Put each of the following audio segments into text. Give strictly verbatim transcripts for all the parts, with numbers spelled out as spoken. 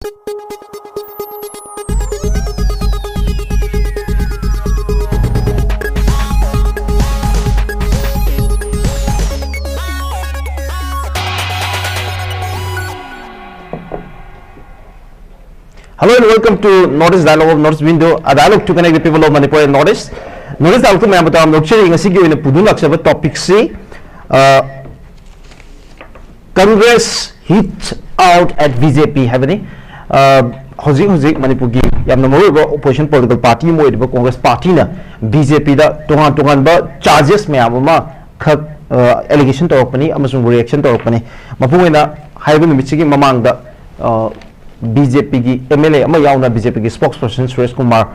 Hello and welcome to North East Dialogue of North East Window, a dialogue to connect the people of Manipur and North East. North East Dialogue ꯃꯌꯥꯝ ꯃꯇꯝ ꯂꯧꯆꯔꯤ꯫ ꯉꯁꯤꯒꯤ ꯑꯣꯏꯅ ꯄꯨꯗꯨꯅ ꯂꯥꯛꯆꯕ topic ꯁꯤ, ꯑ, Congress hit out at B J P ꯍꯥꯏꯕꯅꯤ꯫ ꯑ, ꯍꯧꯖꯤꯛ ꯍꯧꯖꯤꯛ ꯃꯅꯤꯄꯨꯔꯒꯤ ꯌꯥꯝꯅ ꯃꯔꯨꯑꯣꯏꯕ opposition political party ꯑꯃ ꯑꯣꯏꯔꯤꯕ Congress party ꯅ B J P ꯗ ꯇꯣꯉꯥꯟ ꯇꯣꯉꯥꯟꯕ charges ꯃꯌꯥꯝ ꯑꯃ ꯈꯛ, ꯑ, allegation ꯇꯧꯔꯛꯄꯅꯤ ꯑꯃꯁꯨꯡ reaction ꯇꯧꯔꯛꯄꯅꯤ꯫ ꯃꯄꯨꯡ ꯑꯣꯏꯅ ꯍꯥꯏꯔꯤꯕ ꯅꯨꯃꯤꯠꯁꯤꯒꯤ ꯃꯃꯥꯡꯗ, ꯑ, B J P ꯒꯤ M L A ꯑꯃ ꯌꯥꯎꯅ B J P ꯒꯤ spokesperson ꯁꯨꯔꯦꯁ ꯀꯨꯃꯥꯔ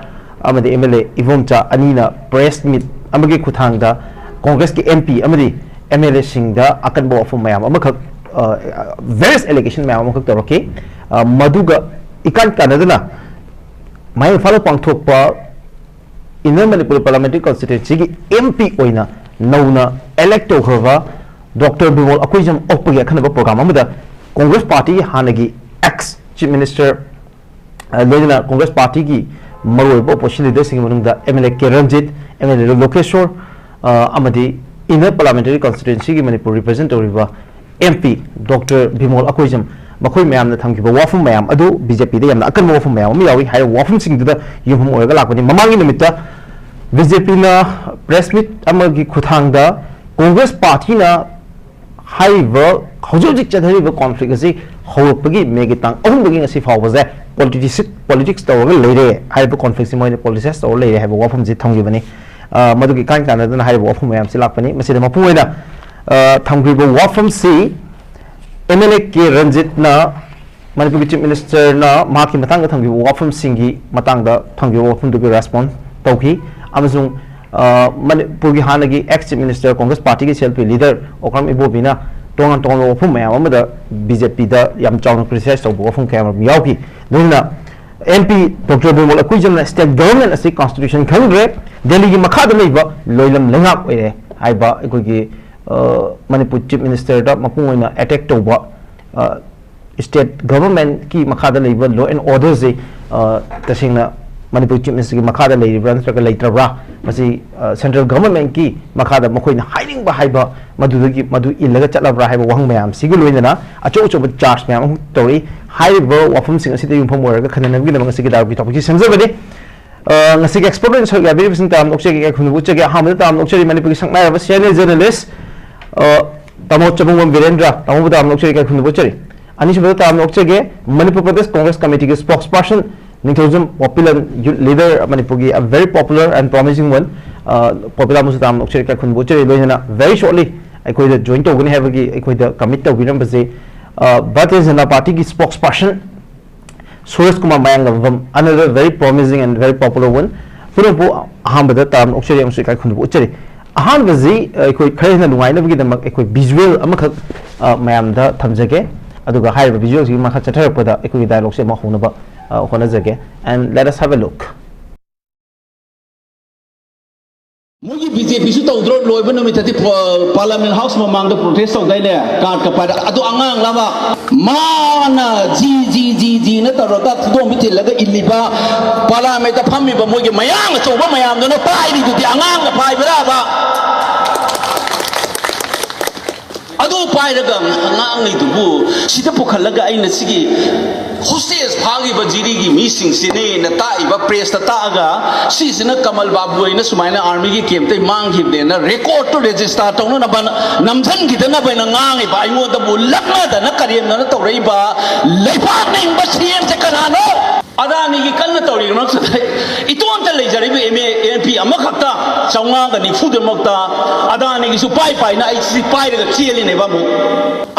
ꯑꯃꯗꯤ M L A ꯏꯕꯣꯝꯆꯥ ꯑꯅꯤꯅ press meet ꯑꯃꯒꯤ ꯈꯨꯠꯊꯥꯡꯗ Congress ꯀꯤ M P ꯑꯃꯗꯤ M L A ꯁꯤꯡꯗ ꯑꯀꯟꯕ ꯋꯥꯐꯝ ꯃꯌꯥꯝ ꯑꯃꯈꯛ, ꯑ, various allegation ꯃꯌꯥꯝ ꯑꯃꯈꯛ ꯇꯧꯔꯛꯈꯤ꯫ ꯑ, ꯃꯗꯨꯒ ꯏꯀꯥꯟ ꯀꯥꯟꯅꯗꯅ ꯃꯌꯥꯏ ꯏꯝꯐꯥꯜꯗ ꯄꯥꯡꯊꯣꯛꯄ Inner Manipur Parliamentary Constituency ꯒꯤ M P ꯑꯣꯏꯅ ꯅꯧꯅ elect ꯇꯧꯈ꯭ꯔꯕ Doctor ꯕꯤꯃꯣꯜ ꯑꯀꯣꯏꯖꯝ ꯑꯣꯛꯄꯒꯤ ꯑꯈꯟꯅꯕ program ꯑꯃꯗ Congress party ꯒꯤ ꯍꯥꯟꯅꯒꯤ ex Chief Minister, ꯑ, ꯂꯣꯏꯅꯅ Congress party ꯒꯤ ꯃꯔꯨꯑꯣꯏꯕ opposition leader ꯁꯤꯡꯒꯤ ꯃꯅꯨꯡꯗ M L A K Ranjit, M L A ꯂꯣꯀꯦꯁꯣꯔ, ꯑ, ꯑꯃꯗꯤ Inner Parliamentary Constituency ꯒꯤ ꯃꯅꯤꯄꯨꯔ represent ꯇꯧꯔꯤꯕ M P Doctor Bimol Akoijam, ꯃꯈꯣꯏ ꯃꯌꯥꯝꯅ ꯊꯝꯈꯤꯕ ꯋꯥꯐꯝ ꯃꯌꯥꯝ ꯑꯗꯨ B J P ꯗ ꯌꯥꯝꯅ ꯑꯀꯟꯕ ꯋꯥꯐꯝ ꯃꯌꯥꯝ ꯑꯃ ꯌꯥꯎꯏ꯫ ꯍꯥꯏꯔꯤꯕ ꯋꯥꯐꯝꯁꯤꯡꯗꯨꯗ ꯌꯨꯝꯐꯝ ꯑꯣꯏꯔꯒ ꯂꯥꯛꯄꯅꯤ꯫ ꯃꯃꯥꯡꯒꯤ ꯅꯨꯃꯤꯠꯇ B J P ꯅ press meet ꯑꯃꯒꯤ ꯈꯨꯠꯊꯥꯡꯗ Congress party ꯅ ꯍꯥꯏꯔꯤꯕ ꯍꯧꯖꯤꯛ ꯍꯧꯖꯤꯛ ꯆꯠꯊꯔꯤꯕ conflict ꯑꯁꯤ ꯍꯧꯔꯛꯄꯒꯤ ꯃꯦꯒꯤ ꯇꯥꯡ ꯑꯍꯨꯝꯗꯒꯤ ꯉꯁꯤ ꯐꯥꯎꯕꯁꯦ politics, politics ꯇꯧꯔꯒ ꯂꯩꯔꯦ꯫ ꯍꯥꯏꯔꯤꯕ conflict ꯁꯤ ꯃꯣꯏꯅ politicize ꯇꯧꯔ ꯂꯩꯔꯦ ꯍꯥꯏꯕ ꯋꯥꯐꯝꯁꯤ ꯊꯝꯈꯤꯕꯅꯤ꯫ ꯑ, ꯃꯗꯨꯒꯤ ꯏꯀꯥꯟ ꯀꯥꯟꯅꯗꯅ ꯍꯥꯏꯔꯤꯕ ꯋꯥꯐꯝ ꯃꯌꯥꯝꯁꯤ ꯂꯥꯛꯄꯅꯤ꯫ ꯃꯁꯤꯗ ꯃꯄꯨꯡ ꯑꯣꯏꯅ, ꯑ, ꯊꯝꯈ꯭ꯔꯤꯕ ꯋꯥꯐꯝꯁꯤ M L A ꯀꯦ ꯔꯟꯖꯤꯠꯅ ꯃꯅꯤꯄꯨꯔꯒꯤ Chief Minister ꯅ ꯃꯍꯥꯛꯀꯤ ꯃꯇꯥꯡꯗ ꯊꯝꯈꯤꯕ ꯋꯥꯐꯝꯁꯤꯡꯒꯤ ꯃꯇꯥꯡꯗ ꯊꯝꯈꯤꯕ ꯋꯥꯐꯝꯗꯨꯒꯤ response ꯇꯧꯈꯤ꯫ ꯑꯃꯁꯨꯡ, ꯑ, ꯃꯅꯤꯄꯨꯔꯒꯤ ꯍꯥꯟꯅꯒꯤ ex Chief Minister, Congress party ꯒꯤ C L P leader ꯑꯣꯀ꯭ꯔꯥꯝ ꯏꯕꯣꯕꯤꯅ ꯇꯣꯉꯥꯟ ꯇꯣꯉꯥꯟꯕ ꯋꯥꯐꯝ ꯃꯌꯥꯝ ꯑꯃꯗ B J P ꯗ ꯌꯥꯝ ꯆꯥꯎꯅ criticize ꯇꯧꯕ ꯋꯥꯐꯝ ꯀꯌꯥ ꯑꯃꯔꯣꯝ ꯌꯥꯎꯈꯤ꯫ ꯂꯣꯏꯅꯅ M P Doctor Bimol ꯑꯀꯨꯏꯖꯝꯅ state government ꯑꯁꯤ constitution ꯈꯪꯗ꯭ꯔꯦ, ꯗꯦꯜꯂꯤꯒꯤ ꯃꯈꯥꯗ ꯂꯩꯕ ꯂꯣꯏꯂꯝ ꯂꯩꯉꯥꯛ ꯑꯣꯏꯔꯦ ꯍꯥꯏꯕ ꯑꯩꯈꯣꯏꯒꯤ, ꯑ, ꯃꯅꯤꯄꯨꯔ Chief Minister ꯗ ꯃꯄꯨꯡ ꯑꯣꯏꯅ attack ꯇꯧꯕ, ꯑ, state government ꯀꯤ ꯃꯈꯥꯗ ꯂꯩꯕ law and order ꯁꯦ, ꯑ, ꯇꯁꯦꯡꯅ ꯃꯅꯤꯄꯨꯔ Chief Minister ꯒꯤ ꯃꯈꯥꯗ ꯂꯩꯔꯤꯕ꯭ꯔꯥ ꯅꯠꯇ꯭ꯔꯒ ꯂꯩꯇ꯭ꯔꯕ꯭ꯔꯥ? ꯃꯁꯤ, ꯑ, central government ꯀꯤ ꯃꯈꯥꯗ ꯃꯈꯣꯏꯅ ꯍꯥꯏꯅꯤꯡꯕ ꯍꯥꯏꯕ ꯃꯗꯨꯗꯒꯤ, ꯃꯗꯨ ꯏꯜꯂꯒ ꯆꯠꯂꯕ꯭ꯔꯥ ꯍꯥꯏꯕ ꯋꯥꯍꯪ ꯃꯌꯥꯝꯁꯤꯒ ꯂꯣꯏꯅꯅ ꯑꯆꯧ ꯑꯆꯧꯕ charge ꯃꯌꯥꯝ ꯑꯃ ꯇꯧꯔꯛꯏ꯫ ꯍꯥꯏꯔꯤꯕ ꯋꯥꯐꯝꯁꯤꯡ ꯑꯁꯤꯗ ꯌꯨꯝꯐꯝ ꯑꯣꯏꯔꯒ ꯈꯟꯅꯅꯕꯒꯤꯗꯃꯛ ꯉꯁꯤꯒꯤ dialogue ꯀꯤ topic ꯁꯤ ꯁꯦꯝꯖꯕꯅꯤ꯫ ꯑ, ꯉꯁꯤꯒꯤ expert ꯑꯣꯏꯅ ꯁꯔꯨꯛ ꯌꯥꯕꯤꯔꯤꯕꯁꯤꯡ ꯇꯔꯥꯝꯅ ꯑꯣꯛꯆꯒꯦ, ꯏꯀꯥꯏ ꯈꯨꯝꯅꯕ ꯎꯠꯆꯒꯦ꯫ ꯑꯍꯥꯟꯕꯗ ꯇꯔꯥꯝꯅ ꯑꯣꯛꯆꯔꯤ ꯃꯅꯤꯄꯨꯔꯒꯤ ꯁꯛꯅꯥꯏꯔꯕ senior journalist, ꯑ, ꯇꯥꯃꯣ ꯆꯕꯨꯡꯕꯝ ꯕꯤꯔꯦꯟꯗ꯭ꯔ, ꯇꯥꯃꯣꯕꯨ ꯇꯔꯥꯝꯅ ꯑꯣꯛꯆꯔꯤ, ꯏꯀꯥꯏ ꯈꯨꯝꯅꯕ ꯎꯠꯆꯔꯤ꯫ ꯑꯅꯤꯁꯨꯕꯗ ꯇꯔꯥꯝꯅ ꯑꯣꯛꯆꯒꯦ ꯃꯅꯤꯄꯨꯔ ꯄ꯭ꯔꯗꯦꯁ ꯀꯣꯡꯒ꯭ꯔꯦꯁ ꯀꯃꯤꯇꯤꯒꯤ spokesperson ꯅꯤꯡꯊꯧꯖꯝ ꯋꯥꯄꯤꯂꯟ, youth leader, ꯃꯅꯤꯄꯨꯔꯒꯤ a very popular and promising one, ꯑ, ꯄꯣꯄꯤꯂꯥ ꯑꯃꯁꯨ ꯇꯔꯥꯝꯅ ꯑꯣꯛꯆꯔꯤ, ꯏꯀꯥꯏ ꯈꯨꯝꯅꯕ ꯎꯠꯆꯔꯤ꯫ ꯂꯣꯏꯅꯅ very shortly ꯑꯩꯈꯣꯏꯗ join ꯇꯧꯒꯅꯤ ꯍꯥꯏꯕꯒꯤ ꯑꯩꯈꯣꯏꯗ commit ꯇꯧꯕꯤꯔꯝꯕꯁꯦ, ꯑ, ꯚꯥꯔꯇꯤꯌ ꯖꯅꯇꯥ ꯄꯥꯔꯇꯤꯒꯤ spokesperson Suresh Kumar Mayanglambam, another very promising and very popular one꯫ ꯄꯨꯝꯅꯃꯛꯄꯨ ꯑꯍꯥꯟꯕꯗ ꯇꯔꯥꯝꯅ ꯑꯣꯛꯆꯔꯤ ꯑꯃꯁꯨꯡ ꯏꯀꯥꯏ ꯈꯨꯝꯅꯕ ꯎꯠꯆꯔꯤ꯫ ꯑꯍꯥꯟꯕꯁꯤ, ꯑ, ꯑꯩꯈꯣꯏ ꯈꯔ ꯍꯦꯟꯅ ꯅꯨꯡꯉꯥꯏꯅꯕꯒꯤꯗꯃꯛ ꯑꯩꯈꯣꯏ visual ꯑꯃꯈꯛ, ꯑ, ꯃꯌꯥꯝꯗ ꯊꯝꯖꯒꯦ꯫ ꯑꯗꯨꯒ ꯍꯥꯏꯔꯤꯕ visual ꯁꯤꯒꯤ ꯃꯈꯥ ꯆꯠꯊꯔꯛꯄꯗ ꯑꯩꯈꯣꯏꯒꯤ dialogue ꯁꯦ ꯑꯃꯨꯛ ꯍꯧꯅꯕ, ꯑ, ꯍꯣꯠꯅꯖꯒꯦ꯫ And let us have a look꯫ ꯃꯣꯏꯒꯤ ꯕꯤ ꯖꯦ ꯄꯤꯁꯨ ꯇꯧꯗ꯭ꯔꯣ? ꯂꯣꯏꯕ ꯅꯨꯃꯤꯠꯇꯗꯤ ꯄ-, Parliament House ꯃꯃꯥꯡꯗ protest ꯇꯧꯗꯥꯏꯅꯦ? Card ꯀ ꯄꯥꯏꯔ-, ꯑꯗꯨ ꯑꯉꯥꯡꯂꯕ? ꯃꯥꯅ ꯖꯤ, ꯖꯤ, ꯖꯤ, ꯖꯤꯅ ꯇꯧꯔꯒ ꯈꯨꯗꯣꯝꯕꯤ ꯊꯤꯜꯂꯒ ꯏꯜꯂꯤꯕ Parliament ꯇ ꯐꯝꯃꯤꯕ ꯃꯣꯏꯒꯤ ꯃꯌꯥꯡ ꯑꯆꯧꯕ ꯃꯌꯥꯝꯗꯨꯅ ꯄꯥꯏꯔꯤꯗꯨꯗꯤ ꯑꯉꯥꯡꯅ ꯄꯥꯏꯕ꯭ꯔꯕ? ꯑꯗꯨ ꯄꯥꯏꯔꯒ ꯉꯥꯡꯉꯤꯗꯨꯕꯨ ꯁꯤꯗ ꯄꯨꯈꯠꯂꯒ ꯑꯩꯅ ꯁꯤꯒꯤ hostage ꯐꯥꯈꯤꯕ ꯖꯤꯔꯤꯒꯤ ꯃꯤꯁꯤꯡꯁꯤꯅꯦꯅ ꯇꯥꯛꯏꯕ press ꯇ ꯇꯥꯛꯑꯒ ꯁꯤꯁꯤꯅ ꯀꯃꯜ ꯕꯥꯕꯨ ꯑꯩꯅ ꯁꯨꯃꯥꯏꯅ army ꯒꯤ camp ꯇꯩ ꯃꯥꯡꯈꯤꯕꯅꯦꯅ record ꯇꯨ register ꯇꯧꯅꯅꯕ ꯅꯝꯁꯤꯟꯈꯤꯗꯅꯕ ꯑꯩꯅ ꯉꯥꯡꯉꯤꯕ ꯑꯩꯉꯣꯟꯗꯕꯨ ꯂꯛꯅꯗꯅ ꯀꯔꯦꯝꯅꯅ ꯇꯧꯔꯛꯏꯕ ꯂꯩꯕꯥꯛ ꯅꯤꯡꯕ ꯁꯤ ꯑꯦꯝ ꯁꯦ ꯀꯅꯥꯅꯣ? ꯑꯗꯥꯅꯤꯒꯤ ꯀꯟꯅ ꯇꯧꯔꯤꯕ ꯃꯔꯛꯁꯤꯗ ꯏꯇꯣꯟꯇ ꯂꯩꯖꯔꯤꯕ ꯑꯦꯝ ꯑꯦ, ꯑꯦꯝ ꯄꯤ ꯑꯃꯈꯛꯇ ꯆꯥꯝꯃꯉꯥꯒ ꯅꯤꯐꯨꯗꯃꯛꯇ ꯑꯗꯥꯅꯤꯒꯤꯁꯨ ꯄꯥꯏ ꯄꯥꯏꯅ ꯑꯩ ꯁꯤ ꯄꯥꯏꯔꯒ ꯆꯦꯜꯂꯤꯅꯦꯕ ꯑꯃꯨꯛ꯫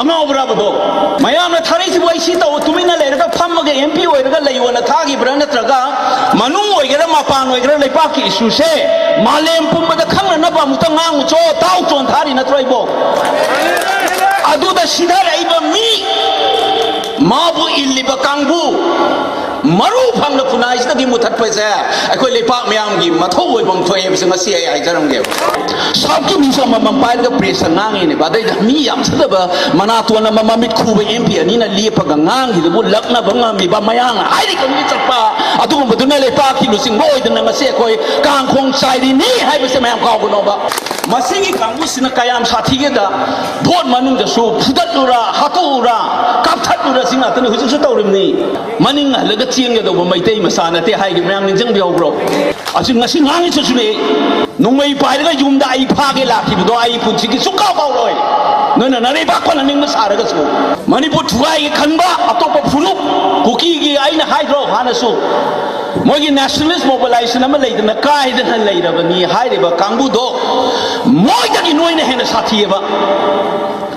ꯑꯉꯥꯎꯕ꯭ꯔꯥꯕꯗꯣ? ꯃꯌꯥꯝꯅ ꯊꯥꯔꯛꯏꯁꯤꯕꯨ ꯑꯩ ꯁꯤ ꯇꯧ, ꯇꯨꯃꯤꯟꯅ ꯂꯩꯔꯒ ꯐꯝꯃꯒ ꯑꯦꯝ ꯄꯤ ꯑꯣꯏꯔꯒ ꯂꯩꯌꯣꯅ ꯊꯥꯈꯤꯕ꯭ꯔꯥ? ꯅꯠꯇ꯭ꯔꯒ ꯃꯅꯨꯡ ꯑꯣꯏꯒꯦꯔꯥ ꯃꯄꯥꯟ ꯑꯣꯏꯒꯦꯔꯥ ꯂꯩꯕꯥꯛꯀꯤ issue ꯁꯦ ꯃꯥꯂꯦꯝ ꯄꯨꯝꯕꯗ ꯈꯪꯅꯅꯕ ꯑꯃꯨꯛꯇ ꯉꯥꯡꯉꯨꯆꯣ, ꯇꯥꯎꯆꯣꯅ ꯊꯥꯔꯤ ꯅꯠꯇ꯭ꯔꯣ ꯑꯩꯕꯣ? ꯑꯗꯨꯗ ꯁꯤꯊꯔꯛꯏꯕ ꯃꯤ, ꯃꯥꯕꯨ ꯏꯜꯂꯤꯕ ꯀꯥꯡꯕꯨ, ꯃꯔꯨ ꯐꯪꯅ ꯈꯨꯟꯅꯥꯏꯁꯤꯗꯒꯤ ꯃꯨꯊꯠꯄꯁꯦ ꯑꯩꯈꯣꯏ ꯂꯩꯄꯥꯛ ꯃꯤꯌꯥꯝꯒꯤ ꯃꯊꯧ ꯑꯣꯏꯐꯝ ꯊꯣꯛꯑꯦ ꯍꯥꯏꯕꯁꯦ ꯉꯁꯤ ꯑꯩ ꯍꯥꯏꯖꯔꯝꯒꯦꯕ꯫ ꯁꯥꯎꯠꯀꯤ ꯃꯤꯁꯨ ꯑꯃꯃꯝ ꯄꯥꯏꯔꯒ ꯄ꯭ꯔꯦꯁꯇ ꯉꯥꯡꯉꯤꯅꯦꯕ꯫ ꯑꯗꯩꯗ ꯃꯤ ꯌꯥꯝꯖꯗꯕ ꯃꯅꯥꯇꯣꯟ ꯑꯃ ꯃꯃꯤꯠ ꯈꯨꯕ ꯑꯦꯝ ꯄꯤ ꯑꯅꯤꯅ ꯂꯦꯞꯄꯒ ꯉꯥꯡꯈꯤꯗꯕꯨ ꯂꯛꯅꯕ ꯉꯝꯃꯤꯕ, ꯃꯌꯥꯡꯅ ꯍꯥꯏꯔꯤꯕ ꯃꯤ ꯆꯠꯄ ꯑꯗꯨꯒꯨꯝꯕꯗꯨꯅ ꯂꯩꯄꯥꯛꯀꯤ ꯂꯨꯆꯤꯡꯕ ꯑꯣꯏꯗꯅ ꯉꯁꯤ ꯑꯩꯈꯣꯏ ꯀꯥꯡꯈꯣꯡ ꯆꯥꯏꯔꯤꯅꯤ ꯍꯥꯏꯕꯁꯦ ꯃꯌꯥꯝ ꯀꯥꯎꯒꯅꯣꯕ꯫ ꯃꯁꯤꯒꯤ ꯀꯥꯡꯕꯨꯁꯤꯅ ꯀꯌꯥꯝ ꯁꯥꯊꯤꯒꯦꯗ, ꯚꯣꯠ ꯃꯅꯨꯡꯗꯁꯨ ꯐꯨꯗꯠꯂꯨꯔꯥ, ꯍꯥꯠꯇꯣꯛꯎꯔꯥ, ꯀꯥꯞꯊꯠꯂꯨꯔꯥ ꯁꯤ ꯉꯥꯛꯇꯅꯤ ꯍꯧꯖꯤꯛꯁꯨ ꯇꯧꯔꯤꯕꯅꯤ꯫ ꯃꯅꯤꯡ ꯍꯜꯂꯒ ꯆꯦꯟꯒꯗꯧꯕ ꯃꯩꯇꯩ ꯃꯆꯥ ꯅꯠꯇꯦ ꯍꯥꯏꯒꯤ ꯃꯌꯥꯝ ꯅꯤꯡꯁꯤꯡꯕꯤꯍꯧꯕ꯭ꯔꯣ? ꯑꯁꯤ ꯉꯁꯤ ꯉꯥꯡꯉꯤꯁꯤꯁꯨꯅꯦ꯫ ꯅꯣꯡꯃꯩ ꯄꯥꯏꯔꯒ ꯌꯨꯝꯗ ꯑꯩ ꯐꯥꯒꯦ ꯂꯥꯛꯈꯤꯕꯗꯣ ꯑꯩ ꯄꯨꯟꯁꯤꯒꯤ ꯁꯨꯡꯀꯥꯎ ꯀꯥꯎꯔꯣꯏ꯫ ꯅꯣꯏꯅ ꯅꯔꯩꯕꯥꯛ ꯐꯅ ꯅꯤꯡꯕ ꯁꯥꯔꯒꯁꯨ, ꯃꯅꯤꯄꯨꯔ ꯊꯨꯒꯥꯏꯒꯦ ꯈꯟꯕ ꯑꯇꯣꯞꯄ ꯐꯨꯔꯨꯞ, ꯀꯨꯀꯤꯒꯤ ꯑꯩꯅ ꯍꯥꯏꯗ꯭ꯔꯣ ꯍꯥꯟꯅꯁꯨ, ꯃꯣꯏꯒꯤ nationalist mobilization ꯑꯃ ꯂꯩꯗꯅ ꯀꯥꯏꯗꯅ ꯂꯩꯔꯕꯅꯤ ꯍꯥꯏꯔꯤꯕ ꯀꯥꯡꯕꯨꯗꯣ, ꯃꯣꯏꯗꯒꯤ ꯅꯣꯏꯅ ꯍꯦꯟꯅ ꯁꯥꯊꯤꯑꯕ꯫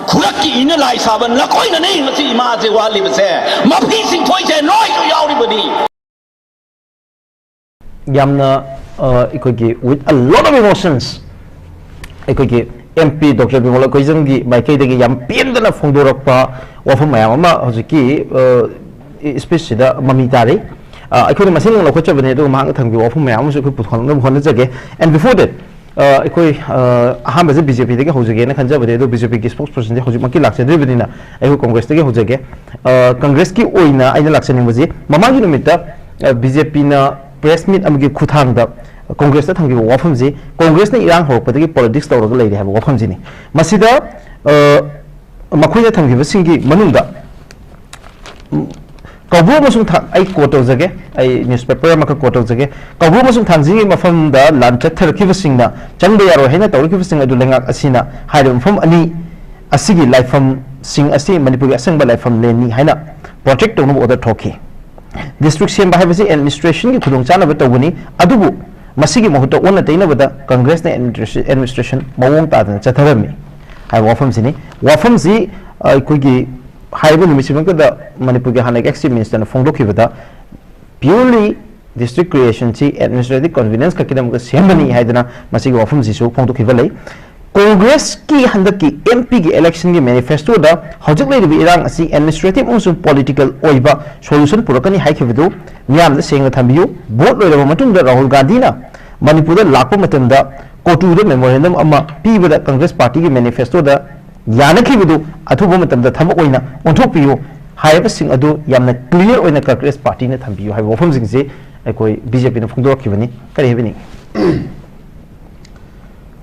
ꯈꯨꯔꯛꯀꯤ ꯏꯅ ꯂꯥꯏ ꯁꯥꯕ ꯅꯈꯣꯏꯅꯅꯦ ꯉꯁꯤ ꯏꯃꯥꯁꯦ ꯋꯥꯍꯜꯂꯤꯕꯁꯦ, ꯃꯐꯤ ꯆꯤꯡꯊꯣꯛꯏꯁꯦ ꯅꯣꯏꯁꯨ ꯌꯥꯎꯔꯤꯕꯅꯤ꯫ ꯌꯥꯝꯅ ꯑ, ꯑꯩꯈꯣꯏꯒꯤ with a lot of emotions ꯑꯩꯈꯣꯏꯒꯤ M P Doctor Bimol Akoijamꯒꯤ ꯃꯥꯏꯀꯩꯗꯒꯤ ꯌꯥꯝ ꯄꯦꯟꯗꯅ ꯐꯣꯡꯗꯣꯔꯛꯄ ꯋꯥꯐꯝ ꯃꯌꯥꯝ ꯑꯃ ꯍꯧꯖꯤꯛꯀꯤ speechꯁꯤꯗ ꯃꯃꯤ ꯇꯥꯔꯤ꯫ ꯑ, ꯑꯩꯈꯣꯏꯅ ꯃꯁꯤꯡ ꯂꯧꯈꯠꯆꯕꯅꯤ, ꯑꯗꯨꯒ ꯃꯍꯥꯛꯅ ꯊꯝꯈꯤꯕ ꯋꯥꯐꯝ ꯃꯌꯥꯝ ꯑꯃꯁꯨ ꯑꯩꯈꯣꯏ ꯄꯨꯊꯣꯛꯅꯕ ꯍꯣꯠꯅꯖꯒꯦ꯫ And before that, ꯑ, ꯑꯩꯈꯣꯏ, ꯑ, ꯑꯍꯥꯟꯕꯁꯦ B J Pꯗꯒꯤ ꯍꯧꯖꯒꯦꯅ ꯈꯟꯖꯕꯅꯦ, ꯑꯗꯣ B J Pꯒꯤ spokespersonꯁꯦ ꯍꯧꯖꯤꯛꯃꯛꯀꯤ ꯂꯥꯛꯆꯗ꯭ꯔꯤꯕꯅꯤꯅ ꯑꯩꯈꯣꯏ Congressꯇꯒꯤ ꯍꯧꯖꯒꯦ꯫ ꯑ, Congressꯀꯤ ꯑꯣꯏꯅ ꯑꯩꯅ ꯂꯥꯛꯆꯅꯤꯡꯕꯁꯤ, ꯃꯃꯥꯡꯒꯤ ꯅꯨꯃꯤꯠꯇ, ꯑ, B J Pꯅ press meet ꯑꯃꯒꯤ ꯈꯨꯠꯊꯥꯡꯗ Congressꯇ ꯊꯝꯈꯤꯕ ꯋꯥꯐꯝꯁꯤ, Congressꯅ ꯏꯔꯥꯡ ꯍꯧꯔꯛꯄꯗꯒꯤ politics ꯇꯧꯔꯒ ꯂꯩꯔꯦ ꯍꯥꯏꯕ ꯋꯥꯐꯝꯁꯤꯅꯤ꯫ ꯃꯁꯤꯗ, ꯑ, ꯃꯈꯣꯏꯅ ꯊꯝꯈꯤꯕꯁꯤꯡꯒꯤ ꯃꯅꯨꯡꯗ, ꯎꯝ, ꯀꯧꯕ꯭ꯔꯨ ꯑꯃꯁꯨꯡ ꯊꯥ-, ꯑꯩ quote ꯇꯧꯖꯒꯦ, ꯑꯩ newspaper ꯑꯃꯈꯛ quote ꯇꯧꯖꯒꯦ꯫ "ꯀꯧꯕ꯭ꯔꯨ ꯑꯃꯁꯨꯡ ꯊꯥꯡꯖꯤꯡꯒꯤ ꯃꯐꯝꯗ ꯂꯥꯟ ꯆꯠꯊꯔꯛꯈꯤꯕꯁꯤꯡꯅ ꯆꯪꯕ ꯌꯥꯔꯣꯏ ꯍꯥꯏꯅ ꯇꯧꯔꯛꯈꯤꯕꯁꯤꯡ ꯑꯗꯨ ꯂꯩꯉꯥꯛ ꯑꯁꯤꯅ ꯍꯥꯏꯔꯤꯕ ꯃꯐꯝ ꯑꯅꯤ ꯑꯁꯤꯒꯤ ꯂꯥꯏꯐꯝꯁꯤꯡ ꯑꯁꯤ ꯃꯅꯤꯄꯨꯔꯒꯤ ꯑꯁꯪꯕ ꯂꯥꯏꯐꯝ ꯂꯦꯟꯅꯤ ꯍꯥꯏꯅ protect ꯇꯧꯅꯕ order ꯊꯣꯛꯈꯤ꯫ District ꯁꯦꯝꯕ ꯍꯥꯏꯕꯁꯤ administrationꯒꯤ ꯈꯨꯗꯣꯡꯆꯥꯅꯕ ꯇꯧꯕꯅꯤ, ꯑꯗꯨꯕꯨ ꯃꯁꯤꯒꯤ ꯃꯍꯨꯠꯇ ꯑꯣꯟꯅ ꯇꯩꯅꯕꯗ Congressꯅ administration, administration ꯃꯑꯣꯡ ꯇꯥꯗꯅ ꯆꯠꯊꯔꯝꯃꯤ" ꯍꯥꯏꯕ ꯋꯥꯐꯝꯁꯤꯅꯤ꯫ ꯋꯥꯐꯝꯁꯤ, ꯑ, ꯑꯩꯈꯣꯏꯒꯤ ꯍꯥꯏꯔꯤꯕ ꯅꯨꯃꯤꯠꯁꯤꯃꯛꯇꯗ ꯃꯅꯤꯄꯨꯔꯒꯤ ꯍꯥꯟꯅꯒꯤ ex Chief Ministerꯅ ꯐꯣꯡꯗꯣꯛꯈꯤꯕꯗ, purely district creationꯁꯤ administrative convenience ꯈꯛꯀꯤꯗꯃꯛꯇ ꯁꯦꯝꯕꯅꯤ ꯍꯥꯏꯗꯅ ꯃꯁꯤꯒꯤ ꯋꯥꯐꯝꯁꯤꯁꯨ ꯐꯣꯡꯗꯣꯛꯈꯤꯕ ꯂꯩ꯫ ꯀꯣꯡꯒ꯭ꯔꯦꯁꯀꯤ ꯍꯟꯗꯛꯀꯤ ꯑꯦꯝ ꯄꯤꯒꯤ ꯏꯂꯦꯛꯁꯟꯒꯤ ꯃꯦꯅꯤꯐꯦꯁꯇꯣꯗ ꯍꯧꯖꯤꯛ ꯂꯩꯔꯤꯕ ꯏꯔꯥꯡ ꯑꯁꯤ ꯑꯦꯗꯃꯤꯅꯤꯁꯇ꯭ꯔꯦꯇꯤꯚ ꯑꯃꯁꯨꯡ ꯄꯣꯂꯤꯇꯤꯀꯦꯜ ꯑꯣꯏꯕ ꯁꯣꯂꯨꯁꯟ ꯄꯨꯔꯛꯀꯅꯤ ꯍꯥꯏꯈꯤꯕꯗꯨ ꯃꯤꯌꯥꯝꯗ ꯁꯦꯡꯅ ꯊꯝꯕꯤꯌꯨ꯫ ꯚꯣꯠ ꯂꯣꯏꯔꯕ ꯃꯇꯨꯡꯗ ꯔꯥꯍꯨꯜ ꯒꯥꯟꯙꯤꯅ ꯃꯅꯤꯄꯨꯔꯗ ꯂꯥꯛꯄ ꯃꯇꯝꯗ ꯀꯣꯇꯨꯗ ꯃꯦꯃꯣꯔꯦꯟꯗꯝ ꯑꯃ ꯄꯤꯕꯗ ꯀꯪꯒ꯭ꯔꯦꯁ ꯄꯥꯔꯇꯤꯒꯤ ꯃꯦꯅꯤꯐꯦꯁꯇꯣꯗ ꯌꯥꯅꯈꯤꯕꯗꯨ ꯑꯊꯨꯕ ꯃꯇꯝꯗ ꯊꯕꯛ ꯑꯣꯏꯅ ꯑꯣꯟꯊꯣꯛꯄꯤꯌꯨ ꯍꯥꯏꯔꯤꯕꯁꯤꯡ ꯑꯗꯨ ꯌꯥꯝꯅ ꯀ꯭ꯂꯤꯌꯥꯔ ꯑꯣꯏꯅ ꯀꯪꯒ꯭ꯔꯦꯁ ꯄꯥꯔꯇꯤꯅ ꯊꯝꯕꯤꯌꯨ ꯍꯥꯏꯕ ꯋꯥꯐꯝꯁꯤꯡꯁꯤ ꯑꯩꯈꯣꯏ ꯕꯤ ꯖꯦ ꯄꯤꯅ ꯐꯣꯡꯗꯣꯔꯛꯈꯤꯕꯅꯤ꯫ ꯀꯔꯤ ꯍꯥꯏꯕꯤꯅꯤꯡꯏ?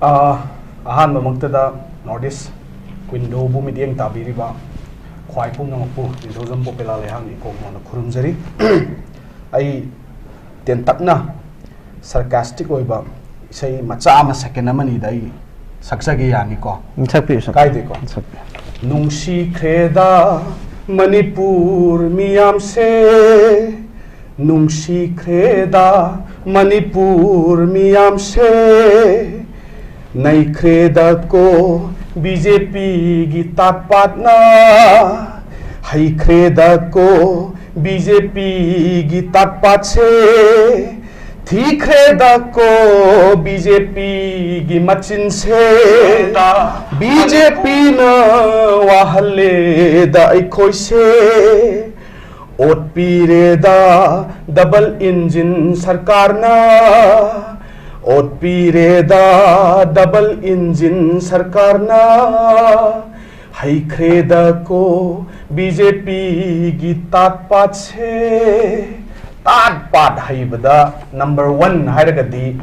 ꯑꯥ, ꯑꯍꯥꯟꯕꯃꯛꯇꯗ ꯅꯣꯔꯠ ꯏꯁ ꯋꯤꯟꯗꯣꯕꯨ ꯃꯤꯠꯌꯦꯡ ꯇꯥꯕꯤꯔꯤꯕ ꯈ꯭ꯋꯥꯏ ꯄꯨꯝꯅꯃꯛꯄꯨ ꯅꯤꯡꯊꯧꯖꯝ ꯄꯣꯄꯦꯂꯥ ꯂꯩꯍꯥꯛꯅ ꯏꯀꯣꯛ ꯃꯣꯟꯅ ꯈꯨꯔꯨꯝꯖꯔꯤ꯫ ꯑꯩ ꯇꯦꯟꯇꯛꯅ ꯁꯔꯀꯥꯁꯇꯤꯛ ꯑꯣꯏꯕ ꯏꯁꯩ ꯃꯆꯥ ꯑꯃ ꯁꯦꯀꯦꯟ ꯑꯃꯅꯤꯗ ꯑꯩ ꯁꯛꯆꯒꯦ, ꯌꯥꯅꯤꯀꯣ? ꯁꯛꯄꯤꯌꯨ, ꯁꯛꯄꯤꯌꯨ꯫ ꯀꯥꯏꯗꯦꯀꯣ? ꯁꯛꯄꯤꯌꯨ꯫ ꯅꯨꯡꯁꯤꯈ꯭ꯔꯦꯗ ꯃꯅꯤꯄꯨꯔ ꯃꯤꯌꯥꯝꯁꯦ, ꯅꯨꯡꯁꯤꯈ꯭ꯔꯦꯗ ꯃꯅꯤꯄꯨꯔ ꯃꯤꯌꯥꯝꯁꯦ, ꯅꯩꯈ꯭ꯔꯦꯗꯀꯣ ꯕꯤ ꯖꯦ ꯄꯤꯒꯤ ꯇꯥꯠ ꯄꯥꯠꯅ, ꯍꯩꯈ꯭ꯔꯦꯗꯀꯣ ꯕꯤ ꯖꯦ ꯄꯤꯒꯤ ꯇꯥꯠ ꯄꯥꯠꯁꯦ, ꯊꯤꯈ꯭ꯔꯦꯗꯀꯣ ꯕꯤ ꯖꯦ ꯄꯤꯒꯤ ꯃꯆꯤꯟꯁꯦ, ꯕꯤ ꯖꯦ ꯄꯤꯅ ꯋꯥꯍꯜꯂꯦꯗ ꯑꯩꯈꯣꯏꯁꯦ, ꯑꯣꯠꯄꯤꯔꯦꯗ ꯗꯕꯜ ꯏꯟꯖꯤꯟ ꯁꯔꯀꯥꯔꯅ, ꯑꯣꯠꯄꯤꯔꯦꯗ ꯗꯕꯜ ꯏꯟꯖꯤꯟ ꯁꯔꯀꯥꯔꯅ, ꯍꯩꯈ꯭ꯔꯦꯗꯀꯣ ꯕꯤ ꯖꯦ ꯄꯤꯒꯤ ꯇꯥꯠ ꯄꯥꯠꯁꯦ꯫ ꯇꯥꯠ ꯄꯥꯠ ꯍꯩꯕꯗ ꯅꯝꯕꯔ ꯋꯥꯟ ꯍꯥꯏꯔꯒꯗꯤ,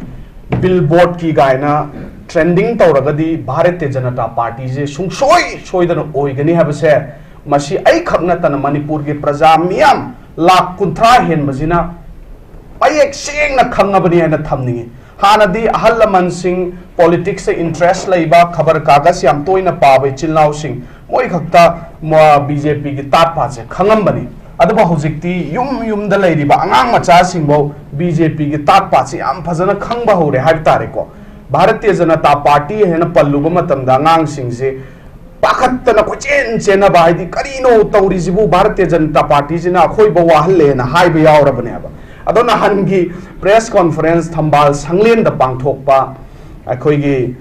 ꯕꯤꯜꯕꯣꯔꯗꯀꯤ ꯒꯥꯏꯅ ꯇ꯭ꯔꯦꯟꯗꯤꯡ ꯇꯧꯔꯒꯗꯤ ꯚꯥꯔꯇꯤꯌ ꯖꯅꯇꯥ ꯄꯥꯔꯇꯤꯁꯦ ꯁꯨꯡꯁꯣꯏ ꯁꯣꯏꯗꯅ ꯑꯣꯏꯒꯅꯤ ꯍꯥꯏꯕꯁꯦ ꯃꯁꯤ ꯑꯩꯈꯛ ꯅꯠꯇꯅ ꯃꯅꯤꯄꯨꯔꯒꯤ ꯄ꯭ꯔꯖꯥ ꯃꯤꯌꯥꯝ ꯂꯥꯈ ꯀꯨꯟꯊ꯭ꯔꯥ ꯍꯦꯟꯕꯁꯤꯅ ꯃꯌꯦꯛ ꯁꯦꯡꯅ ꯈꯪꯉꯕꯅꯤ ꯍꯥꯏꯅ ꯊꯝꯅꯤꯡꯏ꯫ ꯍꯥꯟꯅꯗꯤ ꯑꯍꯜ ꯂꯃꯟꯁꯤꯡ, ꯄꯣꯂꯤꯇꯤꯛꯁꯇ ꯏꯟꯇꯔꯦꯁ ꯂꯩꯕ, ꯈꯕꯔ ꯀꯥꯒꯖ ꯌꯥꯝ ꯇꯣꯏꯅ ꯄꯥꯕ ꯏꯆꯤꯜ ꯏꯅꯥꯎꯁꯤꯡ, ꯃꯣꯏ ꯈꯛꯇ ꯕꯤ ꯖꯦ ꯄꯤꯒꯤ ꯇꯥꯠ ꯄꯥꯠꯁꯦ ꯈꯪꯉꯝꯕꯅꯤ꯫ ꯑꯗꯨꯕꯨ ꯍꯧꯖꯤꯛꯇꯤ ꯌꯨꯝ ꯌꯨꯝꯗ ꯂꯩꯔꯤꯕ ꯑꯉꯥꯡ ꯃꯆꯥꯁꯤꯡꯐꯧ ꯕꯤ ꯖꯦ ꯄꯤꯒꯤ ꯇꯥꯠ ꯄꯥꯠꯁꯦ ꯌꯥꯝ ꯐꯖꯅ ꯈꯪꯕ ꯍꯧꯔꯦ ꯍꯥꯏꯕ ꯇꯥꯔꯦꯀꯣ꯫ ꯚꯥꯔꯇꯤꯌ ꯖꯅꯇꯥ ꯄꯥꯔꯇꯤ ꯍꯥꯏꯅ ꯄꯜꯂꯨꯕ ꯃꯇꯝꯗ ꯑꯉꯥꯡꯁꯤꯡꯁꯦ ꯄꯥꯈꯠꯇꯅ ꯀꯣꯏꯆꯦꯟ ꯆꯦꯟꯅꯕ, ꯍꯥꯏꯗꯤ, "ꯀꯔꯤꯅꯣ ꯇꯧꯔꯤꯁꯤꯕꯨ? ꯚꯥꯔꯇꯤꯌ ꯖꯅꯇꯥ ꯄꯥꯔꯇꯤꯁꯤꯅ ꯑꯩꯈꯣꯏꯕꯨ ꯋꯥꯍꯜꯂꯦꯅ" ꯍꯥꯏꯕ ꯌꯥꯎꯔꯕꯅꯦꯕ꯫ ꯑꯗꯣ ꯅꯍꯥꯟꯒꯤ ꯄ꯭ꯔꯦꯁ ꯀꯣꯟꯐꯔꯦꯟꯁ ꯊꯝꯕꯥꯜ ꯁꯪꯂꯦꯟꯗ ꯄꯥꯡꯊꯣꯛꯄ ꯑꯩꯈꯣꯏꯒꯤ,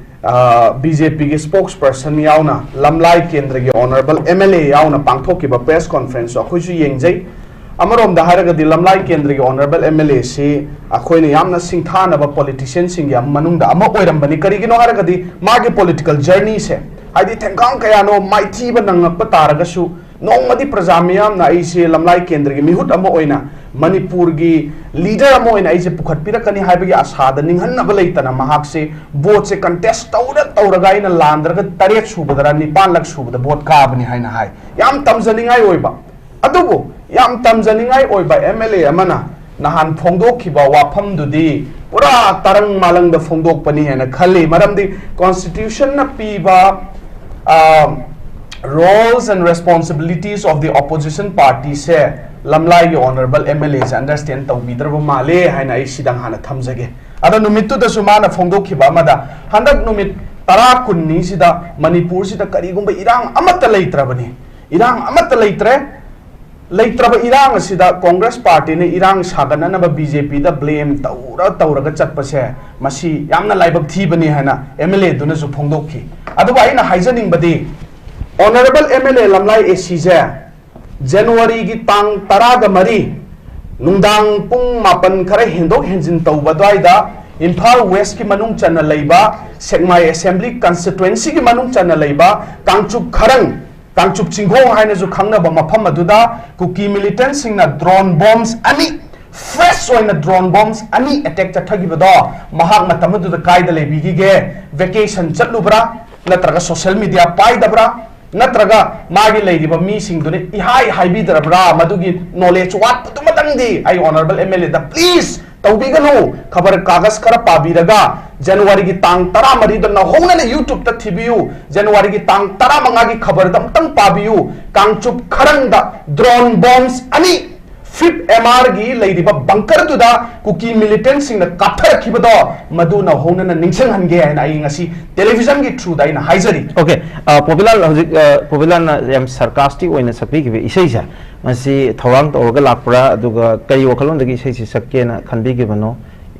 ꯕꯤ ꯖꯦ ꯄꯤꯒꯤ ꯁ꯭ꯄꯣꯛꯁ ꯄꯔꯁꯟ ꯌꯥꯎꯅ ꯂꯝꯂꯥꯏ ꯀꯦꯟꯗ꯭ꯔꯒꯤ ꯑꯣꯅꯔꯦꯕꯜ ꯑꯦꯝ ꯑꯦꯜ ꯑꯦ ꯌꯥꯎꯅ ꯄꯥꯡꯊꯣꯛꯈꯤꯕ ꯄ꯭ꯔꯦꯁ ꯀꯣꯟꯐ꯭ꯔꯦꯟꯁꯁꯨ ꯑꯩꯈꯣꯏꯁꯨ ꯌꯦꯡꯖꯩ꯫ ꯑꯃꯔꯣꯝꯗ ꯍꯥꯏꯔꯒꯗꯤ ꯂꯝꯂꯥꯏ ꯀꯦꯟꯗ꯭ꯔꯒꯤ ꯑꯣꯅꯔꯦꯕꯜ ꯑꯦꯝ ꯑꯦꯜ ꯑꯦꯁꯤ ꯑꯩꯈꯣꯏꯅ ꯌꯥꯝꯅ ꯁꯤꯡꯊꯥꯅꯕ ꯄꯣꯂꯤꯇꯤꯁꯤꯌꯟꯁꯤꯡꯒꯤ ꯃꯅꯨꯡꯗ ꯑꯃ ꯑꯣꯏꯔꯝꯕꯅꯤ꯫ ꯀꯔꯤꯒꯤꯅꯣ ꯍꯥꯏꯔꯒꯗꯤ ꯃꯥꯒꯤ ꯄꯣꯂꯤꯇꯤꯀꯦꯜ ꯖꯔꯅꯤꯁꯦ, ꯍꯥꯏꯗꯤ ꯊꯦꯡꯈꯥꯡ ꯀꯌꯥꯅꯣ ꯃꯥꯏꯊꯤꯕ ꯅꯪꯂꯛꯄ ꯇꯥꯔꯒꯁꯨ, ꯅꯣꯡꯃꯗꯤ ꯄ꯭ꯔꯖꯥ ꯃꯤꯌꯥꯝꯅ ꯑꯩꯁꯦ ꯂꯝꯂꯥꯏ ꯀꯦꯟꯗ꯭ꯔꯒꯤ ꯃꯤꯍꯨꯠ ꯑꯃ ꯑꯣꯏꯅ, ꯃꯅꯤꯄꯨꯔꯒꯤ ꯂꯤꯗꯔ ꯑꯃ ꯑꯣꯏꯅ ꯑꯩꯁꯦ ꯄꯨꯈꯠꯄꯤꯔꯛꯀꯅꯤ ꯍꯥꯏꯕꯒꯤ ꯑꯁꯥꯗ ꯅꯤꯡꯍꯟꯅꯕ ꯂꯩꯇꯅ ꯃꯍꯥꯛꯁꯦ ꯚꯣꯠꯁꯦ ꯀꯟꯇꯦꯁ ꯇꯧꯔ ꯇꯧꯔꯒ ꯑꯩꯅ ꯂꯥꯟꯗ꯭ꯔꯒ ꯇꯔꯦꯠ ꯁꯨꯕꯗꯔ ꯅꯤꯄꯥꯟꯂꯛ ꯁꯨꯕꯗ ꯚꯣꯠ ꯀꯥꯕꯅꯤ ꯍꯥꯏꯅ ꯍꯥꯏ꯫ ꯌꯥꯝ ꯇꯝꯖꯅꯤꯡꯉꯥꯏ ꯑꯣꯏꯕ, ꯑꯗꯨꯕꯨ ꯌꯥꯝ ꯇꯝꯖꯅꯤꯡꯉꯥꯏ ꯑꯣꯏꯕ ꯑꯦꯝ ꯑꯦꯜ ꯑꯦ ꯑꯃꯅ ꯅꯍꯥꯟ ꯐꯣꯡꯗꯣꯛꯈꯤꯕ ꯋꯥꯐꯝꯗꯨꯗꯤ ꯄꯨꯔꯥ ꯇꯔꯪ ꯃꯥꯂꯪꯗ ꯐꯣꯡꯗꯣꯛꯄꯅꯤ ꯍꯥꯏꯅ ꯈꯜꯂꯤ꯫ ꯃꯔꯝꯗꯤ ꯀꯣꯟꯁꯇꯤꯇ꯭ꯌꯨꯁꯟꯅ ꯄꯤꯕ roles and responsibilities of the opposition party ꯁꯦ ꯂꯝꯂꯥꯏꯒꯤ ꯑꯣꯅꯔꯦꯕꯜ ꯑꯦꯝ ꯑꯦꯜ ꯑꯦꯁꯦ ꯑꯟꯗꯔꯁ꯭ꯇꯦꯟ ꯇꯧꯕꯤꯗ꯭ꯔꯕ ꯃꯥꯜꯂꯦ ꯍꯥꯏꯅ ꯑꯩ ꯁꯤꯗꯪ ꯍꯥꯟꯅ ꯊꯝꯖꯒꯦ꯫ ꯑꯗꯣ ꯅꯨꯃꯤꯠꯇꯨꯗꯁꯨ ꯃꯥꯅ ꯐꯣꯡꯗꯣꯛꯈꯤꯕ ꯑꯃꯗ, ꯍꯟꯗꯛ ꯅꯨꯃꯤꯠ ꯇꯔꯥ ꯀꯨꯟꯅꯤꯁꯤꯗ ꯃꯅꯤꯄꯨꯔꯁꯤꯗ ꯀꯔꯤꯒꯨꯝꯕ ꯏꯔꯥꯡ ꯑꯃꯠꯇ ꯂꯩꯇ꯭ꯔꯕꯅꯤ, ꯏꯔꯥꯡ ꯑꯃꯠꯇ ꯂꯩꯇ꯭ꯔꯦ, ꯂꯩꯇ꯭ꯔꯕ ꯏꯔꯥꯡ ꯑꯁꯤꯗ ꯀꯣꯡꯒ꯭ꯔꯦꯁ ꯄꯥꯔꯇꯤꯅ ꯏꯔꯥꯡ ꯁꯥꯒꯠꯅꯅꯕ ꯕꯤ ꯖꯦ ꯄꯤꯗ ꯕ꯭ꯂꯦꯝ ꯇꯧꯔ ꯇꯧꯔꯒ ꯆꯠꯄꯁꯦ, ꯃꯁꯤ ꯌꯥꯝꯅ ꯂꯥꯏꯕꯛ ꯊꯤꯕꯅꯤ ꯍꯥꯏꯅ ꯑꯦꯝ ꯑꯦꯜ ꯑꯦꯗꯨꯅꯁꯨ ꯐꯣꯡꯗꯣꯛꯈꯤ꯫ ꯑꯗꯨꯕꯨ ꯑꯩꯅ ꯍꯥꯏꯖꯅꯤꯡꯕꯗꯤ, ꯑꯣꯅꯔꯦꯕꯜ ꯑꯦꯝ ꯑꯦꯜ ꯑꯦ ꯂꯝꯂꯥꯏ ꯑꯦ ꯁꯤꯁꯦ ꯖꯅꯋꯥꯔꯤꯒꯤ ꯇꯥꯡ ꯇꯔꯥꯒ ꯃꯔꯤ ꯅꯨꯡꯗꯥꯡ ꯄꯨꯡ ꯃꯥꯄꯟ ꯈꯔ ꯍꯦꯟꯗꯣꯛ ꯍꯦꯟꯖꯤꯟ ꯇꯧꯕ ꯑꯗꯨꯋꯥꯏꯗ ꯏꯝꯐꯥꯜ ꯋꯦꯁꯀꯤ ꯃꯅꯨꯡ ꯆꯟꯅ ꯂꯩꯕ ꯁꯦꯛꯃꯥꯏ ꯑꯦꯁꯦꯝꯕ꯭ꯂꯤ ꯀꯟꯁꯇꯤꯇ꯭ꯋꯦꯟꯁꯤꯒꯤ ꯃꯅꯨꯡ ꯆꯟꯅ ꯂꯩꯕ ꯀꯥꯡꯆꯨꯞ ꯈꯔꯪ, ꯀꯥꯡꯆꯨꯞ ꯆꯤꯡꯈꯣꯡ ꯍꯥꯏꯅꯁꯨ ꯈꯪꯅꯕ ꯃꯐꯝ ꯑꯗꯨꯗ ꯀꯨꯀꯤ ꯃꯤꯂꯤꯇꯦꯟꯁꯤꯡꯅ ꯗ꯭ꯔꯣꯟ ꯕꯣꯝꯁ ꯑꯅꯤ, ꯐ꯭ꯔꯦꯁ ꯑꯣꯏꯅ ꯗ꯭ꯔꯣꯟ ꯕꯣꯝꯁ ꯑꯅꯤ ꯑꯦꯇꯦꯛ ꯆꯠꯊꯈꯤꯕꯗꯣ, ꯃꯍꯥꯛ ꯃꯇꯝ ꯑꯗꯨꯗ ꯀꯥꯏꯗ ꯂꯩꯕꯤꯈꯤꯒꯦ? ꯚꯦꯀꯦꯁꯟ ꯆꯠꯂꯨꯕ꯭ꯔꯥ? ꯅꯠꯇ꯭ꯔꯒ ꯁꯣꯁꯤꯌꯦꯜ ꯃꯤꯗꯤꯌꯥ ꯄꯥꯏꯗꯕ꯭ꯔꯥ? ꯅꯠꯇ꯭ꯔꯒ ꯃꯥꯒꯤ ꯂꯩꯔꯤꯕ ꯃꯤꯁꯤꯡꯗꯨꯅ ꯏꯍꯥꯏ ꯍꯥꯏꯕꯤꯗ꯭ꯔꯕ꯭ꯔꯥ? ꯃꯗꯨꯒꯤ ꯅꯣꯂꯦꯖ ꯋꯥꯠꯄꯗꯨꯃꯇꯪꯗꯤ ꯑꯩ ꯑꯣꯅꯔꯦꯕꯜ ꯑꯦꯝ ꯑꯦꯜ ꯑꯦꯗ ꯄ꯭ꯂꯤꯖ ꯇꯧꯕꯤꯒꯅꯨ꯫ ꯈꯕꯔ ꯀꯥꯒꯖ ꯈꯔ ꯄꯥꯕꯤꯔꯒ ꯖꯅꯋꯥꯔꯤꯒꯤ ꯇꯥꯡ ꯇꯔꯥꯃꯔꯤꯗ ꯅꯧꯍꯧꯅꯅ ꯌꯨꯇ꯭ꯌꯨꯕꯇ ꯊꯤꯕꯤꯌꯨ꯫ ꯖꯅꯋꯥꯔꯤꯒꯤ ꯇꯥꯡ ꯇꯔꯥꯃꯉꯥꯒꯤ ꯈꯕꯔꯗ ꯑꯃꯨꯛꯇꯪ ꯄꯥꯕꯤꯌꯨ꯫ ꯀꯥꯡꯆꯨꯞ ꯈꯔꯪꯗ ꯗ꯭ꯔꯣꯟ ꯕꯣꯝꯁ ꯑꯅꯤ, ꯐꯤꯐ ꯑꯦꯝ ꯑꯥꯔꯒꯤ ꯂꯩꯔꯤꯕ ꯕꯪꯀꯔꯗꯨꯗ ꯀꯨꯀꯤ ꯃꯤꯂꯤꯇꯦꯟꯁꯤꯡꯅ ꯀꯥꯞꯊꯔꯛꯈꯤꯕꯗꯣ, ꯃꯗꯨ ꯅꯧꯍꯧꯅꯅ ꯅꯤꯡꯁꯤꯡꯍꯟꯒꯦ ꯍꯥꯏꯅ ꯑꯩ ꯉꯁꯤ ꯇꯦꯂꯤꯚꯤꯖꯟꯒꯤ ꯊ꯭ꯔꯨꯗ ꯑꯩꯅ ꯍꯥꯏꯖꯔꯤ꯫ ꯑꯣꯀꯦ, ꯄꯣꯄꯤꯂꯥꯜ, ꯍꯧꯖꯤꯛ ꯑ, ꯄꯣꯄꯤꯂꯥꯜꯅ ꯌꯥꯝ ꯁꯥꯔꯀꯥꯁꯇꯤꯛ ꯑꯣꯏꯅ ꯁꯛꯄꯤꯈꯤꯕ ꯏꯁꯩꯁꯦ, ꯃꯁꯤ ꯊꯧꯔꯥꯡ ꯇꯧꯔꯒ ꯂꯥꯛꯄ꯭ꯔꯥ, ꯑꯗꯨꯒ ꯀꯔꯤ ꯋꯥꯈꯜꯂꯣꯟꯗꯒꯤ ꯏꯁꯩꯁꯤ ꯁꯛꯀꯦꯅ ꯈꯟꯕꯤꯈꯤꯕꯅꯣ?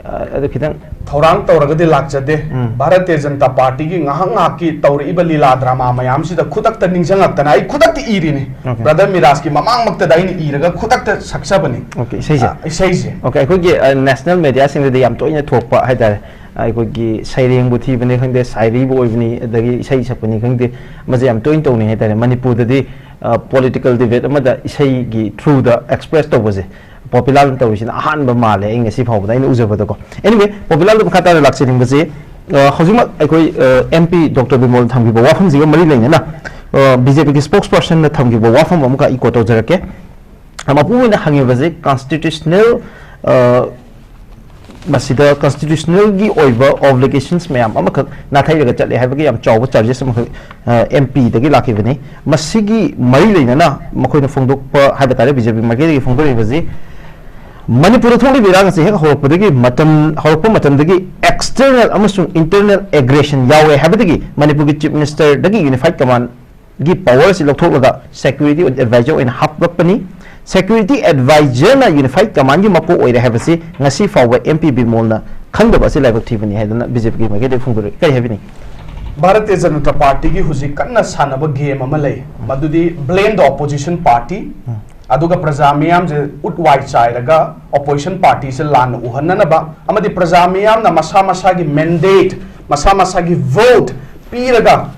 ꯑ, ꯑꯗꯨ ꯈꯤꯇꯪ ꯊꯧꯔꯥꯡ ꯇꯧꯔꯒꯗꯤ ꯂꯥꯛꯆꯗꯦ꯫ ꯎꯝ. ꯚꯥꯔꯇꯤꯌ ꯖꯅꯇꯥ ꯄꯥꯔꯇꯤꯒꯤ ꯉꯥꯏꯍꯥꯛ ꯉꯥꯏꯍꯥꯛꯀꯤ ꯇꯧꯔꯛꯏꯕ ꯂꯤꯂꯥ ꯗ꯭ꯔꯃꯥ ꯃꯌꯥꯝꯁꯤꯗ ꯈꯨꯗꯛꯇ ꯅꯤꯡꯁꯤꯡꯉꯛꯇꯅ ꯑꯩ ꯈꯨꯗꯛꯇ ꯏꯔꯤꯅꯤ꯫ Okay. ꯕ꯭ꯔꯗꯔ ꯃꯤꯔꯥꯖꯀꯤ ꯃꯃꯥꯡꯃꯛꯇꯗ ꯑꯩꯅ ꯏꯔꯒ ꯈꯨꯗꯛꯇ ꯁꯛꯆꯕꯅꯤ꯫ Okay, ꯏꯁꯩꯁꯦ? ꯑ, ꯏꯁꯩꯁꯦ꯫ Okay, ꯑꯩꯈꯣꯏꯒꯤ ꯅꯦꯁꯅꯦꯜ ꯃꯦꯗꯤꯌꯥꯁꯤꯡꯗꯗꯤ ꯌꯥꯝ ꯇꯣꯏꯅ ꯊꯣꯛꯄ ꯍꯥꯏꯇꯥꯔꯦ꯫ ꯑꯩꯈꯣꯏꯒꯤ ꯁꯩꯔꯦꯡꯕꯨ ꯊꯤꯕꯅꯤ ꯈꯪꯗꯦ, ꯁꯥꯏꯔꯤꯕꯨ ꯑꯣꯏꯕꯅꯤ, ꯑꯗꯒꯤ ꯏꯁꯩ ꯁꯛꯄꯅꯤ ꯈꯪꯗꯦ, ꯃꯁꯤ ꯌꯥꯝ ꯇꯣꯏꯅ ꯇꯧꯅꯩ ꯍꯥꯏꯇꯥꯔꯦ꯫ ꯃꯅꯤꯄꯨꯔꯗꯗꯤ ꯄꯣꯂꯤꯇꯤꯀꯦꯜ ꯗꯤꯕꯦꯠ ꯑꯃꯗ ꯏꯁꯩꯒꯤ ꯊ꯭ꯔꯨꯗ ꯑꯦꯛꯁꯄ꯭ꯔꯦꯁ ꯇꯧꯕꯁꯦ ꯄꯣꯄꯨꯂꯔ ꯇꯧꯔꯤꯁꯤꯅ ꯑꯍꯥꯟꯕ ꯃꯥꯜꯂꯦ, ꯑꯩ ꯉꯁꯤ ꯐꯥꯎꯕꯗ ꯑꯩꯅ ꯎꯖꯕꯗꯀꯣ꯫ Anyway, ꯄꯣꯄꯨꯂꯔꯗ ꯃꯈꯥ ꯇꯥꯅ ꯂꯥꯛꯆꯅꯤꯡꯕꯁꯦ, ꯑ, ꯍꯧꯖꯤꯛꯃꯛ ꯑꯩꯈꯣꯏ ꯑꯦꯝ ꯄꯤ ꯗꯣꯛꯇꯔ ꯕꯤꯃꯣꯜ ꯊꯝꯈꯤꯕ ꯋꯥꯐꯝꯁꯤꯒ ꯃꯔꯤ ꯂꯩꯅꯅ ꯕꯤ ꯖꯦ ꯄꯤꯒꯤ ꯁ꯭ꯄꯣꯛꯁ ꯄꯔꯁꯟꯅ ꯊꯝꯈꯤꯕ ꯋꯥꯐꯝ ꯑꯃꯈꯛ ꯑꯩ ꯀꯣꯠ ꯇꯧꯖꯔꯛꯀꯦ꯫ ꯃꯄꯨ ꯑꯣꯏꯅ ꯍꯪꯉꯤꯕꯁꯦ ꯀꯟꯁꯇꯤꯇ꯭ꯌꯨꯁꯅꯦꯜ, ꯃꯁꯤꯗ ꯀꯟꯁꯇꯤꯇ꯭ꯌꯨꯁꯅꯦꯜꯒꯤ ꯑꯣꯏꯕ ꯑꯣꯕ꯭ꯂꯤꯒꯦꯁꯟꯁ ꯃꯌꯥꯝ ꯑꯃꯈꯛ ꯅꯥꯊꯩꯔꯒ ꯆꯠꯂꯦ ꯍꯥꯏꯕꯒꯤ ꯌꯥꯝ ꯆꯥꯎꯕ ꯆꯥꯔꯖꯦꯁ ꯑꯃꯈꯛ ꯑꯦꯝ ꯄꯤꯗꯒꯤ ꯂꯥꯛꯈꯤꯕꯅꯤ꯫ ꯃꯁꯤꯒꯤ ꯃꯔꯤ ꯂꯩꯅꯅ ꯃꯈꯣꯏꯅ ꯐꯣꯡꯗꯣꯛꯄ ꯍꯥꯏꯕ ꯇꯥꯔꯦ, ꯕꯤ ꯖꯦ ꯄꯤ ꯃꯥꯏꯀꯩꯗꯒꯤ ꯐꯣꯡꯗꯣꯔꯛꯏꯕꯁꯤ, ꯃꯅꯤꯄꯨꯔꯗ ꯊꯣꯛꯂꯤꯕ ꯏꯔꯥꯡ ꯑꯁꯤ ꯍꯦꯛ ꯍꯧꯔꯛꯄꯗꯒꯤ ꯃꯇꯝ, ꯍꯧꯔꯛꯄ ꯃꯇꯝꯗꯒꯤ ꯑꯦꯛꯁꯇꯔꯅꯦꯜ ꯑꯃꯁꯨꯡ ꯏꯟꯇꯔꯅꯦꯜ ꯑꯦꯒ꯭ꯔꯦꯁꯟ ꯌꯥꯎꯋꯦ ꯍꯥꯏꯕꯗꯒꯤ ꯃꯅꯤꯄꯨꯔꯒꯤ ꯆꯤꯐ ꯃꯤꯅꯤꯁꯇꯔꯗꯒꯤ ꯌꯨꯅꯤꯐꯥꯏꯠ ꯀꯃꯥꯟꯒꯤ ꯄꯋꯔ ꯑꯁꯤ ꯂꯧꯊꯣꯛꯂꯒ ꯁꯦꯀ꯭ꯌꯨꯔꯤꯇꯤ ꯑꯦꯗꯚꯥꯏꯖꯔ ꯑꯣꯏꯅ ꯍꯥꯞꯂꯛꯄꯅꯤ꯫ ꯁꯦꯀ꯭ꯌꯨꯔꯤꯇꯤ ꯑꯦꯗꯚꯥꯏꯖꯔꯅ ꯌꯨꯅꯤꯐꯥꯏꯠ ꯀꯃꯥꯟꯒꯤ ꯃꯀꯣꯛ ꯑꯣꯏꯔꯦ ꯍꯥꯏꯕꯁꯤ ꯉꯁꯤ ꯐꯥꯎꯕ ꯑꯦꯝ ꯄꯤ ꯕꯤꯃꯣꯜꯅ ꯈꯪꯗꯕ ꯑꯁꯤ ꯂꯥꯏꯕꯛ ꯊꯤꯕꯅꯤ ꯍꯥꯏꯗꯅ ꯕꯤ ꯖꯦ ꯄꯤꯒꯤ ꯃꯥꯏꯀꯩꯗꯒꯤ ꯐꯣꯡꯗꯣꯔꯛꯏ꯫ ꯀꯔꯤ ꯍꯥꯏꯕꯤꯅꯤꯡꯏ? ꯚꯥꯔꯇꯤꯌ ꯖꯅꯇꯥ ꯄꯥꯔꯇꯤꯒꯤ ꯍꯧꯖꯤꯛ ꯀꯟꯅ ꯁꯥꯟꯅꯕ ꯒꯦꯝ ꯑꯃ ꯂꯩ, ꯃꯗꯨꯗꯤ blame the opposition party꯫ ꯑꯗꯨꯒ ꯄ꯭ꯔꯖꯥ ꯃꯤꯌꯥꯝꯁꯦ ꯎꯠ ꯋꯥꯏ ꯆꯥꯏꯔꯒ ꯑꯣꯄꯣꯖꯤꯁꯟ ꯄꯥꯔꯇꯤꯁꯦ ꯂꯥꯟꯅ ꯎꯍꯟꯅꯅꯕ ꯑꯃꯗꯤ ꯄ꯭ꯔꯖꯥ ꯃꯤꯌꯥꯝꯅ ꯃꯁꯥ ꯃꯁꯥꯒꯤ ꯃꯦꯟꯗꯦꯠ, ꯃꯁꯥ ꯃꯁꯥꯒꯤ ꯚꯣꯠ ꯄꯤꯔꯒ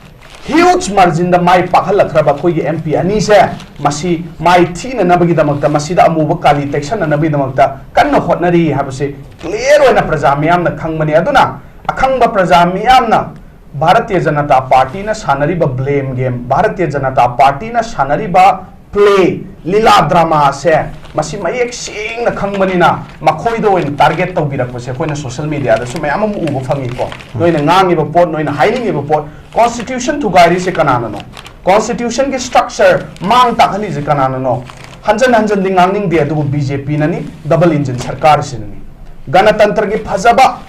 ꯍ꯭ꯌꯨꯖ ꯃꯥꯔꯖꯤꯟꯗ ꯃꯥꯏ ꯄꯥꯛꯍꯜꯂꯛꯈ꯭ꯔꯕ ꯑꯩꯈꯣꯏꯒꯤ ꯑꯦꯝ ꯄꯤ ꯑꯅꯤꯁꯦ ꯃꯁꯤ ꯃꯥꯏ ꯊꯤꯅꯅꯕꯒꯤꯗꯃꯛꯇ, ꯃꯁꯤꯗ ꯑꯃꯨꯕ ꯀꯥꯂꯤ ꯇꯩꯁꯟꯅꯅꯕꯒꯤꯗꯃꯛꯇ ꯀꯟꯅ ꯍꯣꯠꯅꯔꯤ ꯍꯥꯏꯕꯁꯤ ꯀ꯭ꯂꯤꯌꯔ ꯑꯣꯏꯅ ꯄ꯭ꯔꯖꯥ ꯃꯤꯌꯥꯝꯅ ꯈꯪꯕꯅꯤ꯫ ꯑꯗꯨꯅ ꯑꯈꯪꯕ ꯄ꯭ꯔꯖꯥ ꯃꯤꯌꯥꯝꯅ ꯚꯥꯔꯇꯤꯌ ꯖꯅꯇꯥ ꯄꯥꯔꯇꯤꯅ ꯁꯥꯟꯅꯔꯤꯕ ꯕ꯭ꯂꯦꯝ ꯒꯦꯝ, ꯚꯥꯔꯇꯤꯌ ꯖꯅꯇꯥ ꯄꯥꯔꯇꯤꯅ ꯁꯥꯟꯅꯔꯤꯕ ꯄ꯭ꯂꯦ, ꯂꯤꯂꯥ ꯗ꯭ꯔꯃꯥꯁꯦ ꯃꯁꯤ ꯃꯌꯦꯛ ꯁꯦꯡꯅ ꯈꯪꯕꯅꯤꯅ ꯃꯈꯣꯏꯗ ꯑꯣꯏꯅ ꯇꯥꯔꯒꯦꯠ ꯇꯧꯕꯤꯔꯛꯄꯁꯦ ꯑꯩꯈꯣꯏꯅ ꯁꯣꯁꯤꯌꯦꯜ ꯃꯤꯗꯤꯌꯥꯗꯁꯨ ꯃꯌꯥꯝ ꯑꯃ ꯎꯕ ꯐꯪꯉꯤꯀꯣ꯫ ꯅꯣꯏꯅ ꯉꯥꯡꯉꯤꯕ ꯄꯣꯠ, ꯅꯣꯏꯅ ꯍꯥꯏꯅꯤꯡꯉꯤꯕ ꯄꯣꯠ, ꯀꯣꯟꯁꯇꯤꯇ꯭ꯌꯨꯁꯟ ꯊꯨꯒꯥꯏꯔꯤꯁꯦ ꯀꯅꯥꯅꯅꯣ? ꯀꯣꯟꯁꯇꯤꯇ꯭ꯌꯨꯁꯟꯒꯤ ꯁ꯭ꯇ꯭ꯔꯛꯆꯔ ꯃꯥꯡ ꯇꯥꯛꯍꯜꯂꯤꯁꯦ ꯀꯅꯥꯅꯅꯣ? ꯍꯟꯖꯟ ꯍꯟꯖꯟꯗꯤ ꯉꯥꯡꯅꯤꯡꯗꯦ, ꯑꯗꯨꯕꯨ ꯕꯤ ꯖꯦ ꯄꯤꯅꯅꯤ, ꯗꯕꯜ ꯏꯟꯖꯤꯟ ꯁꯔꯀꯥꯔꯁꯤꯅꯅꯤ꯫ ꯒꯅꯇꯟꯇ꯭ꯔꯒꯤ ꯐꯖꯕ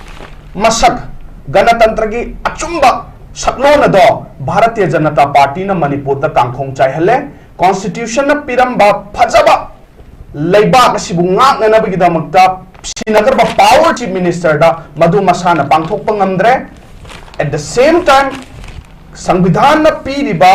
ꯃꯁꯛ, ꯒꯅꯇꯟꯇ꯭ꯔꯒꯤ ꯑꯆꯨꯝꯕ ꯁꯛꯂꯣꯟ ꯑꯗꯣ ꯚꯥꯔꯇꯤꯌ ꯖꯅꯇꯥ ꯄꯥꯔꯇꯤꯅ ꯃꯅꯤꯄꯨꯔꯗ ꯀꯥꯡꯈꯣꯡ ꯆꯥꯏꯍꯜꯂꯦ꯫ ꯀꯣꯟꯁꯇꯤꯇ꯭ꯌꯨꯁꯟꯅ ꯄꯤꯔꯝꯕ ꯐꯖꯕ ꯂꯩꯕꯥꯛ ꯑꯁꯤꯕꯨ ꯉꯥꯛꯅꯅꯕꯒꯤꯗꯃꯛꯇ ꯁꯤꯟꯅꯈ꯭ꯔꯕ power Chief Minister ꯗ ꯃꯗꯨ ꯃꯁꯥꯅ ꯄꯥꯡꯊꯣꯛꯄ ꯉꯝꯗ꯭ꯔꯦ꯫ At the same time, ꯁꯪꯕꯤꯙꯥꯟꯅ ꯄꯤꯔꯤꯕ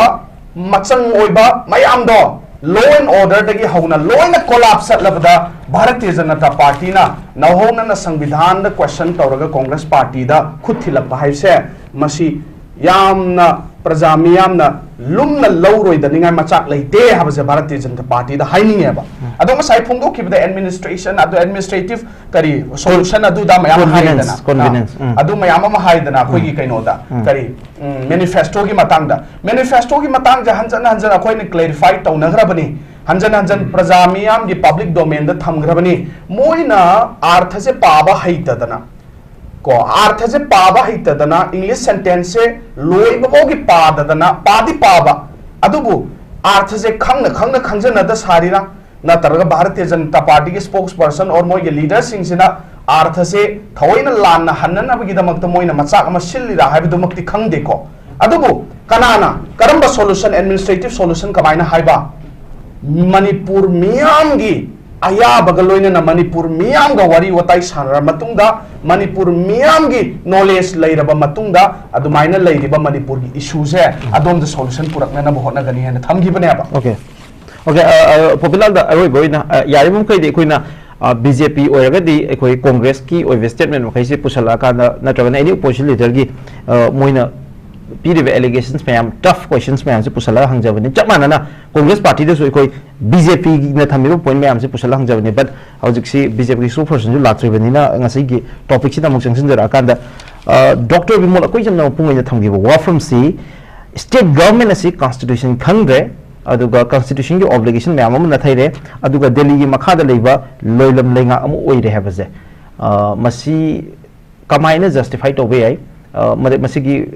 ꯃꯆꯪ ꯑꯣꯏꯕ ꯃꯌꯥꯝꯗꯣ, law and order ꯗꯒꯤ ꯍꯧꯅ ꯂꯣꯏꯅ collapse ꯆꯠꯂꯕꯗ, ꯚꯥꯔꯇꯤꯌ ꯖꯅꯇꯥ ꯄꯥꯔꯇꯤꯅ ꯅꯧꯍꯧꯅꯅ ꯁꯪꯕꯤꯙꯥꯟꯗ question ꯇꯧꯔꯒ ꯀꯣꯡꯒ꯭ꯔꯦꯁ ꯄꯥꯔꯇꯤꯗ ꯈꯨꯠ ꯊꯤꯜꯂꯛꯄ ꯍꯥꯏꯕꯁꯦ, ꯃꯁꯤ ꯌꯥꯝꯅ ꯄ꯭ꯔꯖꯥ ꯃꯤꯌꯥꯝꯅ ꯂꯨꯝꯅ ꯂꯧꯔꯣꯏꯗꯅꯤꯡꯉꯥꯏ ꯃꯆꯥꯛ ꯂꯩꯇꯦ ꯍꯥꯏꯕꯁꯦ ꯚꯥꯔꯇꯤꯌ ꯖꯅꯇꯥ ꯄꯥꯔꯇꯤꯗ ꯍꯥꯏꯅꯤꯡꯉꯦꯕ꯫ ꯑꯗꯣ ꯉꯁꯥꯏ ꯐꯣꯡꯗꯣꯛꯈꯤꯕꯗ administration, ꯑꯗꯣ administrative ꯀꯔꯤ solution ꯑꯗꯨꯗ ꯃꯌꯥꯝ ꯑꯃ convenience, ꯍꯥꯏꯗꯅ, convenience, ꯑꯥ, ꯎꯝ꯫ ꯑꯗꯨ ꯃꯌꯥꯝ ꯑꯃ ꯍꯥꯏꯗꯅ ꯑꯩꯈꯣꯏꯒꯤ ꯎꯝ꯫ ꯀꯩꯅꯣꯗ, ꯎꯝ꯫ ꯀꯔꯤ, ꯎꯝ, manifesto ꯒꯤ ꯃꯇꯥꯡꯗ, manifesto ꯒꯤ ꯃꯇꯥꯡꯁꯦ ꯍꯟꯖꯟ ꯍꯟꯖꯟ ꯑꯩꯈꯣꯏꯅ clarify ꯇꯧꯅꯈ꯭ꯔꯕꯅꯤ, ꯍꯟꯖꯟ ꯍꯟꯖꯟ ꯎꯝ꯫ ꯄ꯭ꯔꯖꯥ ꯃꯤꯌꯥꯝꯒꯤ public domain ꯗ ꯊꯝꯈ꯭ꯔꯕꯅꯤ꯫ ꯃꯣꯏꯅ ꯑꯥꯔꯊꯁꯦ ꯄꯥꯕ ꯍꯩꯇꯗꯅ, ꯀꯣ, ꯑꯥꯔꯊꯁꯦ ꯄꯥꯕ ꯍꯩꯇꯗꯅ English sentence ꯁꯦ ꯂꯣꯏꯕ ꯐꯥꯎꯒꯤ ꯄꯥꯗꯗꯅ, ꯄꯥꯗꯤ ꯄꯥꯕ, ꯑꯗꯨꯕꯨ ꯑꯥꯔꯊꯁꯦ ꯈꯪꯅ ꯈꯪꯅ ꯈꯪꯖꯅꯗ ꯁꯥꯔꯤꯔꯥ? ꯅꯠꯇ꯭ꯔꯒ ꯚꯥꯔꯇꯤꯌ ꯖꯅꯇꯥ ꯄꯥꯔꯇꯤꯒꯤ spokesperson or ꯃꯣꯏꯒꯤ leader ꯁꯤꯡꯁꯤꯅ ꯑꯥꯔꯊꯁꯦ ꯊꯑꯣꯏꯅ ꯂꯥꯟꯅ ꯍꯟꯅꯅꯕꯒꯤꯗꯃꯛꯇ ꯃꯣꯏꯅ ꯃꯆꯥꯛ ꯑꯃ ꯁꯤꯜꯂꯤꯔꯥ ꯍꯥꯏꯕꯗꯨꯃꯛꯇꯤ ꯈꯪꯗꯦꯀꯣ꯫ ꯑꯗꯨꯕꯨ ꯀꯅꯥꯅ ꯀꯔꯝꯕ solution, administrative solution ꯀꯃꯥꯏꯅ ꯍꯥꯏꯕ? ꯃꯅꯤꯄꯨꯔ ꯃꯤꯌꯥꯝꯒꯤ ꯑꯌꯥꯕꯒ ꯂꯣꯏꯅꯅ ꯃꯅꯤꯄꯨꯔ ꯃꯤꯌꯥꯝꯒ ꯋꯥꯔꯤ ꯋꯥꯇꯥꯏ ꯁꯥꯟꯅꯔ ꯃꯇꯨꯡꯗ, ꯃꯅꯤꯄꯨꯔ ꯃꯤꯌꯥꯝꯒꯤ knowledge ꯂꯩꯔꯕ ꯃꯇꯨꯡꯗ ꯑꯗꯨꯃꯥꯏꯅ ꯂꯩꯔꯤꯕ ꯃꯅꯤꯄꯨꯔꯒꯤ issue ꯁꯦ ꯑꯗꯣꯝꯗ solution ꯄꯨꯔꯛꯅꯅꯕ ꯍꯣꯠꯅꯒꯅꯤ ꯍꯥꯏꯅ ꯊꯝꯈꯤꯕꯅꯦꯕ꯫ Okay꯫ Okay, ꯑ, ꯑ, ꯄꯣꯄꯤꯂꯥꯜꯗ, ꯑꯔꯣꯏꯕ ꯑꯣꯏꯅ, ꯑ, ꯌꯥꯔꯤꯕ ꯃꯈꯩꯗꯤ ꯑꯩꯈꯣꯏꯅ, ꯑ, BJP ꯑꯣꯏꯔꯒꯗꯤ ꯑꯩꯈꯣꯏ ꯀꯣꯡꯒ꯭ꯔꯦꯁꯀꯤ ꯑꯣꯏꯕ statement ꯃꯈꯩꯁꯤ ꯄꯨꯁꯜꯂꯛꯑꯀꯥꯟꯗ, ꯅꯠꯇ꯭ꯔꯒꯅ any opposition leader ꯒꯤ, ꯑ, ꯃꯣꯏꯅ ꯄꯤꯔꯤꯕ allegations ꯃꯌꯥꯝ, tough questions ꯃꯌꯥꯝꯁꯤ ꯄꯨꯁꯜꯂꯒ ꯍꯪꯖꯕꯅꯤ꯫ ꯆꯞ ꯃꯥꯟꯅꯅ ꯀꯣꯡꯒ꯭ꯔꯦꯁ ꯄꯥꯔꯇꯤꯗꯁꯨ ꯑꯩꯈꯣꯏ BJP ꯅ ꯊꯝꯃꯤꯕ point ꯃꯌꯥꯝꯁꯤ ꯄꯨꯁꯜꯂꯒ ꯍꯪꯖꯕꯅꯤ꯫ But ꯍꯧꯖꯤꯛꯁꯤ BJP ꯒꯤ spokesperson ꯁꯨ ꯂꯥꯛꯇ꯭ꯔꯤꯕꯅꯤꯅ ꯉꯁꯤꯒꯤ topic ꯁꯤꯗ ꯑꯃꯨꯛ ꯆꯪꯁꯤꯟꯖꯔꯛꯑꯀꯥꯟꯗ, ꯑ, Doctor ꯕꯤꯃꯣꯜ, ꯑꯩꯈꯣꯏ ꯆꯝꯅ ꯃꯄꯨꯡ ꯑꯣꯏꯅ ꯊꯝꯈꯤꯕ ꯋꯥꯐꯝꯁꯤ, state government ꯑꯁꯤ constitution ꯈꯪꯗ꯭ꯔꯦ, ꯑꯗꯨꯒ constitution ꯒꯤ obligation ꯃꯌꯥꯝ ꯑꯃ ꯅꯥꯊꯩꯔꯦ, ꯑꯗꯨꯒ ꯗꯦꯜꯂꯤꯒꯤ ꯃꯈꯥꯗ ꯂꯩꯕ ꯂꯣꯏꯂꯝ ꯂꯩꯉꯥꯛ ꯑꯃ ꯑꯣꯏꯔꯦ ꯍꯥꯏꯕꯁꯦ, ꯑ, ꯃꯁꯤ ꯀꯃꯥꯏꯅ justify ꯇꯧꯕ ꯌꯥꯏ? ꯑ, ꯃꯗ-, ꯃꯁꯤꯒꯤ,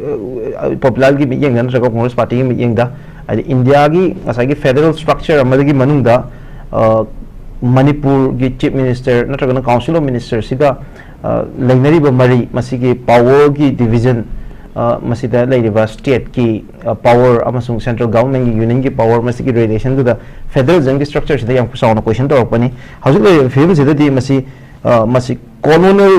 ꯑ, ꯄꯣꯄꯨꯂꯔꯒꯤ ꯃꯤꯠꯌꯦꯡꯗ ꯅꯠꯇ꯭ꯔꯒ ꯀꯣꯡꯒ꯭ꯔꯦꯁ ꯄꯥꯔꯇꯤꯒꯤ ꯃꯤꯠꯌꯦꯡꯗ, ꯍꯥꯏꯗꯤ ꯏꯟꯗꯤꯌꯥꯒꯤ ꯉꯁꯥꯏꯒꯤ federal structure ꯑꯃꯗꯒꯤ ꯃꯅꯨꯡꯗ, ꯑ, ꯃꯅꯤꯄꯨꯔꯒꯤ Chief Minister ꯅꯠꯇ꯭ꯔꯒꯅ Council of Minister ꯁꯤꯒ, ꯑ, ꯂꯩꯅꯔꯤꯕ ꯃꯔꯤ, ꯃꯁꯤꯒꯤ power ꯒꯤ division, ꯑ, ꯃꯁꯤꯗ ꯂꯩꯔꯤꯕ state ꯀꯤ, ꯑ, power ꯑꯃꯁꯨꯡ central government ꯀꯤ, union ꯒꯤ power, ꯃꯁꯤꯒꯤ relation ꯗꯨꯗ federalism ꯒꯤ structure ꯁꯤꯗ ꯌꯥꯝ ꯆꯥꯎꯅ question ꯇꯧꯔꯛꯄꯅꯤ꯫ ꯍꯧꯖꯤꯛ ꯂꯩꯔꯤꯕ ꯐꯤꯕꯝꯁꯤꯗꯗꯤ ꯃꯁꯤ, ꯑ, ꯃꯁꯤ colonial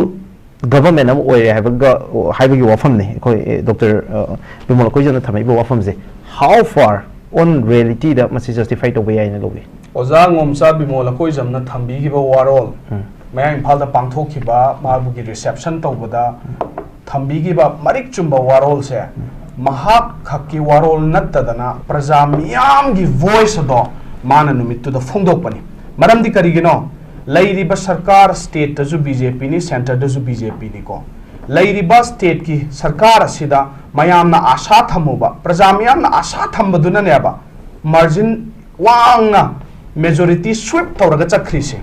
government ꯑꯃ ꯑꯣꯏꯔꯦ ꯍꯥꯏꯕꯒ, ꯍꯥꯏꯕꯒꯤ ꯋꯥꯐꯝꯅꯤ ꯑꯩꯈꯣꯏ, ꯑꯦ, ꯗꯣꯛꯇꯔ, ꯑ, ꯕꯤꯃꯣꯜ ꯑꯩꯈꯣꯏꯖꯅ ꯊꯝꯃꯛꯏꯕ ꯋꯥꯐꯝꯁꯦ꯫ How far on realityꯗ ꯃꯁꯤ justify ꯇꯧꯕ ꯌꯥꯏꯅ ꯂꯧꯏ? ꯑꯣꯖꯥ ꯉꯣꯝꯆꯥ ꯕꯤꯃꯣꯜ ꯑꯩꯈꯣꯏꯖꯝꯅ ꯊꯝꯕꯤꯈꯤꯕ ꯋꯥꯔꯣꯜ, ꯎꯝ꯫ ꯃꯌꯥꯡ ꯏꯝꯐꯥꯜꯗ ꯄꯥꯡꯊꯣꯛꯈꯤꯕ ꯃꯥꯕꯨꯒꯤ reception ꯇꯧꯕꯗ ꯊꯝꯕꯤꯈꯤꯕ ꯃꯔꯤꯛ ꯆꯨꯝꯕ ꯋꯥꯔꯣꯜꯁꯦ ꯃꯍꯥꯛ ꯈꯛꯀꯤ ꯋꯥꯔꯣꯜ ꯅꯠꯇꯗꯅ ꯄ꯭ꯔꯖꯥ ꯃꯤꯌꯥꯝꯒꯤ voice ꯑꯗꯣ ꯃꯥꯅ ꯅꯨꯃꯤꯠꯇꯨꯗ ꯐꯣꯡꯗꯣꯛꯄꯅꯤ꯫ ꯃꯔꯝꯗꯤ ꯀꯔꯤꯒꯤꯅꯣ? ꯂꯩꯔꯤꯕ ꯁꯔꯀꯥꯔ stateꯇꯁꯨ BJPꯅꯤ, centreꯗꯁꯨ BJPꯅꯤꯀꯣ꯫ ꯂꯩꯔꯤꯕ stateꯀꯤ ꯁꯔꯀꯥꯔ ꯑꯁꯤꯗ ꯃꯌꯥꯝꯅ ꯑꯥꯁꯥ ꯊꯝꯃꯨꯕ, ꯄ꯭ꯔꯖꯥ ꯃꯤꯌꯥꯝꯅ ꯑꯥꯁꯥ ꯊꯝꯕꯗꯨꯅꯅꯦꯕ margin ꯋꯥꯡꯅ majority sweep ꯇꯧꯔꯒ ꯆꯠꯈ꯭ꯔꯤꯁꯦ꯫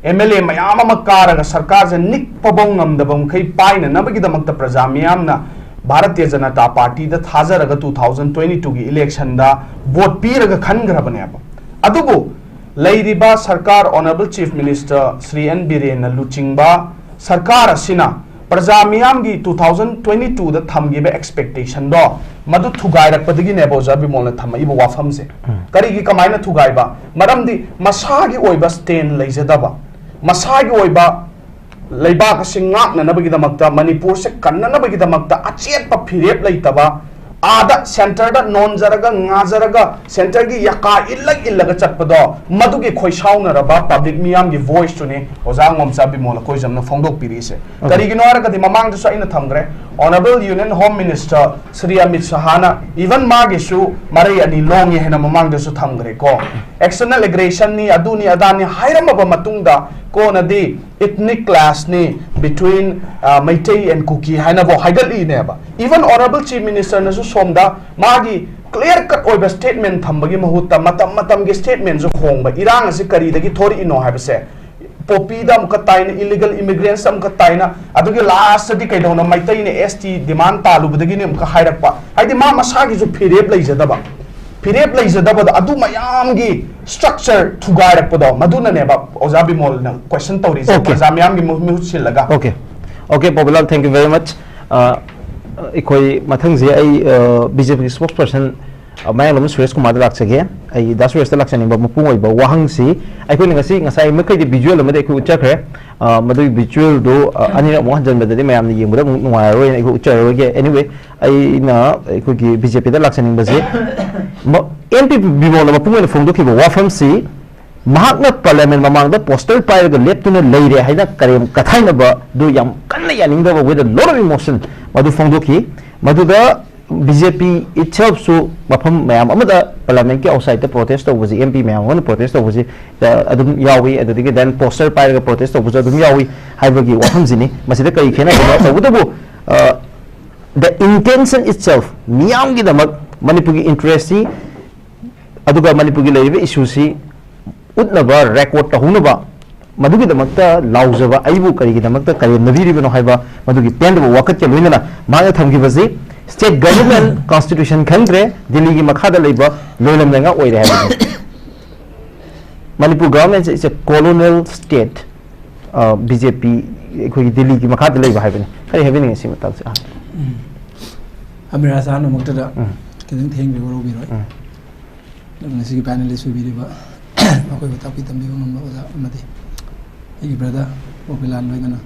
MLA ꯃꯌꯥꯝ ꯑꯃ ꯀꯥꯔꯒ ꯁꯔꯀꯥꯔꯁꯦ ꯅꯤꯛꯄꯐꯧ ꯉꯝꯗꯕ ꯃꯈꯩ ꯄꯥꯏꯅꯅꯕꯒꯤꯗꯃꯛꯇ ꯄ꯭ꯔꯖꯥ ꯃꯤꯌꯥꯝꯅ Bharatiya Janata ꯄꯥꯔꯇꯤꯗ ꯊꯥꯖꯔꯒ two thousand twenty twoꯒꯤ electionꯗ vote ꯄꯤꯔꯒ ꯈꯟꯈ꯭ꯔꯕꯅꯦꯕ꯫ ꯑꯗꯨꯕꯨ ꯂꯩꯔꯤꯕ ꯁꯔꯀꯥꯔ, Honourable Chief Minister Shri N ꯕꯤꯔꯦꯟꯅ ꯂꯨꯆꯤꯡꯕ ꯁꯔꯀꯥꯔ ꯑꯁꯤꯅ ꯄ꯭ꯔꯖꯥ ꯃꯤꯌꯥꯝꯒꯤ two thousand twenty twoꯗ ꯊꯝꯈꯤꯕ expectationꯗꯣ ꯃꯗꯨ ꯊꯨꯒꯥꯏꯔꯛꯄꯗꯒꯤꯅꯦꯕ ꯑꯣꯖꯥ ꯕꯤꯃꯣꯜꯅ ꯊꯝꯃꯛꯏꯕ ꯋꯥꯐꯝꯁꯦ꯫ ꯎꯝ꯫ ꯀꯔꯤꯒꯤ, ꯀꯃꯥꯏꯅ ꯊꯨꯒꯥꯏꯕ? ꯃꯔꯝꯗꯤ ꯃꯁꯥꯒꯤ ꯑꯣꯏꯕ stand ꯂꯩꯖꯗꯕ, ꯃꯁꯥꯒꯤ ꯑꯣꯏꯕ ꯂꯩꯕꯥꯛ ꯑꯁꯤ ꯉꯥꯛꯅꯅꯕꯒꯤꯗꯃꯛꯇ, ꯃꯅꯤꯄꯨꯔꯁꯦ ꯀꯟꯅꯅꯕꯒꯤꯗꯃꯛꯇ ꯑꯆꯦꯠꯄ ꯐꯤꯔꯦꯞ ꯂꯩꯇꯕ, ꯑꯥꯗ centreꯗ ꯅꯣꯟꯖꯔꯒ ꯉꯥꯖꯔꯒ centreꯒꯤ ꯌꯥꯀꯥ ꯏꯜꯂ ꯏꯜꯂꯒ ꯆꯠꯄꯗꯣ, ꯃꯗꯨꯒꯤ ꯈꯣꯏꯁꯥꯎꯅꯔꯕ public ꯃꯤꯌꯥꯝꯒꯤ voiceꯇꯨꯅꯤ ꯑꯣꯖꯥ ꯉꯣꯝꯆꯥ ꯕꯤꯃꯣꯜ ꯑꯩꯈꯣꯏꯖꯝꯅ ꯐꯣꯡꯗꯣꯛꯄꯤꯔꯤꯁꯦ꯫ Okay. ꯀꯔꯤꯒꯤꯅꯣ ꯍꯥꯏꯔꯒꯗꯤ ꯃꯃꯥꯡꯗꯁꯨ ꯑꯩꯅ ꯊꯝꯈ꯭ꯔꯦ, Honourable Union Home Minister Shri Amit ꯁꯍꯥꯅ even ꯃꯥꯒꯤꯁꯨ ꯃꯔꯩ ꯑꯅꯤ ꯂꯣꯡꯉꯦ ꯍꯥꯏꯅ ꯃꯃꯥꯡꯗꯁꯨ ꯊꯝꯈ꯭ꯔꯦꯀꯣ꯫ External aggressionnꯤ, ꯑꯗꯨꯅꯤ ꯑꯗꯥꯅꯤ ꯍꯥꯏꯔꯝꯃꯕ ꯃꯇꯨꯡꯗ ꯀꯣꯟꯅꯗꯤ ethnic clashꯅꯤ between, ꯑ, Meitei and Kuki ꯍꯥꯏꯅꯕꯨ ꯍꯥꯏꯒꯠꯂꯤꯅꯦꯕ꯫ Even Honourable Chief Ministerꯅꯁꯨ ꯁꯣꯝꯗ ꯃꯥꯒꯤ clear cut ꯑꯣꯏꯕ statement ꯊꯝꯕꯒꯤ ꯃꯍꯨꯠꯇ ꯃꯇꯝ ꯃꯇꯝꯒꯤ statementꯁꯨ ꯍꯣꯡꯕ, ꯏꯔꯥꯡ ꯑꯁꯤ ꯀꯔꯤꯗꯒꯤ ꯊꯣꯔꯛꯏꯅꯣ ꯍꯥꯏꯕꯁꯦ ꯄꯣꯄꯤꯗ ꯑꯃꯨꯛꯀ ꯇꯥꯏꯅ, illegal immigrants ꯑꯃꯨꯛꯀ ꯇꯥꯏꯅ, ꯑꯗꯨꯒꯤ lastꯇꯗꯤ ꯀꯩꯗꯧꯅ ꯃꯩꯇꯩꯅ ST demand ꯇꯥꯜꯂꯨꯕꯗꯒꯤꯅꯤ ꯑꯃꯨꯛꯀ ꯍꯥꯏꯔꯛꯄ꯫ ꯍꯥꯏꯗꯤ ꯃꯥ ꯃꯁꯥꯒꯤꯁꯨ ꯐꯤꯔꯦꯞ ꯂꯩꯖꯗꯕ, ꯐꯤꯔꯦꯞ ꯂꯩꯖꯗꯕꯗ ꯑꯗꯨ ꯃꯌꯥꯝꯒꯤ structure ꯊꯨꯒꯥꯏꯔꯛꯄꯗꯣ, ꯃꯗꯨꯅꯅꯦꯕ ꯑꯣꯖꯥ ꯕꯤꯃꯣꯜꯅ question ꯇꯧꯔꯤꯁꯦ, Okay. ꯄ꯭ꯔꯖꯥ ꯃꯤꯌꯥꯝꯒꯤ ꯃꯍꯨꯠ, ꯃꯍꯨꯠ ꯁꯤꯜꯂꯒ꯫ Okay. Okay, ꯄꯣꯕꯤꯂꯥꯜ, thank you very much. ꯑ, ꯑꯩꯈꯣꯏ ꯃꯊꯪꯁꯦ ꯑꯩ, ꯑ, BJPꯒꯤ spokesperson ꯑ, ꯃꯌꯥꯡꯂꯝ ꯁꯨꯔꯦꯁ ꯀꯨꯃꯥꯔꯗ ꯂꯥꯛꯆꯒꯦ꯫ ꯑꯩ ꯗꯥ ꯁꯨꯔꯦꯁꯇ ꯂꯥꯛꯆꯅꯤꯡꯕ ꯃꯄꯨꯡ ꯑꯣꯏꯕ ꯋꯥꯍꯪꯁꯤ, ꯑꯩꯈꯣꯏꯅ ꯉꯁꯤ, ꯉꯁꯥꯏ ꯃꯈꯩꯗꯤ visual ꯑꯃꯗꯤ ꯑꯩꯈꯣꯏ ꯎꯠꯆꯈ꯭ꯔꯦ꯫ ꯑ, ꯃꯗꯨꯒꯤ visualꯗꯨ, ꯑ, ꯑꯅꯤꯔꯛ ꯑꯃꯨꯛ ꯍꯟꯖꯟꯕꯗꯗꯤ ꯃꯌꯥꯝꯅ ꯌꯦꯡꯕꯗ ꯑꯃꯨꯛ ꯅꯨꯡꯉꯥꯏꯔꯔꯣꯏꯅ ꯑꯩꯈꯣꯏ ꯎꯠꯆꯔꯔꯣꯏꯒꯦ꯫ Anyway, ꯑꯩꯅ ꯑꯩꯈꯣꯏꯒꯤ BJPꯗ ꯂꯥꯛꯆꯅꯤꯡꯕꯁꯦ, ꯃ-, ꯑꯦꯝ ꯄꯤ ꯕꯤꯃꯣꯜꯅ ꯃꯄꯨꯡ ꯑꯣꯏꯅ ꯐꯣꯡꯗꯣꯛꯈꯤꯕ ꯋꯥꯐꯝꯁꯤ, ꯃꯍꯥꯛꯅ parliament ꯃꯃꯥꯡꯗ poster ꯄꯥꯏꯔꯒ ꯂꯦꯞꯇꯨꯅ ꯂꯩꯔꯦ ꯍꯥꯏꯅ ꯀꯔꯦꯝ ꯀꯊꯥꯏꯅꯕꯗꯨ ꯌꯥꯝ ꯀꯟꯅ ꯌꯥꯅꯤꯡꯗꯕ, with a lot of emotion, ꯃꯗꯨ ꯐꯣꯡꯗꯣꯛꯈꯤ꯫ ꯃꯗꯨꯗ BJP itselfꯁꯨ ꯃꯐꯝ ꯃꯌꯥꯝ ꯑꯃꯗ parliamentꯀꯤ outsideꯇ protest ꯇꯧꯕꯁꯤ, ꯑꯦꯝ ꯄꯤ ꯃꯌꯥꯝ ꯑꯃꯅ protest ꯇꯧꯕꯁꯤ, ꯑ, ꯑꯗꯨꯝ ꯌꯥꯎꯏ꯫ ꯑꯗꯨꯗꯒꯤ then poster ꯄꯥꯏꯔꯒ protest ꯇꯧꯕꯁꯨ ꯑꯗꯨꯝ ꯌꯥꯎꯏ ꯍꯥꯏꯕꯒꯤ ꯋꯥꯐꯝꯁꯤꯅꯤ꯫ ꯃꯁꯤꯗ ꯀꯔꯤ ꯈꯦꯠꯅꯕꯅꯣ? ꯇꯧꯕꯇꯕꯨ, ꯑ, the intention itself, ꯃꯤꯌꯥꯝꯒꯤꯗꯃꯛ ꯃꯅꯤꯄꯨꯔꯒꯤ interestꯁꯤ, ꯑꯗꯨꯒ ꯃꯅꯤꯄꯨꯔꯒꯤ ꯂꯩꯔꯤꯕ issueꯁꯤ ꯎꯠꯅꯕ, record ꯇꯧꯍꯧꯅꯕ, ꯃꯗꯨꯒꯤꯗꯃꯛꯇ ꯂꯥꯎꯖꯕ, ꯑꯩꯕꯨ ꯀꯔꯤꯒꯤꯗꯃꯛꯇ ꯀꯔꯦꯝꯅꯕꯤꯔꯤꯕꯅꯣ ꯍꯥꯏꯕ ꯃꯗꯨꯒꯤ ꯄꯦꯟꯗꯕ ꯋꯥꯀꯠꯀ ꯂꯣꯏꯅꯅ ꯃꯍꯥꯛꯅ ꯊꯝꯈꯤꯕꯁꯤ, state government constitution ꯈꯪꯗ꯭ꯔꯦ, ꯗꯤꯜꯂꯤꯒꯤ ꯃꯈꯥꯗ ꯂꯩꯕ ꯂꯣꯏꯂꯝ ꯂꯩꯉꯥꯛ ꯑꯣꯏꯔꯦ ꯍꯥꯏꯕꯁꯤꯅꯤ꯫ Manipur government is a colonial state, ꯑ, BJP ꯑꯩꯈꯣꯏꯒꯤ ꯗꯤꯜꯂꯤꯒꯤ ꯃꯈꯥꯗ ꯂꯩꯕ ꯍꯥꯏꯕꯅꯤ꯫ ꯀꯔꯤ ꯍꯥꯏꯕꯤꯅꯤꯡꯉꯤ ꯁꯤ ꯃꯇꯥꯡꯁꯦ? ꯑꯥ꯫ ꯎꯝ꯫ ꯑꯃꯤꯔꯥꯖ ꯑꯍꯥꯟꯕꯃꯛꯇꯗ ꯎꯝ꯫ ꯈꯤꯇꯪ ꯊꯦꯡꯕꯤꯕ ꯂꯧꯕꯤꯔꯣꯏ꯫ ꯎꯝ꯫ ꯑꯗꯨꯒ ꯉꯁꯤꯒꯤ panelist ꯑꯣꯏꯕꯤꯔꯤꯕ ꯑꯩꯈꯣꯏꯕꯨ ꯇꯥꯛꯄꯤ ꯇꯝꯕꯤꯕ ꯉꯝꯕ ꯑꯣꯖꯥ ꯑꯃꯗꯤ ꯑꯩꯒꯤ brother ꯄꯣꯄꯤꯂꯥꯜ ꯂꯣꯏꯅꯅ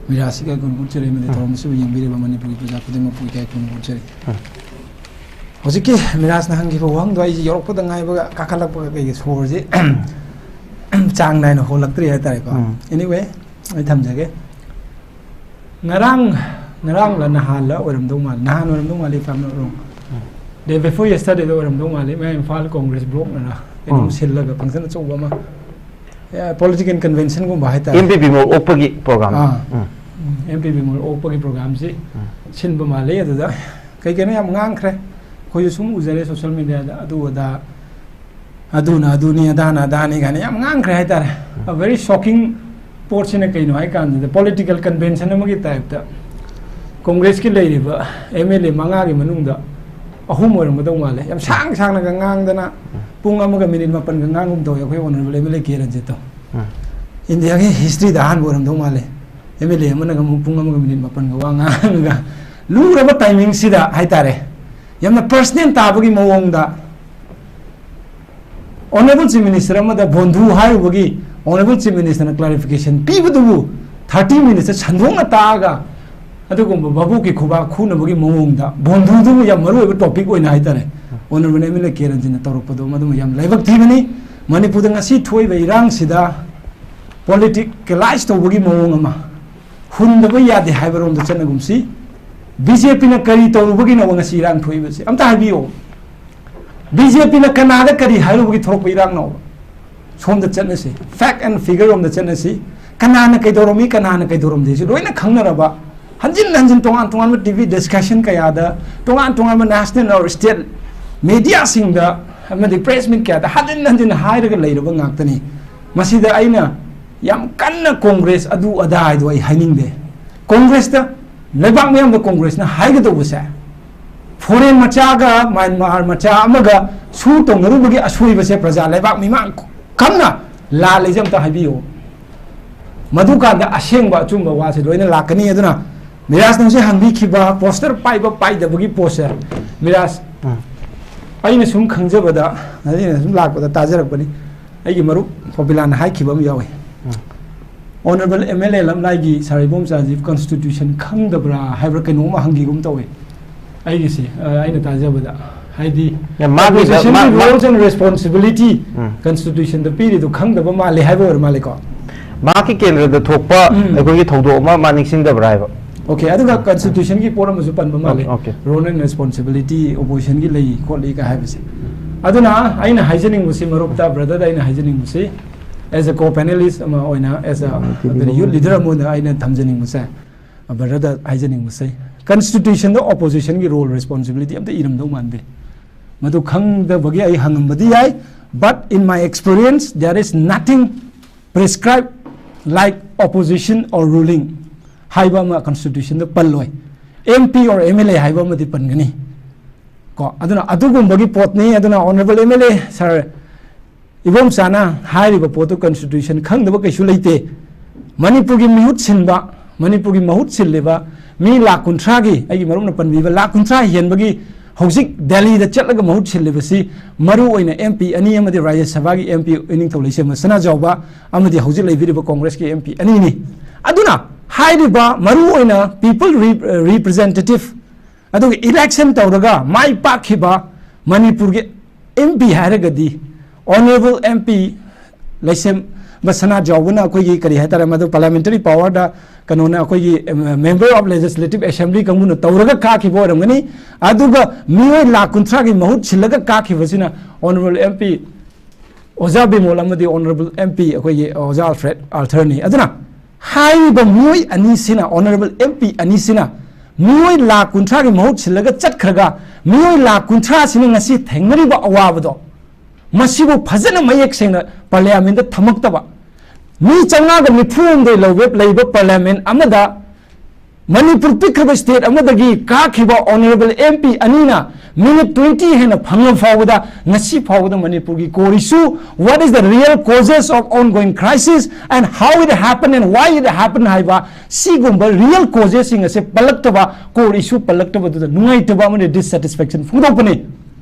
ꯃꯤꯔꯥꯁꯤꯒ ꯑꯩꯈꯣꯏꯅ ꯎꯠꯆꯔꯤ ꯑꯃꯗꯤ ꯎꯝ꯫ ꯊꯧꯔꯝ ꯑꯁꯤꯕꯨ ꯌꯦꯡꯕꯤꯔꯤꯕ ꯃꯅꯤꯄꯨꯔꯒꯤ ꯄ꯭ꯔꯖꯥ ꯈꯨꯗꯤꯡꯃꯛꯄꯨ ꯏꯀꯥꯏ ꯈꯨꯝꯅꯕ ꯎꯠꯆꯔꯤ꯫ ꯎꯝ꯫ ꯍꯧꯖꯤꯛꯀꯤ ꯃꯤꯔꯥꯖꯅ ꯍꯪꯈꯤꯕ ꯋꯥꯍꯪꯗꯣ ꯑꯩꯁꯦ ꯌꯧꯔꯛꯄꯗ ꯉꯥꯏꯕꯒ ꯀꯥꯈꯠꯂꯛꯄꯒ ꯀꯩꯒꯤ ꯁꯣꯔꯁꯦ ꯆꯥꯡ ꯅꯥꯏꯅ ꯍꯣꯜꯂꯛꯇ꯭ꯔꯤ ꯍꯥꯏꯇꯥꯔꯦꯀꯣ꯫ ꯎꯝ꯫ Anyway, ꯑꯩ ꯊꯝꯖꯒꯦ꯫ ꯉꯔꯥꯡ, ꯉꯔꯥꯡꯂ ꯅꯍꯥꯟꯂ ꯑꯣꯏꯔꯝꯗꯧ ꯃꯥꯜꯂꯤ, ꯅꯍꯥꯟ ꯑꯣꯏꯔꯝꯗꯧ ꯃꯥꯜꯂꯤ, if I'm not wrong꯫ Um. Day before yesterdayꯗ ꯑꯣꯏꯔꯝꯗꯧ ꯃꯥꯜꯂꯤ, ꯃꯌꯥꯝ ꯏꯝꯐꯥꯜ Congress blockꯅꯔ ꯀꯩꯅꯣꯝ ꯎꯝ꯫ ꯁꯤꯜꯂꯒ function ꯑꯆꯧꯕ ꯑꯃ, ꯑꯦ, political conventionꯒꯨꯝꯕ ꯍꯥꯏꯇꯥꯔꯦ꯫ ꯑꯦꯝ ꯄꯤ ꯕꯤꯃꯣꯜ ꯑꯣꯛꯄꯒꯤ program꯫ ꯑꯥ꯫ ꯎꯝ꯫ ꯎꯝ, ꯑꯦꯝ ꯄꯤ ꯕꯤꯃꯣꯜ ꯑꯣꯛꯄꯒꯤ programꯁꯤ ꯎꯝ꯫ ꯁꯤꯟꯕ ꯃꯥꯜꯂꯤ꯫ ꯑꯗꯨꯗ ꯀꯩ ꯀꯩꯅꯣ ꯌꯥꯝ ꯉꯥꯡꯈ꯭ꯔꯦ꯫ ꯑꯩꯈꯣꯏꯁꯨ ꯁꯨꯝ ꯎꯖꯔꯦ social mediaꯗ, ꯑꯗꯨ ꯑꯗꯥ, ꯑꯗꯨꯅ ꯑꯗꯨꯅꯤ, ꯑꯗꯥꯅ ꯑꯗꯥꯅꯤ ꯀꯥꯏꯅ ꯌꯥꯝ ꯉꯥꯡꯈ꯭ꯔꯦ ꯍꯥꯏꯇꯥꯔꯦ꯫ ꯎꯝ꯫ A very shocking ꯄꯣꯠꯁꯤꯅ ꯀꯩꯅꯣ ꯍꯥꯏ ꯀꯥꯟꯁꯤꯗ, political convention ꯑꯃꯒꯤ typeꯇ Congressꯀꯤ ꯂꯩꯔꯤꯕ MLA ꯃꯉꯥꯒꯤ ꯃꯅꯨꯡꯗ ꯑꯍꯨꯝ ꯑꯣꯏꯔꯝꯒꯗꯧ ꯃꯥꯜꯂꯦ, ꯌꯥꯝ ꯁꯥꯡ ꯁꯥꯡꯅꯒ ꯉꯥꯡꯗꯅ, ꯎꯝ꯫ ꯄꯨꯡ ꯑꯃꯒ minute ꯃꯥꯄꯟꯒ ꯉꯥꯡꯒꯨꯝ ꯇꯧꯋꯦ ꯑꯩꯈꯣꯏ honourable MLA ꯀꯦ ꯔꯟꯖꯤꯠꯇꯣ꯫ ꯎꯝ꯫ ꯏꯟꯗꯤꯌꯥꯒꯤ historyꯗ ꯑꯍꯥꯟꯕ ꯑꯣꯏꯔꯝꯗꯧ ꯃꯥꯜꯂꯦ, MLA ꯑꯃꯅꯒ ꯑꯃꯨꯛ ꯄꯨꯡ ꯑꯃꯒ minute ꯃꯥꯄꯟꯒ ꯋꯥ ꯉꯥꯡꯉꯒ, ꯂꯨꯔꯕ timingꯁꯤꯗ ꯍꯥꯏꯇꯥꯔꯦ꯫ ꯌꯥꯝꯅ personal ꯇꯥꯕꯒꯤ ꯃꯑꯣꯡꯗ Honourable Chief Minister ꯑꯃꯗ ꯕꯣꯟꯙꯨ ꯍꯥꯏꯔꯨꯕꯒꯤ Honourable Chief Minister ꯅ clarification ꯄꯤꯕꯗꯨꯕꯨ thirty minutes ꯁꯟꯗꯣꯛꯅ ꯇꯥꯛꯑꯒ ꯑꯗꯨꯒꯨꯝꯕ ꯚꯥꯕꯣꯛꯀꯤ ꯈꯨꯕꯥꯛ ꯈꯨꯅꯕꯒꯤ ꯃꯑꯣꯡꯗ ꯕꯣꯟꯙꯨꯗꯨꯕꯨ ꯌꯥꯝ ꯃꯔꯨꯑꯣꯏꯕ topic ꯑꯣꯏꯅ ꯍꯥꯏꯇꯥꯔꯦ, Honourable M L A ꯀꯦ ꯔꯟꯖꯟꯅ ꯇꯧꯔꯛꯄꯗꯣ ꯃꯗꯨꯃ ꯌꯥꯝ ꯂꯥꯏꯕꯛ ꯊꯤꯕꯅꯤ꯫ ꯃꯅꯤꯄꯨꯔꯗ ꯉꯁꯤ ꯊꯣꯛꯏꯕ ꯏꯔꯥꯡꯁꯤꯗ politicalize ꯇꯧꯕꯒꯤ ꯃꯑꯣꯡ ꯑꯃ, ꯍꯨꯟꯗꯕ ꯌꯥꯗꯦ ꯍꯥꯏꯕꯔꯣꯝꯗ ꯆꯠꯅꯒꯨꯝꯁꯤ꯫ ꯕꯤ ꯖꯦ ꯄꯤꯅ ꯀꯔꯤ ꯇꯧꯔꯨꯕꯒꯤꯅꯣꯕ ꯉꯁꯤ ꯏꯔꯥꯡ ꯊꯣꯛꯏꯕꯁꯦ? ꯑꯝꯇ ꯍꯥꯏꯕꯤꯌꯨ꯫ ꯕꯤ ꯖꯦ ꯄꯤꯅ ꯀꯅꯥꯗ ꯀꯔꯤ ꯍꯥꯏꯔꯨꯕꯒꯤ ꯊꯣꯛꯂꯛꯄ ꯏꯔꯥꯡꯅꯣꯕ? ꯁꯣꯝꯗ ꯆꯠꯅꯁꯤ, fact and figure ꯔꯣꯝꯗ ꯆꯠꯅꯁꯤ꯫ ꯀꯅꯥꯅ ꯀꯩꯗꯧꯔꯝꯃꯤ, ꯀꯅꯥꯅ ꯀꯩꯗꯧꯔꯝꯗꯦ, ꯁꯤ ꯂꯣꯏꯅ ꯈꯪꯅꯔꯕ, ꯍꯟꯖꯤꯟ ꯍꯟꯖꯤꯟ ꯇꯣꯉꯥꯟ ꯇꯣꯉꯥꯟꯕ T V discussion ꯀꯌꯥꯗ, ꯇꯣꯉꯥꯟ ꯇꯣꯉꯥꯟꯕ national or state media ꯁꯤꯡꯗ ꯑꯃꯗꯤ press meet ꯀꯌꯥꯗ ꯍꯟꯖꯤꯟ ꯍꯟꯖꯤꯟ ꯍꯥꯏꯔꯒ ꯂꯩꯔꯕ ꯉꯥꯛꯇꯅꯤ꯫ ꯃꯁꯤꯗ ꯑꯩꯅ ꯌꯥꯝ ꯀꯟꯅ Congress ꯑꯗꯨ ꯑꯗꯥ ꯍꯥꯏꯗꯣ ꯑꯩ ꯍꯥꯏꯅꯤꯡꯗꯦ꯫ Congress ꯇ, ꯂꯩꯕꯥꯛ ꯃꯤꯌꯥꯝꯗ Congress ꯅ ꯍꯥꯏꯒꯗꯧꯕꯁꯦ, foreign ꯃꯆꯥꯒ Myanmar ꯃꯆꯥ ꯑꯃꯒ ꯁꯨ ꯇꯧꯅꯔꯨꯕꯒꯤ ꯑꯁꯣꯏꯕꯁꯦ ꯄ꯭ꯔꯖꯥ ꯂꯩꯕꯥꯛ ꯃꯤꯃꯥꯡ ꯀꯟꯅ ꯂꯥꯜꯂꯤꯁꯦ ꯑꯝꯇ ꯍꯥꯏꯕꯤꯌꯨ꯫ ꯃꯗꯨꯀꯥꯟꯗ ꯑꯁꯦꯡꯕ ꯑꯆꯨꯝꯕ ꯋꯥꯁꯦ ꯂꯣꯏꯅ ꯂꯥꯛꯀꯅꯤ꯫ ꯑꯗꯨꯅ ꯃꯤꯔꯥꯖꯅ ꯉꯁꯤ ꯍꯪꯕꯤꯈꯤꯕ poster ꯄꯥꯏꯕ ꯄꯥꯏꯗꯕꯒꯤ ꯄꯣꯠꯁꯦ, ꯃꯤꯔꯥꯖ, ꯎꯝ꯫ ꯑꯩꯅ ꯁꯨꯝ ꯈꯪꯖꯕꯗ, ꯑꯩꯅ ꯁꯨꯝ ꯂꯥꯛꯄꯗ ꯇꯥꯖꯔꯛꯄꯅꯤ, ꯑꯩꯒꯤ ꯃꯔꯨꯞ ꯄꯣꯄꯤꯂꯥꯅ ꯍꯥꯏꯈꯤꯕ ꯑꯃ ꯌꯥꯎꯏ꯫ ꯎꯝ꯫ Honourable M L A ꯂꯝꯂꯥꯏꯒꯤ sir ꯏꯕꯣꯝꯆꯥꯁꯤ constitution ꯈꯪꯗꯕ꯭ꯔꯥ ꯍꯥꯏꯕ꯭ꯔꯥ ꯀꯩꯅꯣꯝꯃ ꯍꯪꯈꯤꯒꯨꯝ ꯇꯧꯏ꯫ ꯑꯩꯒꯤꯁꯤ, ꯑ, ꯑꯩꯅ ꯇꯥꯖꯕꯗ, ꯍꯥꯏꯗꯤ, ꯌꯥ, ꯃꯥꯒꯤꯗ, opposition ꯒꯤ ꯃꯥ, ꯃꯥ, rules and responsibility um. Constitution ꯗ ꯄꯤꯔꯤꯗꯣ ꯈꯪꯗꯕ ꯃꯥꯜꯂꯦ ꯍꯥꯏꯕ ꯑꯣꯏꯔ ꯃꯥꯜꯂꯦꯀꯣ? ꯃꯍꯥꯛꯀꯤ ꯀꯦꯟꯗ꯭ꯔꯗ ꯊꯣꯛꯄ ꯎꯝ꯫ ꯑꯩꯈꯣꯏꯒꯤ ꯊꯧꯗꯣꯛ ꯑꯃ ꯃꯥ ꯅꯤꯡꯁꯤꯡꯗꯕ꯭ꯔꯥ ꯍꯥꯏꯕ? Okay, ꯑꯗꯨꯒ constitution ꯒꯤ ꯄꯣꯠ ꯑꯃꯁꯨ ꯄꯟꯕ ꯃꯥꯜꯂꯦ꯫ Okay, okay. Role and responsibility opposition ꯒꯤ ꯂꯩ ꯈꯣꯠꯂꯤ ꯀ ꯍꯥꯏꯕꯁꯦ꯫ ꯑꯗꯨꯅ ꯑꯩꯅ ꯍꯥꯏꯖꯅꯤꯡꯕꯁꯤ, ꯃꯔꯨꯞꯇ, brother ꯗ ꯑꯩꯅ ꯍꯥꯏꯖꯅꯤꯡꯕꯁꯤ, as a co-panelist ꯑꯃ ꯑꯣꯏꯅ, as a, ꯎꯝ, ꯀꯔꯤ, youth leader ꯑꯃ ꯑꯣꯏꯅ ꯑꯩꯅ ꯊꯝꯖꯅꯤꯡꯕꯁꯦ, brother ꯗ ꯍꯥꯏꯖꯅꯤꯡꯕꯁꯦ, constitution ꯗ opposition ꯒꯤ role responsibility ꯑꯝꯇ ꯏꯔꯝꯗꯧ ꯃꯥꯟꯗꯦ꯫ ꯃꯗꯨ ꯈꯪꯗꯕꯒꯤ ꯑꯩ ꯍꯪꯉꯝꯕꯗꯤ ꯌꯥꯏ, but in my experience, there is nothing prescribed like opposition or ruling ꯍꯥꯏꯕ ꯑꯃ constitution the ꯄꯜꯂꯣꯏ꯫ M P or M L A ꯍꯥꯏꯕ ꯑꯃꯗꯤ ꯄꯟꯒꯅꯤ꯫ ꯀꯣ, ꯑꯗꯨꯅ ꯑꯗꯨꯒꯨꯝꯕꯒꯤ ꯄꯣꯠꯅꯤ꯫ ꯑꯗꯨꯅ Honourable M L A sir ꯏꯕꯣꯝꯆꯥꯅ ꯍꯥꯏꯔꯤꯕ ꯄꯣꯠꯇꯨ constitution ꯈꯪꯗꯕ ꯀꯩꯁꯨ ꯂꯩꯇꯦ꯫ ꯃꯅꯤꯄꯨꯔꯒꯤ ꯃꯤꯍꯨꯠ ꯁꯤꯟꯕ, ꯃꯅꯤꯄꯨꯔꯒꯤ ꯃꯍꯨꯠ ꯁꯤꯜꯂꯤꯕ ꯃꯤ ꯂꯥꯈ ꯀꯨꯟꯊ꯭ꯔꯥꯒꯤ, ꯑꯩꯒꯤ ꯃꯔꯨꯞꯅ ꯄꯟꯕꯤꯕ ꯂꯥꯈ ꯀꯨꯟꯊ꯭ꯔꯥ ꯍꯦꯟꯕꯒꯤ ꯍꯧꯖꯤꯛ ꯗꯦꯜꯂꯤꯗ ꯆꯠꯂꯒ ꯃꯍꯨꯠ ꯁꯤꯜꯂꯤꯕꯁꯤ ꯃꯔꯨ ꯑꯣꯏꯅ ꯑꯦꯝ ꯄꯤ ꯑꯅꯤ ꯑꯃꯗꯤ ꯔꯥꯖ꯭ꯌ ꯁꯚꯥꯒꯤ ꯑꯦꯝ ꯄꯤ ꯏꯅꯤꯡꯊꯧ ꯂꯩꯁꯦꯝꯕ ꯁꯅꯥꯖꯥꯎꯕ ꯑꯃꯗꯤ ꯍꯧꯖꯤꯛ ꯂꯩꯕꯤꯔꯤꯕ ꯀꯣꯡꯒ꯭ꯔꯦꯁꯀꯤ ꯑꯦꯝ ꯄꯤ ꯑꯅꯤꯅꯤ꯫ ꯑꯗꯨꯅ ꯍꯥꯏꯔꯤꯕ ꯃꯔꯨ ꯑꯣꯏꯅ ꯄꯤꯄꯜ ꯔꯤꯄ꯭ꯔꯖꯦꯟꯇꯦꯇꯤꯚ ꯑꯗꯨꯒ ꯏꯂꯦꯛꯁꯟ ꯇꯧꯔꯒ ꯃꯥꯏ ꯄꯥꯛꯈꯤꯕ ꯃꯅꯤꯄꯨꯔꯒꯤ ꯑꯦꯝ ꯄꯤ ꯍꯥꯏꯔꯒꯗꯤ ꯑꯣꯅꯔꯦꯕꯜ ꯑꯦꯝ ꯄꯤ ꯂꯩꯁꯦꯝꯕ ꯁꯅꯥꯖꯥꯎꯕꯅ ꯑꯩꯈꯣꯏꯒꯤ ꯀꯔꯤ ꯍꯥꯏꯇꯥꯔꯦ, ꯃꯗꯨ ꯄꯥꯔꯂꯤꯌꯥꯃꯦꯟꯇꯔꯤ ꯄꯥꯋꯔꯗ ꯀꯩꯅꯣꯅ ꯑꯩꯈꯣꯏꯒꯤ ꯃꯦꯝꯕꯔ ꯑꯣꯐ ꯂꯦꯖꯤꯁꯂꯦꯇꯤꯚ ꯑꯦꯁꯦꯝꯕ꯭ꯂꯤ ꯀꯥꯡꯕꯨꯅ ꯇꯧꯔꯒ ꯀꯥꯈꯤꯕ ꯑꯣꯏꯔꯝꯒꯅꯤ꯫ ꯑꯗꯨꯒ ꯃꯤꯑꯣꯏ ꯂꯥꯈ ꯀꯨꯟꯊ꯭ꯔꯥꯒꯤ ꯃꯍꯨꯠ ꯁꯤꯜꯂꯒ ꯀꯥꯈꯤꯕꯁꯤꯅ ꯑꯣꯅꯔꯦꯕꯜ ꯑꯦꯝ ꯄꯤ ꯑꯣꯖꯥ ꯕꯤꯃꯣꯜ ꯑꯃꯗꯤ ꯑꯣꯅꯔꯦꯕꯜ ꯑꯦꯝ ꯄꯤ ꯑꯩꯈꯣꯏꯒꯤ ꯑꯣꯖꯥ ꯑꯜꯐ꯭ꯔꯦꯗ ꯑꯥꯔꯊꯔꯅꯤ꯫ ꯑꯗꯨꯅ ꯍꯥꯏꯔꯤꯕ ꯃꯤꯑꯣꯏ ꯑꯅꯤꯁꯤꯅ, ꯑꯣꯅꯔꯦꯕꯜ ꯑꯦꯝ ꯄꯤ ꯑꯅꯤꯁꯤꯅ ꯃꯤꯑꯣꯏ ꯂꯥꯈ ꯀꯨꯟꯊ꯭ꯔꯥꯒꯤ ꯃꯍꯨꯠ ꯁꯤꯜꯂꯒ ꯆꯠꯈ꯭ꯔꯒ ꯃꯤꯑꯣꯏ ꯂꯥꯈ ꯀꯨꯟꯊ꯭ꯔꯥꯁꯤꯅ ꯉꯁꯤ ꯊꯦꯡꯅꯔꯤꯕ ꯑꯋꯥꯕꯗꯣ, ꯃꯁꯤꯕꯨ ꯐꯖꯅ ꯃꯌꯦꯛ ꯁꯦꯡꯅ ꯄꯥꯔꯂꯤꯌꯥꯃꯦꯟꯗ ꯊꯝꯃꯛꯇꯕ, ꯃꯤ ꯆꯥꯝꯃꯉꯥꯒ ꯅꯤꯐꯨ ꯍꯨꯝꯗꯣꯏ ꯂꯩꯕ ꯄꯥꯔꯂꯤꯌꯥꯃꯦꯟ ꯑꯃꯗ ꯃꯅꯤꯄꯨꯔ ꯄꯤꯛꯈ꯭ꯔꯕ ꯁ꯭ꯇꯦꯠ ꯑꯃꯗꯒꯤ ꯀꯥꯈꯤꯕ ꯑꯣꯅꯔꯦꯕꯜ ꯑꯦꯝ ꯄꯤ ꯑꯅꯤꯅ ꯃꯤꯅꯤꯠ ꯇ꯭ꯋꯦꯟꯇꯤ ꯍꯦꯟꯅ ꯐꯪꯉ ꯐꯥꯎꯕꯗ, ꯉꯁꯤ ꯐꯥꯎꯕꯗ ꯃꯅꯤꯄꯨꯔꯒꯤ core issue, what is the real causes of ongoing crisis and how it happened and why it happened ꯍꯥꯏꯕ ꯁꯤꯒꯨꯝꯕ real causesꯁꯤꯡ ꯑꯁꯦ ꯄꯜꯂꯛꯇꯕ, core issue ꯄꯜꯂꯛꯇꯕꯗꯨꯗ ꯅꯨꯡꯉꯥꯏꯇꯕ ꯑꯃꯗꯤ dissatisfaction ꯐꯣꯡꯗꯣꯛꯄꯅꯤ꯫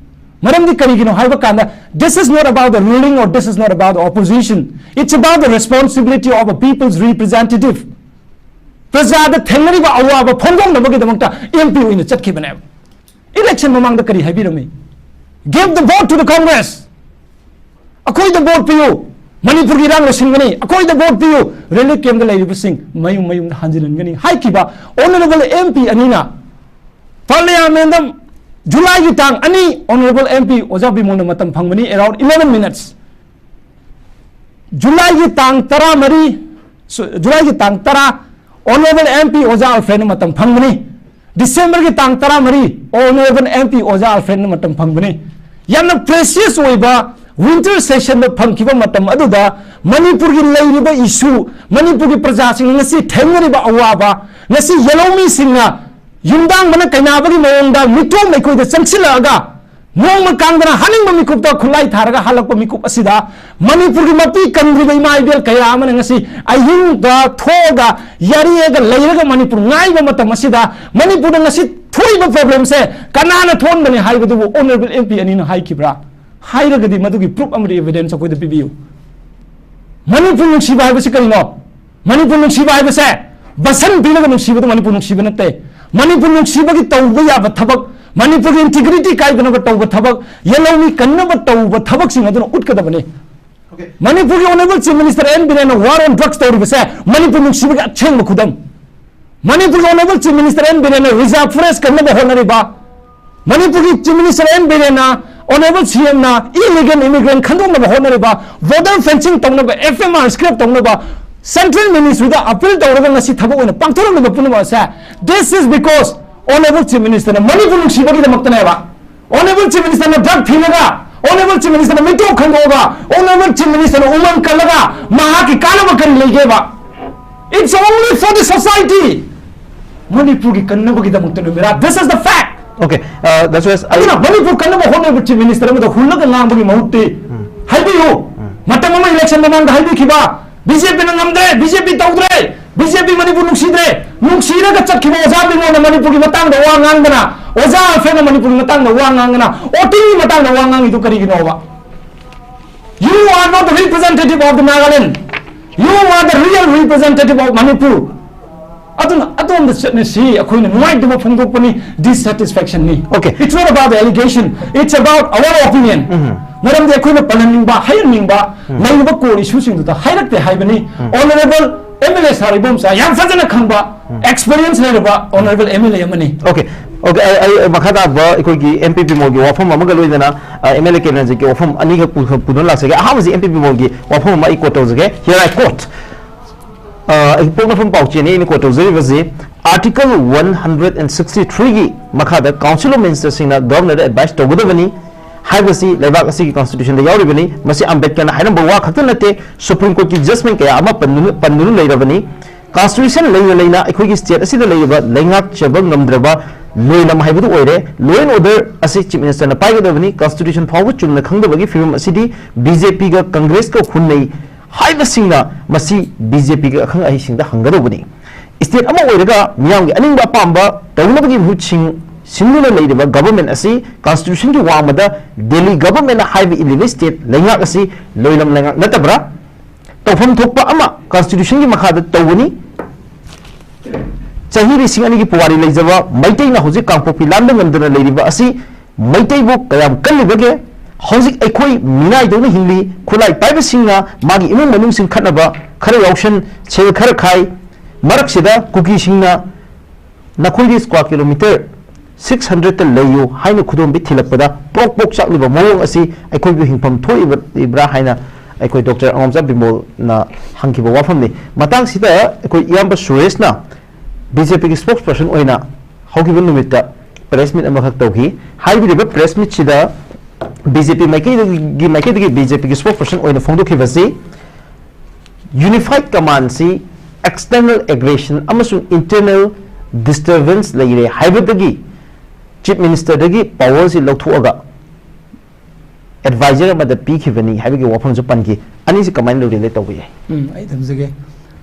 ꯃꯔꯝꯗꯤ ꯀꯔꯤꯒꯤꯅꯣ ꯍꯥꯏꯕ ꯀꯥꯟꯗ, this is not about the ruling or this is not about the opposition, it's about the responsibility of a people's representative. ꯄ꯭ꯔꯖꯥꯗ ꯊꯦꯡꯅꯔꯤꯕ ꯑꯋꯥꯕ ꯐꯣꯡꯗꯣꯛꯅꯕꯒꯤꯗꯃꯛꯇ ꯑꯦꯝ ꯄꯤ ꯑꯣꯏꯅ ꯆꯠꯈꯤꯕꯅꯦꯕ꯫ ꯏꯂꯦꯛꯁꯟ ꯃꯃꯥꯡꯗ ꯀꯔꯤ ꯍꯥꯏꯕꯤꯔꯝꯃꯤ? Give the vote to the Congress. ꯑꯩꯈꯣꯏꯗ ꯚꯣꯠ ꯄꯤꯌꯨ, ꯃꯅꯤꯄꯨꯔꯒꯤ ꯏꯔꯥꯡ ꯂꯣꯏꯁꯤꯟꯒꯅꯤ, ꯑꯩꯈꯣꯏꯗ ꯚꯣꯠ ꯄꯤꯌꯨ, ꯔꯤꯂꯤꯐ ꯀꯦꯝꯞꯇ ꯂꯩꯔꯤꯕꯁꯤꯡ ꯃꯌꯨꯝ ꯃꯌꯨꯝꯗ ꯍꯟꯖꯤꯜꯍꯟꯒꯅꯤ ꯍꯥꯏꯈꯤꯕ ꯑꯣꯅꯔꯦꯕꯜ ꯑꯦꯝ ꯄꯤ ꯑꯅꯤꯅ ꯄꯥꯔꯂꯤꯌꯥꯃꯦꯟꯗ ꯖꯨꯂꯥꯏꯒꯤ ꯇꯥꯡ ꯑꯅꯤ ꯑꯣꯅꯔꯦꯕꯜ ꯑꯦꯝ ꯄꯤ ꯑꯣꯖꯥ ꯕꯤꯃꯣꯜꯅ ꯃꯇꯝ ꯐꯪꯕꯅꯤ, around eleven minutes꯫ ꯖꯨꯂꯥꯏꯒꯤ ꯇꯥꯡ ꯇꯔꯥꯃꯔꯤ, ꯁꯨ-, ꯖꯨꯂꯥꯏꯒꯤ ꯇꯥꯡ ꯇꯔꯥ ꯑꯣꯅꯔꯦꯕꯜ ꯑꯦꯝ ꯄꯤ ꯑꯣꯖꯥ ꯑꯜꯐ꯭ꯔꯦꯗꯅ ꯃꯇꯝ ꯐꯪꯕꯅꯤ꯫ ꯗꯤꯁꯦꯝꯕꯔꯒꯤ ꯇꯥꯡ ꯇꯔꯥꯃꯔꯤ ꯑꯣꯅꯔꯦꯕꯜ ꯑꯦꯝ ꯄꯤ ꯑꯣꯖꯥ ꯑꯜꯐ꯭ꯔꯦꯗꯅ ꯃꯇꯝ ꯐꯪꯕꯅꯤ꯫ ꯌꯥꯝꯅ precious ꯑꯣꯏꯕ winter sessionꯗ ꯐꯪꯈꯤꯕ ꯃꯇꯝ ꯑꯗꯨꯗ ꯃꯅꯤꯄꯨꯔꯒꯤ ꯂꯩꯔꯤꯕ issue, ꯃꯅꯤꯄꯨꯔꯒꯤ ꯄ꯭ꯔꯖꯥꯁꯤꯡꯅ ꯉꯁꯤ ꯊꯦꯡꯅꯔꯤꯕ ꯑꯋꯥꯕ, ꯉꯁꯤ ꯌꯦꯜꯍꯧꯃꯤꯁꯤꯡꯅ ꯌꯨꯝꯗꯥꯡꯕꯅ ꯀꯩꯅꯥꯕꯒꯤ ꯃꯑꯣꯡꯗ ꯃꯤꯇꯣꯝ ꯂꯩꯀꯣꯏꯗ ꯆꯪꯁꯤꯜꯂꯛꯑꯒ ꯅꯣꯡꯃ ꯀꯥꯡꯗꯅ ꯍꯥꯅꯤꯡꯕ ꯃꯤꯀꯨꯞꯇ ꯈꯨꯠꯂꯥꯏ ꯊꯥꯔꯒ ꯍꯜꯂꯛꯄ ꯃꯤꯀꯨꯞ ꯑꯁꯤꯗ ꯃꯅꯤꯄꯨꯔꯒꯤ ꯃꯄꯤ ꯀꯟꯗ꯭ꯔꯤꯕ ꯏꯃꯥ ꯏꯕꯦꯜ ꯀꯌꯥ ꯑꯃꯅ ꯉꯁꯤ ꯑꯍꯤꯡꯗ ꯊꯣꯛꯑꯒ ꯌꯥꯔꯤꯑꯒ ꯂꯩꯔꯒ ꯃꯅꯤꯄꯨꯔ ꯉꯥꯏꯕ ꯃꯇꯝ ꯑꯁꯤꯗ ꯃꯅꯤꯄꯨꯔꯗ ꯉꯁꯤ ꯊꯣꯛꯏꯕ problemꯁꯦ ꯀꯅꯥꯅ ꯊꯣꯛꯍꯟꯕꯅꯤ ꯍꯥꯏꯕꯗꯨꯕꯨ honourable M P ꯑꯅꯤꯅ ꯍꯥꯏꯈꯤꯕ꯭ꯔꯥ? ꯍꯥꯏꯔꯒꯗꯤ ꯃꯗꯨꯒꯤ proof ꯑꯃꯗꯤ evidence ꯑꯩꯈꯣꯏꯗ ꯄꯤꯕꯤꯌꯨ꯫ ꯃꯅꯤꯄꯨꯔ ꯅꯨꯡꯁꯤꯕ ꯍꯥꯏꯕꯁꯤ ꯀꯔꯤꯅꯣ? ꯃꯅꯤꯄꯨꯔ ꯅꯨꯡꯁꯤꯕ ꯍꯥꯏꯕꯁꯦ ꯕꯁꯟ ꯄꯤꯔꯒ ꯅꯨꯡꯁꯤꯕꯗꯨ ꯃꯅꯤꯄꯨꯔ ꯅꯨꯡꯁꯤꯕ ꯅꯠꯇꯦ꯫ ꯃꯅꯤꯄꯨꯔ ꯅꯨꯡꯁꯤꯕꯒꯤ ꯇꯧꯕ ꯌꯥꯕ ꯊꯕꯛ, ꯃꯅꯤꯄꯨꯔꯒꯤ integrity ꯀꯥꯏꯗꯅꯕ ꯇꯧꯕ ꯊꯕꯛ, ꯌꯦꯜꯍꯧꯃꯤ ꯀꯟꯅꯕ ꯇꯧꯕ ꯊꯕꯛꯁꯤꯡ ꯑꯗꯨꯅ ꯎꯠꯀꯗꯕꯅꯤ꯫ ꯃꯅꯤꯄꯨꯔꯒꯤ honourable Chief Minister N Birenꯅ war on drugs ꯇꯧꯔꯤꯕꯁꯦ Manipur ꯅꯨꯡꯁꯤꯕꯒꯤ ꯑꯁꯦꯡꯕ ꯈꯨꯗꯝ꯫ ꯃꯅꯤꯄꯨꯔꯒꯤ honourable Chief Minister N Birenꯅ reserve forest ꯀꯟꯅꯕ ꯍꯣꯠꯅꯔꯤꯕ, ꯃꯅꯤꯄꯨꯔꯒꯤ Chief Minister N Birenꯅ, honourable C M ꯅ illegal immigrant ꯈꯟꯗꯣꯛꯅꯕ ꯍꯣꯠꯅꯔꯤꯕ, border fencing ꯇꯧꯅꯕ, F M R scrap ꯇꯧꯅꯕ central ministryꯗ appeal ꯇꯧꯔꯒ ꯉꯁꯤ ꯊꯕꯛ ꯑꯣꯏꯅ ꯄꯥꯡꯊꯣꯔꯛꯂꯤꯕ ꯄꯨꯝꯅꯃꯛ ꯑꯁꯦ, this is because honourable Chief Ministerꯅ Manipur ꯅꯨꯡꯁꯤꯕꯒꯤꯗꯃꯛꯇꯅꯦꯕ꯫ Honourable Chief Ministerꯅ drug ꯊꯤꯡꯉꯒ, honourable Chief Ministerꯅ ꯃꯤꯇꯣꯞ ꯈꯟꯗꯣꯛꯑꯒ, honourable Chief Ministerꯅ ꯎꯃꯪ ꯀꯜꯂꯒ ꯃꯍꯥꯛꯀꯤ ꯀꯥꯟꯅꯕ ꯀꯔꯤ ꯂꯩꯒꯦꯕ? It's only for the society. ꯃꯅꯤꯄꯨꯔꯒꯤ ꯀꯟꯅꯕꯒꯤꯗꯃꯛꯇ ꯅꯨꯃꯤꯔꯥ꯫ This is the fact. Okay, uh, that's why I, ꯑꯗꯨꯅ ꯃꯅꯤꯄꯨꯔ ꯀꯟꯅꯕ ꯍꯣꯠꯅꯕ Chief Minister ꯑꯃꯗ ꯍꯨꯜꯂꯒ ꯉꯥꯡꯕꯒꯤ ꯃꯍꯨꯠꯇꯤ ꯍꯥꯏꯕꯤꯌꯨ꯫ ꯃꯇꯝ ꯑꯃ election ꯃꯃꯥꯡꯗ ꯍꯥꯏꯕꯤꯈꯤꯕ, BJPꯅ ꯉꯝꯗ꯭ꯔꯦ, BJP ꯇꯧꯗ꯭ꯔꯦ, BJP ꯃꯅꯤꯄꯨꯔ ꯅꯨꯡꯁꯤꯗ꯭ꯔꯦ, ꯅꯨꯡꯁꯤꯔꯒ ꯆꯠꯈꯤꯕ ꯑꯣꯖꯥ ꯕꯤꯃꯣꯜꯅ ꯃꯅꯤꯄꯨꯔꯒꯤ ꯃꯇꯥꯡꯗ ꯋꯥ ꯉꯥꯡꯗꯅ, ꯑꯣꯖꯥ ꯑꯜꯐ꯭ꯔꯦꯗꯅ ꯃꯅꯤꯄꯨꯔꯒꯤ ꯃꯇꯥꯡꯗ ꯋꯥ ꯉꯥꯡꯗꯅ, votingꯒꯤ ꯃꯇꯥꯡꯗ ꯋꯥ ꯉꯥꯡꯉꯤꯗꯨ ꯀꯔꯤꯒꯤꯅꯣꯕ? You are not the representative of the Nagaland. You are the real representative of Manipur. ꯑꯗꯨꯅ ꯑꯗꯣꯝꯗ ꯆꯠꯅꯁꯤ, ꯑꯩꯈꯣꯏꯅ ꯅꯨꯡꯉꯥꯏꯇꯕ ꯐꯣꯡꯗꯣꯛꯄꯅꯤ, dissatisfactionꯅꯤ꯫ Okay. It's not about the allegation, it's about our opinion. ꯃꯔꯝꯗꯤ ꯑꯩꯈꯣꯏꯅ ꯄꯜꯍꯟꯅꯤꯡꯕ, ꯍꯥꯏꯍꯟꯅꯤꯡꯕ ꯂꯩꯔꯤꯕ core issueꯁꯤꯡꯗꯨꯗ ꯍꯥꯏꯔꯛꯇꯦ ꯍꯥꯏꯕꯅꯤ꯫ Honourable MLA Sir ꯏꯕꯣꯝꯆꯥ ꯌꯥꯝ ꯐꯖꯅ ꯈꯪꯕ, experience ꯂꯩꯔꯕ honourable MLA ꯑꯃꯅꯤ꯫ Okay, okay, ꯑꯩ ꯑꯩ ꯃꯈꯥ ꯇꯥꯕ ꯑꯩꯈꯣꯏꯒꯤ M P ꯕꯤꯃꯣꯜꯒꯤ ꯋꯥꯐꯝ ꯑꯃꯒ ꯂꯣꯏꯅꯅ, ꯑ, MLA ꯀꯦꯅꯟꯖꯤꯠꯀꯤ ꯋꯥꯐꯝ ꯑꯅꯤꯈꯛ ꯄꯨ- ꯄꯨꯗꯨꯅ ꯂꯥꯛꯆꯒꯦ꯫ ꯑꯍꯥꯟꯕꯁꯤ M P ꯕꯤꯃꯣꯜꯒꯤ ꯋꯥꯐꯝ ꯑꯃ ꯑꯩ quote ꯇꯧꯖꯒꯦ꯫ Here I quote. ꯑ, ꯑꯩ ꯄꯣꯛꯅꯐꯝ ꯄꯥꯎꯆꯦꯅꯤ ꯑꯩꯅ quote ꯇꯧꯖꯔꯤꯕꯁꯤ, Article one hundred and sixty-threeꯒꯤ ꯃꯈꯥꯗ Council of Ministerꯁꯤꯡꯅ Governorꯗ advice ꯇꯧꯒꯗꯕꯅꯤ ꯍꯥꯏꯕꯁꯤ ꯂꯩꯕꯥꯛ ꯑꯁꯤꯒꯤ Constitutionꯗ ꯌꯥꯎꯔꯤꯕꯅꯤ꯫ ꯃꯁꯤ ꯑꯝꯕꯦꯗꯀꯔꯅ ꯍꯥꯏꯔꯝꯕ ꯋꯥ ꯈꯛꯇ ꯅꯠꯇꯦ, Supreme Courtꯀꯤ judgement ꯀꯌꯥ ꯑꯃ ꯄꯟꯗꯨꯅ ꯄꯟꯗꯨꯅ ꯂꯩꯔꯕꯅꯤ꯫ Constitution ꯂꯩꯅ ꯂꯩꯅ ꯑꯩꯈꯣꯏꯒꯤ state ꯑꯁꯤꯗ ꯂꯩꯔꯤꯕ ꯂꯩꯉꯥꯛꯆꯕ ꯉꯝꯗ꯭ꯔꯕ ꯂꯣꯏꯂꯝ ꯍꯥꯏꯕꯗꯨ ꯑꯣꯏꯔꯦ꯫ Law and order ꯑꯁꯤ Chief Minister ꯅ ꯄꯥꯏꯒꯗꯕꯅꯤ꯫ Constitution ꯐꯥꯎꯕ ꯆꯨꯝꯅ ꯈꯪꯗꯕꯒꯤ ꯐꯤꯕꯝ ꯑꯁꯤꯗꯤ B J P ꯒ Congress ꯀ ꯍꯨꯟꯅꯩ ꯍꯥꯏꯕꯁꯤꯡꯅ ꯃꯁꯤ B J P ꯒꯤ ꯑꯈꯪ ꯑꯍꯩꯁꯤꯡꯗ ꯍꯪꯒꯗꯧꯕꯅꯤ꯫ State ꯑꯃ ꯑꯣꯏꯔꯒ ꯃꯤꯌꯥꯝꯒꯤ ꯑꯅꯤꯡꯕ ꯑꯄꯥꯝꯕ ꯇꯧꯅꯕꯒꯤ ꯃꯍꯨꯠ ꯁꯤꯟ-, ꯁꯤꯟꯗꯨꯅ ꯂꯩꯔꯤꯕ government ꯑꯁꯤ Constitution ꯒꯤ ꯋꯥꯡꯃꯗ Delhi Government ꯅ ꯍꯥꯏꯕ ꯏꯜꯂꯤꯕ state ꯂꯩꯉꯥꯛ ꯑꯁꯤ ꯂꯣꯏꯂꯝ ꯂꯩꯉꯥꯛ ꯅꯠꯇꯕ꯭ꯔꯥ? ꯇꯧꯐꯝ ꯊꯣꯛꯄ ꯑꯃ Constitution ꯒꯤ ꯃꯈꯥꯗ ꯇꯧꯒꯅꯤ꯫ ꯆꯍꯤ ꯂꯤꯁꯤꯡ ꯑꯅꯤꯒꯤ ꯄꯨꯋꯥꯔꯤ ꯂꯩꯖꯕ ꯃꯩꯇꯩꯅ ꯍꯧꯖꯤꯛ ꯀꯥꯡꯄꯣꯛꯄꯤ ꯂꯥꯟꯗ ꯉꯝꯗꯅ ꯂꯩꯔꯤꯕ ꯑꯁꯤ ꯃꯩꯇꯩꯕꯨ ꯀꯌꯥꯝ ꯀꯜꯂꯤꯕꯒꯦ? ꯍꯧꯖꯤꯛ ꯑꯩꯈꯣꯏ ꯃꯤꯅꯥꯏꯗꯧꯅ ꯍꯤꯡꯂꯤ꯫ ꯈꯨꯠꯂꯥꯏ ꯄꯥꯏꯕꯁꯤꯡꯅ ꯃꯥꯒꯤ ꯏꯃꯨꯡ ꯃꯅꯨꯡꯁꯤꯡ ꯈꯠꯅꯕ, ꯈꯔ ꯌꯥꯎꯁꯟ, ꯁꯦꯜ ꯈꯔ ꯈꯥꯏ꯫ ꯃꯔꯛꯁꯤꯗ ꯀꯨꯀꯤꯁꯤꯡꯅ "ꯅꯈꯣꯏꯗꯤ square kilometre six hundred ꯇ ꯂꯩꯌꯨ" ꯍꯥꯏꯅ ꯈꯨꯗꯣꯝꯕꯤ ꯊꯤꯜꯂꯛꯄꯗ ꯄ꯭ꯔꯣꯛ ꯄ꯭ꯔꯣꯛ ꯆꯥꯛꯂꯤꯕ ꯃꯑꯣꯡ ꯑꯁꯤ ꯑꯩꯈꯣꯏꯕꯨ ꯍꯤꯡꯐꯝ ꯊꯣꯛꯏꯕ꯭ꯔꯥ ꯍꯥꯏꯅ ꯑꯩꯈꯣꯏ Doctor ꯑꯉꯣꯝꯆꯥ ꯕꯤꯃꯣꯜꯅ ꯍꯪꯈꯤꯕ ꯋꯥꯐꯝꯅꯤ꯫ ꯃꯇꯥꯡꯁꯤꯗ ꯑꯩꯈꯣꯏ ꯏꯌꯥꯝꯕ ꯁꯨꯔꯦꯁꯅ B J P ꯒꯤ spokesperson ꯑꯣꯏꯅ ꯍꯧꯈꯤꯕ ꯅꯨꯃꯤꯠꯇ press meet ꯑꯃꯈꯛ ꯇꯧꯈꯤ꯫ ꯍꯥꯏꯕꯤꯔꯤꯕ press meet ꯁꯤꯗ B J P ꯃꯥꯏꯀꯩꯗꯒꯤ, ꯃꯥꯏꯀꯩꯗꯒꯤ B J P ꯒꯤ spokesperson ꯑꯣꯏꯅ ꯐꯣꯡꯗꯣꯛꯈꯤꯕꯁꯤ, Unified Command ꯁꯤ external aggression ꯑꯃꯁꯨꯡ internal disturbance ꯂꯩꯔꯦ ꯍꯥꯏꯕꯗꯒꯤ Chief Minister ꯗꯒꯤ power ꯁꯤ ꯂꯧꯊꯣꯛꯑꯒ advisor ꯑꯃꯗ ꯄꯤꯈꯤꯕꯅꯤ ꯍꯥꯏꯕꯒꯤ ꯋꯥꯐꯝꯁꯨ ꯄꯟꯈꯤ꯫ ꯑꯅꯤꯁꯤ ꯀꯃꯥꯏꯅ relate ꯇꯧꯕ ꯌꯥꯏ? ꯎꯝ, ꯑꯩ ꯊꯝꯖꯒꯦ꯫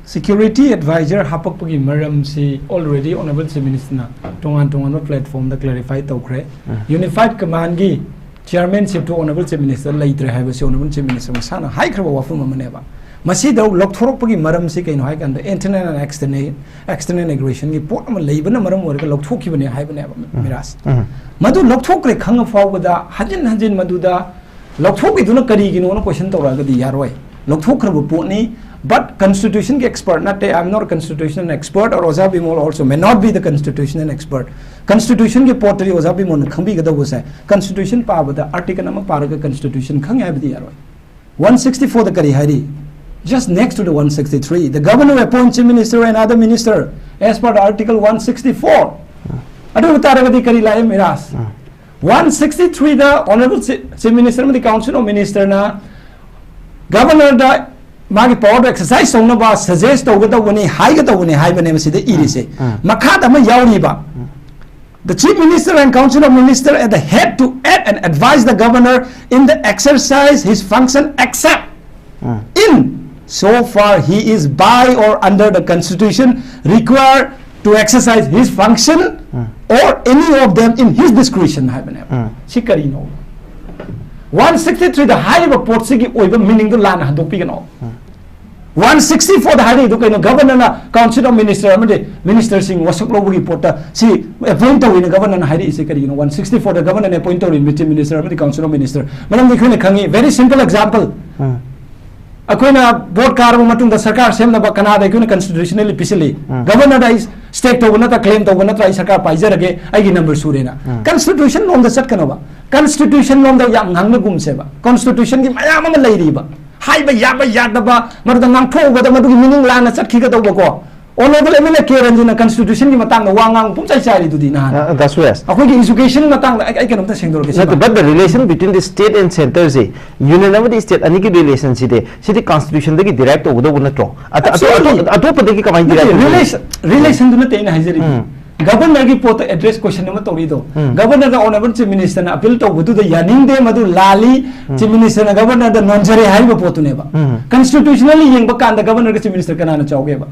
Security advisor ꯍꯥꯞꯄꯛꯄꯒꯤ ꯃꯔꯝꯁꯤ already Honorable Chief Minister ꯅ ꯇꯣꯉꯥꯟ ꯇꯣꯉꯥꯟꯕ platform ꯗ clarify ꯇꯧꯈ꯭ꯔꯦ꯫ ꯎꯝ꯫ Unified Command ꯒꯤ chairmanship two Honorable Chief Minister ꯂꯩꯇ꯭ꯔꯦ ꯍꯥꯏꯕꯁꯤ Honorable Chief Minister ꯃꯁꯥꯅ ꯍꯥꯏꯈ꯭ꯔꯕ ꯋꯥꯐꯝ ꯑꯃꯅꯦꯕ꯫ ꯃꯁꯤꯗ ꯂꯧꯊꯣꯔꯛꯄꯒꯤ ꯃꯔꯝꯁꯤ ꯀꯩꯅꯣ ꯍꯥꯏ ꯀꯥꯟꯗ, internal and external, external aggression ꯒꯤ ꯄꯣꯠ ꯑꯃ ꯂꯩꯕꯅ ꯃꯔꯝ ꯑꯣꯏꯔꯒ ꯂꯧꯊꯣꯛꯈꯤꯕꯅꯦ ꯍꯥꯏꯕꯅꯦꯕ, ꯎꯝ꯫ ꯃꯤꯔꯥꯖ꯫ ꯎꯝ꯫ ꯃꯗꯨ ꯂꯧꯊꯣꯛꯈ꯭ꯔꯦ ꯈꯪꯉ ꯐꯥꯎꯕꯗ ꯍꯟꯖꯤꯟ ꯍꯟꯖꯤꯟ ꯃꯗꯨꯗ ꯂꯧꯊꯣꯛꯈꯤꯗꯨꯅ ꯀꯔꯤꯒꯤꯅꯣꯅ question ꯇꯧꯔꯛꯑꯒꯗꯤ ꯌꯥꯔꯣꯏ꯫ ꯂꯧꯊꯣꯛꯈ꯭ꯔꯕ ꯄꯣꯠꯅꯤ, but Constitution ꯒꯤ expert ꯅꯠꯇꯦ, I am not constitutional expert, or ꯑꯣꯖꯥ Bimol also may not be the constitutional expert꯫ Constitution ꯒꯤ ꯄꯣꯠꯇꯗꯤ ꯑꯣꯖꯥ ꯕꯤꯃꯣꯜꯅ ꯈꯪꯕꯤꯒꯗꯧꯕꯁꯦ, Constitution ꯄꯥꯕꯗ article ꯑꯃ ꯄꯥꯔꯒ Constitution ꯈꯪꯉꯦ ꯍꯥꯏꯕꯗꯤ ꯌꯥꯔꯣꯏ꯫ One sixty-four ꯗ ꯀꯔꯤ ꯍꯥꯏꯔꯤ? Just next to the one sixty-three, the governor appoints chief minister and other minister as per the article one sixty-four꯫ ꯑꯗꯨ ꯑꯣꯏꯕ ꯇꯥꯔꯒꯗꯤ ꯀꯔꯤ ꯂꯥꯛꯑꯦ, ꯃꯤꯔꯥꯖ? ꯎꯝ꯫ One sixty-three ꯗ Honorable Chi-, Chief Minister ꯑꯃꯗꯤ Council of Minister ꯅ governor ꯗ ꯃꯥꯒꯤ power ꯗꯣ exercise ꯇꯧꯅꯕ suggest ꯇꯧꯒꯗꯧꯕꯅꯤ, ꯍꯥꯏꯒꯗꯧꯕꯅꯤ ꯍꯥꯏꯕꯅꯦ ꯃꯁꯤꯗ ꯏꯔꯤꯁꯦ꯫ ꯎꯝ꯫ ꯃꯈꯥꯗ ꯑꯃ ꯌꯥꯎꯔꯤꯕ, ꯎꯝ꯫ The Chief Minister and Council of Minister at the head to act and advise the governor in the exercise his function, except in so far he is by or under the constitution required to exercise his function or any of them in his discretion ꯍꯥꯏꯕꯅꯦꯕ꯫ ꯁꯤ ꯀꯔꯤꯅꯣ? One sixty three ꯗ ꯍꯥꯏꯔꯤꯕ ꯄꯣꯠꯁꯤꯒꯤ ꯑꯣꯏꯕ meaning ꯗꯨ ꯂꯥꯟꯅ ꯍꯟꯗꯣꯛꯄꯤꯒꯅꯣ꯫ One sixty four ꯗ ꯍꯥꯏꯔꯛꯏꯗꯨ ꯀꯩꯅꯣ? Governor ꯅ Council of Minister ꯑꯃꯗꯤ minister ꯁꯤꯡ ꯋꯥꯁꯛ ꯂꯧꯕꯒꯤ ꯄꯣꯠꯇ ꯁꯤ appoint ꯇꯧꯋꯦꯅ governor ꯅ ꯍꯥꯏꯔꯛꯏꯁꯦ ꯀꯔꯤꯒꯤꯅꯣ? One sixty four ꯗ governor ꯅ appoint ꯇꯧꯔꯤ Chief Minister ꯑꯃꯗꯤ Council of Minister꯫ ꯃꯔꯝꯗꯤ ꯑꯩꯈꯣꯏꯅ ꯈꯪꯉꯤ, very simple example꯫ ꯑꯩꯈꯣꯏꯅ vote ꯀꯥꯔꯕ ꯃꯇꯨꯡꯗ ꯁꯔꯀꯥꯔ ꯁꯦꯝꯅꯕ ꯀꯅꯥꯗ ꯑꯩꯈꯣꯏꯅ constitutionally ꯄꯤꯁꯤꯜꯂꯤ? Governor ꯗ ꯑꯩ stake ꯇꯧꯕ ꯅꯠꯇ꯭ꯔꯥ, claim ꯇꯧꯕ ꯅꯠꯇ꯭ꯔꯥ, ꯑꯩ ꯁꯔꯀꯥꯔ ꯄꯥꯏꯖꯔꯒꯦ, ꯑꯩꯒꯤ number ꯁꯨꯔꯦꯅ꯫ Constitution ꯂꯣꯝꯗ ꯆꯠꯀꯅꯣꯕ꯫ Constitution ꯂꯣꯝꯗ ꯌꯥꯝ ꯉꯥꯡꯅꯒꯨꯝꯁꯦꯕ꯫ Constitution ꯒꯤ ꯃꯌꯥꯝ ꯑꯃ ꯂꯩꯔꯤꯕ꯫ ꯍꯥꯏꯕ ꯌꯥꯕ ꯌꯥꯗꯕ, ꯃꯗꯨꯗ ꯉꯥꯡꯊꯣꯛꯎꯕꯗ ꯃꯗꯨꯒꯤ meaning ꯂꯥꯟꯅ ꯆꯠꯈꯤꯒꯗꯧꯕꯀꯣ꯫ Honourable M L A K ꯔꯟꯖꯟꯅ constitution ꯒꯤ ꯃꯇꯥꯡꯗ ꯋꯥ ꯉꯥꯡꯕ ꯄꯨꯡꯆꯥꯏ ꯆꯥꯏꯔꯤꯗꯨꯗꯤ ꯅꯍꯥꯟ꯫ ꯑ, ꯗꯥ ꯁꯨꯔꯦꯁ꯫ ꯑꯩꯈꯣꯏꯒꯤ education ꯃꯇꯥꯡꯗ ꯑꯩ, ꯑꯩ ꯀꯩꯅꯣꯝꯇ ꯁꯦꯡꯗꯣꯔꯛꯀꯦ ꯁꯤꯃ꯫ ꯅꯠꯇꯦ, but the relation between the state and centre say, union ꯑꯃꯗꯤ state ꯑꯅꯤꯒꯤ relation ꯁꯤꯗꯤ, ꯁꯤꯗꯤ constitution ꯗꯒꯤ derive ꯇꯧꯒꯗꯧꯕ ꯅꯠꯇ꯭ꯔꯣ? ꯑꯇ-, ꯑꯇꯣ-, Absolutely. ꯑꯇꯣꯞ-, ꯑꯇꯣꯞꯄꯗꯒꯤ ꯀꯃꯥꯏꯅ ꯅꯠꯇꯦ, derive ꯇꯧꯒꯗꯧꯕ? Relation, relation ꯗꯨ ꯅꯠꯇꯦ ꯑꯩꯅ ꯍꯥꯏꯖꯔꯤꯗꯤ꯫ ꯎꯝ꯫ Governor ꯒꯤ ꯄꯣꯠꯇ address question ꯑꯃ ꯇꯧꯔꯤꯗꯣ꯫ ꯎꯝ꯫ Governor ꯅ Honourable Chief Minister ꯅ appeal ꯇꯧꯕꯗꯨꯗ ꯌꯥꯅꯤꯡꯗꯦ, ꯃꯗꯨ ꯂꯥꯜꯂꯤ, ꯎꯝ꯫ Chief Minister ꯅ Governor ꯗ ꯅꯣꯟꯖꯔꯦ ꯍꯥꯏꯔꯤꯕ ꯄꯣꯠꯇꯨꯅꯦꯕ꯫ ꯎꯝ꯫ Constitutionally ꯌꯦꯡꯕ ꯀꯥꯟꯗ Governor ꯒ Chief Minister ꯀꯅꯥꯅ ꯆꯥꯎꯒꯦꯕ?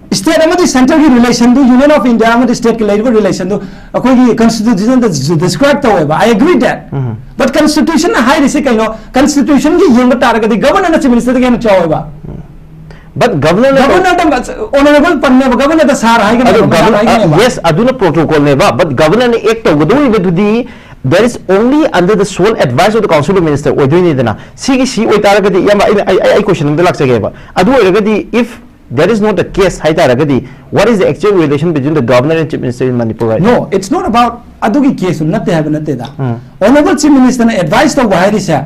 State ꯑꯃꯗꯤ centre ꯒꯤ relation do, Union of India ꯑꯃꯗꯤ state ꯀꯤ ꯂꯩꯔꯤꯕ relation ꯗꯨ ꯑꯩꯈꯣꯏꯒꯤ constitution ꯗ describe ꯇꯧꯋꯦꯕ꯫ I agree that꯫ Um. But constitution ꯅ ꯍꯥꯏꯔꯤꯁꯤ ꯀꯩꯅꯣ? Constitution ꯒꯤ ꯌꯦꯡꯕ ꯇꯥꯔꯒꯗꯤ Governor ꯅ Chief Minister ꯗꯒꯤ ꯍꯦꯟꯅ ꯆꯥꯎꯋꯦꯕ꯫ But Governor ꯅ Governor ꯗ Honourable ꯄꯟꯅꯦꯕ, Governor ꯗ sir ꯍꯥꯏꯒꯅꯦꯕ, ꯑꯗꯣ madam Governor, ꯍꯥꯏꯒꯅꯦꯕ꯫ Yes, ꯑꯗꯨꯅ protocol ꯅꯦꯕ, but Governor ꯅ act ꯇꯧꯒꯗꯧꯔꯤꯕꯗꯨꯗꯤ that is only under the sole advice of the Council of Minister ꯑꯣꯏꯗꯣꯏꯅꯤꯗꯅ꯫ ꯁꯤꯒꯤ ꯁꯤ ꯑꯣꯏꯇꯥꯔꯒꯗꯤ, ꯏꯌꯥꯝꯕ, ꯑꯩꯅ, ꯑꯩ, ꯑꯩ, ꯑꯩ question ꯑꯝꯇ ꯂꯥꯛꯆꯒꯦꯕ꯫ ꯑꯗꯨ ꯑꯣꯏꯔꯒꯗꯤ, if that is not the case ꯍꯥꯏꯇꯥꯔꯒꯗꯤ, what is the actual relation between the Governor and Chief Minister in Manipur right now? No, it's not about ꯑꯗꯨꯒꯤ case ꯇꯨ ꯅꯠꯇꯦ ꯍꯥꯏꯕ ꯅꯠꯇꯦꯗ꯫ ꯎꯝ꯫ Honourable Chief Minister ꯅ advice ꯇꯧꯕ ꯍꯥꯏꯔꯤꯁꯦ,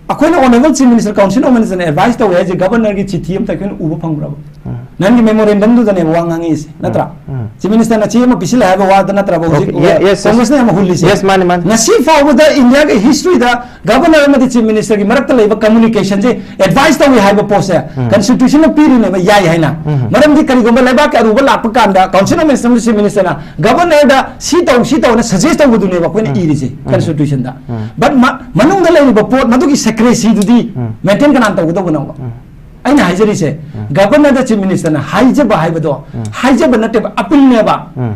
ꯑꯩꯈꯣꯏꯅ Honourable Chief Minister, Council of Minister ꯅ advice ꯇꯧꯋꯦ ꯍꯥꯏꯁꯦ, Governor ꯒꯤ ꯆꯤꯊꯤ ꯑꯝꯇ ꯑꯩꯈꯣꯏꯅ ꯎꯕ ꯐꯪꯕ꯭ꯔꯕ? ꯎꯝ꯫ ꯅꯪꯒꯤ memorandum ꯗꯨꯗꯅꯦꯕ ꯋꯥ ꯉꯥꯡꯉꯛꯏꯁꯦ, ꯅꯠꯇ꯭ꯔꯥ? ꯎꯝ. Chief Minister ꯅ ꯆꯦ ꯑꯃ ꯄꯤꯁꯤꯜꯂꯦ ꯍꯥꯏꯕ ꯋꯥꯗ ꯅꯠꯇ꯭ꯔꯕ ꯍꯧꯖꯤꯛ Okay, ye- yes, yes. Congress ꯅ ꯌꯥꯝ ꯍꯨꯜꯂꯤꯁꯦ? Yes, ꯃꯥꯅꯤ, ꯃꯥꯅꯤ. ꯉꯁꯤ ꯐꯥꯎꯕꯗ India ꯒꯤ history ꯗ Governor ꯑꯃꯗꯤ Chief Minister ꯒꯤ ꯃꯔꯛꯇ ꯂꯩꯕ communication ꯁꯦ advice ꯇꯧꯏ ꯍꯥꯏꯕ ꯄꯣꯠꯁꯦ ꯎꯝ. Constitution ꯅ ꯄꯤꯔꯤꯅꯦꯕ, ꯌꯥꯏ ꯍꯥꯏꯅ꯫ ꯎꯝ. ꯃꯔꯝꯗꯤ ꯀꯔꯤꯒꯨꯝꯕ ꯂꯩꯕꯥꯛꯀꯤ ꯑꯔꯨꯕ ꯂꯥꯛꯄ ꯀꯥꯟꯗ Council of Minister ꯑꯃꯗꯤ Chief Minister ꯅ Governor ꯗ ꯁꯤ ꯇꯧ, ꯁꯤ ꯇꯧꯅ suggest ꯇꯧꯕꯗꯨꯅꯦꯕ ꯑꯩꯈꯣꯏꯅ ꯎꯝ. ꯏꯔꯤꯁꯦ ꯎꯝ. Constitution the. ꯎꯝ. But ꯃ-, ꯃꯅꯨꯡꯗ ꯂꯩꯔꯤꯕ ꯄꯣꯠ ꯃꯗꯨꯒꯤ secrecy ꯗꯨꯗꯤ ꯎꯝ. maintain ꯀꯅꯥꯅ ꯇꯧꯒꯗꯧꯕꯅꯣꯕ? ꯎꯝ. ꯑꯩꯅ ꯍꯥꯏꯖꯔꯤꯁꯦ, ꯎꯝ. Governor ꯗ Chief Minister ꯅ ꯍꯥꯏꯖꯕ ꯍꯥꯏꯕꯗꯣ, ꯎꯝ. ꯍꯥꯏꯖꯕ ꯅꯠꯇꯦꯕ, appeal ꯅꯦꯕ꯫ ꯎꯝ.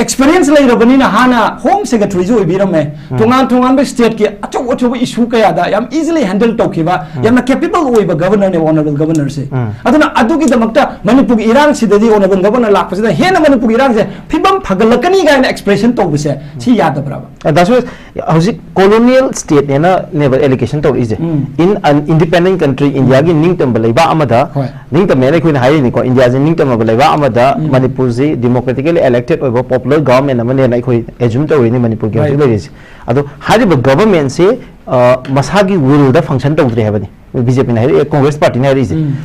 Experience ꯂꯩꯔꯕꯅꯤꯅ, ꯍꯥꯟꯅ Home Secretary ꯁꯨ ꯑꯣꯏꯕꯤꯔꯝꯃꯦ, ꯎꯝ. ꯇꯣꯉꯥꯟ ꯇꯣꯉꯥꯟꯕ state ꯀꯤ ꯑꯆꯧ ꯑꯆꯧꯕ issue ꯀꯌꯥꯗ ꯌꯥꯝ easily handle ꯇꯧꯈꯤꯕ, ꯎꯝ. ꯌꯥꯝꯅ capable ꯑꯣꯏꯕ Governor ꯅꯦ, Honourable Governor ꯁꯦ꯫ ꯎꯝ. ꯑꯗꯨꯅ ꯑꯗꯨꯒꯤꯗꯃꯛꯇ ꯃꯅꯤꯄꯨꯔꯒꯤ ꯏꯔꯥꯡꯁꯤꯗꯗꯤ Honourable Governor ꯂꯥꯛꯄꯁꯤꯗ ꯍꯦꯟꯅ ꯃꯅꯤꯄꯨꯔꯒꯤ ꯏꯔꯥꯡꯁꯦ ꯐꯤꯕꯝ ꯐꯒꯠꯂꯛꯀꯅꯤ ꯀꯥꯏꯅ expression ꯇꯧꯕꯁꯦ, ꯁꯤ ꯌꯥꯗꯕ꯭ꯔꯕ? ꯑ, ꯗꯥ ꯁꯨꯔꯦꯁ, ꯍꯧꯖꯤꯛ colonial state ꯅꯦꯅ ꯅꯦꯕ allegation ꯇꯧꯔꯛꯏꯁꯦ꯫ ꯎꯝ. In an independent country, India ꯒꯤ ꯅꯤꯡꯇꯝꯕ ꯂꯩꯕꯥꯛ ꯑꯃꯗ, ꯍꯣꯏ. ꯅꯤꯡꯇꯝꯃꯦꯅ ꯑꯩꯈꯣꯏꯅ ꯍꯥꯏꯔꯤꯅꯤꯀꯣ, India ꯁꯦ ꯅꯤꯡꯇꯝꯃꯕ ꯂꯩꯕꯥꯛ ꯑꯃꯗ ꯎꯝ. ꯃꯅꯤꯄꯨꯔꯁꯤ democratically elected ꯑꯣꯏꯕ popular government ꯑꯃꯅꯦꯅ ꯑꯩꯈꯣꯏ assume ꯇꯧꯔꯤꯅꯤ, ꯃꯅꯤꯄꯨꯔꯒꯤ ꯍꯧꯖꯤꯛ Right. ꯂꯩꯔꯤꯁꯦ꯫ ꯑꯗꯣ ꯍꯥꯏꯔꯤꯕ government ꯁꯤ, ꯑ, ꯃꯁꯥꯒꯤ will ꯗ function ꯇꯧꯗ꯭ꯔꯦ ꯍꯥꯏꯕꯅꯤ꯫ ꯕꯤ ꯖꯦ ꯄꯤ ꯅ ꯍꯥꯏꯔꯛꯑꯦ, Congress party ꯅ ꯍꯥꯏꯔꯛꯏꯁꯦ꯫ ꯎꯝ.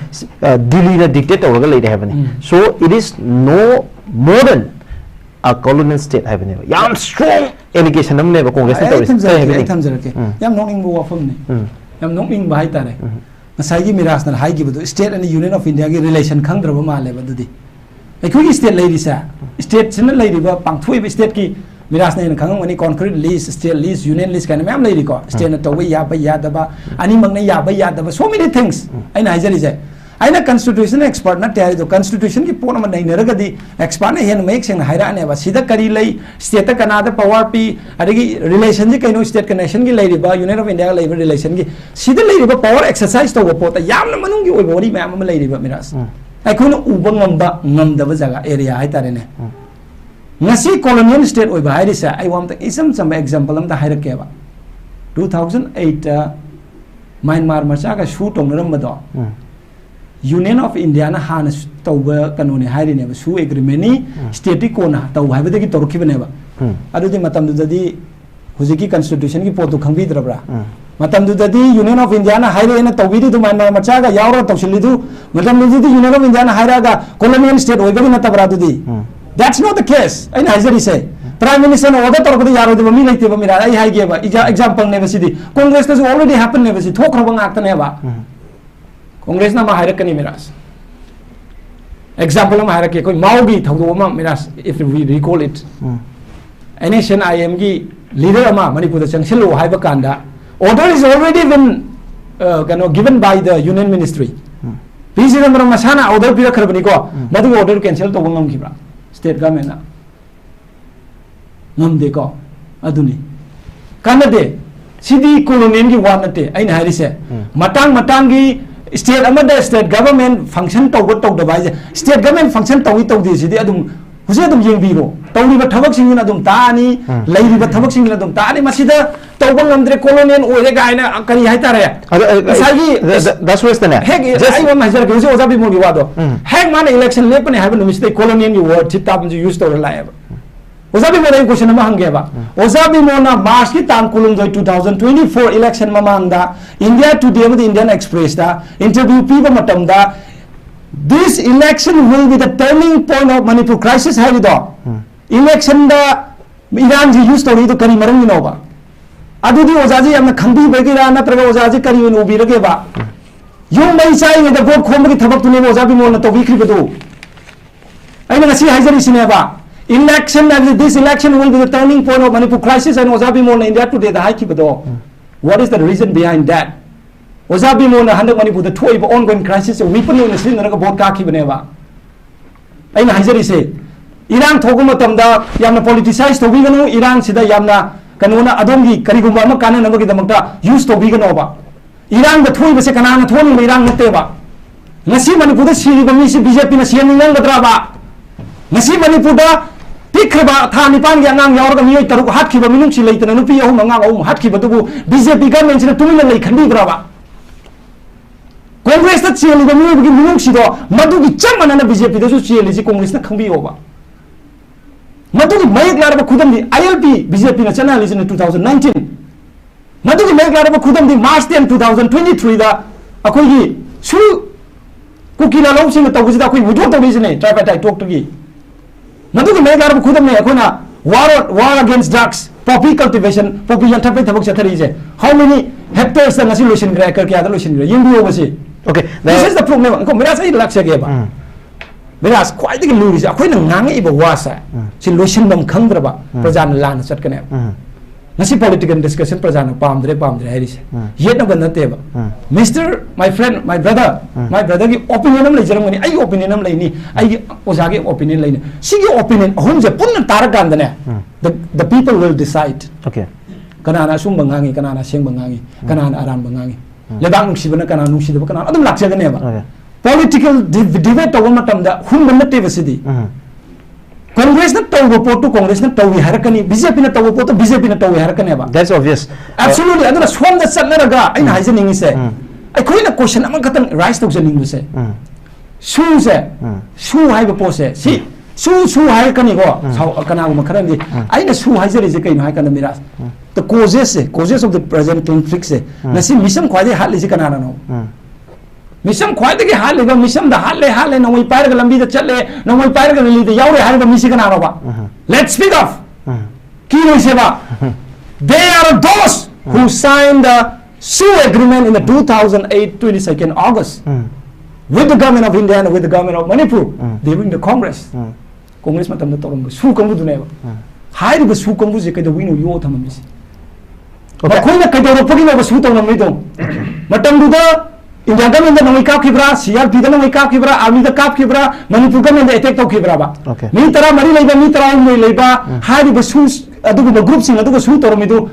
ꯑ, ꯗꯤꯜꯂꯤꯅ dictate ꯇꯧꯔꯒ ꯂꯩꯔꯦ ꯍꯥꯏꯕꯅꯤ꯫ ꯎꯝ. So it is no more than a colonial state ꯍꯥꯏꯕꯅꯦꯕ꯫ ꯌꯥꯝ strong allegation ꯑꯃꯅꯦꯕ Congress ꯅ ꯑꯩ ꯇꯧꯔꯤꯁꯦ꯫ ꯊꯝꯖꯔꯛꯀꯦ, ꯍꯥꯏꯕꯅꯤ꯫ ꯑꯩ ꯊꯝꯖꯔꯛꯀꯦ꯫ ꯎꯝ. ꯌꯥꯝ ꯅꯣꯛꯅꯤꯡꯕ ꯋꯥꯐꯝꯅꯤ꯫ ꯎꯝ. ꯌꯥꯝ ꯅꯣꯛꯅꯤꯡꯕ ꯍꯥꯏꯇꯥꯔꯦ꯫ ꯎꯝ. ꯉꯁꯥꯏꯒꯤ ꯃꯤꯔꯥꯖꯅ ꯍꯥꯏꯈꯤꯕꯗꯣ, state ꯑꯅꯤ Union of India ꯒꯤ relation ꯈꯪꯗ꯭ꯔꯕ ꯃꯥꯜꯂꯦꯕ ꯑꯗꯨꯗꯤ꯫ ꯑꯩꯈꯣꯏꯒꯤ state ꯂꯩꯔꯤꯁꯦ, state ꯁꯤꯅ ꯂꯩꯔꯤꯕ ꯄꯥꯡꯊꯣꯛꯏꯕ state ꯀꯤ, ꯃꯤꯔꯥꯖꯅ ꯍꯦꯟꯅ ꯈꯪꯉꯝꯒꯅꯤ, concrete list, state list, union list ꯀꯥꯏꯅ ꯃꯌꯥꯝ ꯂꯩꯔꯤꯀꯣ꯫ State ꯅ ꯇꯧꯕ ꯌꯥꯕ ꯌꯥꯗꯕ, ꯑꯅꯤꯃꯛꯅ ꯌꯥꯕ ꯌꯥꯗꯕ, so many things꯫ ꯑꯩꯅ ꯍꯥꯏꯖꯔꯤꯁꯦ, ꯑꯩꯅ constitution expert ꯅꯠꯇꯦ ꯍꯥꯏꯔꯤꯗꯣ, constitution ꯒꯤ ꯄꯣꯠ ꯑꯃ ꯅꯩꯅꯔꯒꯗꯤ expert ꯅ ꯍꯦꯟꯅ ꯃꯌꯦꯛ ꯁꯦꯡꯅ ꯍꯥꯏꯔꯛꯑꯅꯦꯕ꯫ ꯁꯤꯗ ꯀꯔꯤ ꯂꯩ, state ꯇ ꯀꯅꯥꯗ power ꯄꯤ, ꯑꯗꯒꯤ relation ꯁꯤ ꯀꯩꯅꯣ, state ꯀ nation ꯒꯤ ꯂꯩꯔꯤꯕ, Union of India ꯒ ꯂꯩꯔꯤꯕ relation ꯒꯤ, ꯁꯤꯗ ꯂꯩꯔꯤꯕ power exercise ꯇꯧꯕ ꯄꯣꯠꯇ ꯌꯥꯝꯅ ꯃꯅꯨꯡꯒꯤ ꯑꯣꯏꯕ ꯋꯥꯔꯤ ꯃꯌꯥꯝ ꯑꯃ ꯂꯩꯔꯤꯕ, ꯃꯤꯔꯥꯖ꯫ ꯎꯝ. ꯑꯩꯈꯣꯏꯅ ꯎꯕ ꯉꯝꯕ, ꯉꯝꯗꯕ ꯖꯒꯥ, area ꯍꯥꯏꯇꯥꯔꯦꯅꯦ꯫ ꯎꯝ. ꯉꯁꯤ colonial state ꯑꯣꯏꯕ ꯍꯥꯏꯔꯤꯁꯦ, ꯑꯩ ꯋꯥ ꯑꯝꯇ, ꯏꯆꯝ ꯆꯝꯕ example ꯑꯝꯇ ꯍꯥꯏꯔꯛꯀꯦꯕ꯫ Two thousand eight ꯇ ꯃ꯭ꯌꯥꯟꯃꯥꯔ ꯃꯆꯥꯒ ꯁꯨ ꯇꯧꯅꯔꯝꯕꯗꯣ, ꯎꯝ. Union of India ꯅ ꯍꯥꯟꯅ ꯁꯨ-, ꯇꯧꯕ ꯀꯩꯅꯣꯅꯦ ꯍꯥꯏꯔꯤꯅꯦꯕ, ꯁꯨ agreement ꯅꯤ, ꯎꯝ. state ꯀꯤ ꯀꯣꯟꯅ ꯇꯧ ꯍꯥꯏꯕꯗꯒꯤ ꯇꯧꯔꯛꯈꯤꯕꯅꯦꯕ꯫ ꯎꯝ. ꯑꯗꯨꯗꯤ ꯃꯇꯝꯗꯨꯗꯗꯤ ꯍꯧꯖꯤꯛꯀꯤ constitution ꯒꯤ ꯄꯣꯠꯇꯨ ꯈꯪꯕꯤꯗ꯭ꯔꯕ꯭ꯔꯥ? ꯎꯝ. ꯃꯇꯝꯗꯨꯗꯗꯤ Union of Indiaꯅ ꯍꯥꯏꯔꯛꯑꯦꯅ ꯇꯧꯕꯤꯔꯤꯗꯨ, ꯃꯌꯥꯟꯃꯥꯔ ꯃꯆꯥꯒ ꯌꯥꯎꯔꯒ ꯇꯧꯁꯤꯜꯂꯤꯗꯨ, ꯃꯇꯝꯗꯨꯗꯗꯤ Union of Indiaꯅ ꯍꯥꯏꯔꯛꯑꯒ colonial state ꯑꯣꯏꯕꯒꯤ ꯅꯠꯇꯕ꯭ꯔꯥ ꯑꯗꯨꯗꯤ? ꯎꯝ. That's not the case. ꯑꯩꯅ ꯍꯥꯏꯖꯔꯤꯁꯦ, Prime Ministerꯅ order ꯇꯧꯔꯛꯄꯗ ꯌꯥꯔꯣꯏꯗꯕ ꯃꯤ ꯂꯩꯇꯦꯕ ꯃꯤꯔꯥ꯫ ꯑꯩ ꯍꯥꯏꯒꯦꯕ, exa- exampleꯅꯦꯕ ꯁꯤꯗꯤ꯫ Congressꯇꯁꯨ already happenedꯅꯦꯕ ꯁꯤ, ꯊꯣꯛꯈ꯭ꯔꯕ ꯉꯥꯛꯇꯅꯦꯕ꯫ ꯎꯝ. Congressꯅ ꯑꯃ ꯍꯥꯏꯔꯛꯀꯅꯤ ꯃꯤꯔꯥꯁ꯫ Example ꯑꯃ ꯍꯥꯏꯔꯛꯀꯦ, ꯑꯩꯈꯣꯏ ꯃꯥꯎꯒꯤ ꯊꯧꯗꯣꯛ ꯑꯃ ꯃꯤꯔꯥꯁ, if we recall it. Um. NSCN-IMꯒꯤ leader ꯑꯃ ꯃꯅꯤꯄꯨꯔꯗ ꯆꯪꯁꯤꯜꯂꯨ ꯍꯥꯏꯕ ꯀꯥꯟꯗ, order is already been, uh, ꯀꯩꯅꯣ, given by the Union Ministry. ꯎꯝ. ꯄꯤ ꯆꯤꯗꯝꯕꯔꯝ ꯃꯁꯥꯅ order ꯄꯤꯔꯛꯈ꯭ꯔꯕꯅꯤꯀꯣ, ꯎꯝ. ꯃꯗꯨꯒꯤ order cancel ꯇꯧꯕ ꯉꯝꯈꯤꯕ꯭ꯔꯥ state governmentꯅ? ꯉꯝꯗꯦꯀꯣ꯫ ꯑꯗꯨꯅꯤ꯫ ꯀꯥꯟꯅꯗꯦ꯫ ꯁꯤꯗꯤ colonialꯒꯤ ꯋꯥ ꯅꯠꯇꯦ ꯑꯩꯅ ꯍꯥꯏꯔꯤꯁꯦ꯫ ꯎꯝ. ꯃꯇꯥꯡ ꯃꯇꯥꯡꯒꯤ state ꯑꯃꯗ state government function ꯇꯧꯕ ꯇꯧꯗꯕ ꯍꯥꯏꯁꯦ, state government function ꯇꯧꯏ ꯇꯧꯗꯦ ꯁꯤꯗꯤ ꯑꯗꯨꯝ ꯍꯧꯖꯤꯛ ꯑꯗꯨꯝ ꯌꯦꯡꯕꯤꯔꯣ꯫ ꯇꯧꯔꯤꯕ ꯊꯕꯛꯁꯤꯡꯁꯤꯅ ꯑꯗꯨꯝ ꯇꯥꯛꯑꯅꯤ, ꯎꯝ. ꯂꯩꯔꯤꯕ ꯊꯕꯛꯁꯤꯡꯁꯤꯅ ꯑꯗꯨꯝ ꯇꯥꯛꯑꯅꯤ꯫ ꯃꯁꯤꯗ ꯇꯧꯕ ꯉꯝꯗ꯭ꯔꯦ, colonial ꯑꯣꯏꯔꯦ ꯀꯥꯏꯅ ꯀꯔꯤ ꯍꯥꯏꯇꯥꯔꯦ? ꯑꯗꯣ, ꯑꯩ- ꯉꯁꯥꯏꯒꯤ ꯗ- ꯗ- ꯗꯥꯁ ꯋꯦꯁꯇꯅꯦ, ꯍꯦꯛ just- ꯑꯩ ꯋꯥ ꯑꯃ ꯍꯥꯏꯖꯔꯛꯀꯦ, ꯍꯧꯖꯤꯛ ꯑꯣꯖꯥ ꯕꯤꯃꯣꯜꯒꯤ ꯋꯥꯗꯣ꯫ ꯎꯝ. ꯍꯦꯛ ꯃꯥꯅ election ꯂꯦꯞꯄꯅꯤ ꯍꯥꯏꯕ ꯅꯨꯃꯤꯠꯁꯤꯗꯩ colonialꯒꯤ word ꯁꯤ ꯇꯥꯕꯁꯤ use ꯇꯧꯔ ꯂꯥꯛꯑꯦꯕ꯫ ꯑꯣꯖꯥ ꯕꯤꯃꯣꯜꯗ ꯑꯩ question ꯑꯃ ꯍꯪꯒꯦꯕ꯫ ꯑꯣꯖꯥ ꯕꯤꯃꯣꯜꯅ Marchꯀꯤ ꯇꯥꯡ ꯀꯨꯟꯍꯨꯝꯗꯣꯏ, two thousand twenty-four election ꯃꯃꯥꯡꯗ India Today ꯑꯃꯗꯤ Indian Expressꯇ interview ꯄꯤꯕ ꯃꯇꯝꯗ, "This election will be the turning point of Manipur crisis" ꯍꯥꯏꯔꯤꯗꯣ, ꯎꯝ. electionꯗ ꯏꯔꯥꯟꯁꯤ use ꯇꯧꯔꯤꯗꯣ ꯀꯔꯤ ꯃꯔꯝꯒꯤꯅꯣꯕ? ꯑꯗꯨꯗꯤ ꯑꯣꯖꯥꯁꯤ ꯌꯥꯝꯅ ꯈꯪꯕꯤꯕꯒꯤꯔꯥ, ꯅꯠꯇ꯭ꯔꯒ ꯑꯣꯖꯥꯁꯤ ꯀꯔꯤ ꯑꯣꯏꯅ ꯎꯕꯤꯔꯒꯦꯕ? ꯌꯨꯝ ꯃꯩ ꯆꯥꯛꯏꯉꯩꯗ vote ꯈꯣꯝꯕꯒꯤ ꯊꯕꯛꯇꯨꯅꯦꯕ ꯑꯣꯖꯥ ꯕꯤꯃꯣꯜꯅ ꯇꯧꯕꯤꯈ꯭ꯔꯤꯕꯗꯨ꯫ ꯑꯩꯅ ꯉꯁꯤ ꯍꯥꯏꯖꯔꯤꯁꯤꯅꯦꯕ, election ꯍꯥꯏꯕꯗꯤ, "This election will be the turning point of Manipur crisis" ꯍꯥꯏꯅ ꯑꯣꯖꯥ ꯕꯤꯃꯣꯜꯅ India Todayꯗ ꯍꯥꯏꯈꯤꯕꯗꯣ, what is the reason behind that? ꯑꯣꯖꯥ ꯕꯤꯃꯣꯜꯅ ꯍꯟꯗꯛ ꯃꯅꯤꯄꯨꯔꯗ ꯊꯣꯛꯏꯕ ongoing crisisꯁꯦ weapon ꯑꯣꯏꯅ ꯁꯤꯖꯤꯟꯅꯔꯒ vote ꯀꯥꯈꯤꯕꯅꯦꯕ꯫ ꯑꯩꯅ ꯍꯥꯏꯖꯔꯤꯁꯦ, ꯏꯔꯥꯡ ꯊꯣꯛꯄ ꯃꯇꯝꯗ ꯌꯥꯝꯅ politicize ꯇꯧꯕꯤꯒꯅꯨ, ꯏꯔꯥꯡꯁꯤꯗ ꯌꯥꯝꯅ ꯀꯩꯅꯣꯅ ꯑꯗꯣꯝꯒꯤ ꯀꯔꯤꯒꯨꯝꯕ ꯑꯃ ꯀꯥꯟꯅꯅꯕꯒꯤꯗꯃꯛꯇ use ꯇꯧꯕꯤꯒꯅꯣꯕ꯫ ꯏꯔꯥꯡꯗ ꯊꯣꯛꯏꯕꯁꯦ ꯀꯅꯥꯅ ꯊꯣꯛꯍꯟꯅꯤꯡꯕ ꯏꯔꯥꯡ ꯅꯠꯇꯦꯕ꯫ ꯉꯁꯤ ꯃꯅꯤꯄꯨꯔꯗ ꯁꯤꯔꯤꯕ ꯃꯤꯁꯤ BJPꯅ ꯁꯤꯍꯟꯅꯤꯡꯉꯝꯒꯗ꯭ꯔꯕ? ꯉꯁꯤ ꯃꯅꯤꯄꯨꯔꯗ ꯄꯤꯛꯈ꯭ꯔꯕ ꯊꯥ ꯅꯤꯄꯥꯟꯒꯤ ꯑꯉꯥꯡ ꯌꯥꯎꯔꯒ ꯃꯤꯑꯣꯏ ꯇꯔꯨꯛ ꯍꯥꯠꯈꯤꯕ, ꯃꯤꯅꯨꯡꯁꯤ ꯂꯩꯇꯅ ꯅꯨꯄꯤ ꯑꯍꯨꯝ ꯑꯉꯥꯡ ꯑꯍꯨꯝ ꯍꯥꯠꯈꯤꯕꯗꯨꯕꯨ BJP governmentꯁꯤꯅ ꯇꯨꯃꯤꯟꯅ ꯂꯩ ꯈꯟꯕꯤꯕ꯭ꯔꯕ? Congressꯇ ꯆꯦꯜꯂꯤꯕ ꯃꯤꯑꯣꯏꯕꯒꯤ ꯃꯤꯅꯨꯡꯁꯤꯗꯣ ꯃꯗꯨꯒꯤ ꯆꯞ ꯃꯥꯟꯅꯅ BJPꯗꯁꯨ ꯆꯦꯜꯂꯤꯁꯤ Congressꯅ ꯈꯪꯕꯤꯌꯣꯕ꯫ ꯃꯗꯨꯒꯤ ꯃꯌꯦꯛ ꯂꯥꯔꯕ ꯈꯨꯗꯝꯗꯤ ILP BJPꯅ ꯆꯠꯅꯍꯜꯂꯤꯁꯤꯅ two thousand nineteen꯫ ꯃꯗꯨꯒꯤ ꯃꯌꯦꯛ ꯂꯥꯔꯕ ꯈꯨꯗꯝꯗꯤ March ten, two thousand twenty-three ꯗ ꯑꯩꯈꯣꯏꯒꯤ ꯁꯨ ꯀꯨꯀꯤ ꯂꯥꯂꯣꯡꯁꯤꯡꯅ ꯇꯧꯕꯁꯤꯗ ꯑꯩꯈꯣꯏ withdraw ꯇꯧꯔꯤꯁꯤꯅꯦ tripartite talk ꯇꯒꯤ꯫ ꯃꯗꯨꯒꯤ ꯃꯌꯦꯛ ꯂꯥꯔꯕ ꯈꯨꯗꯝꯅꯦ ꯑꯩꯈꯣꯏꯅ war, war against drugs, poppy cultivation, poppy ꯌꯥꯟꯊꯠꯄꯒꯤ ꯊꯕꯛ ꯆꯠꯊꯔꯤꯁꯦ꯫ How many hectares ꯇ ꯉꯁꯤ ꯂꯣꯏꯁꯤꯟꯈ꯭ꯔꯦ, acre ꯀꯌꯥꯗ ꯂꯣꯏꯁꯤꯟꯈ꯭ꯔꯦ? ꯌꯦꯡꯕꯤꯌꯣ ꯃꯁꯤ꯫ Okay, This is the problem. ꯀꯣ ꯃꯤꯔꯥꯁ, ꯑꯩ ꯂꯥꯛꯆꯒꯦꯕ꯫ ꯎꯝ. ꯃꯤꯔꯥꯁ, ꯈ꯭ꯋꯥꯏꯗꯒꯤ ꯂꯨꯔꯤꯁꯦ ꯑꯩꯈꯣꯏꯅ ꯉꯥꯡꯉꯛꯏꯕ ꯋꯥꯁꯦ, ꯎꯝ. ꯁꯤ ꯂꯣꯏꯁꯤꯟꯐꯝ ꯈꯪꯗ꯭ꯔꯕ ꯎꯝ. ꯄ꯭ꯔꯖꯥꯅ ꯂꯥꯟꯅ ꯆꯠꯀꯅꯦꯕ꯫ ꯎꯝ. ꯉꯁꯤ political discussion ꯄ꯭ꯔꯖꯥꯅ ꯄꯥꯝꯗ꯭ꯔꯦ ꯄꯥꯝꯗ꯭ꯔꯦ ꯍꯥꯏꯔꯤꯁꯦ ꯎꯝ. ꯌꯦꯠꯅꯕ ꯅꯠꯇꯦꯕ꯫ ꯎꯝ. Mister, my friend, my brother, um. my brother ꯒꯤ opinion ꯑꯃ ꯂꯩꯖꯔꯝꯒꯅꯤ, ꯑꯩꯒꯤ opinion ꯑꯃ ꯂꯩꯅꯤ, ꯑꯩꯒꯤ ꯑꯣꯖꯥꯒꯤ opinion ꯂꯩꯅꯤ꯫ ꯁꯤꯒꯤ opinion ꯑꯍꯨꯝꯁꯦ ꯄꯨꯟꯅ ꯇꯥꯔꯀꯥꯟꯗꯅꯦ, ꯎꯝ. the, the people will decide. Okay. ꯀꯅꯥꯅ ꯑꯆꯨꯝꯕ ꯉꯥꯡꯉꯤ, ꯀꯅꯥꯅ ꯑꯁꯦꯡꯕ ꯉꯥꯡꯉꯤ, ꯀꯅꯥꯅ ꯑꯔꯥꯟꯕ ꯉꯥꯡꯉꯤ꯫ ꯎꯝ. ꯂꯩꯕꯥꯛ ꯅꯨꯡꯁꯤꯕꯅ ꯀꯅꯥ ꯅꯨꯡꯁꯤꯗꯕ ꯀꯅꯥ ꯑꯗꯨꯝ ꯂꯥꯛꯆꯒꯅꯦꯕ꯫ Okay. Political div- debate ꯇꯧꯕ ꯃꯇꯝꯗ ꯍꯨꯝꯕ ꯅꯠꯇꯦꯕ ꯁꯤꯗꯤ꯫ ꯎꯝ. Congress ꯅ ꯇꯧꯕ ꯄꯣꯠꯇꯨ Congress ꯅ ꯇꯧꯏ ꯍꯥꯏꯔꯛꯀꯅꯤ, B J P ꯅ ꯇꯧꯕ ꯄꯣꯠꯇꯨ B J P ꯅ ꯇꯧꯏ ꯍꯥꯏꯔꯛꯀꯅꯦꯕ꯫ That's obvious. Absolutely. ꯑꯗꯨꯅ ꯁꯣꯝꯗ ꯆꯠꯅꯔꯒ ꯑꯩꯅ ꯍꯥꯏꯖꯅꯤꯡꯉꯤꯁꯦ, ꯎꯝ. ꯑꯩꯈꯣꯏꯅ question ꯑꯃꯈꯛꯇꯪ raise ꯇꯧꯖꯅꯤꯡꯕꯁꯦ, ꯎꯝ. ꯁꯨꯁꯦ, ꯎꯝ. ꯁꯨ ꯍꯥꯏꯕ ꯄꯣꯠꯁꯦ, ꯁꯤ ꯁꯨ ꯁꯨ ꯍꯥꯏꯔꯛꯀꯅꯤꯀꯣ꯫ ꯎꯝ. ꯁꯥꯎ-, ꯀꯅꯥꯒꯨꯝꯕ ꯈꯔꯅꯗꯤ ꯎꯝ. ꯑꯩꯅ ꯁꯨ ꯍꯥꯏꯖꯔꯤꯁꯦ ꯀꯩꯅꯣ ꯍꯥꯏ ꯀꯥꯟꯗ, ꯃꯤꯔꯥꯖ, ꯎꯝ. the causes say, causes of the present conflict ꯁꯦ, ꯎꯝ. ꯉꯁꯤ ꯃꯤꯆꯝ ꯈ꯭ꯋꯥꯏꯗꯒꯤ ꯍꯥꯠꯂꯤꯁꯦ ꯀꯅꯥꯅꯅꯣ? ꯎꯝ. ꯃꯤꯆꯝ ꯈ꯭ꯋꯥꯏꯗꯒꯤ ꯍꯥꯠꯂꯤꯕ, ꯃꯤꯆꯝꯗ ꯍꯥꯠꯂꯦ, ꯍꯥꯠꯂꯦ, ꯅꯣꯡꯃꯩ ꯄꯥꯏꯔꯒ ꯂꯝꯕꯤꯗ ꯆꯠꯂꯦ, ꯅꯣꯡꯃꯩ ꯄꯥꯏꯔꯒ rally ꯗ ꯌꯥꯎꯔꯦ ꯍꯥꯏꯔꯤꯕ ꯃꯤꯁꯤ ꯀꯅꯥꯅꯣꯕ? ꯎꯝ. Let's speak of. Um. ꯀꯤꯔꯣꯏꯁꯦꯕ꯫ They are those who signed the SoO agreement in the two thousand eight, twenty-second August um. with the government of India and with the government of Manipur um. during the Congress. Um. Congress ꯃꯇꯝꯗ ꯇꯧꯔꯝꯕ ꯁꯨ ꯀꯥꯡꯕꯨꯗꯨꯅꯦꯕ꯫ ꯎꯝ. ꯍꯥꯏꯔꯤꯕ ꯁꯨ ꯀꯥꯡꯕꯨꯁꯦ ꯀꯩꯗꯧꯕꯒꯤꯅꯣ ꯌꯣ ꯊꯝꯃꯝꯃꯤꯁꯦ? Okay. ꯃꯈꯣꯏꯅ ꯀꯩꯗꯧꯔꯛꯄꯒꯤꯅꯣꯕ ꯁꯨ ꯇꯧꯔꯝꯃꯤꯗꯣ? ꯃꯇꯝꯗꯨꯗ India government ꯅ ꯅꯣꯡꯃꯩ ꯀꯥꯞꯈꯤꯕ꯭ꯔꯥ, C R P ꯗ ꯅꯣꯡꯃꯩ ꯀꯥꯞꯈꯤꯕ꯭ꯔꯥ, army ꯗ ꯀꯥꯞꯈꯤꯕ꯭ꯔꯥ, ꯃꯅꯤꯄꯨꯔ government ꯗ attack ꯇꯧꯈꯤꯕ꯭ꯔꯥꯕ? Okay. ꯃꯤ ꯇꯔꯥꯃꯔꯤ ꯂꯩꯕ, ꯃꯤ ꯇꯔꯥꯍꯨꯝꯗꯣꯏ ꯂꯩꯕ, ꯎꯝ. ꯍꯥꯏꯔꯤꯕ ꯁꯨ, ꯑꯗꯨꯒꯨꯝꯕ group ꯁꯤꯡ ꯑꯗꯨꯒ ꯁꯨ ꯇꯧꯔꯝꯃꯤꯗꯨ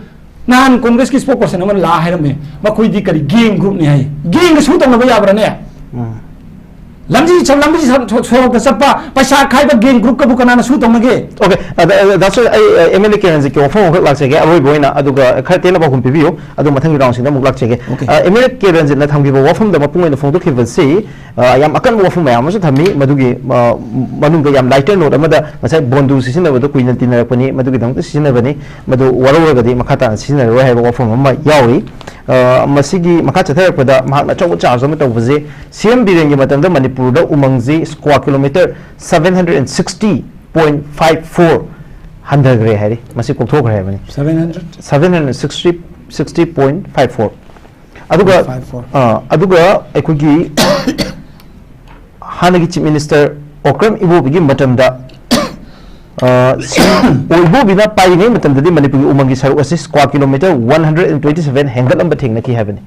ꯅꯍꯥꯟ Congress ꯀꯤ spokesperson ꯑꯃꯅ ꯂꯥꯛꯑ ꯍꯥꯏꯔꯝꯃꯦ, ꯃꯈꯣꯏꯗꯤ ꯀꯔꯤ gang group ꯅꯤ ꯍꯥꯏ꯫ Gang ꯒ ꯁꯨ ꯇꯧꯅꯕ ꯌꯥꯕ꯭ꯔꯥꯅꯦ? ꯎꯝ. ꯂꯝꯕꯤ ꯁ- ꯂꯝꯕꯤ ꯁ- ꯁ- ꯁꯣꯔꯣꯛꯇ ꯆꯠꯄ ꯄꯩꯁꯥ ꯈꯥꯏꯕ ꯒꯦꯡ ꯒ꯭ꯔꯨꯞꯀꯕꯨ ꯀꯅꯥꯅ ꯁꯨ ꯇꯧꯅꯒꯦ? Okay, ꯑꯗ- ꯑꯗ- ꯗꯥꯁꯨ ꯑꯩ ꯑꯦꯝ ꯑꯦꯜ ꯑꯦ ꯀꯦ ꯔꯟꯖꯤꯠꯀꯤ ꯋꯥꯐꯝ ꯑꯃꯈꯛ ꯂꯥꯛꯆꯒꯦ, ꯑꯔꯣꯏꯕ ꯑꯣꯏꯅ, ꯑꯗꯨꯒ ꯈꯔ ꯇꯦꯟꯅ ꯄꯥꯎꯈꯨꯝ ꯄꯤꯕꯤꯌꯨ, ꯑꯗꯨ ꯃꯊꯪꯒꯤ ꯔꯥꯎꯟꯁꯤꯡꯗ ꯑꯃꯨꯛ ꯂꯥꯛꯆꯒꯦ꯫ Okay. ꯑ, ꯑꯦꯝ ꯑꯦꯜ ꯑꯦ ꯀꯦ ꯔꯟꯖꯤꯠꯅ ꯊꯝꯈꯤꯕ ꯋꯥꯐꯝꯗ ꯃꯄꯨꯡ ꯑꯣꯏꯅ ꯐꯣꯡꯗꯣꯛꯈꯤꯕꯁꯤ, ꯑ, ꯌꯥꯝ ꯑꯀꯟꯕ ꯋꯥꯐꯝ ꯃꯌꯥꯝ ꯑꯃꯁꯨ ꯊꯝꯃꯤ꯫ ꯃꯗꯨꯒꯤ, ꯑ, ꯃꯅꯨꯡꯗ ꯌꯥꯝ ꯂꯥꯏꯇꯔ ꯅꯣꯠ ꯑꯃꯗ ꯉꯁꯥꯏ ꯕꯣꯟꯗꯨ ꯁꯤꯖꯤꯟꯅꯕꯗ ꯀꯨꯏꯅ ꯇꯤꯟꯅꯔꯛꯄꯅꯤ, ꯃꯗꯨꯒꯤꯗꯃꯛꯇ ꯁꯤꯖꯤꯟꯅꯕꯅꯤ, ꯃꯗꯨ ꯋꯥꯔꯧꯔꯒꯗꯤ ꯃꯈꯥ ꯇꯥꯅ ꯁꯤꯖꯤꯟꯅꯔꯔꯣꯏ ꯍꯥꯏꯕ ꯋꯥꯐꯝ ꯑꯃ ꯌꯥꯎꯔꯤ꯫ ꯑ, ꯃꯁꯤꯒꯤ ꯃꯈꯥ ꯆꯠꯊꯔꯛꯄꯗ ꯃꯍꯥꯛꯅ ꯑꯆꯧꯕ ꯆꯥꯔꯖ ꯑꯃ ꯇꯧꯕꯁꯦ, ꯁꯤ ꯑꯦꯝ ꯕꯤꯔꯦꯟꯒꯤ ꯃꯇꯝꯗ ꯃꯅꯤꯄꯨꯔꯗ ꯎꯃꯪꯁꯤ square kilometre seven hundred and sixty point five four ꯍꯟꯊꯈ꯭ꯔꯦ ꯍꯥꯏꯔꯤ꯫ ꯃꯁꯤ ꯀꯣꯛꯊꯣꯛꯈ꯭ꯔꯦ ꯍꯥꯏꯕꯅꯤ꯫ Seven hundred? Seven hundred sixty, sixty point five four꯫ ꯑꯗꯨꯒ, Five four. ꯑ, ꯑꯗꯨꯒ ꯑꯩꯈꯣꯏꯒꯤ ꯍꯥꯟꯅꯒꯤ ꯆꯤꯐ ꯃꯤꯅꯤꯁꯇꯔ ꯑꯣꯀ꯭ꯔꯝ ꯏꯕꯣꯕꯤꯒꯤ ꯃꯇꯝꯗ, ꯑ, ꯁꯤ ꯑꯦꯝ ꯏꯕꯣꯕꯤꯅ ꯄꯥꯏꯔꯤꯉꯩ ꯃꯇꯝꯗꯗꯤ ꯃꯅꯤꯄꯨꯔꯒꯤ ꯎꯃꯪꯒꯤ ꯁꯔꯨꯛ ꯑꯁꯤ square kilometre one hundred and twenty seven ꯍꯦꯟꯒꯠꯂꯝꯕ ꯊꯦꯡꯅꯈꯤ ꯍꯥꯏꯕꯅꯤ꯫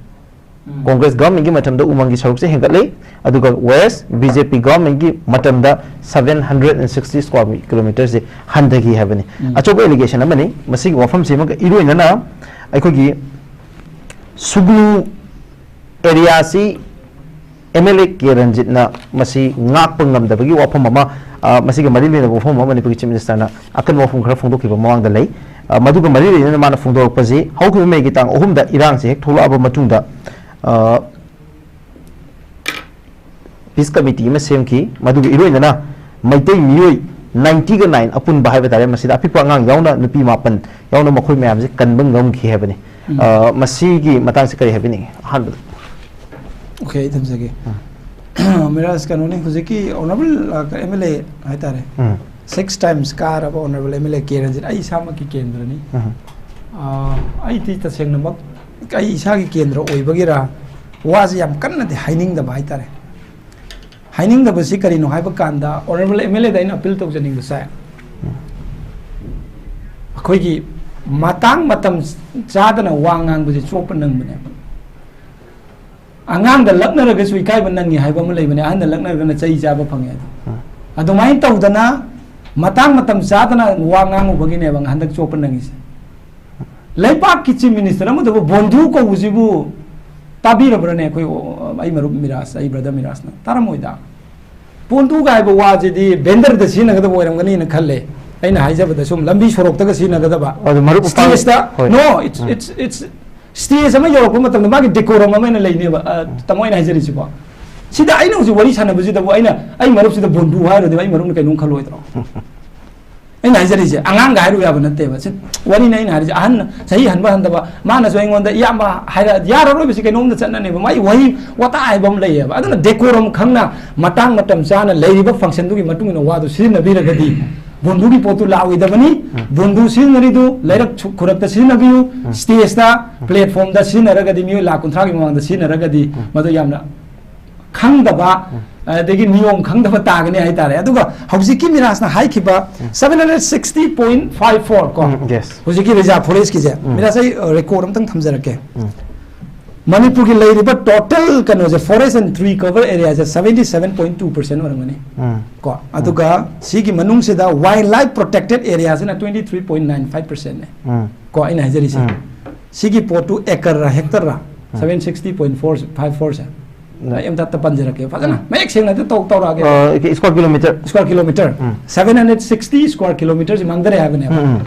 ꯀꯣꯡꯒ꯭ꯔꯦꯁ ꯒꯚꯔꯟꯃꯦꯟꯠꯀꯤ ꯃꯇꯝꯗ ꯎꯃꯪꯒꯤ ꯁꯔꯨꯛꯁꯦ ꯍꯦꯟꯒꯠꯂꯤ, ꯑꯗꯨꯒ whereas ꯕꯤ ꯖꯦ ꯄꯤ ꯒꯚꯔꯟꯃꯦꯟꯠꯀꯤ ꯃꯇꯝꯗ seven hundred and sixty square kilometerꯁꯦ ꯍꯟꯊꯈꯤ ꯍꯥꯏꯕꯅꯤ꯫ ꯎꯝ꯫ ꯑꯆꯧꯕ ꯑꯦꯂꯤꯒꯦꯁꯟ ꯑꯃꯅꯤ꯫ ꯃꯁꯤꯒꯤ ꯋꯥꯐꯝꯁꯤꯃꯒ ꯏꯔꯣꯏꯅꯅ ꯑꯩꯈꯣꯏꯒꯤ ꯁꯨꯒꯅꯨ ꯑꯦꯔꯤꯌꯥꯁꯤ ꯑꯦꯝ ꯑꯦꯜ ꯑꯦ ꯀꯦ ꯔꯟꯖꯤꯠꯅ ꯃꯁꯤ ꯉꯥꯛꯄ ꯉꯝꯗꯕꯒꯤ ꯋꯥꯐꯝ ꯑꯃ, ꯑ, ꯃꯁꯤꯒ ꯃꯔꯤ ꯂꯩꯅꯕ ꯋꯥꯐꯝ ꯑꯃ ꯃꯅꯤꯄꯨꯔꯒꯤ ꯆꯤꯐ ꯃꯤꯅꯤꯁꯇꯔꯅ ꯑꯀꯟꯕ ꯋꯥꯐꯝ ꯈꯔ ꯐꯣꯡꯗꯣꯛꯈꯤꯕ ꯃꯃꯥꯡꯗ ꯂꯩ꯫ ꯑ, ꯃꯗꯨꯒ ꯃꯔꯤ ꯂꯩꯅꯅ ꯃꯥꯅ ꯐꯣꯡꯗꯣꯔꯛꯄꯁꯤ, ꯍꯧꯈꯤꯕ ꯃꯦꯒꯤ ꯇꯥꯡ ꯑꯍꯨꯝꯗ ꯏꯔꯥꯡꯁꯤ ꯍꯦꯛ ꯊꯣꯛꯂꯛꯑꯕ ꯃꯇꯨꯡꯗ, ꯑ, ꯄꯤꯁ ꯀꯃꯤꯇꯤ ꯑꯃ ꯁꯦꯝꯈꯤ꯫ ꯃꯗꯨꯒ ꯏꯔꯣꯏꯅꯅ ꯃꯩꯇꯩ ꯃꯤꯑꯣꯏ ninety-nine ꯑꯄꯨꯟꯕ ꯍꯥꯏꯕ ꯇꯥꯔꯦ, ꯃꯁꯤꯗ ꯑꯄꯤꯛꯄ ꯑꯉꯥꯡ ꯌꯥꯎꯅ ꯅꯨꯄꯤ ꯃꯥꯄꯟ ꯌꯥꯎꯅ ꯃꯈꯣꯏ ꯃꯌꯥꯝꯁꯦ ꯀꯟꯕ ꯉꯝꯈꯤ ꯍꯥꯏꯕꯅꯤ꯫ ꯎꯝ꯫ ꯑ, ꯃꯁꯤꯒꯤ ꯃꯇꯥꯡꯁꯤ ꯀꯔꯤ ꯍꯥꯏꯕꯤꯅꯤꯡꯉꯤ? ꯑꯍꯥꯟꯕꯗ꯫ Okay, ꯑꯩ ꯊꯝꯖꯒꯦ꯫ ꯃꯤꯔꯥꯖ, ꯀꯩꯅꯣꯅꯤ, ꯍꯧꯖꯤꯛꯀꯤ honourable, ꯑ, ꯑꯦꯝ ꯑꯦꯜ ꯑꯦ ꯍꯥꯏꯇꯥꯔꯦ, ꯎꯝ꯫ Six times ꯀꯥꯔꯕ honourable M L A K Ranjit ꯑꯩ ꯏꯁꯥꯃꯛꯀꯤ ꯀꯦꯟꯗ꯭ꯔꯅꯤ꯫ ꯎꯝ꯫ ꯑ, ꯑꯩꯗꯤ ꯇꯁꯦꯡꯅꯃꯛ ꯑꯩ ꯏꯁꯥꯒꯤ ꯀꯦꯟꯗ꯭ꯔ ꯑꯣꯏꯕꯒꯤꯔꯥ ꯋꯥꯁꯦ ꯌꯥꯝ ꯀꯟꯅꯗꯤ ꯍꯥꯏꯅꯤꯡꯗꯕ ꯍꯥꯏꯇꯥꯔꯦ꯫ ꯍꯥꯏꯅꯤꯡꯗꯕꯁꯤ ꯀꯔꯤꯅꯣ ꯍꯥꯏꯕ ꯀꯥꯟꯗ, honourable ꯑꯦꯝ ꯑꯦꯜ ꯑꯦꯗ ꯑꯩꯅ appeal ꯇꯧꯖꯅꯤꯡꯕꯁꯦ, ꯑꯩꯈꯣꯏꯒꯤ ꯃꯇꯥꯡ ꯃꯇꯝ ꯆꯥꯗꯅ ꯋꯥ ꯉꯥꯡꯕꯁꯦ ꯆꯣꯞꯄ ꯅꯪꯕꯅꯦꯕ꯫ ꯑꯉꯥꯡꯗ ꯂꯛꯅꯔꯒꯁꯨ ꯏꯀꯥꯏꯕ ꯅꯪꯉꯤ ꯍꯥꯏꯕ ꯑꯃ ꯂꯩꯕꯅꯦ, ꯑꯍꯟꯗ ꯂꯛꯅꯔꯒꯅ ꯆꯩ ꯆꯥꯕ ꯐꯪꯉꯦ ꯑꯗꯣ꯫ ꯎꯝ꯫ ꯑꯗꯨꯃꯥꯏꯅ ꯇꯧꯗꯅ ꯃꯇꯥꯡ ꯃꯇꯝ ꯆꯥꯗꯅ ꯋꯥ ꯉꯥꯡꯉꯨꯕꯒꯤꯅꯦꯕ ꯍꯟꯗꯛ ꯆꯣꯞꯄ ꯅꯪꯉꯤꯁꯦ꯫ ꯂꯩꯕꯥꯛꯀꯤ ꯆꯤꯐ ꯃꯤꯅꯤꯁꯇꯔ ꯑꯃꯗꯕꯨ ꯕꯣꯟꯙꯨ ꯀꯧꯕꯁꯤꯕꯨ ꯇꯥꯕꯤꯔꯕ꯭ꯔꯅꯦ ꯑꯩꯈꯣꯏ, ꯑꯩ ꯃꯔꯨꯞ ꯃꯤꯔꯥꯖ, ꯑꯩ ꯕ꯭ꯔꯗꯔ ꯃꯤꯔꯥꯖꯅ? ꯇꯥꯔꯝꯃꯣꯏꯗ꯫ ꯕꯣꯟꯗꯨꯒ ꯍꯥꯏꯕ ꯋꯥꯁꯤꯗꯤ ꯕꯦꯟꯗꯔꯗ ꯁꯤꯖꯤꯟꯅꯒꯗꯕ ꯑꯣꯏꯔꯝꯒꯅꯤꯅ ꯈꯜꯂꯦ, ꯑꯩꯅ ꯍꯥꯏꯖꯕꯗ, ꯁꯨꯝ ꯂꯝꯕꯤ ꯁꯣꯔꯣꯛꯇꯒ ꯁꯤꯖꯤꯟꯅꯒꯗꯕ꯫ ꯑꯗꯨ ꯃꯔꯨꯞ ꯎꯄꯥꯏ- ꯁ꯭ꯇꯦꯖꯇ ꯍꯣꯏ꯫ ꯅꯣ ꯏꯠꯁ ꯏꯠꯁ ꯏꯠꯁ ꯁ꯭ꯇꯦꯖ ꯑꯃ ꯌꯧꯔꯛꯄ ꯃꯇꯝꯗ ꯃꯥꯒꯤ ꯗꯦꯀꯣꯔꯝ ꯑꯃ ꯑꯩꯅ ꯂꯩꯅꯦꯕ꯫ ꯑ, ꯇꯥꯃꯣ, ꯑꯩꯅ ꯍꯥꯏꯖꯔꯤꯁꯤꯀꯣ, ꯁꯤꯗ ꯑꯩꯅ ꯍꯧꯖꯤꯛ ꯋꯥꯔꯤ ꯁꯥꯟꯅꯕꯁꯤꯗꯕꯨ ꯑꯩꯅ ꯑꯩ ꯃꯔꯨꯞꯁꯤꯗ ꯕꯣꯟꯗꯨ ꯍꯥꯏꯔꯨꯔꯗꯤ ꯑꯩ ꯃꯔꯨꯞꯅ ꯀꯩꯅꯣꯝ ꯈꯜꯂꯣꯏꯗ꯭ꯔꯣ? ꯑꯩꯅ ꯍꯥꯏꯖꯔꯤꯁꯦ ꯑꯉꯥꯡꯒ ꯍꯥꯏꯔꯨ ꯌꯥꯕ ꯅꯠꯇꯦꯕ꯫ ꯁꯤ ꯋꯥꯔꯤꯅꯤ ꯑꯩꯅ ꯍꯥꯏꯔꯤꯁꯦ꯫ ꯑꯍꯟ, ꯆꯍꯤ ꯍꯟꯕ ꯍꯟꯗꯕ, ꯃꯥꯅꯁꯨ ꯑꯩꯉꯣꯟꯗ, "ꯏꯌꯥꯝꯕ, ꯍꯥꯏꯔ ꯌꯥꯔꯔꯣꯏꯕꯁꯤ, ꯀꯩꯅꯣꯝꯗ ꯆꯠꯅꯅꯦꯕ"꯫ ꯃꯥꯏ ꯋꯥꯍꯩ ꯋꯥꯇꯥ ꯍꯥꯏꯕ ꯑꯃ ꯂꯩꯌꯦꯕ꯫ ꯑꯗꯨꯅ ꯗꯦꯀꯣꯔꯝ ꯈꯪꯅ, ꯃꯇꯥꯡ ꯃꯇꯝ ꯆꯥꯅ, ꯂꯩꯔꯤꯕ ꯐꯪꯁꯟꯗꯨꯒꯤ ꯃꯇꯨꯡ ꯏꯟꯅ ꯋꯥꯗꯨ ꯁꯤꯖꯤꯟꯅꯕꯤꯔꯒꯗꯤ ꯕꯣꯟꯗꯨꯒꯤ ꯄꯣꯠꯇꯨ ꯂꯥꯛꯑꯣꯏꯗꯕꯅꯤ꯫ ꯕꯣꯟꯗꯨ ꯁꯤꯖꯤꯟꯅꯔꯤꯗꯨ ꯂꯩꯔꯛ ꯁꯨ-, ꯈꯨꯔꯛꯇ ꯁꯤꯖꯤꯟꯅꯕꯤꯌꯨ, ꯁ꯭ꯇꯦꯖꯇ, ꯄ꯭ꯂꯦꯠꯐꯣꯝꯗ ꯁꯤꯖꯤꯟꯅꯔꯒꯗꯤ, ꯃꯤꯑꯣꯏ ꯂꯥꯈ ꯀꯨꯟꯊ꯭ꯔꯥꯒꯤ ꯃꯃꯥꯡꯗ ꯁꯤꯖꯤꯟꯅꯔꯒꯗꯤ, ꯃꯗꯨ ꯌꯥꯝꯅ ꯈꯪꯗꯕ, ꯑꯗꯒꯤ ꯅꯤꯌꯣꯝ ꯈꯪꯗꯕ ꯇꯥꯒꯅꯤ ꯍꯥꯏꯇꯥꯔꯦ꯫ ꯑꯗꯨꯒ ꯍꯧꯖꯤꯛꯀꯤ ꯃꯤꯔꯥꯖꯅ ꯍꯥꯏꯈꯤꯕ seven hundred sixty point five four ꯀꯣ, ꯎꯝ, yes. ꯍꯧꯖꯤꯛꯀꯤ ꯔꯤꯖꯥꯔꯚ ꯐꯣꯔꯦꯁꯀꯤꯁꯦ, ꯃꯤꯔꯥꯖ, ꯑꯩ, ꯑ, ꯔꯦꯀꯣꯔꯗ ꯑꯝꯇꯪ ꯊꯝꯖꯔꯛꯀꯦ꯫ ꯃꯅꯤꯄꯨꯔꯒꯤ ꯂꯩꯔꯤꯕ ꯇꯣꯇꯦꯜ ꯀꯩꯅꯣꯁꯦ, forest and tree cover areaꯁꯦ seventy seven point two percent ꯑꯣꯏꯔꯝꯒꯅꯤ꯫ ꯎꯝ꯫ ꯀꯣ, ꯑꯗꯨꯒ ꯁꯤꯒꯤ ꯃꯅꯨꯡꯁꯤꯗ wild life protected areaꯁꯤꯅ twenty three point nine five percentꯅꯦ꯫ ꯎꯝ꯫ ꯀꯣ, ꯑꯩꯅ ꯍꯥꯏꯖꯔꯤꯁꯦ꯫ ꯎꯝ꯫ ꯁꯤꯒꯤ ꯄꯣꯠꯇꯨ ꯑꯦꯀꯔꯔ, ꯍꯦꯛꯇꯔꯔ? ꯎꯝ꯫ Seven sixty point four five fourꯁꯦ꯫ ꯎꯝ꯫ ꯑꯩ ꯑꯝꯇ ꯇ ꯄꯟꯖꯔꯛꯀꯦ ꯐꯖꯅ, ꯃꯌꯦꯛ ꯁꯦꯡꯅ ꯑꯝꯇ ꯇꯧ-, ꯇꯧꯔꯛꯑꯒꯦ꯫ ꯑ, square kilometer꯫ Square kilometer꯫ ꯎꯝ꯫ Seven hundred sixty square kilometerꯁꯤ ꯃꯥꯡꯊꯔꯦ ꯍꯥꯏꯕꯅꯦꯕ꯫ ꯎꯝ, ꯎꯝ꯫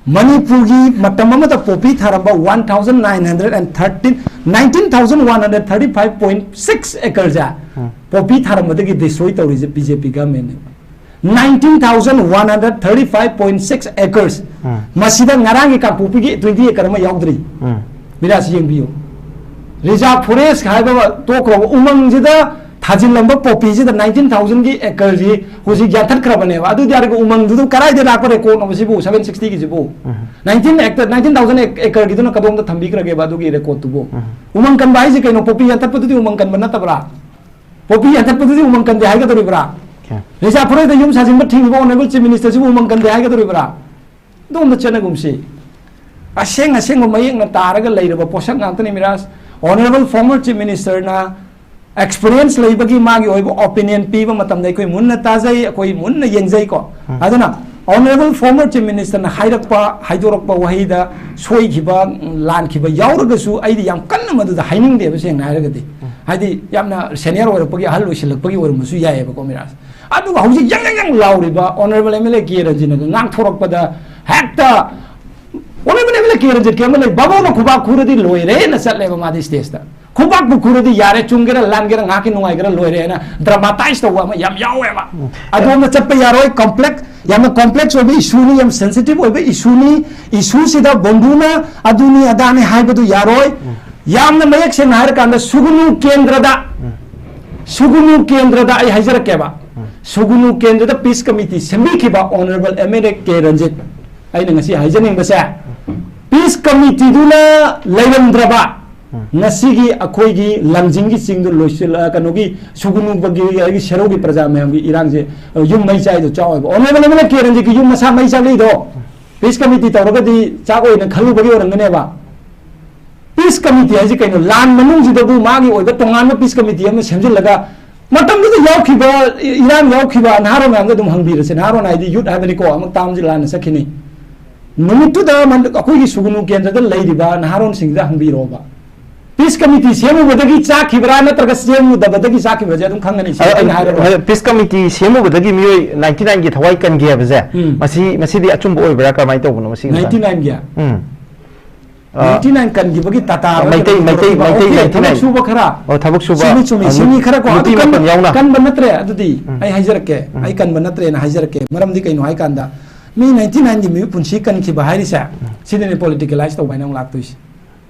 ꯃꯅꯤꯄꯨꯔꯒꯤ ꯃꯇꯝ ꯑꯃꯗ poppy ꯊꯥꯔꯝꯕ one thousand nine hundred and thirteen, nineteen thousand one hundred thirty five point six acreꯁꯦ um. Poppy ꯊꯥꯔꯝꯕꯗꯒꯤ destroy ꯇꯧꯔꯤꯁꯦ BJP governmentꯅꯦꯕ꯫ Nineteen thousand one hundred thirty five point six acres꯫ ꯎꯝ꯫ ꯃꯁꯤꯗ ꯉꯔꯥꯡꯒꯤ ꯀꯥꯡꯄꯣꯛꯄꯤꯒꯤ twenty acre ꯑꯃ ꯌꯥꯎꯗ꯭ꯔꯤ꯫ ꯎꯝ꯫ ꯃꯤꯔꯥꯁꯤ ꯌꯦꯡꯕꯤꯌꯨ꯫ Reserve forest ꯍꯥꯏꯕ ꯇꯣꯛꯈ꯭ꯔꯕ, ꯎꯃꯪꯁꯤꯗ ꯊꯥꯖꯤꯜꯂꯝꯕ ꯄꯣꯄꯤꯁꯤꯗ nineteen thousandꯒꯤ acreꯁꯤ ꯍꯧꯖꯤꯛ ꯌꯥꯟꯊꯠꯈ꯭ꯔꯕꯅꯦꯕ꯫ ꯑꯗꯨꯗꯤ ꯍꯥꯏꯔꯒ ꯎꯃꯪꯗꯨꯗ ꯀꯗꯥꯏꯗ ꯂꯥꯛꯄ recordꯅꯣꯕ ꯁꯤꯕꯨ, seven sixtyꯒꯤꯁꯤꯕꯨ? ꯎꯝ꯫ Nineteen acre, nineteen thousand acreꯒꯤꯗꯨꯅ ꯀꯗꯣꯝꯗ ꯊꯝꯕꯤꯈ꯭ꯔꯒꯦꯕ ꯑꯗꯨꯒꯤ recordꯇꯨꯕꯨ? ꯎꯝ꯫ ꯎꯃꯪ ꯀꯟꯕ ꯍꯥꯏꯁꯦ ꯀꯩꯅꯣ? ꯄꯣꯄꯤ ꯌꯥꯟꯊꯠꯄꯗꯨꯗꯤ ꯎꯃꯪ ꯀꯟꯕ ꯅꯠꯇꯕ꯭ꯔꯥ? ꯄꯣꯄꯤ ꯌꯥꯟꯊꯠꯄꯗꯨꯗꯤ ꯎꯃꯪ ꯀꯟꯗꯦ ꯍꯥꯏꯒꯗꯧꯔꯤꯕ꯭ꯔꯥ? Okay꯫ Reserve forestꯇ ꯌꯨꯝ ꯁꯥꯖꯤꯟꯕ ꯊꯤꯡꯉꯤꯕ Honourable Chief Ministerꯁꯤꯕꯨ ꯎꯃꯪ ꯀꯟꯗꯦ ꯍꯥꯏꯒꯗꯧꯔꯤꯕ꯭ꯔꯥ? ꯑꯗꯣꯝꯗ ꯆꯠꯅꯒꯨꯝꯁꯤ꯫ ꯑꯁꯦꯡ ꯑꯁꯦꯡꯕ ꯃꯌꯦꯛꯅ ꯇꯥꯔꯒ ꯂꯩꯔꯕ ꯄꯣꯠꯁꯛ ꯉꯥꯛꯇꯅꯤ, Miraj. Honourable former Chief Ministerꯅ experience ꯂꯩꯕꯒꯤ ꯃꯥꯒꯤ ꯑꯣꯏꯕ opinion ꯄꯤꯕ ꯃꯇꯝꯗ ꯑꯩꯈꯣꯏ ꯃꯨꯟꯅ ꯇꯥꯖꯩ, ꯑꯩꯈꯣꯏ ꯃꯨꯟꯅ ꯌꯦꯡꯖꯩꯀꯣ꯫ ꯎꯝ꯫ ꯑꯗꯨꯅ Honourable former Chief Minister ꯅ ꯍꯥꯏꯔꯛꯄ, ꯍꯥꯏꯗꯣꯔꯛꯄ ꯋꯥꯍꯩꯗ ꯁꯣꯏꯈꯤꯕ, ꯂꯥꯟꯈꯤꯕ ꯌꯥꯎꯔꯒꯁꯨ ꯑꯩꯗꯤ ꯌꯥꯝ ꯀꯟꯅ ꯃꯗꯨꯗ ꯍꯥꯏꯅꯤꯡꯗꯦꯕ, ꯁꯦꯡꯅ ꯍꯥꯏꯔꯒꯗꯤ꯫ ꯍꯥꯏꯗꯤ ꯌꯥꯝꯅ senior ꯑꯣꯏꯔꯛꯄꯒꯤ, ꯑꯍꯜ ꯑꯣꯏꯁꯤꯜꯂꯛꯄꯒꯤ ꯑꯣꯏꯔꯝꯕꯁꯨ ꯌꯥꯏꯑꯕꯀꯣ, ꯃꯤꯔꯥꯖ꯫ ꯑꯗꯨꯒ ꯍꯧꯖꯤꯛ ꯌꯪ ꯌꯪ ꯌꯪ ꯂꯥꯎꯔꯤꯕ Honourable M L A ꯀꯦ ꯔꯟꯖꯤꯠꯅꯒ ꯉꯥꯡꯊꯣꯔꯛꯄꯗ ꯍꯦꯛꯇ Honourable M L A ꯀꯦ ꯔꯟꯖꯤꯠ ꯀꯩ ꯑꯃ ꯂꯩ, ꯕꯥꯕꯣꯛꯅ ꯈꯨꯕꯥꯛ ꯈꯨꯔꯗꯤ ꯂꯣꯏꯔꯦꯅ ꯆꯠꯂꯦꯕ ꯃꯥꯗꯤ stage ꯇ꯫ ꯈꯨꯕꯥꯛꯄꯨ ꯈꯨꯔꯗꯤ ꯌꯥꯔꯦ, ꯆꯨꯝꯒꯦꯔꯥ ꯂꯥꯟꯒꯦꯔꯥ ꯉꯥꯏꯍꯥꯛꯀꯤ ꯅꯨꯡꯉꯥꯏꯒꯦꯔꯥ ꯂꯣꯏꯔꯦꯅ dramatize ꯇꯧꯕ ꯑꯃ ꯌꯥꯝ ꯌꯥꯎꯋꯦꯕ꯫ ꯑꯗꯣꯝꯗ ꯆꯠꯄ ꯌꯥꯔꯣꯏ, complex, ꯌꯥꯝꯅ complex ꯑꯣꯏꯕ issue ꯅꯤ, ꯌꯥꯝ sensitive ꯑꯣꯏꯕ issue ꯅꯤ꯫ Issue ꯁꯤꯗ ꯕꯣꯟꯗꯨꯅ ꯑꯗꯨꯅꯤ ꯑꯗꯥꯅꯤ ꯍꯥꯏꯕꯗꯨ ꯌꯥꯔꯣꯏ꯫ ꯌꯥꯝꯅ ꯃꯌꯦꯛ ꯁꯦꯡꯅ ꯍꯥꯏꯔꯀꯥꯟꯗ ꯁꯨꯒꯨꯅꯨ ꯀꯦꯟꯗ꯭ꯔꯗ, ꯁꯨꯒꯨꯅꯨ ꯀꯦꯟꯗ꯭ꯔꯗ ꯑꯩ ꯍꯥꯏꯖꯔꯛꯀꯦꯕ꯫ ꯁꯨꯒꯨꯅꯨ ꯀꯦꯟꯗ꯭ꯔꯗ peace committee ꯁꯦꯝꯕꯤꯈꯤꯕ Honourable M L A ꯀꯦ ꯔꯟꯖꯤꯠ, ꯑꯩꯅ ꯉꯁꯤ ꯍꯥꯏꯖꯅꯤꯡꯕꯁꯦ, peace committee ꯗꯨꯅ ꯂꯩꯔꯝꯗ꯭ꯔꯕ ꯉꯁꯤꯒꯤ ꯑꯩꯈꯣꯏꯒꯤ ꯂꯥꯡꯖꯤꯡꯒꯤ ꯆꯤꯡꯗꯨ ꯂꯣꯏꯁꯤꯜ-, ꯑ, ꯀꯩꯅꯣꯒꯤ ꯁꯨꯒꯨꯅꯨꯒꯤ, ꯑꯩꯒꯤ ꯁꯦꯔꯧꯒꯤ ꯄ꯭ꯔꯖꯥ ꯃꯌꯥꯝꯒꯤ ꯏꯔꯥꯡꯁꯦ, ꯑ, ꯌꯨꯝ ꯃꯩ ꯆꯥꯏꯗꯣ ꯆꯥꯎꯋꯦꯕ꯫ Honourable M L A ꯀꯦ ꯔꯟꯖꯤꯠꯀꯤ ꯌꯨꯝ ꯃꯁꯥ ꯃꯩ ꯆꯥꯛꯂꯤꯗꯣ peace committee ꯇꯧꯔꯒꯗꯤ ꯆꯥꯛ ꯑꯣꯏꯅ ꯈꯜꯂꯨꯕꯒꯤ ꯑꯣꯏꯔꯝꯒꯅꯦꯕ꯫ Peace committee ꯍꯥꯏꯁꯤ ꯀꯩꯅꯣ? ꯂꯥꯟ ꯃꯅꯨꯡꯁꯤꯗꯕꯨ ꯃꯥꯒꯤ ꯑꯣꯏꯕ ꯇꯣꯉꯥꯟꯕ peace committee ꯑꯃ ꯁꯦꯝꯖꯤꯜꯂꯒ ꯃꯇꯝꯗꯨꯗ ꯌꯥꯎꯈꯤꯕ, ꯏꯔꯥꯡ ꯌꯥꯎꯈꯤꯕ ꯅꯍꯥꯔꯣꯜ ꯃꯌꯥꯝꯗ ꯑꯗꯨꯝ ꯍꯪꯕꯤꯔꯁꯦ꯫ ꯅꯍꯥꯔꯣꯜ ꯍꯥꯏꯗꯤ youth ꯍꯥꯏꯕꯅꯤꯀꯣ, ꯑꯃꯨꯛ ꯇꯥꯝꯁꯤ ꯂꯥꯟꯅ ꯆꯠꯈꯤꯅꯤ꯫ ꯅꯨꯃꯤꯠꯇꯨꯗ ꯃꯟ-, ꯑꯩꯈꯣꯏꯒꯤ ꯁꯨꯒꯨꯅꯨ ꯀꯦꯟꯗ꯭ꯔꯗ ꯂꯩꯔꯤꯕ ꯅꯍꯥꯔꯣꯜꯁꯤꯡꯗ ꯍꯪꯕꯤꯔꯛꯑꯣꯕ꯫ Peace committee ꯁꯦꯝꯃꯨꯕꯗꯒꯤ ꯆꯥꯛꯈꯤꯕ꯭ꯔꯥ ꯅꯠꯇ꯭ꯔꯒ ꯁꯦꯝꯃꯨꯗꯕꯗꯒꯤ ꯆꯥꯛꯈꯤꯕ꯭ꯔꯥꯁꯦ ꯑꯗꯨꯝ ꯈꯪꯒꯅꯤ, ꯁꯤꯗ ꯑꯩꯅ ꯍꯥꯏꯔꯔꯣꯏ꯫ ꯑ, peace committee ꯁꯦꯝꯃꯨꯕꯗꯒꯤ ꯃꯤꯑꯣꯏ ninety nine ꯒꯤ ꯊꯋꯥꯏ ꯀꯟꯒꯦ ꯍꯥꯏꯕꯁꯦ, ꯎꯝ꯫ ꯃꯁꯤ, ꯃꯁꯤꯗꯤ ꯑꯆꯨꯝꯕ ꯑꯣꯏꯕ꯭ꯔꯥ, ꯀꯃꯥꯏꯅ ꯇꯧꯕꯅꯣ ꯃꯁꯤꯒꯤ ꯃꯇꯥꯡꯗ? Ninety nine ꯒꯤ? ꯎꯝ꯫ ꯑ, ninety nine ꯀꯟꯈꯤꯕꯒꯤ ꯇꯥꯇꯥ ꯃꯩꯇꯩ, ꯃꯩꯇꯩ, ꯃꯩꯇꯩ, ꯑꯣꯀꯦ, ꯊꯕꯛ ꯁꯨꯕ ꯈꯔ꯫ ꯑꯣ, ꯊꯕꯛ ꯁꯨꯕ꯫ ꯆꯨꯝꯃꯤ, ꯆꯨꯝꯃꯤ, ꯑ, ꯆꯨꯝꯃꯤ, ꯈꯔ ꯀꯣ꯫ ꯅꯨꯄꯤ ꯑꯗꯨ ꯀꯟꯕ, ꯃꯥꯄꯟ ꯌꯥꯎꯅ꯫ ꯀꯟꯕ ꯅꯠꯇ꯭ꯔꯦ ꯑꯗꯨꯗꯤ꯫ ꯎꯝ꯫ ꯑꯩ ꯍꯥꯏꯖꯔꯛꯀꯦ꯫ ꯎꯝ꯫ ꯑꯩ ꯀꯟꯕ ꯅꯠꯇ꯭ꯔꯦꯅ ꯍꯥꯏꯖꯔꯛꯀꯦ꯫ ꯃꯔꯝꯗꯤ ꯀꯩꯅꯣ ꯍꯥꯏꯀꯥꯟꯗ, ꯃꯤ ninety nine ꯒꯤ ꯃꯤꯑꯣꯏ ꯄꯨꯟꯁꯤ ꯀꯟꯈꯤꯕ ꯍꯥꯏꯔꯤꯁꯦ, ꯎꯝ꯫ ꯁꯤꯗꯅꯦ politicalize ꯇꯧꯕ ꯍꯥꯏꯅ ꯑꯃꯨꯛ ꯂꯥꯛꯇꯣꯏꯁꯦ꯫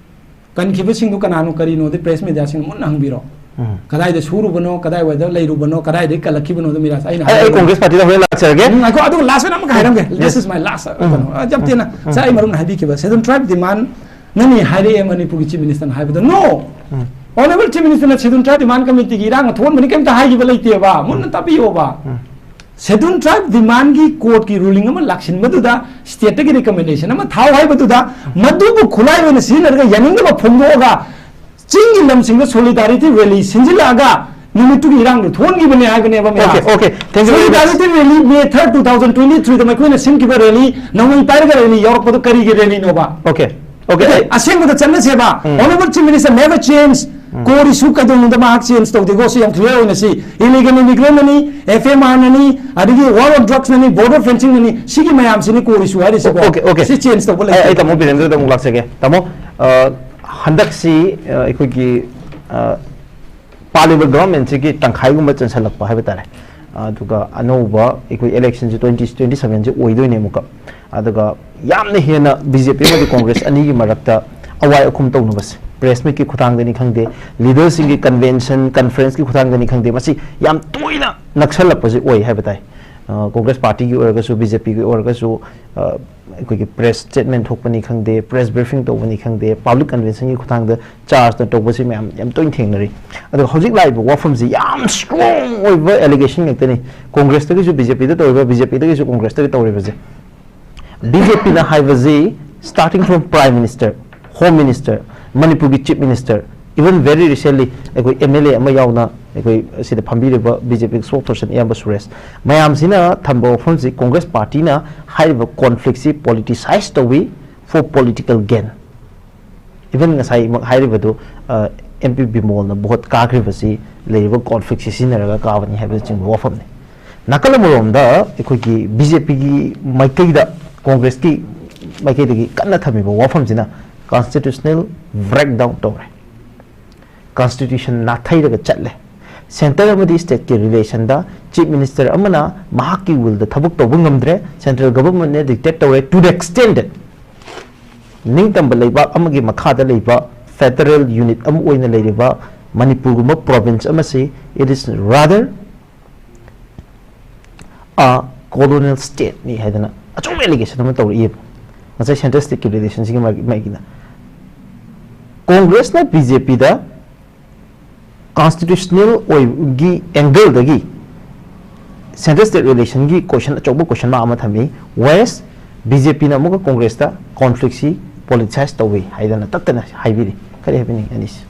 ꯀꯟꯈꯤꯕꯁꯤꯡꯗꯨ ꯀꯅꯥꯅꯣ ꯀꯔꯤꯅꯣꯗꯤ press media ꯁꯤꯡꯅ ꯃꯨꯟꯅ ꯍꯪꯕꯤꯔꯣ꯫ ꯎꯝ꯫ ꯀꯗꯥꯏꯗ ꯁꯨꯔꯨꯕꯅꯣ, ꯀꯗꯥꯏꯋꯥꯏꯗ ꯂꯩꯔꯨꯕꯅꯣ, ꯀꯗꯥꯏꯗꯒꯤ ꯀꯜꯂꯛꯈꯤꯕꯅꯣꯗꯣ ꯃꯤꯔꯥꯖ, ꯑꯩꯅ ꯑꯩ, ꯑꯩ ꯍꯥꯏꯔꯒꯦ꯫ Congress party ꯗ ꯍꯣꯔꯦꯟ ꯂꯥꯛꯆꯔꯒꯦ꯫ ꯎꯝ, ꯉꯥꯏꯈꯣ, ꯑꯗꯨꯒ last ꯑꯣꯏꯅ ꯑꯃꯒ ꯍꯥꯏꯔꯝꯒꯦ꯫ This is my last, ꯎꯝ꯫ ꯀꯩꯅꯣ, ꯑ, ꯌꯥꯝ ꯇꯦꯟꯅ꯫ ꯎꯝ꯫ ꯉꯁꯥꯏ ꯑꯩ ꯃꯔꯨꯞꯅ ꯍꯥꯏꯕꯤꯈꯤꯕ, Scheduled Tribe demand ꯅꯅꯤ ꯍꯥꯏꯔꯛꯑꯦ ꯃꯅꯤꯄꯨꯔꯒꯤ Chief Minister ꯅ ꯍꯥꯏꯕꯗꯣ꯫ No! ꯎꯝ꯫ Honourable Chief Minister ꯅ Scheduled Tribe demand committee ꯒꯤ ꯏꯔꯥꯡ ꯑꯊꯣꯟꯕꯅꯤ ꯀꯩꯝꯇ ꯍꯥꯏꯈꯤꯕ ꯂꯩꯇꯦꯕ꯫ ꯃꯨꯟꯅ ꯎꯝ꯫ ꯇꯥꯕꯤꯌꯣꯕ꯫ ꯎꯝ꯫ Scheduled Tribe demand ꯒꯤ court ꯀꯤ ruling ꯑꯃ ꯂꯥꯛꯁꯤꯟꯕꯗꯨꯗ, state ꯇꯒꯤ recommendation ꯑꯃ ꯊꯥꯎ ꯍꯥꯏꯕꯗꯨꯗ, ꯃꯗꯨꯕꯨ ꯈꯨꯠꯂꯥꯏ ꯑꯣꯏꯅ ꯁꯤꯖꯤꯟꯅꯔꯒ ꯌꯥꯅꯤꯡꯗꯕ ꯐꯣꯡꯗꯣꯛꯑꯒ ꯆꯤꯡꯒꯤ ꯂꯝꯁꯤꯡꯗ solidarity rally ꯁꯤꯟꯖꯤꯜꯂꯛꯑꯒ ꯅꯨꯃꯤꯠꯇꯨꯒꯤ ꯏꯔꯥꯡꯗꯨ ꯊꯣꯛꯍꯟꯈꯤꯕꯅꯦ ꯍꯥꯏꯕꯅꯦꯕ ꯃꯌꯥꯝ꯫ Okay, okay. Thank you very much. Solidarity rally May third, two thousand twenty-three ꯗ ꯃꯈꯣꯏꯅ ꯁꯤꯟꯈꯤꯕ rally, ꯅꯣꯡꯃꯩ ꯄꯥꯏꯔꯒ rally ꯌꯥꯎꯔꯛꯄꯗꯣ ꯀꯔꯤꯒꯤ rally ꯅꯣꯕ? Okay, okay. ꯑꯁꯦꯡꯕꯗ ꯆꯠꯅꯁꯦꯕ꯫ Honorable Chief Minister never change. Core issue ꯀꯩꯗꯧꯅꯨꯡꯗ ꯃꯍꯥꯛ change ꯇꯧꯗꯦꯀꯣ, ꯁꯤ ꯌꯥꯝ clear ꯑꯣꯏꯅ ꯁꯤ꯫ Illegal immigrant ꯅꯅꯤ, F M R ꯅꯅꯤ, ꯑꯗꯒꯤ war on drugs ꯅꯅꯤ, border fencing ꯅꯅꯤ, ꯁꯤꯒꯤ ꯃꯌꯥꯝꯁꯤꯅꯤ core issue ꯍꯥꯏꯔꯤꯁꯤꯀꯣ꯫ Okay, okay. ꯁꯤ change ꯇꯧꯕ ꯑꯩ ꯑꯩ ꯂꯩꯇꯦ꯫ ꯇꯥꯃꯣ ꯕꯤꯔꯦꯟꯗ꯭ꯔꯗ ꯑꯃꯨꯛ ꯂꯥꯛꯆꯒꯦ꯫ ꯇꯥꯃꯣ, ꯑ, ꯍꯟꯗꯛꯁꯤ, ꯑ, ꯑꯩꯈꯣꯏꯒꯤ, ꯑ, ꯄꯥꯜꯂꯤꯕ government ꯁꯤꯒꯤ ꯇꯪꯈꯥꯏꯒꯨꯝꯕ ꯆꯟꯁꯤꯜꯂꯛꯄ ꯍꯥꯏꯕ ꯇꯥꯔꯦ꯫ ꯑꯗꯨꯒ ꯑꯅꯧꯕ ꯑꯩꯈꯣꯏ election ꯁꯤ twenty twenty seven ꯁꯤ ꯑꯣꯏꯗꯣꯏꯅꯦ ꯑꯃꯨꯛꯀ꯫ ꯑꯗꯨꯒ ꯌꯥꯝꯅ ꯍꯦꯟꯅ B J P ꯑꯃꯗꯤ Congress ꯑꯅꯤꯒꯤ ꯃꯔꯛꯇ ꯑꯋꯥꯏ ꯑꯈꯨꯝ ꯇꯧꯅꯕꯁꯦ, press meet ꯀꯤ ꯈꯨꯊꯥꯡꯗꯅꯤ ꯈꯪꯗꯦ, leader ꯁꯤꯡꯒꯤ convention, conference ꯀꯤ ꯈꯨꯊꯥꯡꯗꯅꯤ ꯈꯪꯗꯦ, ꯃꯁꯤ ꯌꯥꯝ ꯇꯣꯏꯅ ꯅꯛꯁꯜꯂꯛꯄꯁꯦ ꯑꯣꯏ ꯍꯥꯏꯕ ꯇꯥꯏ꯫ ꯑ, Congress party ꯒꯤ ꯑꯣꯏꯔꯒꯁꯨ, B J P ꯒꯤ ꯑꯣꯏꯔꯒꯁꯨ, ꯑ, ꯑꯩꯈꯣꯏꯒꯤ press statement ꯊꯣꯛꯄꯅꯤ ꯈꯪꯗꯦ, press briefing ꯇꯧꯕꯅꯤ ꯈꯪꯗꯦ, public convention ꯒꯤ ꯈꯨꯊꯥꯡꯗ charge ꯅ ꯇꯧꯕꯁꯤ ꯃꯌꯥꯝ ꯌꯥꯝ ꯇꯣꯏꯅ ꯊꯦꯡꯅꯔꯤ꯫ ꯑꯗꯣ ꯍꯧꯖꯤꯛ ꯂꯥꯛꯏꯕ ꯋꯥꯐꯝꯁꯤ ꯌꯥꯝ strong ꯑꯣꯏꯕ allegation ꯉꯥꯛꯇꯅꯤ꯫ Congress ꯇꯒꯤꯁꯨ B J P ꯗ ꯇꯧꯔꯤꯕ, B J P ꯗꯒꯤꯁꯨ Congress ꯇꯒꯤ ꯇꯧꯔꯤꯕꯁꯦ꯫ B J P ꯅ ꯍꯥꯏꯕꯁꯤ, starting from Prime Minister, Home Minister, ꯃꯅꯤꯄꯨꯔꯒꯤ Chief Minister, even very recently ꯑꯩꯈꯣꯏ M L A ꯑꯃ ꯌꯥꯎꯅ ꯑꯩꯈꯣꯏ ꯁꯤꯗ ꯐꯝꯕꯤꯔꯤꯕ B J P spokesperson ꯏꯌꯥꯝꯕ ꯁꯨꯔꯦꯁ, ꯃꯌꯥꯝꯁꯤꯅ ꯊꯝꯕ ꯋꯥꯐꯝꯁꯤ Congress party ꯅ ꯍꯥꯏꯔꯤꯕ conflict ꯁꯤ politicize ꯇꯧꯏ for political gain꯫ Even ꯉꯁꯥꯏꯃꯛ ꯍꯥꯏꯔꯤꯕꯗꯨ, ꯑ, M P ꯕꯤꯃꯣꯜꯅ vote ꯀꯥꯈ꯭ꯔꯤꯕꯁꯤ ꯂꯩꯔꯤꯕ conflict ꯁꯤ ꯁꯤꯖꯤꯟꯅꯔꯒ ꯀꯥꯕꯅꯤ ꯍꯥꯏꯕꯅꯆꯤꯡꯕ ꯋꯥꯐꯝꯅꯤ꯫ ꯅꯥꯀꯜ ꯑꯃꯔꯣꯝꯗ ꯑꯩꯈꯣꯏꯒꯤ B J P ꯒꯤ ꯃꯥꯏꯀꯩꯗ, Congress ꯀꯤ ꯃꯥꯏꯀꯩꯗꯒꯤ ꯀꯟꯅ ꯊꯝꯃꯤꯕ ꯋꯥꯐꯝꯁꯤꯅ constitutional breakdown ꯇꯧꯔꯦ, constitution ꯅꯥꯊꯩꯔꯒ ꯆꯠꯂꯦ꯫ Centre ꯑꯃꯗꯤ state ꯀꯤ relation ꯗ Chief Minister ꯑꯃꯅ ꯃꯍꯥꯛꯀꯤ will ꯗ ꯊꯕꯛ ꯇꯧꯕ ꯉꯝꯗ꯭ꯔꯦ, central government ꯅ dictate ꯇꯧꯔꯦ, to the extent that ꯅꯤꯡꯇꯝꯕ ꯂꯩꯕꯥꯛ ꯑꯃꯒꯤ ꯃꯈꯥꯗ ꯂꯩꯕ federal unit ꯑꯃ ꯑꯣꯏꯅ ꯂꯩꯔꯤꯕ ꯃꯅꯤꯄꯨꯔꯒꯨꯝꯕ province ꯑꯃꯁꯤ, it is rather a colonial state ꯅꯤ ꯍꯥꯏꯗꯅ ꯑꯆꯧꯕ allegation ꯑꯃ ꯇꯧꯔꯛꯏꯕ ꯉꯁꯥꯏ central state ꯀꯤ relation ꯁꯤꯒꯤ ꯃꯥꯒꯤ, ꯃꯥꯒꯤꯅ꯫ Congress ꯅ B J P ꯗ constitutional ꯑꯣꯏꯕꯒꯤ angle ꯗꯒꯤ central state relation ꯒꯤ question, ꯑꯆꯧꯕ question mark ꯑꯃ ꯊꯝꯃꯤ, whereas B J P ꯅ ꯑꯃꯨꯛꯀ Congress ꯇ conflict ꯁꯤ politicize ꯇꯧꯏ ꯍꯥꯏꯗꯅ ꯇꯠꯇꯅ ꯍꯥꯏꯕꯤꯔꯤ꯫ ꯀꯔꯤ ꯍꯥꯏꯕꯤꯅꯤꯡꯉꯤ ꯑꯅꯤꯁꯤ?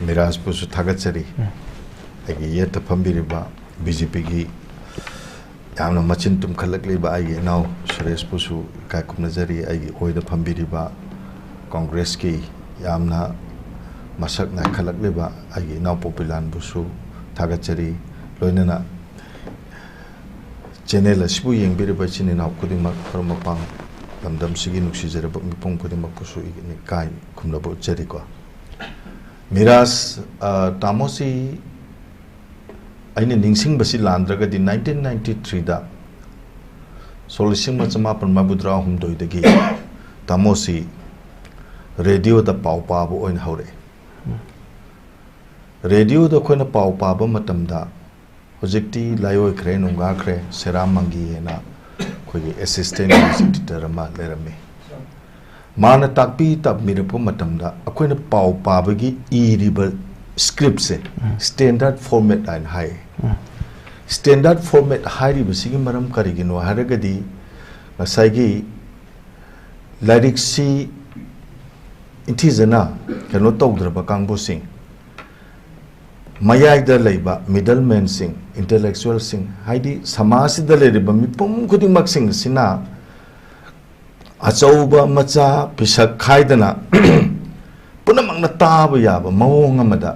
ꯃꯤꯔꯥꯖꯄꯨꯁꯨ ꯊꯥꯒꯠꯆꯔꯤ꯫ ꯑꯩꯒꯤ ꯌꯦꯠꯇ ꯐꯝꯕꯤꯔꯤꯕ ꯕꯤ ꯖꯦ ꯄꯤꯒꯤ ꯌꯥꯝꯅ ꯃꯆꯤꯟ ꯇꯨꯝꯈꯠꯂꯛꯂꯤꯕ ꯑꯩꯒꯤ ꯏꯅꯥꯎ ꯁꯨꯔꯦꯁꯄꯨꯁꯨ ꯏꯀꯥꯏ ꯈꯨꯝꯅꯖꯔꯤ꯫ ꯑꯩꯒꯤ ꯑꯣꯏꯗ ꯐꯝꯕꯤꯔꯤꯕ ꯀꯣꯡꯒ꯭ꯔꯦꯁꯀꯤ ꯌꯥꯝꯅ ꯃꯁꯛ ꯅꯥꯏꯈꯠꯂꯛꯂꯤꯕ ꯑꯩꯒꯤ ꯏꯅꯥꯎ ꯄꯣꯄꯤꯂꯥꯟꯕꯨꯁꯨ ꯊꯥꯒꯠꯆꯔꯤ꯫ ꯂꯣꯏꯅꯅ ꯆꯦꯅꯦꯜ ꯑꯁꯤꯕꯨ ꯌꯦꯡꯕꯤꯔꯤꯕ ꯏꯆꯤꯟ ꯏꯅꯥꯎ ꯈꯨꯗꯤꯡꯃꯛ, ꯃꯔꯨꯞ ꯃꯄꯥꯡ, ꯂꯝꯗꯝꯁꯤꯒꯤ ꯅꯨꯡꯁꯤꯖꯔꯕ ꯃꯤꯄꯨꯝ ꯈꯨꯗꯤꯡꯃꯛꯄꯨꯁꯨ ꯏꯀꯥꯏ ꯈꯨꯝꯅꯕ ꯎꯠꯆꯔꯤꯀꯣ꯫ ꯃꯤꯔꯥꯖ, ꯑ, ꯇꯥꯃꯣꯁꯤ ꯑꯩꯅ ꯅꯤꯡꯁꯤꯡꯕꯁꯤ ꯂꯥꯟꯗ꯭ꯔꯒꯗꯤ nineteen ninety three ꯗ, ꯁꯣꯛ ꯂꯤꯁꯤꯡ ꯑꯃ ꯆꯃꯥꯄꯟ ꯃꯔꯤꯐꯨꯇꯔꯥ ꯍꯨꯝꯗꯣꯏꯗꯒꯤ ꯇꯥꯃꯣꯁꯤ ꯔꯦꯗꯤꯑꯣꯗ ꯄꯥꯎ ꯄꯥꯕ ꯑꯣꯏꯅ ꯍꯧꯔꯛꯑꯦ꯫ ꯔꯦꯗꯤꯑꯣꯗ ꯑꯩꯈꯣꯏꯅ ꯄꯥꯎ ꯄꯥꯕ ꯃꯇꯝꯗ, ꯍꯧꯖꯤꯛꯇꯤ ꯂꯥꯏꯑꯣꯏꯈ꯭ꯔꯦ, ꯅꯨꯡꯒꯥꯈ꯭ꯔꯦ, ꯁꯦꯔꯥꯝ ꯃꯪꯒꯤ ꯍꯥꯏꯅ ꯑꯩꯈꯣꯏꯒꯤ assistant news editor ꯑꯃ ꯂꯩꯔꯝꯃꯤ꯫ ꯃꯥꯅ ꯇꯥꯛꯄꯤ ꯇꯝꯕꯤꯔꯛꯄ ꯃꯇꯝꯗ ꯑꯩꯈꯣꯏꯅ ꯄꯥꯎ ꯄꯥꯕꯒꯤ ꯏꯔꯤꯕ script ꯁꯦ standard format ꯍꯥꯏꯅ ꯍꯥꯏ꯫ Standard format ꯍꯥꯏꯔꯤꯕꯁꯤꯒꯤ ꯃꯔꯝ ꯀꯔꯤꯒꯤꯅꯣ ꯍꯥꯏꯔꯒꯗꯤ, ꯉꯁꯥꯏꯒꯤ ꯂꯥꯏꯔꯤꯛꯁꯤ ꯏꯟꯊꯤꯖꯅ ꯀꯩꯅꯣ ꯇꯧꯗ꯭ꯔꯕ ꯀꯥꯡꯕꯨꯁꯤꯡ, ꯃꯌꯥꯏꯗ ꯂꯩꯕ middleman ꯁꯤꯡ, intellectual ꯁꯤꯡ, ꯍꯥꯏꯗꯤ ꯁꯃꯥꯖꯁꯤꯗ ꯂꯩꯔꯤꯕ ꯃꯤꯄꯨꯝ ꯈꯨꯗꯤꯡꯃꯛꯁꯤꯡ ꯑꯁꯤꯅ ꯑꯆꯧꯕ ꯃꯆꯥ ꯄꯤꯁꯛ ꯈꯥꯏꯗꯅ ꯄꯨꯝꯅꯃꯛꯅ ꯇꯥꯕ ꯌꯥꯕ ꯃꯑꯣꯡ ꯑꯃꯗ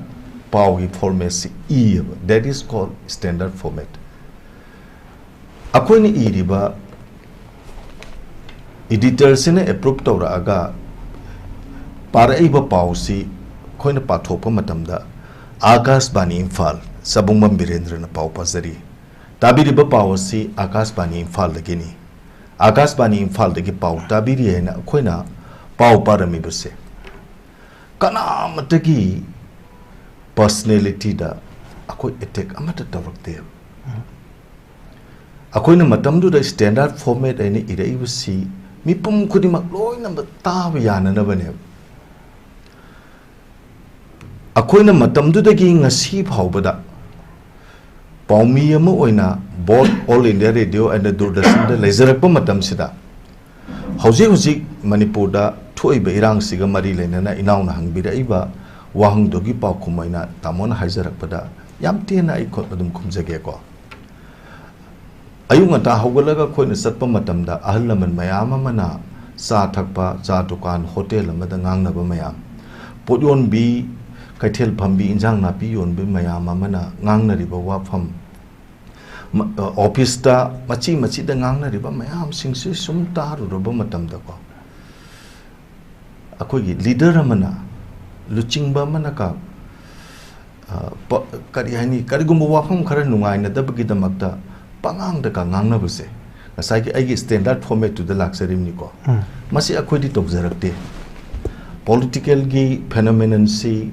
ꯄꯥꯎꯒꯤ format ꯁꯤ ꯏꯌꯦꯕ꯫ That is called standard format꯫ ꯑꯩꯈꯣꯏꯅ ꯏꯔꯤꯕ editor ꯁꯤꯅ approve ꯇꯧꯔꯛꯑꯒ ꯄꯥꯔꯛꯏꯕ ꯄꯥꯎꯁꯤ ꯑꯩꯈꯣꯏꯅ ꯄꯥꯊꯣꯛꯄ ꯃꯇꯝꯗ, ꯑꯥꯀꯥꯁꯕꯥꯅꯤ ꯏꯝꯐꯥꯜ, ꯆꯕꯨꯡꯕꯝ ꯕꯤꯔꯦꯟꯗ꯭ꯔꯅ ꯄꯥꯎ ꯄꯥꯖꯔꯤ꯫ ꯇꯥꯕꯤꯔꯤꯕ ꯄꯥꯎ ꯑꯁꯤ ꯑꯥꯀꯥꯁꯕꯥꯅꯤ ꯏꯝꯐꯥꯜꯗꯒꯤꯅꯤ꯫ ꯑꯥꯀꯥꯁꯕꯥꯅꯤ ꯏꯝꯐꯥꯜꯗꯒꯤ ꯄꯥꯎ ꯇꯥꯕꯤꯔꯤ ꯍꯥꯏꯅ ꯑꯩꯈꯣꯏꯅ ꯄꯥꯎ ꯄꯥꯔꯝꯃꯤꯕꯁꯦ, ꯀꯅꯥꯃꯠꯇꯒꯤ personality ꯗ ꯑꯩꯈꯣꯏ attack ꯑꯃꯠꯇ ꯇꯧꯔꯛꯇꯦꯕ꯫ ꯑꯩꯈꯣꯏꯅ ꯃꯇꯝꯗꯨꯗ standard format ꯍꯥꯏꯅ ꯏꯔꯛꯏꯕꯁꯤ ꯃꯤꯄꯨꯝ ꯈꯨꯗꯤꯡꯃꯛ ꯂꯣꯏꯅꯃꯛ ꯇꯥꯕ ꯌꯥꯅꯅꯕꯅꯦꯕ꯫ ꯑꯩꯈꯣꯏꯅ ꯃꯇꯝꯗꯨꯗꯒꯤ ꯉꯁꯤ ꯐꯥꯎꯕꯗ ꯄꯥꯎꯃꯤ ꯑꯃ ꯑꯣꯏꯅ both All India Radio and Doordarshan ꯗ ꯂꯩꯖꯔꯛꯄ ꯃꯇꯝꯁꯤꯗ, ꯍꯧꯖꯤꯛ ꯍꯧꯖꯤꯛ ꯃꯅꯤꯄꯨꯔꯗ ꯊꯣꯛꯏꯕ ꯏꯔꯥꯡꯁꯤꯒ ꯃꯔꯤ ꯂꯩꯅꯅ ꯏꯅꯥꯎꯅ ꯍꯪꯕꯤꯔꯛꯏꯕ ꯋꯥꯍꯪꯗꯨꯒꯤ ꯄꯥꯎꯈꯨꯝ ꯑꯣꯏꯅ ꯇꯥꯃꯣꯅ ꯍꯥꯏꯖꯔꯛꯄꯗ ꯌꯥꯝ ꯇꯦꯟꯅ ꯑꯩ ꯈꯨ-, ꯑꯗꯨꯝ ꯈꯨꯝꯖꯒꯦꯀꯣ꯫ ꯑꯌꯨꯛ ꯉꯟꯇꯥ ꯍꯧꯒꯠꯂꯒ ꯑꯩꯈꯣꯏꯅ ꯆꯠꯄ ꯃꯇꯝꯗ ꯑꯍꯜ ꯂꯃꯟ ꯃꯌꯥꯝ ꯑꯃꯅ ꯆꯥ ꯊꯛꯄ, ꯆꯥ ꯗꯨꯀꯥꯟ, ꯍꯣꯇꯦꯜ ꯑꯃꯗ ꯉꯥꯡꯅꯕ ꯃꯌꯥꯝ, ꯄꯣꯠ ꯌꯣꯟꯕꯤ, ꯀꯩꯊꯦꯜ ꯐꯝꯕꯤ, ꯏꯟꯖꯥꯡ ꯅꯥꯄꯤ ꯌꯣꯟꯕꯤ ꯃꯌꯥꯝ ꯑꯃꯅ ꯉꯥꯡꯅꯔꯤꯕ ꯋꯥꯐꯝ, ꯃ-, ꯑ, ꯑꯣꯐꯤꯁꯇ ꯃꯆꯤ ꯃꯆꯤꯗ ꯉꯥꯡꯅꯔꯤꯕ ꯃꯌꯥꯝꯁꯤꯡꯁꯤ ꯁꯨꯝ ꯇꯥꯔꯨꯔꯕ ꯃꯇꯝꯗꯀꯣ, ꯑꯩꯈꯣꯏꯒꯤ ꯂꯤꯗꯔ ꯑꯃꯅ, ꯂꯨꯆꯤꯡꯕ ꯑꯃꯅ ꯀ-, ꯑ, ꯄ-, ꯀꯔꯤ ꯍꯥꯏꯅꯤ, ꯀꯔꯤꯒꯨꯝꯕ ꯋꯥꯐꯝ ꯈꯔ ꯅꯨꯡꯉꯥꯏꯅꯗꯕꯒꯤꯗꯃꯛꯇ ꯄꯉꯥꯡꯗ ꯀ ꯉꯥꯡꯅꯕꯁꯦ, ꯉꯁꯥꯏꯒꯤ ꯑꯩꯒꯤ ꯁ꯭ꯇꯦꯟꯗꯔꯠ ꯐꯣꯔꯃꯦꯠꯇꯨꯗ ꯂꯥꯛꯆꯔꯤꯕꯅꯤꯀꯣ꯫ ꯎꯝ꯫ ꯃꯁꯤ ꯑꯩꯈꯣꯏꯗꯤ ꯇꯧꯖꯔꯛꯇꯦ꯫ ꯄꯣꯂꯤꯇꯤꯀꯦꯜꯒꯤ ꯐꯦꯅꯣꯃꯦꯅꯟꯁꯤ,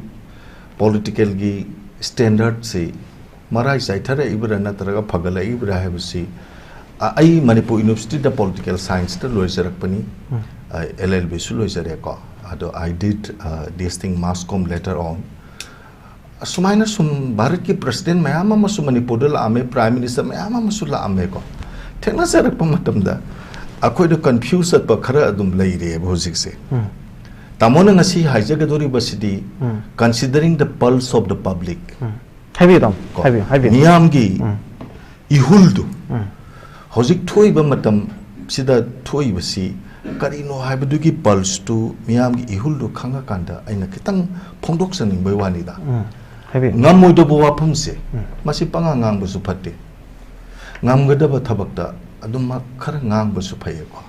ꯄꯣꯂꯤꯇꯤꯀꯦꯜꯒꯤ ꯁ꯭ꯇꯦꯟꯗꯔꯠꯁꯤ ꯃꯔꯥꯏ ꯆꯥꯏꯊꯔꯛꯏꯕ꯭ꯔꯥ ꯅꯠꯇ꯭ꯔꯒ ꯐꯒꯠꯂꯛꯏꯕ꯭ꯔꯥ ꯍꯥꯏꯕꯁꯤ, ꯑ, ꯑꯩ ꯃꯅꯤꯄꯨꯔ ꯌꯨꯅꯤꯚꯔꯁꯤꯇꯤꯗ ꯄꯣꯂꯤꯇꯤꯀꯦꯜ ꯁꯥꯏꯟꯁꯇ ꯂꯣꯏꯖꯔꯛꯄꯅꯤ꯫ ꯎꯝ꯫ ꯑ, ꯑꯦꯜ ꯑꯦꯜ ꯕꯤꯁꯨ ꯂꯣꯏꯖꯔꯦꯀꯣ꯫ ꯑꯗꯣ I did, uh, this thing mass comm later on꯫ ꯑꯁꯨꯃꯥꯏꯅ ꯁꯨꯝ ꯚꯥꯔꯠꯀꯤ ꯄ꯭ꯔꯁꯤꯗꯦꯟ ꯃꯌꯥꯝ ꯑꯃꯁꯨ ꯃꯅꯤꯄꯨꯔꯗ ꯂꯥꯛꯑꯝꯃꯦ, ꯄ꯭ꯔꯥꯏꯝ ꯃꯤꯅꯤꯁꯇꯔ ꯃꯌꯥꯝ ꯑꯃꯁꯨ ꯂꯥꯛꯑꯝꯃꯦꯀꯣ꯫ ꯊꯦꯡꯅꯖꯔꯛꯄ ꯃꯇꯝꯗ ꯑꯩꯈꯣꯏꯗ ꯀꯟꯐ꯭ꯌꯨꯁ ꯆꯠꯄ ꯈꯔ ꯑꯗꯨꯝ ꯂꯩꯔꯦꯕ ꯍꯧꯖꯤꯛꯁꯦ꯫ ꯎꯝ꯫ ꯇꯥꯃꯣꯅ ꯉꯁꯤ ꯍꯥꯏꯖꯒꯗꯧꯔꯤꯕꯁꯤꯗꯤ, ꯎꯝ꯫ Considering the pulse of the public꯫ ꯎꯝ꯫ ꯍꯥꯏꯕꯤꯌꯨ, ꯇꯥꯃꯣ꯫ ꯀꯣ, ꯍꯥꯏꯕꯤꯌꯨ, ꯍꯥꯏꯕꯤꯌꯨ꯫ ꯃꯤꯌꯥꯝꯒꯤ ꯎꯝ꯫ ꯏꯍꯨꯜꯗꯨ, ꯎꯝ꯫ ꯍꯧꯖꯤꯛ ꯊꯣꯛꯏꯕ ꯃꯇꯝꯁꯤꯗ ꯊꯣꯛꯏꯕꯁꯤ ꯀꯔꯤꯅꯣ ꯍꯥꯏꯕꯗꯨꯒꯤ ꯄꯜꯁꯇꯨ, ꯃꯤꯌꯥꯝꯒꯤ ꯏꯍꯨꯜꯗꯨ ꯈꯪꯉꯀꯥꯟꯗ ꯑꯩꯅ ꯈꯤꯇꯪ ꯐꯣꯡꯗꯣꯛꯆꯅꯤꯡꯕꯒꯤ ꯋꯥꯅꯤꯗ꯫ ꯎꯝ꯫ ꯍꯥꯏꯕꯤꯌꯨ꯫ ꯉꯝꯃꯣꯏꯗꯕ ꯋꯥꯐꯝꯁꯦ, ꯎꯝ꯫ ꯃꯁꯤ ꯄꯉꯥꯡ ꯉꯥꯡꯕꯁꯨ ꯐꯠꯇꯦ꯫ ꯉꯝꯒꯗꯕ ꯊꯕꯛꯇ ꯑꯗꯨꯝ ꯈꯔ ꯉꯥꯡꯕꯁꯨ ꯐꯩꯌꯦꯀꯣ꯫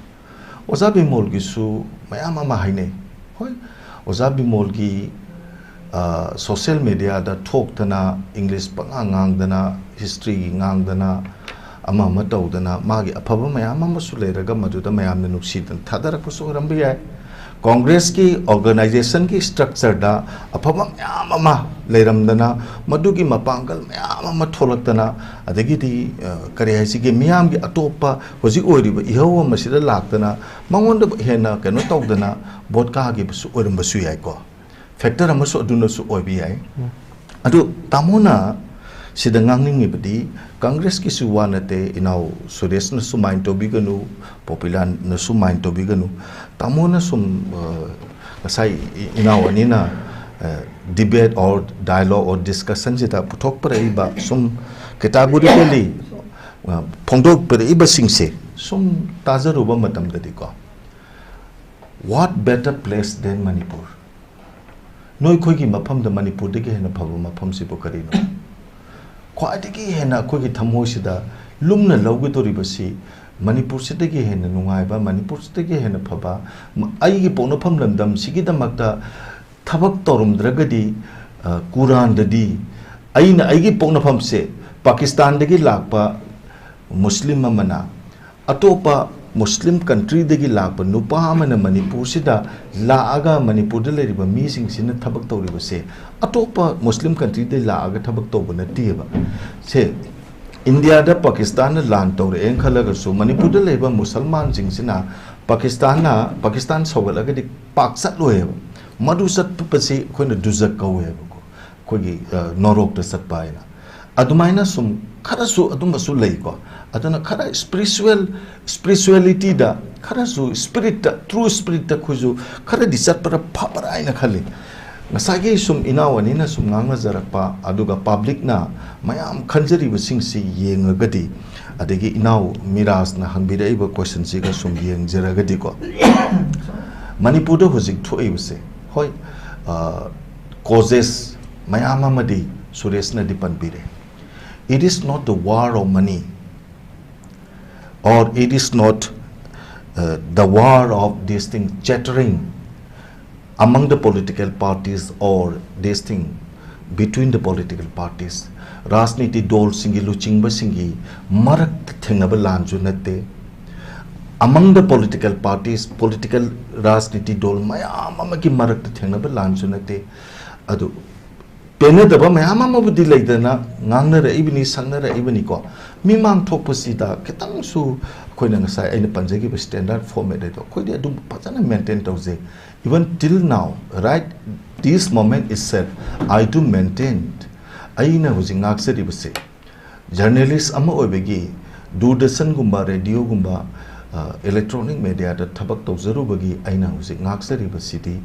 ꯑꯣꯖꯥ ꯕꯤꯃꯣꯜꯒꯤꯁꯨ ꯃꯌꯥꯝ ꯑꯃ ꯍꯥꯏꯅꯩ꯫ ꯍꯣꯏ, ꯑꯣꯖꯥ ꯕꯤꯃꯣꯜꯒꯤ, ꯑ, ꯁꯣꯁꯤꯌꯦꯜ ꯃꯦꯗꯤꯌꯥꯗ ꯊꯣꯛꯇꯅ, ꯏꯪꯂꯤꯁ ꯄꯉꯥꯡ ꯉꯥꯡꯗꯅ, ꯍꯤꯁꯇ꯭ꯔꯤꯒꯤ ꯉꯥꯡꯗꯅ, ꯑꯃ ꯑꯃ ꯇꯧꯗꯅ, ꯃꯥꯒꯤ ꯑꯐꯕ ꯃꯌꯥꯝ ꯑꯃꯁꯨ ꯂꯩꯔꯒ ꯃꯗꯨꯗ ꯃꯌꯥꯝꯅ ꯅꯨꯡꯁꯤꯗꯅ ꯊꯥꯗꯔꯛꯄꯁꯨ ꯑꯣꯏꯔꯝꯕ ꯌꯥꯏ꯫ ꯀꯣꯡꯒ꯭ꯔꯦꯁꯀꯤ ꯑꯣꯔꯒꯅꯥꯏꯖꯦꯁꯟꯒꯤ ꯁ꯭ꯇ꯭ꯔꯛꯆꯔꯗ ꯑꯐꯕ ꯃꯌꯥꯝ ꯑꯃ ꯂꯩꯔꯝꯗꯅ, ꯃꯗꯨꯒꯤ ꯃꯄꯥꯡꯒꯜ ꯃꯌꯥꯝ ꯑꯃ ꯊꯣꯛꯂꯛꯇꯅ, ꯑꯗꯒꯤꯗꯤ, ꯑ, ꯀꯔꯤ ꯍꯥꯏꯁꯤꯒꯦ, ꯃꯤꯌꯥꯝꯒꯤ ꯑꯇꯣꯞꯄ ꯍꯧꯖꯤꯛ ꯑꯣꯏꯔꯤꯕ ꯏꯍꯧ ꯑꯃꯁꯤꯗ ꯂꯥꯛꯇꯅ ꯃꯉꯣꯟꯗ ꯍꯦꯟꯅ ꯀꯩꯅꯣ ꯇꯧꯗꯅ ꯚꯣꯠ ꯀꯥꯈꯤꯕꯁꯨ ꯑꯣꯏꯔꯝꯕꯁꯨ ꯌꯥꯏꯀꯣ꯫ ꯐꯦꯛꯇꯔ ꯑꯃꯁꯨ ꯑꯗꯨꯅꯁꯨ ꯑꯣꯏꯕ ꯌꯥꯏ꯫ ꯎꯝ꯫ ꯑꯗꯨ ꯇꯥꯃꯣꯅ ꯁꯤꯗ ꯉꯥꯡꯅꯤꯡꯉꯤꯕꯗꯤ ꯀꯪꯒ꯭ꯔꯦꯁꯀꯤꯁꯨ ꯋꯥ ꯅꯠꯇꯦ, ꯏꯅꯥꯎ ꯁꯨꯔꯦꯁꯅꯁꯨ ꯃꯥꯏꯟ ꯇꯧꯕꯤꯒꯅꯨ, ꯄꯣꯄꯤꯂꯥꯅꯁꯨ ꯃꯥꯏꯟ ꯇꯧꯕꯤꯒꯅꯨ꯫ ꯇꯥꯃꯣꯅ ꯁꯨꯝ, ꯑ, ꯉꯁꯥꯏ ꯏ-, ꯏꯅꯥꯎ ꯑꯅꯤꯅ debate or dialogue or discussion ꯁꯤꯗ ꯄꯨꯊꯣꯛꯄꯤꯔꯛꯏꯕ, ꯁꯨꯝ categorically ꯐꯣꯡꯗꯣꯛꯄꯤꯔꯛꯏꯕꯁꯤꯡꯁꯦ ꯁꯨꯝ ꯇꯥꯖꯔꯨꯕ ꯃꯇꯝꯗꯗꯤꯀꯣ, what better place than Manipur? ꯅꯣꯏꯈꯣꯏꯒꯤ ꯃꯐꯝꯗ ꯃꯅꯤꯄꯨꯔꯗꯒꯤ ꯍꯦꯟꯅ ꯐꯕ ꯃꯐꯝꯁꯤꯕꯨ ꯀꯔꯤꯅꯣ? ꯈ꯭ꯋꯥꯏꯗꯒꯤ ꯍꯦꯟꯅ ꯑꯩꯈꯣꯏꯒꯤ ꯊꯃꯣꯏꯁꯤꯗ ꯂꯨꯝꯅ ꯂꯧꯒꯗꯧꯔꯤꯕꯁꯤ ꯃꯅꯤꯄꯨꯔꯁꯤꯗꯒꯤ ꯍꯦꯟꯅ ꯅꯨꯡꯉꯥꯏꯕ, ꯃꯅꯤꯄꯨꯔꯁꯤꯗꯒꯤ ꯍꯦꯟꯅ ꯐꯕ, ꯃ-, ꯑꯩꯒꯤ ꯄꯣꯛꯅꯐꯝ ꯂꯝꯗꯝꯁꯤꯒꯤꯗꯃꯛꯇ ꯊꯕꯛ ꯇꯧꯔꯝꯗ꯭ꯔꯒꯗꯤ, ꯑ, ꯀꯨꯔꯥꯟꯗꯗꯤ ꯑꯩꯅ ꯑꯩꯒꯤ ꯄꯣꯛꯅꯐꯝꯁꯦ ꯄꯥꯀꯤꯁꯇꯥꯟꯗꯒꯤ ꯂꯥꯛꯄ ꯃꯨꯁꯂꯤꯝ ꯑꯃꯅ ꯑꯇꯣꯞꯄ ꯃꯨꯁꯂꯤꯝ ꯀꯟꯇ꯭ꯔꯤꯗꯒꯤ ꯂꯥꯛꯄ ꯅꯨꯄꯥ ꯑꯃꯅ ꯃꯅꯤꯄꯨꯔꯁꯤꯗ ꯂꯥꯛꯑꯒ ꯃꯅꯤꯄꯨꯔꯗ ꯂꯩꯔꯤꯕ ꯃꯤꯁꯤꯡꯁꯤꯅ ꯊꯕꯛ ꯇꯧꯔꯤꯕꯁꯦ ꯑꯇꯣꯞꯄ ꯃꯨꯁꯂꯤꯝ ꯀꯟꯇ꯭ꯔꯤꯗꯒꯤ ꯂꯥꯛꯑꯒ ꯊꯕꯛ ꯇꯧꯕ ꯅꯠꯇꯦꯕ꯫ ꯁꯦ, ꯏꯟꯗꯤꯌꯥꯗ ꯄꯥꯀꯤꯁꯇꯥꯟꯅ ꯂꯥꯟ ꯇꯧꯔꯛꯑꯦꯅ ꯈꯜꯂꯒꯁꯨ ꯃꯅꯤꯄꯨꯔꯗ ꯂꯩꯕ ꯃꯨꯁꯜꯃꯥꯟꯁꯤꯡꯁꯤꯅ ꯄꯥꯀꯤꯁꯇꯥꯟꯅ, ꯄꯥꯀꯤꯁꯇꯥꯟ ꯁꯧꯒꯠꯂꯒꯗꯤ ꯄꯥꯛ ꯆꯠꯂꯣꯏꯕ꯫ ꯃꯗꯨ ꯆꯠꯄꯁꯤ ꯑꯩꯈꯣꯏꯅ ꯗꯨꯖꯛ ꯀꯧꯋꯦꯕꯀꯣ, ꯑꯩꯈꯣꯏꯒꯤ, ꯑ, ꯅꯣꯔꯣꯛꯇ ꯆꯠꯄ ꯍꯥꯏꯅ꯫ ꯑꯗꯨꯃꯥꯏꯅ ꯁꯨꯝ ꯈꯔꯁꯨ ꯑꯗꯨꯝꯕꯁꯨ ꯂꯩꯀꯣ꯫ ꯑꯗꯨꯅ ꯈꯔ spiritual, spiritualityꯗ ꯈꯔꯁꯨ spiritꯇ, true spiritꯇ ꯑꯩꯈꯣꯏꯁꯨ ꯈꯔꯗꯤ ꯆꯠꯄꯅ ꯐꯕ꯭ꯔꯥ ꯍꯥꯏꯅ ꯈꯜꯂꯤ꯫ ꯉꯁꯥꯏꯒꯤ ꯁꯨꯝ ꯏꯅꯥꯎ ꯑꯅꯤꯅ ꯁꯨꯝ ꯉꯥꯡꯅꯖꯔꯛꯄ, ꯑꯗꯨꯒ publicꯅ ꯃꯌꯥꯝ ꯈꯟꯖꯔꯤꯕꯁꯤꯡꯁꯤ ꯌꯦꯡꯉꯒꯗꯤ, ꯑꯗꯒꯤ ꯏꯅꯥꯎ ꯃꯤꯔꯥꯖꯅ ꯍꯪꯕꯤꯔꯛꯏꯕ questionꯁꯤꯒ ꯁꯨꯝ ꯌꯦꯡꯖꯔꯒꯗꯤꯀꯣ, ꯃꯅꯤꯄꯨꯔꯗ ꯍꯧꯖꯤꯛ ꯊꯣꯛꯏꯕꯁꯦ, ꯍꯣꯏ, ꯑ, causes ꯃꯌꯥꯝ ꯑꯃꯗꯤ ꯁꯨꯔꯦꯁꯅꯗꯤ ꯄꯟꯕꯤꯔꯦ꯫ It is not the war of money, or it is not, uh, the war of this thing chattering among the political parties or this thing between the political parties. ꯔꯥꯖꯅꯤꯇꯤ ꯗꯣꯜꯁꯤꯡꯒꯤ ꯂꯨꯆꯤꯡꯕꯁꯤꯡꯒꯤ ꯃꯔꯛꯇ ꯊꯦꯡꯅꯕ ꯂꯥꯟꯁꯨ ꯅꯠꯇꯦ꯫ Among the political parties, political ꯔꯥꯖꯅꯤꯇꯤ ꯗꯣꯜ ꯃꯌꯥꯝ ꯑꯃꯒꯤ ꯃꯔꯛꯇ ꯊꯦꯡꯅꯕ ꯂꯥꯟꯁꯨ ꯅꯠꯇꯦ꯫ ꯑꯗꯨ ꯄꯦꯟꯅꯗꯕ ꯃꯌꯥꯝ ꯑꯃꯕꯨꯗꯤ ꯂꯩꯗꯅ ꯉꯥꯡꯅꯔꯛꯏꯕꯅꯤ, ꯁꯛꯅꯔꯛꯏꯕꯅꯤꯀꯣ꯫ ꯃꯤꯃꯥꯡ ꯊꯣꯛꯄꯁꯤꯗ ꯈꯤꯇꯪꯁꯨ ꯑꯩꯈꯣꯏꯅ ꯉꯁꯥꯏ ꯑꯩꯅ ꯄꯟꯖꯈꯤꯕ standard format ꯑꯗꯣ ꯑꯩꯈꯣꯏꯗꯤ ꯑꯗꯨꯝ ꯐꯖꯅ maintain ꯇꯧꯖꯩ꯫ Even till now, right this moment itself, I do maintain, ꯑꯩꯅ ꯍꯧꯖꯤꯛ ꯉꯥꯛꯆꯔꯤꯕꯁꯦ, journalist ꯑꯃ ꯑꯣꯏꯕꯒꯤ, ꯗꯨꯔꯗꯔꯁꯟꯒꯨꯝꯕ, ꯔꯦꯗꯤꯑꯣꯒꯨꯝꯕ, ꯑ, electronic mediaꯗ ꯊꯕꯛ ꯇꯧꯖꯔꯨꯕꯒꯤ ꯑꯩꯅ ꯍꯧꯖꯤꯛ ꯉꯥꯛꯆꯔꯤꯕꯁꯤꯗꯤ,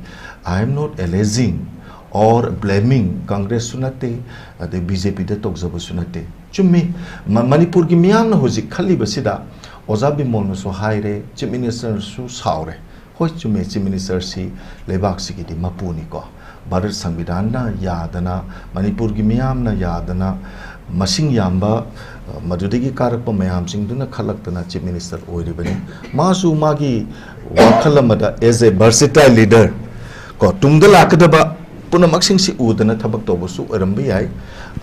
I am not alleging or blaming Congress ꯁꯨ ꯅꯠꯇꯦ, ꯑꯗꯩ ꯕꯤ ꯖꯦ ꯄꯤꯗ ꯇꯧꯖꯕꯁꯨ ꯅꯠꯇꯦ꯫ ꯆꯨꯝꯃꯤ, ꯃ-, ꯃꯅꯤꯄꯨꯔꯒꯤ ꯃꯤꯌꯥꯝꯅ ꯍꯧꯖꯤꯛ ꯈꯜꯂꯤꯕꯁꯤꯗ ꯑꯣꯖꯥ ꯕꯤꯃꯣꯜꯅꯁꯨ ꯍꯥꯏꯔꯦ, Chief Minister ꯁꯨ ꯁꯥꯎꯔꯦ꯫ ꯍꯣꯏ, ꯆꯨꯝꯃꯦ, Chief Minister ꯁꯤ ꯂꯩꯕꯥꯛꯁꯤꯒꯤꯗꯤ ꯃꯄꯨꯅꯤꯀꯣ꯫ ꯚꯥꯔꯠ ꯁꯪꯕꯤꯙꯥꯟꯅ ꯌꯥꯗꯅ, ꯃꯅꯤꯄꯨꯔꯒꯤ ꯃꯤꯌꯥꯝꯅ ꯌꯥꯗꯅ, ꯃꯁꯤꯡ ꯌꯥꯝꯕ, ꯑ, ꯃꯗꯨꯗꯒꯤ ꯀꯥꯔꯛꯄ ꯃꯌꯥꯝꯁꯤꯡꯗꯨꯅ ꯈꯜꯂꯛꯇꯅ Chief Minister ꯑꯣꯏꯔꯤꯕꯅꯤ꯫ ꯃꯥꯁꯨ ꯃꯥꯒꯤ ꯋꯥꯈꯜ ꯑꯃꯗ, as a versatile leader, ꯀꯣ, ꯇꯨꯡꯗ ꯂꯥꯛꯀꯗꯕ ꯄꯨꯝꯅꯃꯛꯁꯤꯡꯁꯤ ꯎꯗꯅ ꯊꯕꯛ ꯇꯧꯕꯁꯨ ꯑꯣꯏꯔꯝꯕ ꯌꯥꯏ꯫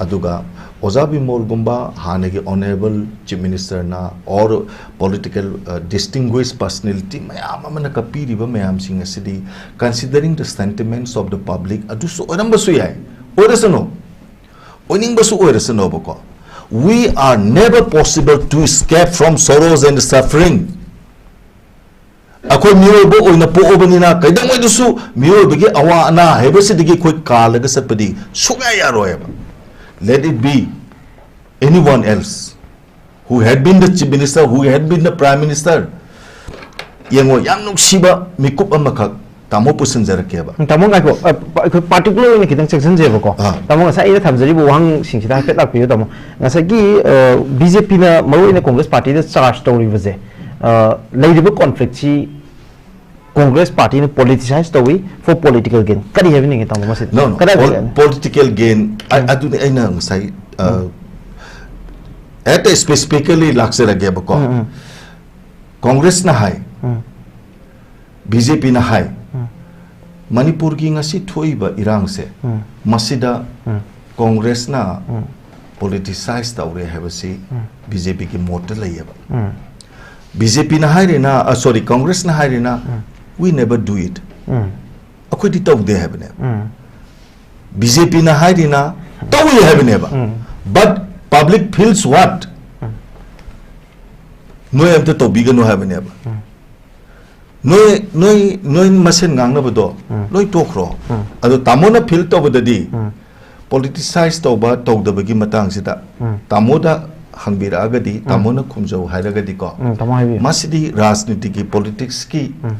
ꯑꯗꯨꯒ ꯑꯣꯖꯥ ꯕꯤꯃꯣꯜꯒꯨꯝꯕ ꯍꯥꯟꯅꯒꯤ Honourable Chief Minister ꯅ or political, uh, distinguished personality ꯃꯌꯥꯝ ꯑꯃꯅ ꯀꯞꯄꯤꯔꯤꯕ ꯃꯌꯥꯝꯁꯤꯡ ꯑꯁꯤꯗꯤ, considering the sentiments of the public, ꯑꯗꯨꯁꯨ ꯑꯣꯏꯔꯝꯕꯁꯨ ꯌꯥꯏ꯫ ꯑꯣꯏꯔꯁꯅꯨ, ꯑꯣꯏꯅꯤꯡꯕꯁꯨ ꯑꯣꯏꯔꯁꯅꯨꯕꯀꯣ꯫ We are never possible to escape from sorrows and suffering. ꯑꯩꯈꯣꯏ ꯃꯤꯑꯣꯏꯕ ꯑꯣꯏꯅ ꯄꯣꯛꯑꯕꯅꯤꯅ, ꯀꯩꯗꯧꯉꯩꯗꯁꯨ ꯃꯤꯑꯣꯏꯕꯒꯤ ꯑꯋꯥ ꯑꯅꯥ ꯍꯥꯏꯕꯁꯤꯗꯒꯤ ꯑꯩꯈꯣꯏ ꯀꯥꯜꯂꯒ ꯆꯠꯄꯗꯤ ꯁꯨꯡꯌꯥ ꯌꯥꯔꯣꯏꯕ꯫ Let it be anyone else who had been the Chief Minister, who had been the Prime Minister. ꯌꯦꯡꯉꯣ, ꯌꯥꯝ ꯅꯨꯡꯁꯤꯕ ꯃꯤꯀꯨꯞ ꯑꯃꯈꯛ ꯇꯥꯃꯣ ꯄꯨꯁꯤꯟꯖꯔꯛꯀꯦꯕ꯫ ꯎꯝ, ꯇꯥꯃꯣ ꯉꯥꯏꯈꯣ, ꯑ, ꯄ-, ꯑꯩꯈꯣꯏ particular ꯑꯣꯏꯅ ꯈꯤꯇꯪ ꯆꯪꯁꯤꯟꯖꯦꯕꯀꯣ꯫ ꯑꯥ꯫ ꯇꯥꯃꯣ, ꯉꯁꯥꯏ ꯑꯩꯅ ꯊꯝꯖꯔꯤꯕ ꯋꯥꯍꯪꯁꯤꯡꯁꯤꯗ ꯍꯥꯏꯐꯦꯠ ꯂꯥꯛꯄꯤꯌꯨ, ꯇꯥꯃꯣ꯫ ꯉꯁꯥꯏꯒꯤ, ꯑ, ꯕꯤ ꯖꯦ ꯄꯤꯅ ꯃꯔꯨꯑꯣꯏꯅ Congress Party ꯗ charge ꯇꯧꯔꯤꯕꯁꯦ, ꯑ, ꯂꯩꯔꯤꯕ conflict ꯁꯤ Congress Party ꯅ politicize ꯇꯧꯏ for political gain꯫ ꯀꯔꯤ ꯍꯥꯏꯕꯤꯅꯤꯡꯉꯤ, ꯇꯥꯃꯣ, ꯃꯁꯤꯗ? No, no, ꯀꯗꯥꯏꯗ ꯄꯣꯜ-, ꯂꯩꯒꯦ? Political gain, ꯑ-, ꯎꯝ꯫ ꯑꯗꯨꯅꯤ ꯑꯩꯅ ꯉꯁꯥꯏ, ꯑ, ꯎꯝ꯫ ꯍꯦꯛꯇ specifically ꯂꯥꯛꯆꯔꯒꯦꯕꯀꯣ꯫ ꯎꯝ, ꯎꯝ꯫ Congress ꯅ ꯍꯥꯏ, ꯎꯝ꯫ ꯕꯤ ꯖꯦ ꯄꯤꯅ ꯍꯥꯏ, ꯎꯝ꯫ ꯃꯅꯤꯄꯨꯔꯒꯤ ꯉꯁꯤ ꯊꯣꯛꯏꯕ ꯏꯔꯥꯡꯁꯦ, ꯎꯝ꯫ ꯃꯁꯤꯗ ꯎꯝ꯫ Congress ꯅ ꯎꯝ꯫ Politicize ꯇꯧꯔꯦ ꯍꯥꯏꯕꯁꯤ ꯎꯝ꯫ ꯕꯤ ꯖꯦ ꯄꯤꯒꯤ ꯃꯣꯠꯇ ꯂꯩꯌꯦꯕ꯫ ꯎꯝ꯫ ꯕꯤ ꯖꯦ ꯄꯤꯅ ꯍꯥꯏꯔꯤꯅ, ꯑ, sorry, Congress ꯅ ꯍꯥꯏꯔꯤꯅ, ꯎꯝ꯫ "We never do it." ꯎꯝ꯫ ꯑꯩꯈꯣꯏꯗꯤ ꯇꯧꯗꯦ ꯍꯥꯏꯕꯅꯦꯕ꯫ ꯎꯝ꯫ ꯕꯤ ꯖꯦ ꯄꯤꯅ ꯍꯥꯏꯔꯤꯅ ꯇꯧꯏ ꯍꯥꯏꯕꯅꯦꯕ꯫ ꯎꯝ꯫ But public feels what? ꯎꯝ꯫ ꯅꯣꯏ ꯑꯝꯇ ꯇꯧꯕꯤꯒꯅꯨ ꯍꯥꯏꯕꯅꯦꯕ꯫ ꯎꯝ꯫ ꯅꯣꯏ, ꯅꯣꯏ, ꯅꯣꯏ ꯃꯁꯦꯟ ꯉꯥꯡꯅꯕꯗꯣ ꯎꯝ꯫ ꯂꯣꯏ ꯇꯣꯛꯈ꯭ꯔꯣ꯫ ꯎꯝ꯫ ꯑꯗꯣ ꯇꯥꯃꯣꯅ feel ꯇꯧꯕꯗꯗꯤ ꯎꯝ꯫ Politicize ꯇꯧꯕ ꯇꯧꯗꯕꯒꯤ ꯃꯇꯥꯡꯁꯤꯗ ꯎꯝ꯫ ꯇꯥꯃꯣꯗ ꯍꯪꯕꯤꯔꯛꯑꯒꯗꯤ, ꯎꯝ꯫ ꯇꯥꯃꯣꯅ ꯈꯨꯝꯖꯧ ꯍꯥꯏꯔꯒꯗꯤꯀꯣ, ꯎꯝ, ꯇꯥꯃꯣ ꯍꯥꯏꯕꯤꯌꯨ꯫ ꯃꯁꯤꯗꯤ ꯔꯥꯖꯅꯤꯇꯤꯒꯤ, politics ꯀꯤ ꯎꯝ꯫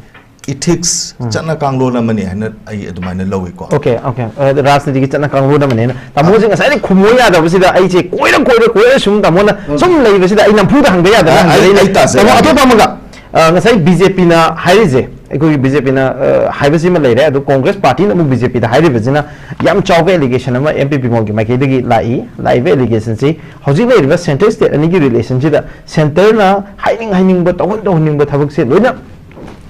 ethics, ꯎꯝ꯫ ꯆꯠꯅ ꯀꯥꯡꯂꯣꯟ ꯑꯃꯅꯤ ꯍꯥꯏꯅ ꯑꯩ ꯑꯗꯨꯃꯥꯏꯅ ꯂꯧꯏꯀꯣ꯫ Okay, okay. ꯑ, ꯔꯥꯖꯅꯤꯇꯤꯒꯤ ꯆꯠꯅ ꯀꯥꯡꯂꯣꯟ ꯑꯃꯅꯦꯅ꯫ ꯇꯥꯃꯣꯁꯦ ꯉꯁꯥꯏꯗꯩ ꯈꯨꯝꯃꯣ ꯌꯥꯗꯕꯁꯤꯗ ꯑꯩꯁꯦ ꯀꯣꯏꯔ ꯀꯣꯏꯔ ꯀꯣꯏꯔ ꯁꯨꯝ ꯇꯥꯃꯣꯅ ꯁꯨꯝ ꯂꯩꯕꯁꯤꯗ ꯑꯩ ꯅꯝꯐꯨꯗ ꯍꯪꯗ ꯌꯥꯗꯅ ꯑ, ꯑꯩ, ꯍꯪꯖꯔꯛꯏꯅꯦ꯫ ꯑꯩ ꯇꯥꯖꯔꯒꯦ꯫ ꯇꯥꯃꯣ, ꯑꯇꯣꯞꯄ ꯑꯃꯒ, ꯑ, ꯉꯁꯥꯏ ꯕꯤ ꯖꯦ ꯄꯤꯅ ꯍꯥꯏꯔꯤꯁꯦ, ꯑꯩꯈꯣꯏꯒꯤ ꯕꯤ ꯖꯦ ꯄꯤꯅ, ꯑ, ꯍꯥꯏꯕꯁꯤꯃ ꯂꯩꯔꯦ, ꯑꯗꯣ ꯀꯣꯡꯒ꯭ꯔꯦꯁ ꯄꯥꯔꯇꯤꯅ ꯑꯃꯨꯛ ꯕꯤ ꯖꯦ ꯄꯤꯗ ꯍꯥꯏꯔꯤꯕꯁꯤꯅ ꯌꯥꯝ ꯆꯥꯎꯕ allegation ꯑꯃ ꯑꯦꯝ ꯄꯤ ꯄꯤ ꯃꯣꯜꯒꯤ ꯃꯥꯏꯀꯩꯗꯒꯤ ꯂꯥꯛꯏ꯫ ꯂꯥꯛꯏꯕ allegation ꯁꯤ ꯍꯧꯖꯤꯛ ꯂꯩꯔꯤꯕ central state ꯑꯅꯤꯒꯤ relation ꯁꯤꯗ centre ꯅ ꯍꯥꯏꯅꯤꯡ ꯍꯥꯏꯅꯤꯡꯕ, ꯇꯧꯍꯟ ꯇꯧꯍꯟꯅꯤꯡꯕ ꯊꯕꯛꯁꯦ ꯂꯣꯏꯅ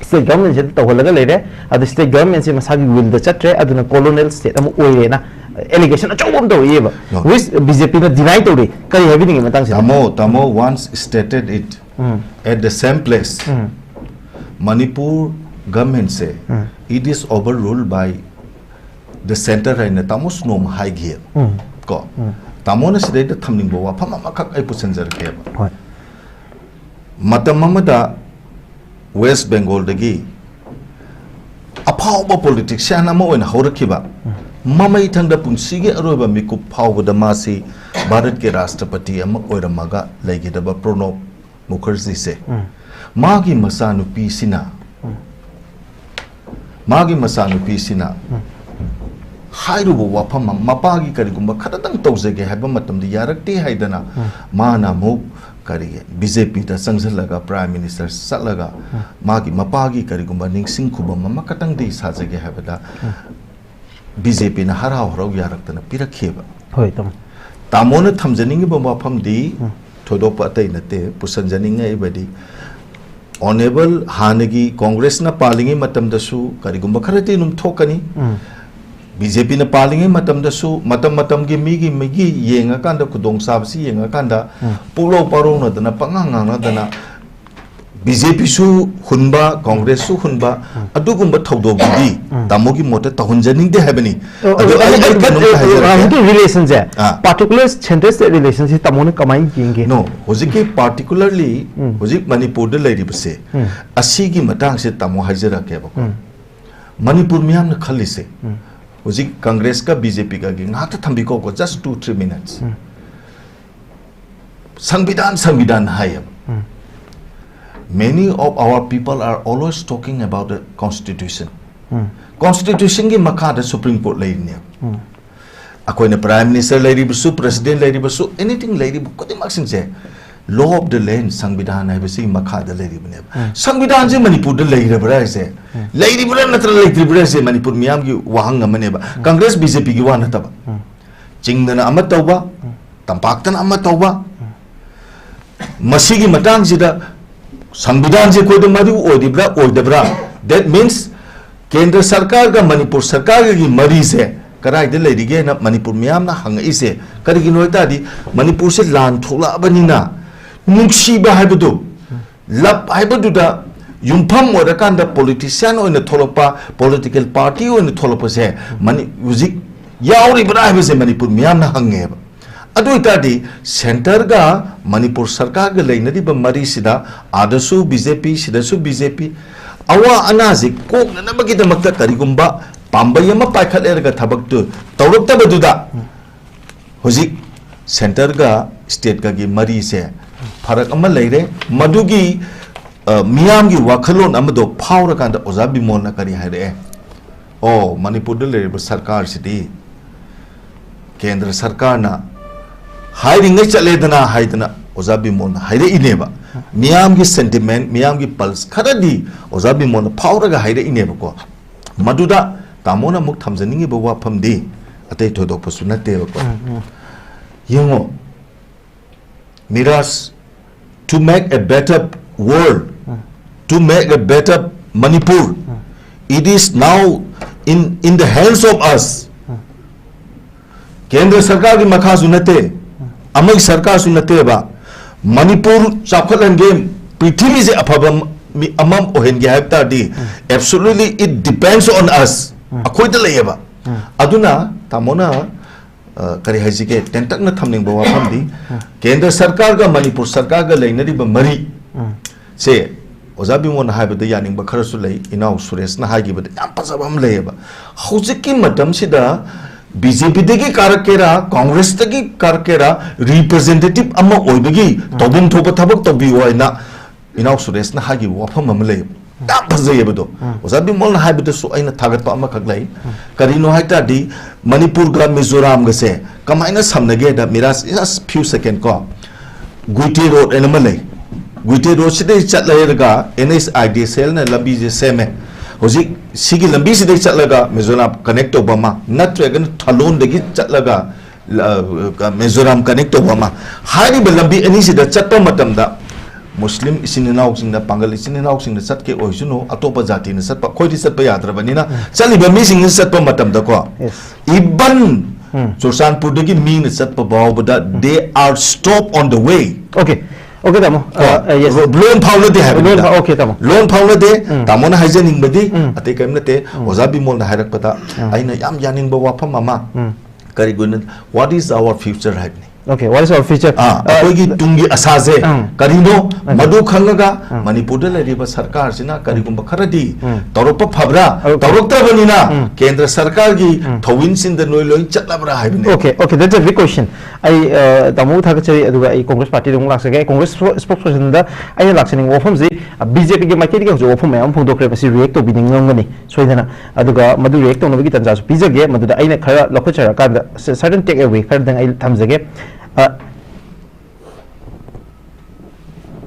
state government ꯁꯤꯗ ꯇꯧꯍꯜꯂꯒ ꯂꯩꯔꯦ꯫ ꯑꯗꯨ state government ꯁꯦ ꯃꯁꯥꯒꯤ will ꯗ ꯆꯠꯇ꯭ꯔꯦ, ꯑꯗꯨꯅ colonial state ꯑꯃ ꯑꯣꯏꯔꯦꯅ allegation ꯑꯆꯧꯕ ꯑꯃ ꯇꯧꯔꯛꯑꯦꯕ꯫ No. Which ꯕꯤ ꯖꯦ ꯄꯤꯅ deny ꯇꯧꯔꯤ꯫ ꯀꯔꯤ ꯍꯥꯏꯕꯤꯅꯤꯡꯉꯤ ꯃꯇꯥꯡꯁꯤꯗ? ꯇꯥꯃꯣ, ꯇꯥꯃꯣ, once stated it um. At the same place, um. Manipur government say, um. it is overruled by the centre ꯍꯥꯏꯅ ꯇꯥꯃꯣꯁꯨ ꯅꯣꯡꯃ ꯍꯥꯏꯈꯤ꯫ ꯎꯝ꯫ ꯀꯣ? ꯎꯝ꯫ ꯇꯥꯃꯣꯅ ꯁꯤꯗꯩꯗ ꯊꯝꯅꯤꯡꯕ ꯋꯥꯐꯝ ꯑꯃꯈꯛ ꯑꯩ ꯄꯨꯁꯤꯟꯖꯔꯛꯀꯦꯕ꯫ ꯍꯣꯏ꯫ ꯃꯇꯝ ꯑꯃꯗ West Bengal ꯗꯒꯤ ꯑꯐꯥꯎꯕ politician ꯑꯃ ꯑꯣꯏꯅ ꯍꯧꯔꯛꯈꯤꯕ, ꯃꯃꯩ ꯊꯪꯗ ꯄꯨꯟꯁꯤꯒꯤ ꯑꯔꯣꯏꯕ ꯃꯤꯀꯨꯞ ꯐꯥꯎꯕꯗ ꯃꯥꯁꯤ ꯚꯥꯔꯠꯀꯤ ꯔꯥꯁꯇ꯭ꯔꯄꯇꯤ ꯑꯃ ꯑꯣꯏꯔꯝꯃꯒ ꯂꯩꯒꯗꯕ ꯄ꯭ꯔꯣꯅꯣꯕ ꯃꯨꯈꯔꯖꯤꯁꯦ, ꯎꯝ꯫ ꯃꯥꯒꯤ ꯃꯆꯥꯅꯨꯄꯤꯁꯤꯅ, ꯎꯝ꯫ ꯃꯥꯒꯤ ꯃꯆꯥꯅꯨꯄꯤꯁꯤꯅ ꯎꯝ꯫ ꯍꯥꯏꯔꯨꯕ ꯋꯥꯐꯝ ꯑꯃ, ꯃꯄꯥꯒꯤ ꯀꯔꯤꯒꯨꯝꯕ ꯈꯔꯗꯪ ꯇꯧꯖꯒꯦ ꯍꯥꯏꯕ ꯃꯇꯝꯗ ꯌꯥꯔꯛꯇꯦ ꯍꯥꯏꯗꯅ, ꯎꯝ꯫ ꯃꯥꯅ ꯑꯃꯨꯛ ꯀꯔꯤ, ꯕꯤ ꯖꯦ ꯄꯤꯗ ꯆꯪꯁꯤꯜꯂꯒ, Prime Minister ꯆꯠꯂꯒ, ꯎꯝ꯫ ꯃꯥꯒꯤ ꯃꯄꯥꯒꯤ ꯀꯔꯤꯒꯨꯝꯕ ꯅꯤꯡꯁꯤꯡ ꯈꯨꯕꯝ ꯑꯃꯈꯛꯇꯪꯗꯤ ꯁꯥꯖꯒꯦ ꯍꯥꯏꯕꯗ, ꯎꯝ꯫ ꯕꯤ ꯖꯦ ꯄꯤꯅ ꯍꯔꯥꯎ ꯍꯔꯥꯎ ꯌꯥꯔꯛꯇꯅ ꯄꯤꯔꯛꯈꯤꯕ꯫ ꯍꯣꯏ, ꯇꯥꯃꯣ꯫ ꯇꯥꯃꯣꯅ ꯊꯝꯖꯅꯤꯡꯉꯤꯕ ꯋꯥꯐꯝꯗꯤ ꯎꯝ꯫ ꯊꯣꯏꯗꯣꯛꯄ ꯑꯇꯩ ꯅꯠꯇꯦ, ꯄꯨꯁꯟꯖꯅꯤꯡꯉꯛꯏꯕꯗꯤ, Honourable, ꯍꯥꯟꯅꯒꯤ ꯀꯣꯡꯒ꯭ꯔꯦꯁꯅ ꯄꯥꯜꯂꯤꯉꯩ ꯃꯇꯝꯗꯁꯨ ꯀꯔꯤꯒꯨꯝꯕ ꯈꯔꯗꯤ ꯑꯗꯨꯝ ꯊꯣꯛꯀꯅꯤ, ꯎꯝ꯫ ꯕꯤ ꯖꯦ ꯄꯤꯅ ꯄꯥꯜꯂꯤꯉꯩ ꯃꯇꯝꯗꯁꯨ, ꯃꯇꯝ ꯃꯇꯝꯒꯤ ꯃꯤꯒꯤ, ꯃꯤꯒꯤ ꯌꯦꯡꯉꯀꯥꯟꯗ, ꯈꯨꯗꯣꯡꯆꯥꯕꯁꯤ ꯌꯦꯡꯉꯀꯥꯟꯗ, ꯎꯝ꯫ ꯄꯨꯛꯂꯧ ꯄꯥꯔꯧꯅꯗꯅ, ꯄꯉꯥꯡ ꯉꯥꯡꯅꯗꯅ, ꯕꯤ ꯖꯦ ꯄꯤꯁꯨ ꯍꯨꯟꯕ, ꯀꯣꯡꯒ꯭ꯔꯦꯁꯁꯨ ꯍꯨꯟꯕ, ꯎꯝ꯫ ꯑꯗꯨꯒꯨꯝꯕ ꯊꯧꯗꯣꯛꯇꯨꯗꯤ ꯎꯝ꯫ ꯇꯥꯃꯣꯒꯤ ꯃꯣꯠꯇ ꯇꯧꯍꯟꯖꯅꯤꯡꯗꯦ ꯍꯥꯏꯕꯅꯤ꯫ ꯑꯣ, ꯑꯗꯣ ꯑꯗꯣ ꯑꯩ, ꯑꯩ, ꯑꯩ but, ꯀꯩꯅꯣꯝꯇ ꯑ, ꯍꯥꯏꯖꯔꯛꯀꯦ꯫ ꯍꯧꯖꯤꯛꯀꯤ relation ꯁꯦ, ꯑꯥ꯫ particular central state relation ꯁꯤ ꯇꯥꯃꯣꯅ ꯀꯃꯥꯏꯅ ꯌꯦꯡꯒꯦ? No, ꯍꯧꯖꯤꯛꯀꯤ particularly ꯎꯝ꯫ ꯍꯧꯖꯤꯛ ꯃꯅꯤꯄꯨꯔꯗ ꯂꯩꯔꯤꯕꯁꯦ, ꯎꯝ꯫ ꯑꯁꯤꯒꯤ ꯃꯇꯥꯡꯁꯦ ꯇꯥꯃꯣ ꯍꯥꯏꯖꯔꯛꯀꯦꯕꯀꯣ꯫ ꯎꯝ꯫ ꯃꯅꯤꯄꯨꯔ ꯃꯤꯌꯥꯝꯅ ꯈꯜꯂꯤꯁꯦ, ꯎꯝ꯫ ꯍꯧꯖꯤꯛ ꯀꯪꯒ꯭ꯔꯦꯁꯀ ꯕꯤ ꯖꯦ ꯄꯤꯒꯒꯤ ꯉꯥꯛꯇ ꯊꯝꯕꯤꯀꯣ, just two three minutes꯫ ꯎꯝ꯫ ꯁꯪꯕꯤꯙꯥꯟ, ꯁꯪꯕꯤꯙꯥꯟ ꯍꯥꯏꯌꯦꯕ꯫ ꯎꯝ꯫ Many of our people are always talking about the constitution. Constitution ꯒꯤ ꯃꯈꯥꯗ Supreme Court ꯂꯩꯔꯤꯅꯦꯕ꯫ ꯑꯩꯈꯣꯏꯅ Prime Minister ꯂꯩꯔꯤꯕꯁꯨ, President ꯂꯩꯔꯤꯕꯁꯨ, anything ꯂꯩꯔꯤꯕ ꯈꯨꯗꯤꯡꯃꯛꯁꯤꯡꯁꯦ law of the land, ꯁꯪꯕꯤꯙꯥꯟ ꯍꯥꯏꯕꯁꯤꯒꯤ ꯃꯈꯥꯗ ꯂꯩꯔꯤꯕꯅꯦꯕ꯫ ꯁꯪꯕꯤꯙꯥꯟꯁꯦ ꯃꯅꯤꯄꯨꯔꯗ ꯂꯩꯔꯕ꯭ꯔꯥ ꯍꯥꯏꯁꯦ? ꯂꯩꯔꯤꯕ꯭ꯔꯥ ꯅꯠꯇ꯭ꯔꯒ ꯂꯩꯇ꯭ꯔꯤꯕ꯭ꯔꯥ ꯍꯥꯏꯁꯦ ꯃꯅꯤꯄꯨꯔ ꯃꯤꯌꯥꯝꯒꯤ ꯋꯥꯍꯪ ꯑꯃꯅꯦꯕ꯫ Congress, B J P ꯒꯤ ꯋꯥ ꯅꯠꯇꯕ꯫ ꯆꯤꯡꯗꯅ ꯑꯃ ꯇꯧꯕ, ꯇꯝꯄꯥꯛꯇꯅ ꯑꯃ ꯇꯧꯕ, ꯃꯁꯤꯒꯤ ꯃꯇꯥꯡꯁꯤꯗ ꯁꯪꯕꯤꯙꯥꯟꯁꯦ ꯑꯩꯈꯣꯏꯗ ꯃꯔꯨ ꯑꯣꯏꯔꯤꯕ꯭ꯔꯥ ꯑꯣꯏꯗꯕ꯭ꯔꯥ? That means ꯀꯦꯟꯗ꯭ꯔ ꯁꯔꯀꯥꯔꯒ ꯃꯅꯤꯄꯨꯔ ꯁꯔꯀꯥꯔꯒꯒꯤ ꯃꯔꯤꯁꯦ ꯀꯗꯥꯏꯗ ꯂꯩꯔꯤꯒꯦꯅ ꯃꯅꯤꯄꯨꯔ ꯃꯤꯌꯥꯝꯅ ꯍꯪꯉꯛꯏꯁꯦ ꯀꯔꯤꯒꯤꯅꯣ ꯍꯥꯏ ꯇꯥꯔꯗꯤ, ꯃꯅꯤꯄꯨꯔꯁꯦ ꯂꯥꯟ ꯊꯣꯛꯂꯛꯑꯕꯅꯤꯅ ꯅꯨꯡꯁꯤꯕ ꯍꯥꯏꯕꯗꯨ, love ꯍꯥꯏꯕꯗꯨꯗ ꯌꯨꯝꯐꯝ ꯑꯣꯏꯔꯀꯥꯟꯗ politician ꯑꯣꯏꯅ ꯊꯣꯛꯂꯛꯄ, political party ꯑꯣꯏꯅ ꯊꯣꯛꯂꯛꯄꯁꯦ ꯃꯅꯤ-, ꯍꯧꯖꯤꯛ ꯌꯥꯎꯔꯤꯕ꯭ꯔꯥ ꯍꯥꯏꯕꯁꯦ ꯃꯅꯤꯄꯨꯔ ꯃꯤꯌꯥꯝꯅ ꯍꯪꯉꯦꯕ꯫ ꯑꯗꯨ ꯑꯣꯏꯇꯥꯔꯗꯤ centre ꯒ ꯃꯅꯤꯄꯨꯔ ꯁꯔꯀꯥꯔꯒ ꯂꯩꯅꯔꯤꯕ ꯃꯔꯤꯁꯤꯗ ꯑꯥꯗꯁꯨ B J P, ꯁꯤꯗꯁꯨ B J P, ꯑꯋꯥ ꯑꯅꯥꯁꯤ ꯀꯣꯛꯅꯅꯕꯒꯤꯗꯃꯛꯇ ꯀꯔꯤꯒꯨꯝꯕ ꯄꯥꯝꯕꯩ ꯑꯃ ꯄꯥꯏꯈꯠꯂꯦꯔꯒ ꯊꯕꯛꯇꯨ ꯇꯧꯔꯛꯇꯕꯗꯨꯗ ꯍꯧꯖꯤꯛ centre ꯒ state ꯀꯒꯤ ꯃꯔꯤꯁꯦ ꯐꯔꯛ ꯑꯃ ꯂꯩꯔꯦ꯫ ꯃꯗꯨꯒꯤ, ꯑ, ꯃꯤꯌꯥꯝꯒꯤ ꯋꯥꯈꯜꯂꯣꯟ ꯑꯃꯗꯣ ꯐꯥꯎꯔꯀꯥꯟꯗ ꯑꯣꯖꯥ ꯕꯤꯃꯣꯜꯅ ꯀꯔꯤ ꯍꯥꯏꯔꯛꯑꯦ? ꯑꯣ, ꯃꯅꯤꯄꯨꯔꯗ ꯂꯩꯔꯤꯕ ꯁꯔꯀꯥꯔꯁꯤꯗꯤ ꯀꯦꯟꯗ꯭ꯔ ꯁꯔꯀꯥꯔꯅ ꯍꯥꯏꯔꯤꯉꯩ ꯆꯠꯂꯦꯗꯅ ꯍꯥꯏꯗꯅ ꯑꯣꯖꯥ ꯕꯤꯃꯣꯜꯅ ꯍꯥꯏꯔꯛꯏꯅꯦꯕ꯫ ꯃꯤꯌꯥꯝꯒꯤ sentiment, ꯃꯤꯌꯥꯝꯒꯤ pulse ꯈꯔꯗꯤ ꯑꯣꯖꯥ ꯕꯤꯃꯣꯜꯅ ꯐꯥꯎꯔꯒ ꯍꯥꯏꯔꯛꯏꯅꯦꯕꯀꯣ꯫ ꯃꯗꯨꯗ ꯇꯥꯃꯣꯅ ꯑꯃꯨꯛ ꯊꯝꯖꯅꯤꯡꯉꯤꯕ ꯋꯥꯐꯝꯗꯤ ꯑꯇꯩ ꯊꯣꯏꯗꯣꯛꯄꯁꯨ ꯅꯠꯇꯦꯕꯀꯣ꯫ ꯌꯦꯡꯉꯣ, Miraj, to make a better world, to make a better Manipur, it is now in, in the hands of us. ꯀꯦꯟꯗ꯭ꯔ ꯁꯔꯀꯥꯔꯒꯤ ꯃꯈꯥꯁꯨ ꯅꯠꯇꯦ, ꯑꯃꯒꯤ ꯁꯔꯀꯥꯔꯁꯨ ꯅꯠꯇꯦꯕ꯫ ꯃꯅꯤꯄꯨꯔ ꯆꯥꯎꯈꯠꯍꯟꯒꯦ, ꯄ꯭ꯔꯤꯊꯤꯕꯤꯁꯦ ꯑꯐꯕ ꯃꯤ ꯑꯃ ꯑꯣꯏꯍꯟꯒꯦ ꯍꯥꯏꯕ ꯇꯥꯔꯗꯤ, absolutely it depends on us. ꯑꯩꯈꯣꯏꯗ ꯂꯩꯌꯦꯕ꯫ ꯑꯗꯨꯅ ꯇꯥꯃꯣꯅ, ꯑ, ꯀꯔꯤ ꯍꯥꯏꯁꯤꯒꯦ, ꯇꯦꯟꯇꯛꯅ ꯊꯝꯅꯤꯡꯕ ꯋꯥꯐꯝꯗꯤ, ꯀꯦꯟꯗ꯭ꯔ ꯁꯔꯀꯥꯔꯒ ꯃꯅꯤꯄꯨꯔ ꯁꯔꯀꯥꯔꯒ ꯂꯩꯅꯔꯤꯕ ꯃꯔꯤ ꯁꯦ, ꯑꯣꯖꯥ ꯕꯤꯃꯣꯜꯅ ꯍꯥꯏꯕꯗ ꯌꯥꯅꯤꯡꯕ ꯈꯔꯁꯨ ꯂꯩ, ꯏꯅꯥꯎ ꯁꯨꯔꯦꯁꯅ ꯍꯥꯏꯈꯤꯕꯗ ꯌꯥꯝ ꯐꯖꯕ ꯑꯃ ꯂꯩꯌꯦꯕ꯫ ꯍꯧꯖꯤꯛꯀꯤ ꯃꯇꯝꯁꯤꯗ B J P ꯗꯒꯤ ꯀꯥꯔꯛꯀꯦꯔꯥ, Congress ꯇꯒꯤ ꯀꯥꯔꯛꯀꯦꯔꯥ, representative ꯑꯃ ꯑꯣꯏꯕꯒꯤ ꯇꯧꯐꯝ ꯊꯣꯛꯄ ꯊꯕꯛ ꯇꯧꯕꯤꯌꯨ ꯍꯥꯏꯅ ꯏꯅꯥꯎ ꯁꯨꯔꯦꯁꯅ ꯍꯥꯏꯈꯤꯕ ꯋꯥꯐꯝ ꯑꯃ ꯂꯩ, ꯌꯥꯝ ꯐꯖꯩꯌꯦꯕꯗꯣ꯫ ꯑꯣꯖꯥ ꯕꯤꯃꯣꯜꯅ ꯍꯥꯏꯕꯗꯁꯨ ꯑꯩꯅ ꯊꯥꯒꯠꯄ ꯑꯃꯈꯛ ꯂꯩ꯫ ꯀꯔꯤꯅꯣ ꯍꯥꯏ ꯇꯥꯔꯗꯤ, ꯃꯅꯤꯄꯨꯔꯒ ꯃꯤꯖꯣꯔꯥꯝꯒꯁꯦ ꯀꯃꯥꯏꯅ ꯁꯝꯅꯒꯦꯗ, ꯃꯤꯔꯥꯖ, just few second ꯀꯣ, ꯒꯨꯏꯇꯦ ꯔꯣꯗ ꯍꯥꯏꯅ ꯑꯃ ꯂꯩ꯫ ꯒꯨꯏꯇꯦ ꯔꯣꯗꯁꯤꯗꯩ ꯆꯠꯂꯒ NHIDCLꯅ ꯂꯝꯕꯤꯁꯦ ꯁꯦꯝꯃꯦ꯫ ꯍꯧꯖꯤꯛ ꯁꯤꯒꯤ ꯂꯝꯕꯤꯁꯤꯗꯩ ꯆꯠꯂꯒ ꯃꯤꯖꯣꯔꯥꯝ ꯀꯅꯦꯛ ꯇꯧꯕ ꯑꯃ, ꯅꯠꯇ꯭ꯔꯒꯅ ꯊꯥꯂꯣꯟꯗꯒꯤ ꯆꯠꯂꯒ, ꯑ, ꯃꯤꯖꯣꯔꯥꯝ ꯀꯅꯦꯛ ꯇꯧꯕ ꯑꯃ꯫ ꯍꯥꯏꯔꯤꯕ ꯂꯝꯕꯤ ꯑꯅꯤꯁꯤꯗ ꯆꯠꯄ ꯃꯇꯝꯗ ꯃꯨꯁꯂꯤꯝ ꯏꯆꯤꯟ ꯏꯅꯥꯎꯁꯤꯡꯅ, ꯄꯥꯡꯒꯜ ꯏꯆꯤꯟ ꯏꯅꯥꯎꯁꯤꯡꯅ ꯆꯠꯀꯦ ꯑꯣꯏꯁꯅꯨ, ꯑꯇꯣꯞꯄ ꯖꯥꯇꯤꯅ ꯆꯠꯄ, ꯑꯩꯈꯣꯏꯗꯤ ꯆꯠꯄ ꯌꯥꯗ꯭ꯔꯕꯅꯤꯅ, ꯆꯠꯂꯤꯕ ꯃꯤꯁꯤꯡꯁꯤ ꯆꯠꯄ ꯃꯇꯝꯗꯀꯣ, Yes. even ꯎꯝ꯫ ꯆꯨꯔꯆꯥꯟꯄꯨꯔꯗꯒꯤ ꯃꯤꯅ ꯆꯠꯄ ꯐꯥꯎꯕꯗ, they are stop on the way. Okay. Okay, ꯇꯥꯃꯣ꯫ ꯀꯣ? ꯑ, ꯑ, yes. ꯂꯣꯟ ꯐꯥꯎꯅꯗꯦ ꯍꯥꯏꯕꯅꯤꯗ꯫ ꯂꯣꯟ ꯐꯥꯎ-, okay, ꯇꯥꯃꯣ꯫ ꯂꯣꯟ ꯐꯥꯎꯅꯗꯦ꯫ ꯎꯝ꯫ ꯇꯥꯃꯣꯅ ꯍꯥꯏꯖꯅꯤꯡꯕꯗꯤ ꯎꯝ꯫ ꯑꯇꯩ ꯀꯔꯤꯝ ꯅꯠꯇꯦ꯫ ꯎꯝ꯫ ꯑꯣꯖꯥ ꯕꯤꯃꯣꯜꯅ ꯍꯥꯏꯔꯛꯄꯗ ꯎꯝ꯫ ꯑꯩꯅ ꯌꯥꯝ ꯌꯥꯅꯤꯡꯕ ꯋꯥꯐꯝ ꯑꯃ, ꯎꯝ꯫ ꯀꯔꯤꯒꯨꯝꯕ, what is our future ꯍꯥꯏꯕꯅꯤ꯫ Okay, what is our future? ꯑꯥ, ꯑ, ꯑꯩꯈꯣꯏꯒꯤ ꯇꯨꯡꯒꯤ ꯑꯁꯥꯁꯦ ꯎꯝ꯫ ꯀꯔꯤꯅꯣ? ꯎꯝ꯫ ꯃꯗꯨ ꯈꯪꯉꯒ ꯎꯝ꯫ ꯃꯅꯤꯄꯨꯔꯗ ꯂꯩꯔꯤꯕ ꯁꯔꯀꯥꯔꯁꯤꯅ ꯀꯔꯤꯒꯨꯝꯕ ꯈꯔꯗꯤ ꯎꯝ꯫ ꯇꯧꯔꯛꯄ ꯐꯕ꯭ꯔꯥ? Okay. ꯇꯧꯔꯛꯇ꯭ꯔꯕꯅꯤꯅ ꯎꯝ꯫ ꯀꯦꯟꯗ꯭ꯔ ꯁꯔꯀꯥꯔꯒꯤ ꯎꯝ꯫ ꯊꯧꯋꯤꯟꯁꯤꯡꯗ ꯅꯣꯏ ꯂꯣꯏ ꯆꯠꯂꯕ꯭ꯔꯥ ꯍꯥꯏꯕꯅꯤ꯫ Okay, okay, that's a big question. ꯑꯩ, ꯑ, ꯇꯥꯃꯣꯕꯨ ꯊꯥꯒꯠꯆꯔꯤ, ꯑꯗꯨꯒ ꯑꯩ ꯀꯣꯡꯒ꯭ꯔꯦꯁ ꯄꯥꯔꯇꯤꯗ ꯑꯃꯨꯛ ꯂꯥꯛꯆꯒꯦ꯫ ꯑꯩ ꯀꯣꯡꯒ꯭ꯔꯦꯁ ꯁ꯭ꯄꯣ-, ꯁ꯭ꯄꯣꯛꯁꯄꯔꯁꯟꯗ ꯑꯩꯅ ꯂꯥꯛꯆꯅꯤꯡꯕ ꯋꯥꯐꯝꯁꯤ, ꯑ, BJPꯒꯤ ꯃꯥꯏꯀꯩꯗꯒꯤ ꯍꯧꯖꯤꯛ ꯋꯥꯐꯝ ꯃꯌꯥꯝ ꯑꯃ ꯐꯣꯡꯗꯣꯛꯈ꯭ꯔꯦ, ꯃꯁꯤ ꯔꯤꯌꯦꯛ ꯇꯧꯕꯤꯅꯤꯡꯉꯝꯒꯅꯤ ꯁꯣꯏꯗꯅ꯫ ꯑꯗꯨꯒ ꯃꯗꯨ ꯔꯤꯌꯦꯛ ꯇꯧꯅꯕꯒꯤ ꯇꯥꯟꯖꯥꯁꯨ ꯄꯤꯖꯒꯦ, ꯃꯗꯨꯗ ꯑꯩꯅ ꯈꯔ ꯂꯧꯈꯠꯆꯔꯀꯥꯟꯗ ꯁ-, certain take away ꯈꯔꯗꯪ ꯑꯩ ꯊꯝꯖꯒꯦ꯫ ꯑ,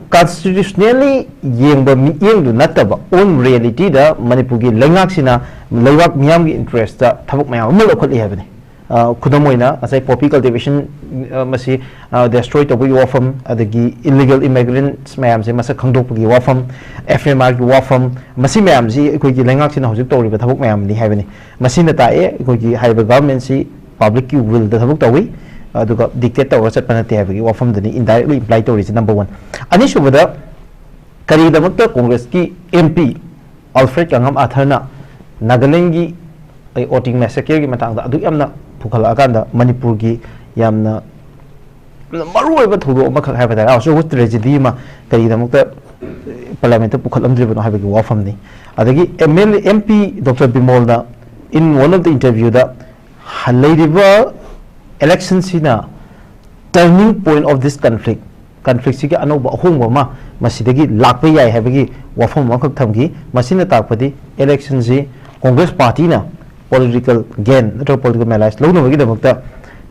constitutionally ꯌꯦꯡꯕ ꯃꯤꯠꯌꯦꯡꯗꯨ ꯅꯠꯇꯕ, on realityꯗ ꯃꯅꯤꯄꯨꯔꯒꯤ ꯂꯩꯉꯥꯛꯁꯤꯅ ꯂꯩꯕꯥꯛ ꯃꯤꯌꯥꯝꯒꯤ interestꯇ ꯊꯕꯛ ꯃꯌꯥꯝ ꯑꯃ ꯂꯧꯈꯠꯂꯤ ꯍꯥꯏꯕꯅꯤ꯫ ꯑ, ꯈꯨꯗꯝ ꯑꯣꯏꯅ, ꯉꯁꯥꯏ poppy cultivation, ꯑ, ꯃꯁꯤ, ꯑ, destroy ꯇꯧꯕꯒꯤ ꯋꯥꯐꯝ, ꯑꯗꯒꯤ illegal immigrants ꯃꯌꯥꯝꯁꯦ ꯃꯁꯛ ꯈꯪꯗꯣꯛꯄꯒꯤ ꯋꯥꯐꯝ, FMRꯒꯤ ꯋꯥꯐꯝ, ꯃꯁꯤ ꯃꯌꯥꯝꯁꯤ ꯑꯩꯈꯣꯏꯒꯤ ꯂꯩꯉꯥꯛꯁꯤꯅ ꯍꯧꯖꯤꯛ ꯇꯧꯔꯤꯕ ꯊꯕꯛ ꯃꯌꯥꯝꯅꯤ ꯍꯥꯏꯕꯅꯤ꯫ ꯃꯁꯤꯅ ꯇꯥꯛꯑꯦ ꯑꯩꯈꯣꯏꯒꯤ ꯍꯥꯏꯔꯤꯕ governmentꯁꯤ publicꯀꯤ willꯗ ꯊꯕꯛ ꯇꯧꯏ, ꯑꯗꯨꯒ dictate ꯇꯧꯔꯒ ꯆꯠꯄ ꯅꯠꯇꯦ ꯍꯥꯏꯕꯒꯤ ꯋꯥꯐꯝꯗꯨꯅꯤ indirectly imply ꯇꯧꯔꯤꯁꯦ, number one꯫ ꯑꯅꯤꯁꯨꯕꯗ, ꯀꯔꯤꯒꯤꯗꯃꯛꯇ ꯀꯣꯡꯒ꯭ꯔꯦꯁꯀꯤ MP ꯑꯜꯐ꯭ꯔꯦꯗ ꯀꯪꯉꯝ ꯑꯥꯊꯔꯅ ꯅꯥꯒꯥꯂꯦꯟꯒꯤ ꯑꯩ voting massacreꯒꯤ ꯃꯇꯥꯡꯗ ꯑꯗꯨꯛ ꯌꯥꯝꯅ ꯄꯨꯈꯠꯂꯛꯑꯀꯥꯟꯗ ꯃꯅꯤꯄꯨꯔꯒꯤ ꯌꯥꯝꯅ ꯃꯔꯨꯑꯣꯏꯕ ꯊꯧꯗꯣꯛ ꯑꯃꯈꯛ ꯍꯥꯏꯕ ꯇꯥꯔꯦ, ꯑꯆꯧꯕ tragedy ꯑꯃ ꯀꯔꯤꯒꯤꯗꯃꯛꯇ parliamentꯇ ꯄꯨꯈꯠꯂꯝꯗ꯭ꯔꯤꯕꯅꯣ ꯍꯥꯏꯕꯒꯤ ꯋꯥꯐꯝꯅꯤ꯫ ꯑꯗꯒꯤ MLA, MP Doctor ꯕꯤꯃꯣꯜꯅ in one of the interviewꯗ ꯂꯩꯔꯤꯕ electionꯁꯤꯅ turning point of this conflict, conflictꯁꯤꯒꯤ ꯑꯅꯧꯕ ꯑꯍꯣꯡꯕ ꯑꯃ ꯃꯁꯤꯗꯒꯤ ꯂꯥꯛꯄ ꯌꯥꯏ ꯍꯥꯏꯕꯒꯤ ꯋꯥꯐꯝ ꯑꯃꯈꯛ ꯊꯝꯈꯤ꯫ ꯃꯁꯤꯅ ꯇꯥꯛꯄꯗꯤ ꯏꯂꯦꯛꯁꯟꯁꯤ ꯀꯣꯡꯒ꯭ꯔꯦꯁ ꯄꯥꯔꯇꯤꯅ ꯄꯣꯂꯤꯇꯤꯀꯦꯜ ꯒꯦꯟ ꯅꯠꯇ꯭ꯔꯒ ꯄꯣꯂꯤꯇꯤꯀꯦꯜ ꯃꯦꯂꯥꯏꯁ ꯂꯧꯅꯕꯒꯤꯗꯃꯛꯇ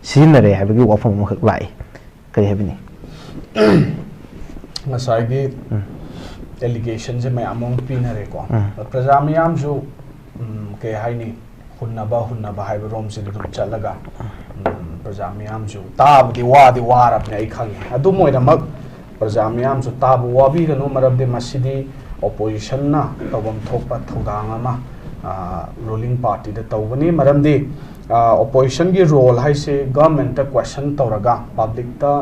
ꯁꯤꯖꯤꯟꯅꯔꯦ ꯍꯥꯏꯕꯒꯤ ꯋꯥꯐꯝ ꯑꯃꯈꯛ ꯂꯥꯛꯏ꯫ ꯀꯔꯤ ꯍꯥꯏꯕꯤꯅꯤ? ꯉꯁꯥꯏꯒꯤ ꯎꯝ꯫ ꯑꯦꯂꯤꯒꯦꯁꯟꯁꯦ ꯃꯌꯥꯝ ꯑꯃ ꯄꯤꯅꯔꯦꯀꯣ꯫ ꯎꯝ꯫ ꯄ꯭ꯔꯖꯥ ꯃꯤꯌꯥꯝꯁꯨ, ꯎꯝ, ꯀꯩ ꯍꯥꯏꯅꯤ, ꯍꯨꯟꯅꯕ ꯍꯨꯟꯅꯕ ꯍꯥꯏꯕ ꯔꯣꯝꯁꯤꯗ ꯑꯗꯨꯝ ꯆꯠꯂꯒ, ꯎꯝ, ꯄ꯭ꯔꯖꯥ ꯃꯤꯌꯥꯝꯁꯨ ꯇꯥꯕꯗꯤ ꯋꯥꯗꯤ ꯋꯥꯔꯕꯅꯦ, ꯑꯩ ꯈꯪꯉꯦ꯫ ꯑꯗꯨꯝ ꯑꯣꯏꯅꯃꯛ ꯄ꯭ꯔꯖꯥ ꯃꯤꯌꯥꯝꯁꯨ ꯇꯥꯕ ꯋꯥꯕꯤꯒꯅꯨ, ꯃꯔꯝꯗꯤ ꯃꯁꯤꯗꯤ ꯑꯣꯄꯣꯖꯤꯁꯟꯅ ꯇꯧꯐꯝ ꯊꯣꯛꯄ ꯊꯧꯗꯥꯡ ꯑꯃ ꯔꯨꯂꯤꯡ ꯄꯥꯔꯇꯤꯗ ꯇꯧꯕꯅꯤ꯫ ꯃꯔꯝꯗꯤ ꯑꯣꯄꯣꯖꯤꯁꯟꯒꯤ ꯔꯣꯜ ꯍꯥꯏꯁꯦ ꯒꯚꯔꯟꯃꯦꯟꯠꯇ ꯀ꯭ꯋꯦꯁꯟ ꯇꯧꯔꯒ ꯄꯕ꯭ꯂꯤꯛꯇ,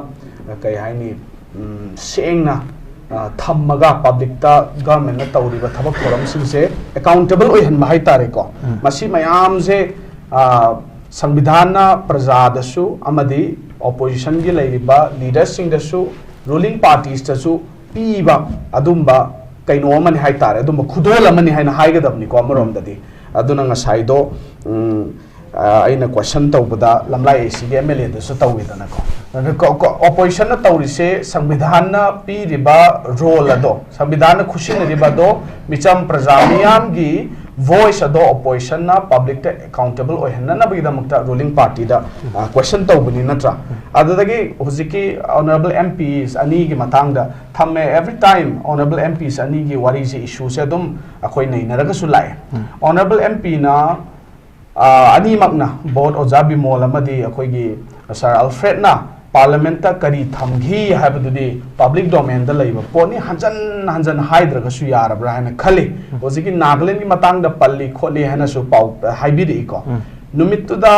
ꯑ, ꯀꯩ ꯍꯥꯏꯅꯤ, ꯎꯝ, ꯁꯦꯡꯅ, ꯑ, ꯊꯝꯃꯒ ꯄꯕ꯭ꯂꯤꯛꯇ ꯒꯚꯔꯟꯃꯦꯟꯠꯅ ꯇꯧꯔꯤꯕ ꯊꯕꯛ ꯊꯧꯔꯝꯁꯤꯡꯁꯦ ꯑꯦꯀꯥꯎꯟꯇꯦꯕꯜ ꯑꯣꯏꯍꯟꯕ ꯍꯥꯏꯇꯥꯔꯦꯀꯣ꯫ ꯎꯝ꯫ ꯃꯁꯤ ꯃꯌꯥꯝꯁꯦ, ꯑ, ꯁꯪꯕꯤꯙꯥꯟꯅ ꯄ꯭ꯔꯖꯥꯗꯁꯨ ꯑꯃꯗꯤ ꯑꯣꯄꯣꯖꯤꯁꯟꯒꯤ ꯂꯩꯔꯤꯕ ꯂꯤꯗꯔꯁꯤꯡꯗꯁꯨ, ꯔꯨꯂꯤꯡ ꯄꯥꯔꯇꯤꯁꯇꯁꯨ ꯄꯤꯕ ꯑꯗꯨꯝꯕ ꯀꯩꯅꯣ ꯑꯃꯅꯤ ꯍꯥꯏꯇꯥꯔꯦ, ꯑꯗꯨꯝꯕ ꯈꯨꯗꯣꯜ ꯑꯃꯅꯤ ꯍꯥꯏꯅ ꯍꯥꯏꯒꯗꯕꯅꯤꯀꯣ ꯑꯃꯔꯣꯝꯗꯗꯤ꯫ ꯑꯗꯨꯅ ꯉꯁꯥꯏꯗꯣ, ꯎꯝ, ꯑ, ꯑꯩꯅ ꯀ꯭ꯋꯦꯁꯟ ꯇꯧꯕꯗ ꯂꯝꯂꯥꯏ ꯑꯦꯁꯤꯒꯤ ꯑꯦꯝ ꯑꯦꯜ ꯑꯦꯗꯁꯨ ꯇꯧꯋꯤꯗꯅꯀꯣ꯫ ꯑꯗꯨ ꯀꯣ-, ꯀꯣ-, ꯑꯣꯄꯣꯖꯤꯁꯟꯅ ꯇꯧꯔꯤꯁꯦ ꯁꯪꯕꯤꯙꯥꯟꯅ ꯄꯤꯔꯤꯕ ꯔꯣꯜ ꯑꯗꯣ, ꯁꯪꯕꯤꯙꯥꯟꯅ ꯈꯨꯠꯁꯤꯟꯅꯔꯤꯕ ꯑꯗꯣ, ꯃꯤꯆꯝ ꯄ꯭ꯔꯖꯥ ꯃꯤꯌꯥꯝꯒꯤ ꯚꯣꯏꯁ ꯑꯗꯣ ꯑꯣꯄꯣꯖꯤꯁꯟꯅ ꯄꯕ꯭ꯂꯤꯛꯇ ꯑꯦꯀꯥꯎꯟꯇꯦꯕꯜ ꯑꯣꯏꯍꯟꯅꯅꯕꯒꯤꯗꯃꯛꯇ ꯔꯨꯂꯤꯡ ꯄꯥꯔꯇꯤꯗ, ꯑ, ꯀ꯭ꯋꯦꯁꯟ ꯇꯧꯕꯅꯤ ꯅꯠꯇ꯭ꯔꯥ? ꯑꯗꯨꯗꯒꯤ ꯍꯧꯖꯤꯛꯀꯤ ꯑꯣꯅꯔꯦꯕꯜ ꯑꯦꯝ ꯄꯤꯁ ꯑꯅꯤꯒꯤ ꯃꯇꯥꯡꯗ ꯊꯝꯃꯦ꯫ Every time honourable M Ps ꯑꯅꯤꯒꯤ ꯋꯥꯔꯤꯁꯦ, ꯏꯁꯨꯁꯦ ꯑꯗꯨꯝ ꯑꯩꯈꯣꯏ ꯅꯩꯅꯔꯒꯁꯨ ꯂꯥꯛꯑꯦ꯫ ꯎꯝ꯫ Honourable M Pꯅ, ꯑ, ꯑꯅꯤꯃꯛꯅ, both ꯑꯣꯖꯥ ꯕꯤꯃꯣꯜ ꯑꯃꯗꯤ ꯑꯩꯈꯣꯏꯒꯤ ꯁꯥꯔ ꯑꯜꯐ꯭ꯔꯦꯗꯅ ꯄꯥꯔꯂꯤꯌꯥꯃꯦꯟꯠꯇ ꯀꯔꯤ ꯊꯝꯈꯤ ꯍꯥꯏꯕꯗꯨꯗꯤ ꯄꯕ꯭ꯂꯤꯛ ꯗꯣꯃꯦꯟꯗ ꯂꯩꯕ ꯄꯣꯠꯅꯤ, ꯍꯟꯖꯟ ꯍꯟꯖꯟ ꯍꯥꯏꯗ꯭ꯔꯒꯁꯨ ꯌꯥꯔꯕ꯭ꯔꯥ ꯍꯥꯏꯅ ꯈꯜꯂꯤ꯫ ꯍꯧꯖꯤꯛꯀꯤ ꯅꯥꯒꯥꯂꯦꯟꯒꯤ ꯃꯇꯥꯡꯗ ꯄꯜꯂꯤ ꯈꯣꯠꯂꯤ ꯍꯥꯏꯅꯁꯨ ꯄꯥꯎ ꯍꯥꯏꯕꯤꯔꯛꯏꯀꯣ꯫ ꯎꯝ꯫ ꯅꯨꯃꯤꯠꯇꯨꯗ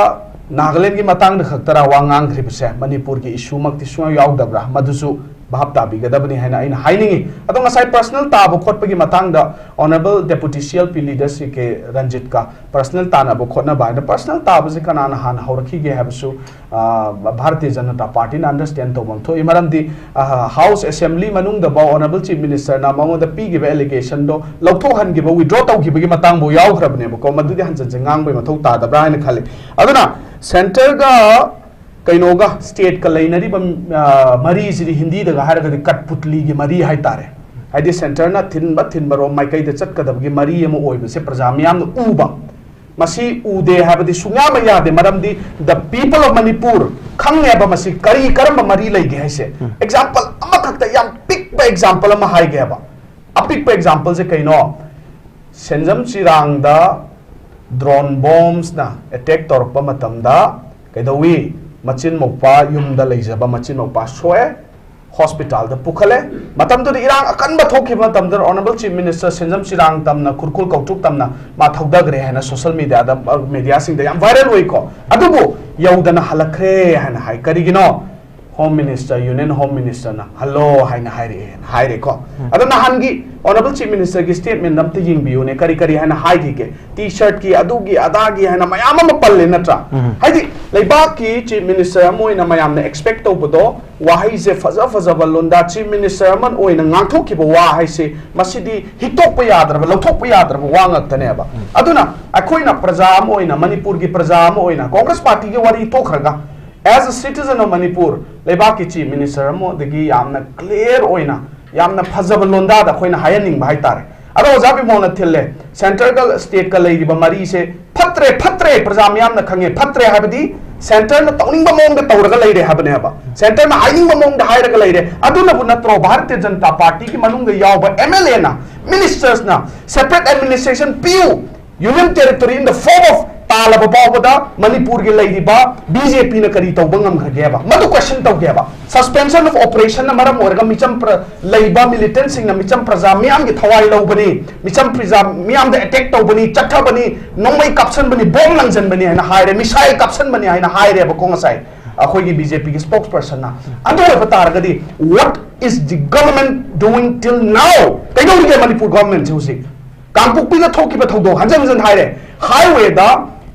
ꯅꯥꯒꯥꯂꯦꯟꯒꯤ ꯃꯇꯥꯡꯗ ꯈꯛꯇꯔ ꯋꯥ ꯉꯥꯡꯈ꯭ꯔꯤꯕꯁꯦ? ꯃꯅꯤꯄꯨꯔꯒꯤ ꯏꯁꯨꯃꯛꯇꯤ ꯁꯨꯡꯌꯥꯎ ꯌꯥꯎꯗꯕ꯭ꯔꯥ? ꯃꯗꯨꯁꯨ ꯚꯥꯞ ꯇꯥꯕꯤꯒꯗꯕꯅꯤ ꯍꯥꯏꯅ ꯑꯩꯅ ꯍꯥꯏꯅꯤꯡꯉꯤ꯫ ꯑꯗꯣ ꯉꯁꯥꯏ ꯄꯔꯁꯅꯦꯜ ꯇꯥꯕ ꯈꯣꯠꯄꯒꯤ ꯃꯇꯥꯡꯗ honourable ꯗꯦꯄꯨꯇꯤ C L P leader ꯁꯤ ꯀꯦ ꯔꯟꯖꯤꯠꯀ ꯄꯔꯁꯅꯦꯜ ꯇꯥꯅꯕ ꯈꯣꯠꯅꯕ ꯍꯥꯏꯅ, ꯄꯔꯁꯅꯦꯜ ꯇꯥꯕꯁꯤ ꯀꯅꯥꯅ ꯍꯥꯟꯅ ꯍꯧꯔꯛꯈꯤꯒꯦ ꯍꯥꯏꯕꯁꯨ, ꯑ, ꯚꯥꯔꯇꯤꯌ ꯖꯅꯇꯥ ꯄꯥꯔꯇꯤꯅ ꯑꯟꯗꯔꯁ꯭ꯇꯦꯟ ꯇꯧꯐꯝ ꯊꯣꯛꯏ꯫ ꯃꯔꯝꯗꯤ, ꯑ, ꯍꯥꯎꯁ ꯑꯦꯁꯦꯝꯕ꯭ꯂꯤ ꯃꯅꯨꯡꯗꯐꯥꯎ ꯑꯣꯅꯔꯦꯕꯜ ꯆꯤꯐ ꯃꯤꯅꯤꯁꯇꯔꯅ ꯃꯉꯣꯟꯗ ꯄꯤꯈꯤꯕ ꯑꯦꯂꯤꯒꯦꯁꯟꯗꯣ ꯂꯧꯊꯣꯛꯍꯟꯈꯤꯕ, ꯋꯤꯗ꯭ꯔꯣ ꯇꯧꯈꯤꯕꯒꯤ ꯃꯇꯥꯡꯐꯥꯎ ꯌꯥꯎꯈ꯭ꯔꯕꯅꯦꯕꯀꯣ꯫ ꯃꯗꯨꯗꯤ ꯍꯟꯖꯟꯖꯟ ꯉꯥꯡꯕꯒꯤ ꯃꯊꯧ ꯇꯥꯗꯕ꯭ꯔꯥ ꯍꯥꯏꯅ ꯈꯜꯂꯤ꯫ ꯑꯗꯨꯅ ꯁꯦꯟꯇꯔꯒ ꯀꯩꯅꯣꯒ, ꯁ꯭ꯇꯦꯠꯀ ꯂꯩꯅꯔꯤꯕ ꯃꯔꯤꯁꯤꯗꯤ ꯍꯤꯟꯗꯤꯗꯒ ꯍꯥꯏꯔꯒꯗꯤ ꯀꯠꯄꯨꯠꯂꯤꯒꯤ ꯃꯔꯤ ꯍꯥꯏꯇꯥꯔꯦ꯫ ꯍꯥꯏꯗꯤ ꯁꯦꯟꯇꯔꯅ ꯊꯤꯟꯕ ꯊꯤꯟꯕꯔꯣꯝ ꯃꯥꯏꯀꯩꯗ ꯆꯠꯀꯗꯕꯒꯤ ꯃꯔꯤ ꯑꯃ ꯑꯣꯏꯕꯁꯦ ꯄ꯭ꯔꯖꯥ ꯃꯤꯌꯥꯝꯅ ꯎꯕ꯫ ꯃꯁꯤ ꯎꯗꯦ ꯍꯥꯏꯕꯗꯤ ꯁꯨꯡꯌꯥꯃꯛ ꯌꯥꯗꯦ꯫ ꯃꯔꯝꯗꯤ the people of Manipur ꯈꯪꯉꯦꯕ ꯃꯁꯤ ꯀꯔꯤ, ꯀꯔꯝꯕ ꯃꯔꯤ ꯂꯩꯒꯦ ꯍꯥꯏꯁꯦ꯫ ꯑꯦꯛꯖꯥꯝꯄꯜ ꯑꯃꯈꯛꯇ, ꯌꯥꯝ ꯄꯤꯛꯄ ꯑꯦꯛꯖꯥꯝꯄꯜ ꯑꯃ ꯍꯥꯏꯒꯦꯕ꯫ ꯑꯄꯤꯛꯄ ꯑꯦꯛꯖꯥꯝꯄꯜꯁꯦ ꯀꯩꯅꯣ? ꯁꯦꯟꯖꯝ ꯆꯤꯔꯥꯡꯗ ꯗ꯭ꯔꯣꯟ ꯕꯣꯝꯁꯅ ꯑꯦꯇꯦꯛ ꯇꯧꯔꯛꯄ ꯃꯇꯝꯗ ꯀꯩꯗꯧꯏ? ꯃꯆꯤꯟ ꯃꯧꯄꯥ, ꯌꯨꯝꯗ ꯂꯩꯖꯕ ꯃꯆꯤꯟ ꯃꯧꯄꯥ ꯁꯣꯛꯑꯦ, ꯍꯣꯁꯄꯤꯇꯥꯜꯗ ꯄꯨꯈꯠꯂꯦ꯫ ꯃꯇꯝꯗꯨꯗ ꯏꯔꯥꯡ ꯑꯀꯟꯕ ꯊꯣꯛꯈꯤꯕ ꯃꯇꯝꯗ Honourable Chief Minister ꯁꯦꯟꯖꯝ ꯆꯤꯔꯥꯡ ꯇꯝꯅ, ꯈꯨꯔꯈꯨꯜ ꯀꯧꯇ꯭ꯔꯨꯛ ꯇꯝꯅ ꯃꯥ ꯊꯧꯗꯈ꯭ꯔꯦ ꯍꯥꯏꯅ ꯁꯣꯁꯤꯌꯦꯜ ꯃꯤꯗꯤꯌꯥꯗ, ꯃꯦꯗꯤꯌꯥꯁꯤꯡꯗ ꯌꯥꯝ ꯚꯥꯏꯔꯦꯜ ꯑꯣꯏꯀꯣ꯫ ꯑꯗꯨꯕꯨ ꯌꯧꯗꯅ ꯍꯜꯂꯛꯈ꯭ꯔꯦ ꯍꯥꯏꯅ ꯍꯥꯏ꯫ ꯀꯔꯤꯒꯤꯅꯣ? ꯍꯣꯝ ꯃꯤꯅꯤꯁꯇꯔ, ꯌꯨꯅꯤꯌꯟ ꯍꯣꯝ ꯃꯤꯅꯤꯁꯇꯔꯅ ꯍꯜꯂꯣ ꯍꯥꯏꯅ ꯍꯥꯏꯔꯛꯑꯦꯅ ꯍꯥꯏꯔꯦꯀꯣ꯫ ꯑꯗꯣ ꯅꯍꯥꯟꯒꯤ Honourable Chief Minister ꯒꯤ statement ꯑꯝꯇ ꯌꯦꯡꯕꯤꯌꯨꯅꯦ, ꯀꯔꯤ ꯀꯔꯤ ꯍꯥꯏꯅ ꯍꯥꯏꯈꯤꯒꯦ? ꯇꯤ ꯁꯔꯠꯀꯤ, ꯑꯗꯨꯒꯤ ꯑꯗꯥꯒꯤ ꯍꯥꯏꯅ ꯃꯌꯥꯝ ꯑꯃ ꯄꯜꯂꯦ ꯅꯠꯇ꯭ꯔꯥ? ꯍꯥꯏꯗꯤ ꯂꯩꯕꯥꯛꯀꯤ Chief Minister ꯑꯃ ꯑꯣꯏꯅ ꯃꯌꯥꯝꯅ expect ꯇꯧꯕꯗꯣ, ꯋꯥꯍꯩꯁꯦ ꯐꯖ ꯐꯖꯕ ꯂꯣꯟꯗꯥ, Chief Minister ꯑꯃ ꯑꯣꯏꯅ ꯉꯥꯡꯊꯣꯛꯈꯤꯕ ꯋꯥ ꯍꯥꯏꯁꯦ, ꯃꯁꯤꯗꯤ ꯍꯤꯛꯇꯣꯛꯄ ꯌꯥꯗ꯭ꯔꯕ, ꯂꯧꯊꯣꯛꯄ ꯌꯥꯗ꯭ꯔꯕ ꯋꯥ ꯉꯥꯛꯇꯅꯦꯕ꯫ ꯑꯗꯨꯅ ꯑꯩꯈꯣꯏꯅ ꯄ꯭ꯔꯖꯥ ꯑꯃ ꯑꯣꯏꯅ, ꯃꯅꯤꯄꯨꯔꯒꯤ ꯄ꯭ꯔꯖꯥ ꯑꯃ ꯑꯣꯏꯅ, ꯀꯣꯡꯒ꯭ꯔꯦꯁ ꯄꯥꯔꯇꯤꯒꯤ ꯋꯥꯔꯤ ꯇꯣꯛꯈ꯭ꯔꯒ, as a citizen of Manipur, ꯂꯩꯕꯥꯛꯀꯤ Chief Minister ꯑꯃꯗꯒꯤ ꯌꯥꯝꯅ clear ꯑꯣꯏꯅ, ꯌꯥꯝꯅ ꯐꯖꯕ ꯂꯣꯟꯗꯥꯗ ꯑꯩꯈꯣꯏꯅ ꯍꯥꯏꯍꯟꯅꯤꯡꯕ ꯍꯥꯏꯇꯥꯔꯦ꯫ ꯑꯗꯣ ꯑꯣꯖꯥ ꯕꯤꯃꯣꯜꯅ ꯊꯤꯜꯂꯦ, centre ꯒ state ꯀ ꯂꯩꯔꯤꯕ ꯃꯔꯤꯁꯦ ꯐꯠꯇ꯭ꯔꯦ, ꯐꯠꯇ꯭ꯔꯦ, ꯄ꯭ꯔꯖꯥ ꯃꯤꯌꯥꯝꯅ ꯈꯪꯉꯦ, ꯐꯠꯇ꯭ꯔꯦ ꯍꯥꯏꯕꯗꯤ centre ꯅ ꯇꯧꯅꯤꯡꯕ ꯃꯑꯣꯡꯗ ꯇꯧꯔꯒ ꯂꯩꯔꯦ ꯍꯥꯏꯕꯅꯦꯕ, centre ꯅ ꯍꯥꯏꯅꯤꯡꯕ ꯃꯑꯣꯡꯗ ꯍꯥꯏꯔꯒ ꯂꯩꯔꯦ꯫ ꯑꯗꯨꯅꯕꯨ ꯅꯠꯇ꯭ꯔꯣ ꯚꯥꯔꯇꯤꯌ ꯖꯅꯇꯥ ꯄꯥꯔꯇꯤꯒꯤ ꯃꯅꯨꯡꯗ ꯌꯥꯎꯕ M L A ꯅ, ministers ꯅ separate administration ꯄꯤꯌꯨ, Union Territory in the form of ꯇꯥꯜꯂꯕ ꯐꯥꯎꯕꯗ ꯃꯅꯤꯄꯨꯔꯒꯤ ꯂꯩꯔꯤꯕ B J P ꯅ ꯀꯔꯤ ꯇꯧꯕ ꯉꯝꯈ꯭ꯔꯒꯦꯕ? ꯃꯗꯨ question ꯇꯧꯒꯦꯕ꯫ Suspension of operation ꯅ ꯃꯔꯝ ꯑꯣꯏꯔꯒ ꯃꯤꯆꯝ ꯄ꯭ꯔ-, ꯂꯩꯕ militant ꯁꯤꯡꯅ ꯃꯤꯆꯝ ꯄ꯭ꯔꯖꯥ ꯃꯤꯌꯥꯝꯒꯤ ꯊꯋꯥꯏ ꯂꯧꯕꯅꯤ, ꯃꯤꯆꯝ ꯄ꯭ꯔꯖꯥ ꯃꯤꯌꯥꯝꯗ attack ꯇꯧꯕꯅꯤ, ꯆꯠꯊꯕꯅꯤ, ꯅꯣꯡꯃꯩ ꯀꯥꯞꯁꯟꯕꯅꯤ, bomb ꯂꯪꯖꯟꯕꯅꯤ ꯍꯥꯏꯅ ꯍꯥꯏꯔꯦ, missile ꯀꯥꯞꯁꯟꯕꯅꯤ ꯍꯥꯏꯅ ꯍꯥꯏꯔꯦꯕꯀꯣ ꯉꯁꯥꯏ ꯑꯩꯈꯣꯏꯒꯤ B J P ꯒꯤ spokesperson ꯅ꯫ ꯑꯗꯨ ꯑꯣꯏꯕ ꯇꯥꯔꯒꯗꯤ, what is the government doing till now? ꯀꯩꯗꯧꯔꯤꯒꯦ ꯃꯅꯤꯄꯨꯔ government ꯁꯤ ꯍꯧꯖꯤꯛ? ꯀꯥꯡꯄꯣꯛꯄꯤꯗ ꯊꯣꯛꯈꯤꯕ ꯊꯧꯗꯣꯛ ꯍꯟꯖꯟ ꯍꯟꯖꯟ ꯍꯥꯏꯔꯦ꯫ Highway ꯗ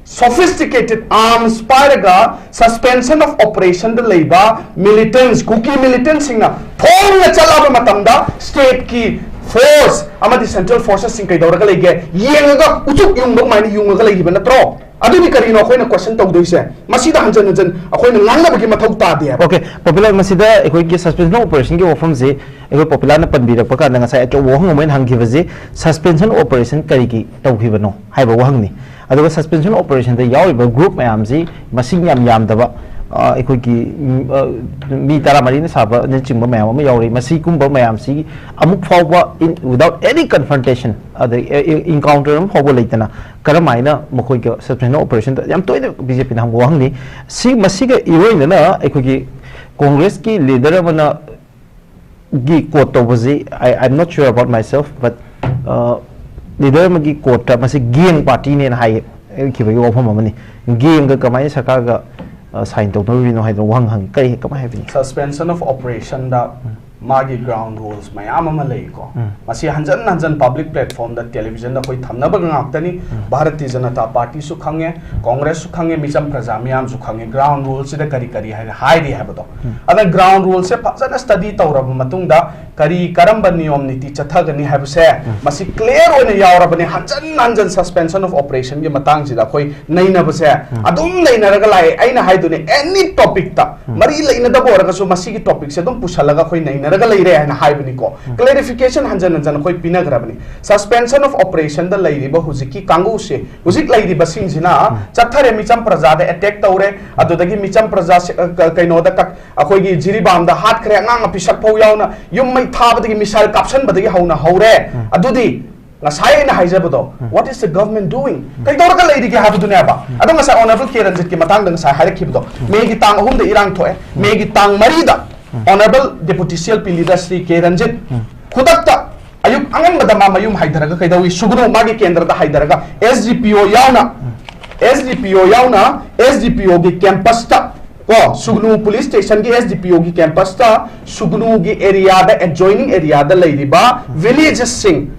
sophisticated arms ꯄꯥꯏꯔꯒ suspension of operation ꯗ ꯂꯩꯕ militants, ꯀꯨꯀꯤ militant ꯁꯤꯡꯅ ꯐꯣꯡꯅ ꯆꯠꯂꯕ ꯃꯇꯝꯗ state ꯀꯤ force ꯑꯃꯗꯤ central forces ꯁꯤꯡ ꯀꯩꯗꯧꯔꯒ ꯂꯩꯒꯦ? ꯌꯦꯡꯉꯒ ꯎꯆꯨꯛ ꯌꯨꯡꯕ ꯑꯗꯨꯃꯥꯏꯅ ꯌꯨꯡꯉꯒ ꯂꯩꯈꯤꯕ ꯅꯠꯇ꯭ꯔꯣ? ꯑꯗꯨꯗꯤ ꯀꯔꯤꯅꯣ ꯑꯩꯈꯣꯏꯅ ꯀꯣꯏꯁꯟ ꯇꯧꯗꯣꯏꯁꯦ? ꯃꯁꯤꯗ ꯍꯟꯖꯟ ꯍꯟꯖꯟ ꯑꯩꯈꯣꯏꯅ ꯉꯥꯡꯅꯕꯒꯤ ꯃꯊꯧ ꯇꯥꯗꯦ ꯍꯥꯏꯕ꯫ ꯑꯣꯀꯦ, ꯄꯣꯄꯨꯂꯔ, ꯃꯁꯤꯗ ꯑꯩꯈꯣꯏꯒꯤ ꯁꯁꯄꯦꯟꯁꯟ ꯑꯣꯄꯔꯦꯁꯟꯒꯤ ꯋꯥꯐꯝꯁꯤ ꯑꯩꯈꯣꯏ ꯄꯣꯄꯨꯂꯔꯅ ꯄꯟꯕꯤꯔꯛꯄ ꯀꯥꯟꯗ ꯉꯁꯥꯏ ꯑꯆꯧꯕ ꯋꯥꯍꯪ ꯑꯃ ꯑꯣꯏꯅ ꯍꯪꯈꯤꯕꯁꯤ, ꯁꯁꯄꯦꯟꯁꯟ ꯑꯣꯄꯔꯦꯁꯟ ꯀꯔꯤꯒꯤ ꯇꯧꯈꯤꯕꯅꯣ ꯍꯥꯏꯕ ꯋꯥꯍꯪꯅꯤ꯫ ꯑꯗꯨꯒ ꯁꯁꯄꯦꯟꯁꯟ ꯑꯣꯄꯔꯦꯁꯟꯗ ꯌꯥꯎꯔꯤꯕ ꯒ꯭ꯔꯨꯞ ꯃꯌꯥꯝꯁꯤ ꯃꯁꯤꯡ ꯌꯥꯝ ꯌꯥꯝꯗꯕ, ꯑ, ꯑꯩꯈꯣꯏꯒꯤ, ꯎꯝ, ꯑ, ꯃꯤ ꯇꯔꯥꯃꯔꯤꯅ ꯁꯥꯕꯅꯆꯤꯡꯕ ꯃꯌꯥꯝ ꯑꯃ ꯌꯥꯎꯔꯤ꯫ ꯃꯁꯤꯒꯨꯝꯕ ꯃꯌꯥꯝꯁꯤ ꯑꯃꯨꯛ ꯐꯥꯎꯕ in, without any confrontation, ꯑꯗꯩ, ꯑꯦ, ꯑꯦ, encounter ꯑꯃ ꯐꯥꯎꯕ ꯂꯩꯇꯅ ꯀꯔꯝꯍꯥꯏꯅ ꯃꯈꯣꯏꯒ ꯁꯁꯄꯦꯟꯁꯟ ꯑꯣꯄꯔꯦꯁꯟꯗ ꯌꯥꯝ ꯇꯣꯏꯅ ꯕꯤ ꯖꯦ ꯄꯤꯅ ꯍꯪꯕ ꯋꯥꯍꯪꯅꯤ꯫ ꯁꯤ, ꯃꯁꯤꯒ ꯏꯔꯣꯏꯅꯅ ꯑꯩꯈꯣꯏꯒꯤ ꯀꯣꯡꯒ꯭ꯔꯦꯁꯀꯤ ꯂꯤꯗꯔ ꯑꯃꯅ ꯒꯤ ꯀꯣꯠ ꯇꯧꯕꯁꯤ, I, I'm not sure about myself, but, uh, leader ꯑꯃꯒꯤ ꯀꯣꯠꯇ ꯃꯁꯤ ꯒꯦꯡ ꯄꯥꯔꯇꯤꯅꯦꯅ ꯍꯥꯏꯈꯤꯕꯒꯤ ꯋꯥꯐꯝ ꯑꯃꯅꯤ꯫ ꯒꯦꯡꯒ ꯀꯃꯥꯏꯅ ꯁꯔꯀꯥꯔꯒ, uh, ꯁꯥꯏꯟ ꯇꯧꯅꯔꯨꯔꯤꯅꯣ ꯍꯥꯏꯗꯅ ꯋꯥꯍꯪ ꯍꯪꯉꯤ꯫ ꯀꯔꯤ, ꯀꯃꯥꯏꯅ ꯍꯥꯏꯕꯅꯤ? Suspension of operationꯗ ꯃꯥꯒꯤ ground rules ꯃꯌꯥꯝ ꯑꯃ ꯂꯩꯀꯣ꯫ ꯎꯝ꯫ ꯃꯁꯤ ꯍꯟꯖꯟ ꯍꯟꯖꯟ ꯄꯕ꯭ꯂꯤꯛ ꯄ꯭ꯂꯦꯠꯐꯣꯔꯝꯗ, ꯇꯦꯂꯤꯚꯤꯖꯟꯗ ꯑꯩꯈꯣꯏ ꯊꯝꯅꯕ ꯉꯥꯛꯇꯅꯤ꯫ ꯚꯥꯔꯇꯤꯌ ꯖꯅꯇꯥ ꯄꯥꯔꯇꯤꯁꯨ ꯈꯪꯉꯦ, ꯀꯣꯡꯒ꯭ꯔꯦꯁꯁꯨ ꯈꯪꯉꯦ, ꯃꯤꯆꯝ ꯄ꯭ꯔꯖꯥ ꯃꯤꯌꯥꯝꯁꯨ ꯈꯪꯉꯦ ground ruleꯁꯤꯗ ꯀꯔꯤ ꯀꯔꯤ ꯍꯥꯏꯅ ꯍꯥꯏꯔꯤ ꯍꯥꯏꯕꯗꯣ꯫ ꯑꯗꯨꯅ ground ruleꯁꯦ ꯐꯖꯅ ꯁ꯭ꯇꯗꯤ ꯇꯧꯔꯕ ꯃꯇꯨꯡꯗ ꯀꯔꯤ, ꯀꯔꯝꯕ ꯅꯤꯌꯣꯝ ꯅꯤꯇꯤ ꯆꯠꯊꯒꯅꯤ ꯍꯥꯏꯕꯁꯦ ꯃꯁꯤ ꯀ꯭ꯂꯤꯌꯔ ꯑꯣꯏꯅ ꯌꯥꯎꯔꯕꯅꯤ꯫ ꯍꯟꯖꯟ ꯍꯟꯖꯟ suspension of operationꯒꯤ ꯃꯇꯥꯡꯁꯤꯗ ꯑꯩꯈꯣꯏ ꯅꯩꯅꯕꯁꯦ ꯑꯗꯨꯝ ꯅꯩꯅꯔꯒ ꯂꯥꯛꯑꯦ꯫ ꯑꯩꯅ ꯍꯥꯏꯗꯨꯅꯦ, any topicꯇ, ꯃꯔꯤ ꯂꯩꯅꯗꯕ ꯑꯣꯏꯔꯒꯁꯨ ꯃꯁꯤꯒꯤ topicꯁꯦ ꯑꯗꯨꯝ ꯄꯨꯁꯜꯂꯒ ꯑꯩꯈꯣꯏ ꯅꯩꯅꯔꯒ ꯂꯩꯔꯦ ꯍꯥꯏꯅ ꯍꯥꯏꯕꯅꯤꯀꯣ꯫ Clarification ꯍꯟꯖꯟ ꯍꯟꯖꯟ ꯑꯩꯈꯣꯏ ꯄꯤꯅꯈ꯭ꯔꯕꯅꯤ꯫ Suspension of operationꯗ ꯂꯩꯔꯤꯕ ꯍꯧꯖꯤꯛꯀꯤ ꯀꯥꯡꯕꯨꯁꯦ, ꯍꯧꯖꯤꯛ ꯂꯩꯔꯤꯕꯁꯤꯡꯁꯤꯅ ꯆꯠꯊꯔꯦ, ꯃꯤꯆꯝ ꯄ꯭ꯔꯖꯥꯗ attack ꯇꯧꯔꯦ, ꯑꯗꯨꯗꯒꯤ ꯃꯤꯆꯝ ꯄ꯭ꯔꯖꯥ ꯁꯦ-, ꯑ, ꯀ-, ꯀꯩꯅꯣꯗ ꯀꯛ-, ꯑꯩꯈꯣꯏꯒꯤ ꯖꯤꯔꯤꯕꯥꯝꯗ ꯍꯥꯠꯈ꯭ꯔꯦ, ꯑꯉꯥꯡ ꯑꯄꯤꯁꯛ ꯐꯥꯎ ꯌꯥꯎꯅ ꯌꯨꯝ ꯃꯩ ꯊꯥꯕꯗꯒꯤ, missile ꯀꯥꯞꯁꯟꯕꯗꯒꯤ ꯍꯧꯅ ꯍꯧꯔꯦ꯫ ꯑꯗꯨꯗꯤ ꯉꯁꯥꯏ ꯑꯩꯅ ꯍꯥꯏꯖꯕꯗꯣ, what is the government doing? ꯀꯩꯗꯧꯔꯒ ꯂꯩꯔꯤꯒꯦ ꯍꯥꯏꯕꯗꯨꯅꯦꯕ꯫ ꯑꯗꯣ ꯉꯁꯥꯏ Honourable ꯀꯦ ꯔꯟꯖꯤꯠꯀꯤ ꯃꯇꯥꯡꯗ ꯉꯁꯥꯏ ꯍꯥꯏꯔꯛꯈꯤꯕꯗꯣ, ꯃꯦꯒꯤ ꯇꯥꯡ ꯑꯍꯨꯝꯗ ꯏꯔꯥꯡ ꯊꯣꯛꯑꯦ, ꯃꯦꯒꯤ ꯇꯥꯡ ꯃꯔꯤꯗ Honourable Deputy C L P leader Shri ꯀꯦ ꯔꯟꯖꯤꯠ ꯈꯨꯗꯛꯇ ꯑꯌꯨꯛ ꯑꯉꯟꯕꯗ ꯃꯥ ꯃꯌꯨꯝ ꯍꯥꯏꯊꯔꯒ ꯀꯩꯗꯧꯏ? ꯁꯨꯒꯅꯨ, ꯃꯥꯒꯤ ꯀꯦꯟꯗ꯭ꯔꯗ ꯍꯥꯏꯊꯔꯒ S D P O ꯌꯥꯎꯅ, S D P O ꯌꯥꯎꯅ, S D P Oꯒꯤ campusꯇ ꯀꯣ, ꯁꯨꯒꯅꯨ police stationꯒꯤ S D P Oꯒꯤ campusꯇ ꯁꯨꯒꯅꯨꯒꯤ areaꯗ, adjoining areaꯗ ꯂꯩꯔꯤꯕ villagesꯁꯤꯡ,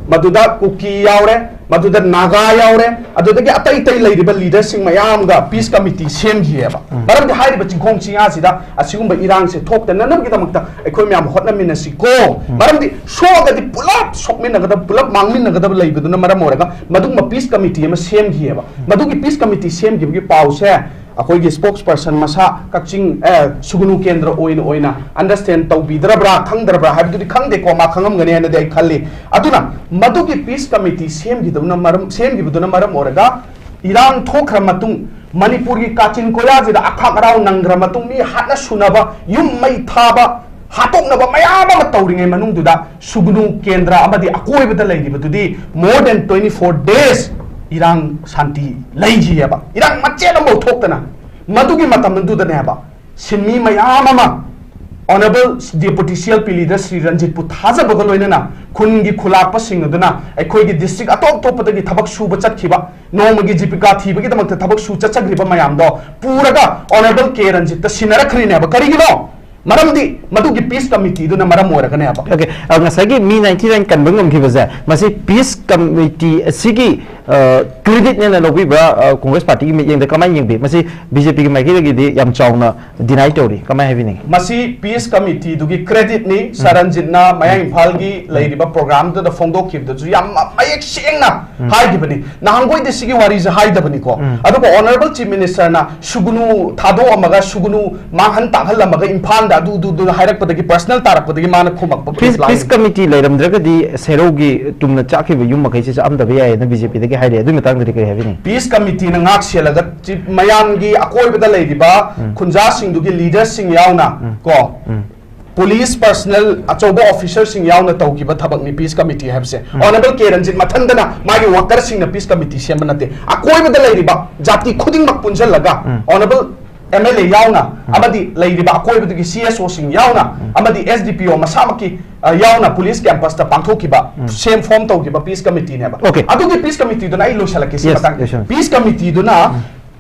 ꯃꯗꯨꯗ ꯀꯨꯀꯤ ꯌꯥꯎꯔꯦ, ꯃꯗꯨꯗ ꯅꯥꯒꯥ ꯌꯥꯎꯔꯦ, ꯑꯗꯨꯗꯒꯤ ꯑꯇꯩ ꯑꯇꯩ ꯂꯩꯔꯤꯕ ꯂꯤꯗꯔꯁꯤꯡ ꯃꯌꯥꯝꯒ ꯄꯤꯁ ꯀꯃꯤꯇꯤ ꯁꯦꯝꯈꯤꯑꯕ꯫ ꯃꯔꯝꯗꯤ ꯍꯥꯏꯔꯤꯕ ꯆꯤꯡꯈꯣꯡ ꯆꯤꯡꯌꯥꯁꯤꯗ ꯑꯁꯤꯒꯨꯝꯕ ꯏꯔꯥꯡꯁꯦ ꯊꯣꯛꯇꯅꯅꯕꯒꯤꯗꯃꯛꯇ ꯑꯩꯈꯣꯏ ꯃꯌꯥꯝ ꯍꯣꯠꯅꯃꯤꯟꯅꯁꯤꯀꯣ꯫ ꯃꯔꯝꯗꯤ ꯁꯣꯛꯑꯒꯗꯤ ꯄꯨꯂꯞ ꯁꯣꯛꯃꯤꯟꯅꯒꯗꯕ, ꯄꯨꯂꯞ ꯃꯥꯡꯃꯤꯟꯅꯒꯗꯕ ꯂꯩꯕꯗꯨꯅ ꯃꯔꯝ ꯑꯣꯏꯔꯒ ꯃꯗꯨꯒꯨꯝꯕ ꯄꯤꯁ ꯀꯃꯤꯇꯤ ꯑꯃ ꯁꯦꯝꯈꯤꯑꯕ꯫ ꯃꯗꯨꯒꯤ ꯄꯤꯁ ꯀꯃꯤꯇꯤ ꯁꯦꯝꯈꯤꯕꯒꯤ ꯄꯥꯎꯁꯦ ꯑꯩꯈꯣꯏꯒꯤ ꯁ꯭ꯄꯣꯛꯁ ꯄꯔꯁꯟ ꯃꯁꯥ ꯀꯛꯆꯤꯡ, ꯑꯦ, ꯁꯨꯒꯨꯅꯨ ꯀꯦꯟꯗ꯭ꯔ ꯑꯣꯏꯅ ꯑꯣꯏꯅ ꯑꯟꯗꯔꯁ꯭ꯇꯦꯟ ꯇꯧꯕꯤꯗ꯭ꯔꯕ꯭ꯔꯥ ꯈꯪꯗ꯭ꯔꯕ꯭ꯔꯥ ꯍꯥꯏꯕꯗꯨꯗꯤ ꯈꯪꯗꯦꯀꯣ, ꯃꯥ ꯈꯪꯉꯝꯒꯅꯤ ꯍꯥꯏꯅꯗꯤ ꯑꯩ ꯈꯜꯂꯤ꯫ ꯑꯗꯨꯅ ꯃꯗꯨꯒꯤ ꯄꯤꯁ ꯀꯃꯤꯇꯤ ꯁꯦꯝꯈꯤꯗꯕꯅ ꯃꯔꯝ, ꯁꯦꯝꯈꯤꯕꯗꯨꯅ ꯃꯔꯝ ꯑꯣꯏꯔꯒ ꯏꯔꯥꯡ ꯊꯣꯛꯈ꯭ꯔ ꯃꯇꯨꯡ, ꯃꯅꯤꯄꯨꯔꯒꯤ ꯀꯥꯆꯤꯟ ꯀꯣꯌꯥꯁꯤꯗ ꯑꯈꯥꯛ ꯑꯔꯥꯎ ꯅꯪꯈ꯭ꯔ ꯃꯇꯨꯡ, ꯃꯤ ꯍꯥꯠꯅ ꯁꯨꯅꯕ, ꯌꯨꯝ ꯃꯩ ꯊꯥꯕ, ꯍꯥꯠꯇꯣꯛꯅꯕ ꯃꯌꯥꯝ ꯑꯃ ꯇꯧꯔꯤꯉꯩ ꯃꯅꯨꯡꯗꯨꯗ ꯁꯨꯒꯅꯨ ꯀꯦꯟꯗ꯭ꯔ ꯑꯃꯗꯤ ꯑꯀꯣꯏꯕꯗ ꯂꯩꯔꯤꯕꯗꯨꯗꯤ more than twenty four days ꯏꯔꯥꯡ ꯁꯥꯟꯇꯤ ꯂꯩꯈꯤꯑꯕ, ꯏꯔꯥꯡ ꯃꯆꯦꯠ ꯑꯃꯐꯥꯎ ꯊꯣꯛꯇꯅ꯫ ꯃꯗꯨꯒꯤ ꯃꯇꯝ ꯑꯗꯨꯗꯅꯦꯕ ꯁꯤꯟꯃꯤ ꯃꯌꯥꯝ ꯑꯃ Honourable Deputy C L P Leader Shri ꯔꯟꯖꯤꯠꯄꯨ ꯊꯥꯖꯕꯒ ꯂꯣꯏꯅꯅ ꯈꯨꯟꯒꯤ ꯈꯨꯂꯥꯛꯄꯁꯤꯡ ꯑꯗꯨꯅ ꯑꯩꯈꯣꯏꯒꯤ ꯗꯤꯁꯇ꯭ꯔꯤꯛ ꯑꯇꯣꯞ ꯑꯇꯣꯞꯄꯗꯒꯤ ꯊꯕꯛ ꯁꯨꯕ ꯆꯠꯈꯤꯕ, ꯅꯣꯡꯃꯒꯤ ꯖꯤꯕꯤꯀꯥ ꯊꯤꯕꯒꯤꯗꯃꯛꯇ ꯊꯕꯛ ꯁꯨ ꯆꯠꯆꯈ꯭ꯔꯤꯕ ꯃꯌꯥꯝꯗꯣ ꯄꯨꯔꯒ Honourable ꯀꯦ ꯔꯟꯖꯤꯠꯇ ꯁꯤꯟꯅꯔꯛꯈ꯭ꯔꯤꯅꯦꯕ꯫ ꯀꯔꯤꯒꯤꯅꯣ? ꯃꯔꯝꯗꯤ ꯃꯗꯨꯒꯤ ꯄꯤꯁ ꯀꯃꯤꯇꯤꯗꯨꯅ ꯃꯔꯝ ꯑꯣꯏꯔꯒꯅꯦꯕ꯫ ꯑꯣꯀꯦ, ꯑ, ꯉꯁꯥꯏꯒꯤ ꯃꯤ ꯅꯥꯏꯟꯇꯤ ꯅꯥꯏꯟ ꯀꯟꯕ ꯉꯝꯈꯤꯕꯁꯦ, ꯃꯁꯤ ꯄꯤꯁ ꯀꯃꯤꯇꯤ ꯑꯁꯤꯒꯤ, ꯑ, ꯀ꯭ꯔꯦꯗꯤꯠꯅꯦꯅ ꯂꯧꯕꯤꯕ꯭ꯔꯥ, ꯑ, ꯀꯣꯡꯒ꯭ꯔꯦꯁ ꯄꯥꯔꯇꯤꯒꯤ ꯃꯤꯠꯌꯦꯡꯗ ꯀꯃꯥꯏꯅ ꯌꯦꯡꯕꯤ? ꯃꯁꯤ ꯕꯤ ꯖꯦ ꯄꯤꯒꯤ ꯃꯥꯏꯀꯩꯗꯒꯤꯗꯤ ꯌꯥꯝ ꯆꯥꯎꯅ ꯗꯤꯅꯥꯏ ꯇꯧꯔꯤ꯫ ꯀꯃꯥꯏꯅ ꯍꯥꯏꯕꯤꯅꯤꯡꯉꯤ? ꯃꯁꯤ ꯄꯤꯁ ꯀꯃꯤꯇꯤꯗꯨꯒꯤ ꯀ꯭ꯔꯦꯗꯤꯠꯅꯤ꯫ ꯁꯥꯔ ꯔꯟꯖꯤꯠꯅ ꯃꯌꯥꯡ ꯏꯝꯐꯥꯜꯒꯤ ꯂꯩꯔꯤꯕ ꯄ꯭ꯔꯣꯒ꯭ꯔꯥꯝꯗꯨꯗ ꯐꯣꯡꯗꯣꯛꯈꯤꯕꯗꯨꯁꯨ ꯌꯥꯝ ꯃ-, ꯃꯌꯦꯛ ꯁꯦꯡꯅ ꯍꯥꯏꯈꯤꯕꯅꯤ꯫ ꯅꯍꯥꯟꯈꯣꯏꯗꯤ ꯁꯤꯒꯤ ꯋꯥꯔꯤꯁꯦ ꯍꯥꯏꯗꯕꯅꯤꯀꯣ꯫ ꯑꯗꯨꯒ Honourable Chief Minister ꯅ ꯁꯨꯒꯅꯨ ꯊꯥꯗꯣꯛꯑꯝꯃꯒ, ꯁꯨꯒꯅꯨ ꯃꯥꯡꯍꯟ ꯇꯥꯛꯍꯜꯂꯝꯃꯒ, ꯏꯝꯐꯥꯜꯗ ꯑꯗꯨ, ꯑꯗꯨ, ꯑꯗꯨ ꯍꯥꯏꯔꯛꯄꯗꯒꯤ, personal ꯇꯥꯔꯛꯄꯗꯒꯤ ꯃꯥꯅ ꯈꯨꯝꯃꯛꯄ ꯄꯤꯁ, reply ꯄꯤꯁ ꯀꯃꯤꯇꯤ ꯂꯩꯔꯝꯗ꯭ꯔꯒꯗꯤ ꯁꯦꯔꯧꯒꯤ ꯇꯨꯝꯅ ꯆꯥꯛꯈꯤꯕ ꯌꯨꯝ ꯃꯈꯩꯁꯤ ꯆꯥꯛꯑꯝꯗꯕ ꯌꯥꯏꯌꯦꯅ ꯕꯤ ꯖꯦ ꯄꯤꯗꯒꯤ ꯍꯥꯏꯔꯛꯑꯦ꯫ ꯑꯗꯨꯒꯤ ꯃꯇꯥꯡꯗꯗꯤ ꯀꯔꯤ ꯍꯥꯏꯕꯤꯅꯤꯡꯉꯤ? ꯄꯤꯁ ꯀꯃꯤꯇꯤꯅ ꯉꯥꯛ ꯁꯦꯜꯂꯒ ꯆꯤ-, ꯃꯌꯥꯝꯒꯤ ꯑꯀꯣꯏꯕꯗ ꯂꯩꯔꯤꯕ ꯈꯨꯟꯖꯥꯁꯤꯡꯗꯨꯒꯤ ꯂꯤꯗꯔꯁꯤꯡ ꯌꯥꯎꯅ, ꯀꯣ, ꯄꯨꯂꯤꯁ ꯄꯔꯁꯅꯦꯜ, ꯑꯆꯧꯕ ꯑꯣꯐꯤꯁꯔꯁꯤꯡ ꯌꯥꯎꯅ ꯇꯧꯈꯤꯕ ꯊꯕꯛꯅꯤ ꯄꯤꯁ ꯀꯃꯤꯇꯤ ꯍꯥꯏꯕꯁꯦ꯫ Honourable ꯀꯦ ꯔꯟꯖꯤꯠ ꯃꯊꯟꯗꯅ ꯃꯥꯒꯤ ꯋꯥꯀꯔꯁꯤꯡꯅ ꯄꯤꯁ ꯀꯃꯤꯇꯤ ꯁꯦꯝꯕ ꯅꯠꯇꯦ꯫ ꯑꯀꯣꯏꯕꯗ ꯂꯩꯔꯤꯕ ꯖꯥꯇꯤ ꯈꯨꯗꯤꯡꯃꯛ ꯄꯨꯟꯁꯤꯜꯂꯒ, Honourable ꯑꯦꯝ ꯑꯦꯜ ꯑꯦ ꯌꯥꯎꯅ, ꯑꯃꯗꯤ ꯂꯩꯔꯤꯕ ꯑꯀꯣꯏꯕꯗꯨꯒꯤ ꯁꯤ ꯑꯦꯁ ꯑꯣꯁꯤꯡ ꯌꯥꯎꯅ, ꯑꯃꯗꯤ ꯑꯦꯁ ꯗꯤ ꯄꯤ ꯑꯣ ꯃꯁꯥꯃꯛꯀꯤ, ꯑ, ꯌꯥꯎꯅ ꯄꯨꯂꯤꯁ ꯀꯦꯝꯄꯁꯇ ꯄꯥꯡꯊꯣꯛꯈꯤꯕ, ꯁꯦꯝ ꯐꯣꯔꯝ ꯇꯧꯈꯤꯕ ꯄꯤꯁ ꯀꯃꯤꯇꯤꯅꯦꯕ꯫ Okay. ꯑꯗꯨꯒꯤ ꯄꯤꯁ ꯀꯃꯤꯇꯤꯗꯨꯅ ꯑꯩ ꯂꯣꯏꯁꯤꯜꯂꯛꯀꯦ ꯁꯤ Yes, ꯃꯇꯥꯡ꯫ ꯂꯣꯏꯁꯤꯜꯂꯣ꯫ ꯄꯤꯁ ꯀꯃꯤꯇꯤꯗꯨꯅ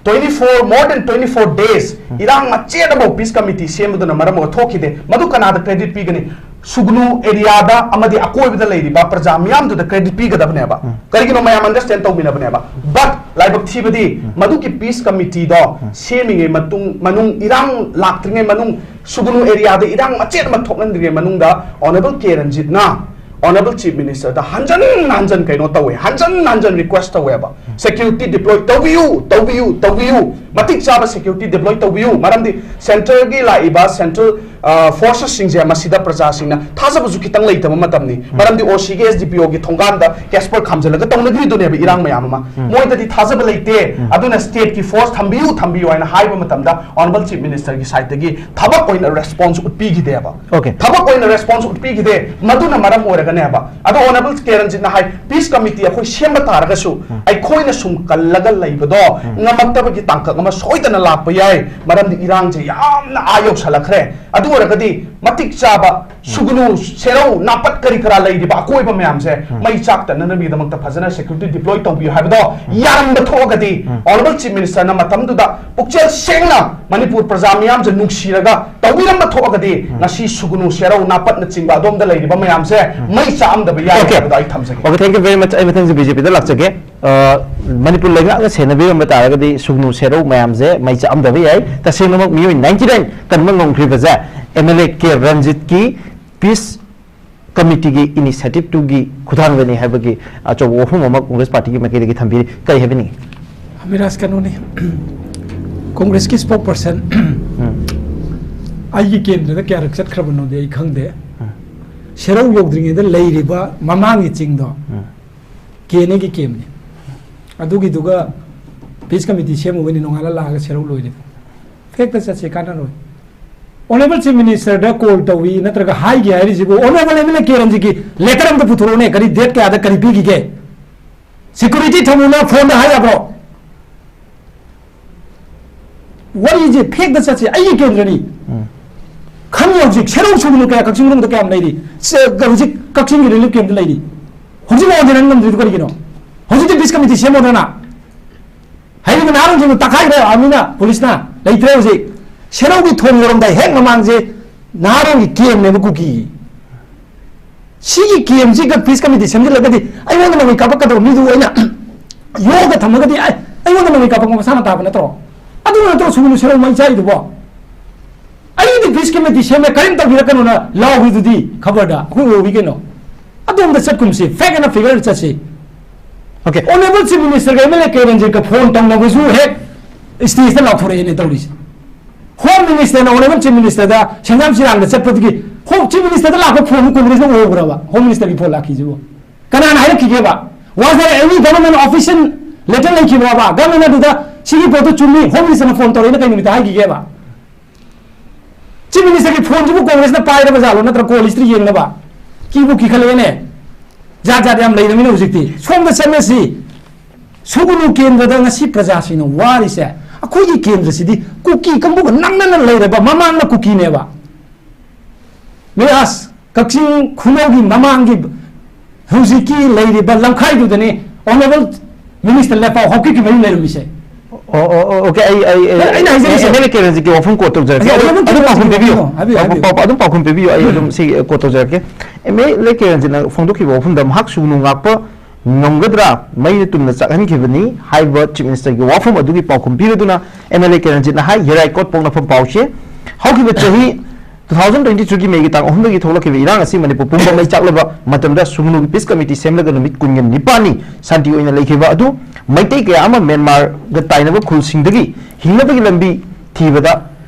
twenty four, more than twenty four days ꯏꯔꯥꯡ ꯃꯆꯦꯠ ꯑꯃꯐꯥꯎ ꯄꯤꯁ ꯀꯃꯤꯇꯤ ꯁꯦꯝꯕꯗꯨꯅ ꯃꯔꯝ ꯑꯣꯏꯔꯒ ꯊꯣꯛꯈꯤꯗꯦ꯫ ꯃꯗꯨ ꯀꯅꯥꯗ ꯀ꯭ꯔꯦꯗꯤꯠ ꯄꯤꯒꯅꯤ? ꯁꯨꯒꯅꯨ ꯑꯦꯔꯤꯌꯥꯗ ꯑꯃꯗꯤ ꯑꯀꯣꯏꯕꯗ ꯂꯩꯔꯤꯕ ꯄ꯭ꯔꯖꯥ ꯃꯤꯌꯥꯝꯗꯨꯗ ꯀ꯭ꯔꯦꯗꯤꯠ ꯄꯤꯒꯗꯕꯅꯦꯕ꯫ ꯀꯔꯤꯒꯤꯅꯣ? ꯃꯌꯥꯝ ꯑꯟꯗꯔꯁ꯭ꯇꯦꯟ ꯇꯧꯃꯤꯟꯅꯕꯅꯦꯕ꯫ ꯕꯠ ꯂꯥꯏꯕꯛ ꯊꯤꯕꯗꯤ ꯃꯗꯨꯒꯤ ꯄꯤꯁ ꯀꯃꯤꯇꯤꯗꯣ ꯁꯦꯝꯃꯤꯉꯩ ꯃꯇꯨꯡ, ꯃꯅꯨꯡ, ꯏꯔꯥꯡ ꯂꯥꯛꯇ꯭ꯔꯤꯉꯩ ꯃꯅꯨꯡ, ꯁꯨꯒꯅꯨ ꯑꯦꯔꯤꯌꯥꯗ ꯏꯔꯥꯡ ꯃꯆꯦꯠ ꯑꯃ ꯊꯣꯛꯍꯟꯗ꯭ꯔꯤꯉꯩ ꯃꯅꯨꯡꯗ ꯑꯣꯅꯔꯦꯕꯜ ꯀꯦ ꯔꯟꯖꯤꯠꯅ ꯑꯣꯅꯔꯦꯕꯜ ꯆꯤꯐ ꯃꯤꯅꯤꯁꯇꯔꯗ ꯍꯟꯖꯟ ꯍꯟꯖꯟ ꯀꯩꯅꯣ ꯇꯧꯋꯦ, ꯍꯟꯖꯟ ꯍꯟꯖꯟ ꯔꯤꯀ꯭ꯋꯦꯁ ꯇꯧꯋꯦꯕ, ꯁꯦꯀ꯭ꯌꯨꯔꯤꯇꯤ ꯗꯤꯄ꯭ꯂꯣꯏ ꯇꯧꯕꯤꯌꯨ, ꯇꯧꯕꯤꯌꯨ, ꯇꯧꯕꯤꯌꯨ, ꯃꯇꯤꯛ ꯆꯥꯕ ꯁꯦꯀ꯭ꯌꯨꯔꯤꯇꯤ ꯗꯤꯄ꯭ꯂꯣꯏ ꯇꯧꯕꯤꯌꯨ꯫ ꯃꯔꯝꯗꯤ ꯁꯦꯟꯇꯔꯒꯤ ꯂꯥꯛꯏꯕ ꯁꯦꯟꯇ꯭ꯔꯦꯜ ꯐꯣꯔꯁꯦꯁꯁꯤꯡꯁꯦ ꯃꯁꯤꯗ ꯄ꯭ꯔꯖꯥꯁꯤꯡꯅ ꯊꯥꯖꯕꯁꯨ ꯈꯤꯇꯪ ꯂꯩꯇꯕ ꯃꯇꯝꯅꯤ꯫ ꯃꯔꯝꯗꯤ ꯑꯣ ꯁꯤꯒꯤ ꯑꯦꯁ ꯗꯤ ꯄꯤ ꯑꯣꯒꯤ ꯊꯣꯡꯒꯥꯟꯗ ꯀꯦꯁꯄꯔ ꯈꯥꯝꯖꯤꯜꯂꯒ ꯇꯧꯅꯈ꯭ꯔꯤꯗꯨꯅꯦꯕ ꯏꯔꯥꯡ ꯃꯌꯥꯝ ꯑꯃ꯫ ꯃꯣꯏꯗꯗꯤ ꯊꯥꯖꯕ ꯂꯩꯇꯦ꯫ ꯑꯗꯨꯅ ꯁ꯭ꯇꯦꯠꯀꯤ ꯐꯣꯔꯁ ꯊꯝꯕꯤꯌꯨ, ꯊꯝꯕꯤꯌꯨ ꯍꯥꯏꯅ ꯍꯥꯏꯕ ꯃꯇꯝꯗ ꯑꯣꯅꯔꯦꯕꯜ ꯆꯤꯐ ꯃꯤꯅꯤꯁꯇꯔꯒꯤ ꯁꯥꯏꯠꯇꯒꯤ ꯊꯕꯛ ꯑꯣꯏꯅ ꯔꯦꯁꯄꯣꯟꯁ ꯎꯠꯄꯤꯈꯤꯗꯦꯕ꯫ Okay. ꯊꯕꯛ ꯑꯣꯏꯅ ꯔꯦꯁꯄꯣꯟꯁ ꯎꯠꯄꯤꯈꯤꯗꯦ꯫ ꯃꯗꯨꯅ ꯃꯔꯝ ꯑꯣꯏꯔꯒꯅꯦꯕ꯫ ꯑꯗꯣ ꯑꯣꯅꯔꯦꯕꯜ ꯀꯦ ꯔꯟꯖꯤꯠꯅ ꯍꯥꯏ, ꯄꯤꯁ ꯀꯃꯤꯇꯤ ꯑꯩꯈꯣꯏ ꯁꯦꯝꯕ ꯇꯥꯔꯒꯁꯨ ꯑꯩꯈꯣꯏꯅ ꯁꯨꯝ ꯀꯜꯂꯒ ꯂꯩꯕꯗꯣ ꯉꯝꯃꯛꯇꯕꯒꯤ ꯇꯥꯡꯀꯛ ꯑꯃ ꯁꯣꯏꯗꯅ ꯂꯥꯛꯄ ꯌꯥꯏ꯫ ꯃꯔꯝꯗꯤ ꯏꯔꯥꯡꯁꯦ ꯌꯥꯝꯅ ꯑꯥ ꯌꯧꯁꯜꯂꯛꯈ꯭ꯔꯦ꯫ ꯑꯗꯨ ꯑꯣꯏꯔꯒꯗꯤ ꯃꯇꯤꯛ ꯆꯥꯕ ꯁꯨꯒꯅꯨ, ꯁꯦꯔꯧ, ꯅꯥꯄꯠ ꯀꯔꯤ ꯀꯔꯥ ꯂꯩꯔꯤꯕ ꯑꯀꯣꯏꯕ ꯃꯌꯥꯝꯁꯦ ꯃꯩ ꯆꯥꯛꯇꯅꯅꯕꯒꯤꯗꯃꯛꯇ ꯐꯖꯅ ꯁꯦꯀ꯭ꯌꯨꯔꯤꯇꯤ ꯗꯤꯄ꯭ꯂꯣꯏ ꯇꯧꯕꯤꯌꯨ ꯍꯥꯏꯕꯗꯣ ꯌꯥꯔꯝꯕ ꯊꯣꯛꯑꯒꯗꯤ ꯑꯣꯅꯔꯦꯕꯜ ꯆꯤꯐ ꯃꯤꯅꯤꯁꯇꯔꯅ ꯃꯇꯝꯗꯨꯗ ꯄꯨꯛꯆꯦꯜ ꯁꯦꯡꯅ ꯃꯅꯤꯄꯨꯔ ꯄ꯭ꯔꯖꯥ ꯃꯤꯌꯥꯝꯁꯦ ꯅꯨꯡꯁꯤꯔꯒ ꯇꯧꯕꯤꯔꯝꯕ ꯊꯣꯛꯑꯒꯗꯤ ꯉꯁꯤ ꯁꯨꯒꯅꯨ, ꯁꯦꯔꯧ, ꯅꯥꯄꯠꯅꯆꯤꯡꯕ ꯑꯗꯣꯝꯗ ꯂꯩꯔꯤꯕ ꯃꯌꯥꯝꯁꯦ ꯃꯩ ꯆꯥꯛꯑꯝꯗꯕ ꯌꯥꯏ Okay. ꯍꯥꯏꯕꯗꯣ ꯑꯩ ꯊꯝꯖꯒꯦ꯫ Okay, thank you very much. ꯑꯩ ꯃꯊꯪꯁꯦ ꯕꯤ ꯖꯦ ꯄꯤꯗ ꯂꯥꯛꯆꯒꯦ꯫ ꯑ, ꯃꯅꯤꯄꯨꯔ ꯂꯩꯉꯥꯛꯅ ꯁꯦꯟꯅꯕꯤꯔꯝꯕ ꯇꯥꯔꯒꯗꯤ ꯁꯨꯒꯅꯨ, ꯁꯦꯔꯧ ꯃꯌꯥꯝꯁꯦ ꯃꯩ ꯆꯥꯛꯑꯝꯗꯕ ꯌꯥꯏ꯫ ꯇꯁꯦꯡꯅꯃꯛ ꯃꯤꯑꯣꯏ ꯅꯥꯏꯟꯇꯤ ꯅꯥꯏꯟ ꯀꯟꯕ ꯉꯝꯈ꯭ꯔꯤꯕꯁꯦ ꯑꯦꯝ ꯑꯦꯜ ꯑꯦ ꯀꯦ ꯔꯟꯖꯤꯠꯀꯤ ꯄꯤꯁ ꯀꯃꯤꯇꯤꯒꯤ ꯏꯅꯤꯁꯤꯌꯦꯇꯤꯚꯇꯨꯒꯤ ꯈꯨꯊꯥꯡꯗꯅꯤ ꯍꯥꯏꯕꯒꯤ ꯑꯆꯧꯕ ꯋꯥꯐꯝ ꯑꯃ ꯀꯣꯡꯒ꯭ꯔꯦꯁ ꯄꯥꯔꯇꯤꯒꯤ ꯃꯥꯏꯀꯩꯗꯒꯤ ꯊꯝꯕꯤꯔꯤ꯫ ꯀꯔꯤ ꯍꯥꯏꯕꯤꯅꯤꯡꯉꯤ? ꯑꯕꯤꯅꯥꯁ, ꯀꯩꯅꯣꯅꯤ, ꯀꯣꯡꯒ꯭ꯔꯦꯁꯀꯤ ꯁ꯭ꯄꯣꯛ ꯄꯔꯁꯟ ꯑꯩꯒꯤ ꯀꯦꯟꯗ꯭ꯔꯗ ꯀꯌꯥꯔꯛ ꯆꯠꯈ꯭ꯔꯕꯅꯣꯗꯤ ꯑꯩ ꯈꯪꯗꯦ꯫ ꯁꯦꯔꯧ ꯌꯧꯗ꯭ꯔꯤꯉꯩꯗ ꯂꯩꯔꯤꯕ ꯃꯃꯥꯡꯒꯤ ꯆꯤꯡꯗꯣ ꯀꯦꯅꯦꯒꯤ ꯀꯦꯝꯅꯤ꯫ ꯑꯗꯨꯒꯤꯗꯨꯒ ꯄꯤꯁ ꯀꯃꯤꯇꯤ ꯁꯦꯝꯃꯨꯕꯅꯤ, ꯅꯣꯡꯉꯥꯜꯂ ꯂꯥꯛꯑꯒ ꯁꯦꯔꯧ ꯂꯣꯏꯔꯦ꯫ ꯐꯦꯛꯇ ꯆꯠꯁꯦ, ꯀꯥꯟꯅꯔꯣꯏ꯫ ꯑꯣꯅꯔꯦꯕꯜ ꯆꯤꯐ ꯃꯤꯅꯤꯁꯇꯔꯗ ꯀꯣꯜ ꯇꯧꯏ ꯅꯠꯇ꯭ꯔꯒ ꯍꯥꯏꯒꯦ ꯍꯥꯏꯔꯤꯁꯤꯕꯨ honourable M L A K ꯔꯟꯖꯤꯠꯀꯤ ꯂꯦꯇꯔ ꯑꯝꯇ ꯄꯨꯊꯣꯔꯛꯎꯅꯦ꯫ ꯀꯔꯤ ꯗꯦꯠ ꯀꯌꯥꯗ ꯀꯔꯤ ꯄꯤꯈꯤꯒꯦ? ꯁꯦꯀ꯭ꯌꯨꯔꯤꯇꯤ ꯊꯝꯃꯨꯅ ꯐꯣꯟꯗ ꯍꯥꯏ ꯌꯥꯕ꯭ꯔꯣ? ꯋꯥꯔꯤꯁꯦ ꯐꯦꯛꯇ ꯆꯠꯁꯦ꯫ ꯑꯩꯒꯤ ꯀꯦꯟꯗ꯭ꯔꯅꯤ꯫ ꯈꯪꯉꯤ ꯍꯧꯖꯤꯛ ꯁꯦꯔꯧ ꯁꯨꯒꯅꯨ ꯀꯌꯥ ꯀꯛꯆꯤꯡ ꯃꯅꯨꯡꯗ ꯀꯌꯥꯝ ꯂꯩꯔꯤ? ꯁꯦ-, ꯍꯧꯖꯤꯛ ꯀꯛꯆꯤꯡꯒꯤ ꯔꯤꯂꯤꯐ ꯀꯦꯝꯞꯇ ꯂꯩꯔꯤ꯫ ꯍꯧꯖꯤꯛ ꯃꯉꯣꯟꯗ ꯅꯪ ꯉꯝꯗ꯭ꯔꯤꯗꯨ ꯀꯔꯤꯒꯤꯅꯣ? ꯍꯧꯖꯤꯛꯇꯤ ꯄꯤꯁ ꯀꯃꯤꯇꯤ ꯁꯦꯝꯃꯣꯗꯅ꯫ ꯍꯥꯏꯔꯤꯕ ꯅꯍꯥꯔꯣꯜꯁꯤꯡꯗꯨ ꯇꯛꯈꯥꯏꯈ꯭ꯔꯦ ꯑꯥꯔꯃꯤꯅ, ꯄꯨꯂꯤꯁꯅ꯫ ꯂꯩꯇ꯭ꯔꯦ ꯍꯧꯖꯤꯛ꯫ ꯁꯦꯔꯧꯒꯤ ꯊꯣꯡ ꯌꯧꯔꯝꯗꯥꯏ ꯍꯦꯛ ꯃꯃꯥꯡꯁꯦ ꯅꯍꯥꯔꯣꯜꯒꯤ ꯀꯦꯝꯅꯦꯕ ꯀꯨꯀꯤꯒꯤ꯫ ꯁꯤꯒꯤ ꯀꯦꯝꯁꯤꯒ ꯄꯤꯁ ꯀꯃꯤꯇꯤ ꯁꯦꯝꯖꯤꯜꯂꯒꯗꯤ ꯑꯩꯉꯣꯟꯗ ꯅꯣꯡꯃꯩ ꯀꯥꯞꯄꯛꯀꯗꯧꯕ ꯃꯤꯗꯨ ꯑꯣꯏꯅ ꯌꯣꯛꯑꯒ ꯊꯝꯃꯒꯗꯤ ꯑꯩ ꯑꯩꯉꯣꯟꯗ ꯅꯣꯡꯃꯩ ꯀꯥꯞꯄꯛꯄ ꯃꯁꯥꯅ ꯇꯥꯕ ꯅꯠꯇ꯭ꯔꯣ? ꯑꯗꯨ ꯅꯠꯇ꯭ꯔꯣ ꯁꯨꯒꯨꯅꯨ ꯁꯦꯔꯧ ꯃꯩ ꯆꯥꯛꯏꯗꯨꯕꯣ? ꯑꯩꯗꯤ ꯄꯤꯁ ꯀꯃꯤꯇꯤ ꯁꯦꯝꯃꯦ, ꯀꯔꯤꯝ ꯇꯧꯕꯤꯔꯛꯀꯅꯣꯅ ꯂꯥꯎꯔꯤꯗꯨꯗꯤ ꯈꯕꯔꯗ, ꯑꯩꯈꯣꯏ ꯎꯍꯧꯋꯤ ꯀꯩꯅꯣ꯫ ꯑꯗꯣꯝꯗ ꯆꯠꯀꯨꯝꯁꯤ, ꯐꯦꯛ ꯑꯦꯟ ꯐꯤꯒꯔ ꯆꯠꯁꯤ꯫ Okay. ꯑꯣꯅꯦꯕꯜ ꯆꯤꯐ ꯃꯤꯅꯤꯁꯇꯔꯒ ꯑꯦꯝ ꯑꯦꯜ ꯑꯦ ꯀꯦ ꯔꯟꯖꯤꯠꯀ ꯐꯣꯟ ꯇꯧꯅꯕꯁꯨ ꯍꯦꯛ ꯁ꯭ꯇꯦꯖꯇ ꯂꯥꯎꯊꯣꯔꯛꯑꯦꯅꯦ ꯇꯧꯔꯤꯁꯦ꯫ ꯍꯣꯝ ꯃꯤꯅꯤꯁꯇꯔꯅ ꯑꯣꯅꯦꯕꯜ ꯆꯤꯐ ꯃꯤꯅꯤꯁꯇꯔꯗ ꯁꯦꯟꯖꯥꯝ ꯁꯤꯔꯥꯡꯗ ꯆꯠꯄꯗꯨꯒꯤ ꯍꯣꯝ ꯆꯤꯐ ꯃꯤꯅꯤꯁꯇꯔꯗ ꯂꯥꯛꯄ ꯐꯣꯟꯗꯨ ꯀꯣꯡꯒ꯭ꯔꯦꯁꯅ ꯎꯍꯧꯕ꯭ꯔꯕ? ꯍꯣꯝ ꯃꯤꯅꯤꯁꯇꯔꯒꯤ ꯐꯣꯟ ꯂꯥꯛꯈꯤꯁꯤꯕꯨ ꯀꯅꯥꯅ ꯍꯥꯏꯔꯛꯈꯤꯒꯦꯕ? Was there any government official letter ꯂꯩꯈꯤꯕ꯭ꯔꯕ? ꯒꯚꯔꯟꯃꯦꯟ ꯑꯗꯨꯗ ꯁꯤꯒꯤ ꯄꯣꯠꯇꯨ ꯆꯨꯝꯃꯤ, ꯍꯣꯝ ꯃꯤꯅꯤꯁꯇꯔꯅ ꯐꯣꯟ ꯇꯧꯔꯛꯑꯦꯅ ꯀꯩ ꯅꯨꯃꯤꯠꯇ ꯍꯥꯏꯈꯤꯒꯦꯕ? ꯆꯤꯐ ꯃꯤꯅꯤꯁꯇꯔꯒꯤ ꯐꯣꯟꯁꯤꯕꯨ ꯀꯣꯡꯒ꯭ꯔꯦꯁꯅ ꯄꯥꯏꯔꯕ ꯖꯥꯠꯂꯣ, ꯅꯠꯇ꯭ꯔ ꯀꯣꯜ ꯍꯤꯁꯇ꯭ꯔꯤ ꯌꯦꯡꯅꯕ? ꯀꯤꯕꯨ ꯀꯤꯈꯠꯂꯛꯑꯦꯅꯦ꯫ ꯖꯥꯠ ꯖꯥꯠ ꯌꯥꯝ ꯂꯩꯔꯕꯅꯤꯅ ꯍꯧꯖꯤꯛꯇꯤ꯫ ꯁꯣꯝꯗ ꯆꯠꯂꯁꯤ꯫ ꯁꯨꯒꯨꯅꯨ ꯀꯦꯟꯗ꯭ꯔꯗ ꯉꯁꯤ ꯄ꯭ꯔꯖꯥꯁꯤꯡꯅ ꯋꯥꯔꯤꯁꯦ, ꯑꯩꯈꯣꯏꯒꯤ ꯀꯦꯟꯗ꯭ꯔꯁꯤꯗꯤ ꯀꯨꯀꯤ ꯀꯥꯡꯕꯨꯒ ꯅꯛꯅꯅ ꯂꯩꯔꯕ, ꯃꯃꯥꯡꯅ ꯀꯨꯀꯤꯅꯦꯕ꯫ ꯃꯤꯔꯥꯁ, ꯀꯛꯆꯤꯡ ꯈꯨꯅꯧꯒꯤ ꯃꯃꯥꯡꯒꯤ ꯍꯧꯖꯤꯛꯀꯤ ꯂꯩꯔꯤꯕ ꯂꯝꯈꯥꯏꯗꯨꯗꯅꯤ ꯑꯣꯅꯦꯕꯜ ꯃꯤꯅꯤꯁꯇꯔ ꯂꯦꯄꯥꯎ ꯍꯥꯎꯀꯤꯞꯀꯤ ꯃꯌꯨꯝ ꯂꯩꯔꯝꯃꯤꯁꯦ꯫ ꯑꯣ ꯑꯣ ꯑꯣ ꯑꯣꯀꯦ ꯑꯩ ꯑꯩ ꯑꯩ ꯑꯩꯅ ꯍꯥꯏꯖꯔꯤꯁꯦ꯫ ꯑꯦꯝ ꯑꯦꯜ ꯑꯦ ꯀꯦ ꯔꯟꯖꯤꯠꯀꯤ ꯋꯥꯐꯝ ꯀꯣꯠ ꯇꯧꯖꯔꯛꯀꯦ꯫ ꯑꯣꯀꯦ, ꯑꯗꯨꯝ ꯑꯣꯀꯦ, ꯑꯗꯨꯝ ꯄꯥꯎꯈꯨꯝ ꯑꯣꯀꯦ, ꯄꯤꯕꯤꯌꯨ꯫ ꯑꯣꯀꯦ, ꯍꯥꯏꯕꯤꯌꯨ, ꯄꯥꯎꯈꯨꯝ- ꯍꯥꯏꯕꯤꯌꯨ꯫ ꯄꯥꯎ- ꯑꯗꯨꯝ ꯄꯥꯎꯈꯨꯝ ꯄꯤꯕꯤꯌꯨ꯫ ꯑꯩ ꯑꯗꯨꯝ ꯁꯤ ꯀꯣꯠ ꯇꯧꯖꯔꯛꯀꯦ꯫ ꯑꯦꯝ ꯑꯦꯜ ꯑꯦ ꯀꯦ ꯔꯟꯖꯤꯠꯅ ꯐꯣꯡꯗꯣꯛꯈꯤꯕ ꯋꯥꯐꯝꯗ ꯃꯍꯥꯛ ꯁꯨꯒꯅꯨ ꯉꯥꯛꯄ ꯉꯝꯒꯗ꯭ꯔꯥ? ꯃꯩꯅ ꯇꯨꯝꯅ ꯆꯥꯛꯍꯟꯈꯤꯕꯅꯤ ꯍꯥꯏꯕ ꯆꯤꯐ ꯃꯤꯅꯤꯁꯇꯔꯒꯤ ꯋꯥꯐꯝ ꯑꯗꯨꯒꯤ ꯄꯥꯎꯈꯨꯝ ꯄꯤꯔꯗꯨꯅ ꯑꯦꯝ ꯑꯦꯜ ꯑꯦ ꯀꯦ ꯔꯟꯖꯤꯠꯅ ꯍꯥꯏ, ꯌꯦꯔꯥꯏꯀꯣꯠ ꯄꯣꯛꯅꯐꯝ ꯄꯥꯎꯆꯦ꯫ ꯍꯧꯈꯤꯕ ꯆꯍꯤ ꯇꯨ ꯊꯥꯎꯖꯟ ꯇ꯭ꯋꯦꯟꯇꯤ ꯊ꯭ꯔꯤꯒꯤ ꯃꯦꯒꯤ ꯇꯥꯡ ꯑꯍꯨꯝꯗꯒꯤ ꯊꯣꯛꯂꯛꯈꯤꯕ ꯏꯔꯥꯡ ꯑꯁꯤ ꯃꯅꯤꯄꯨꯔ ꯄꯨꯝꯕ ꯃꯩ ꯆꯥꯛꯂꯕ ꯃꯇꯝꯗ ꯁꯨꯒꯅꯨꯒꯤ ꯄꯤꯁ ꯀꯃꯤꯇꯤ ꯁꯦꯝꯂꯒ ꯅꯨꯃꯤꯠ ꯀꯨꯟꯒ ꯅꯤꯄꯥꯜꯅꯤ ꯁꯥꯟꯇꯤ ꯑꯣꯏꯅ ꯂꯩꯈꯤꯕ ꯑꯗꯨ ꯃꯩꯇꯩ ꯀꯌꯥ ꯑꯃ ꯃ꯭ꯌꯥꯟꯃꯥꯔꯒ ꯇꯥꯏꯅꯕ ꯈꯨꯜꯁꯤꯡꯗꯒꯤ ꯍꯤꯡꯅꯕꯒꯤ ꯂꯝꯕꯤ ꯊꯤꯕꯗ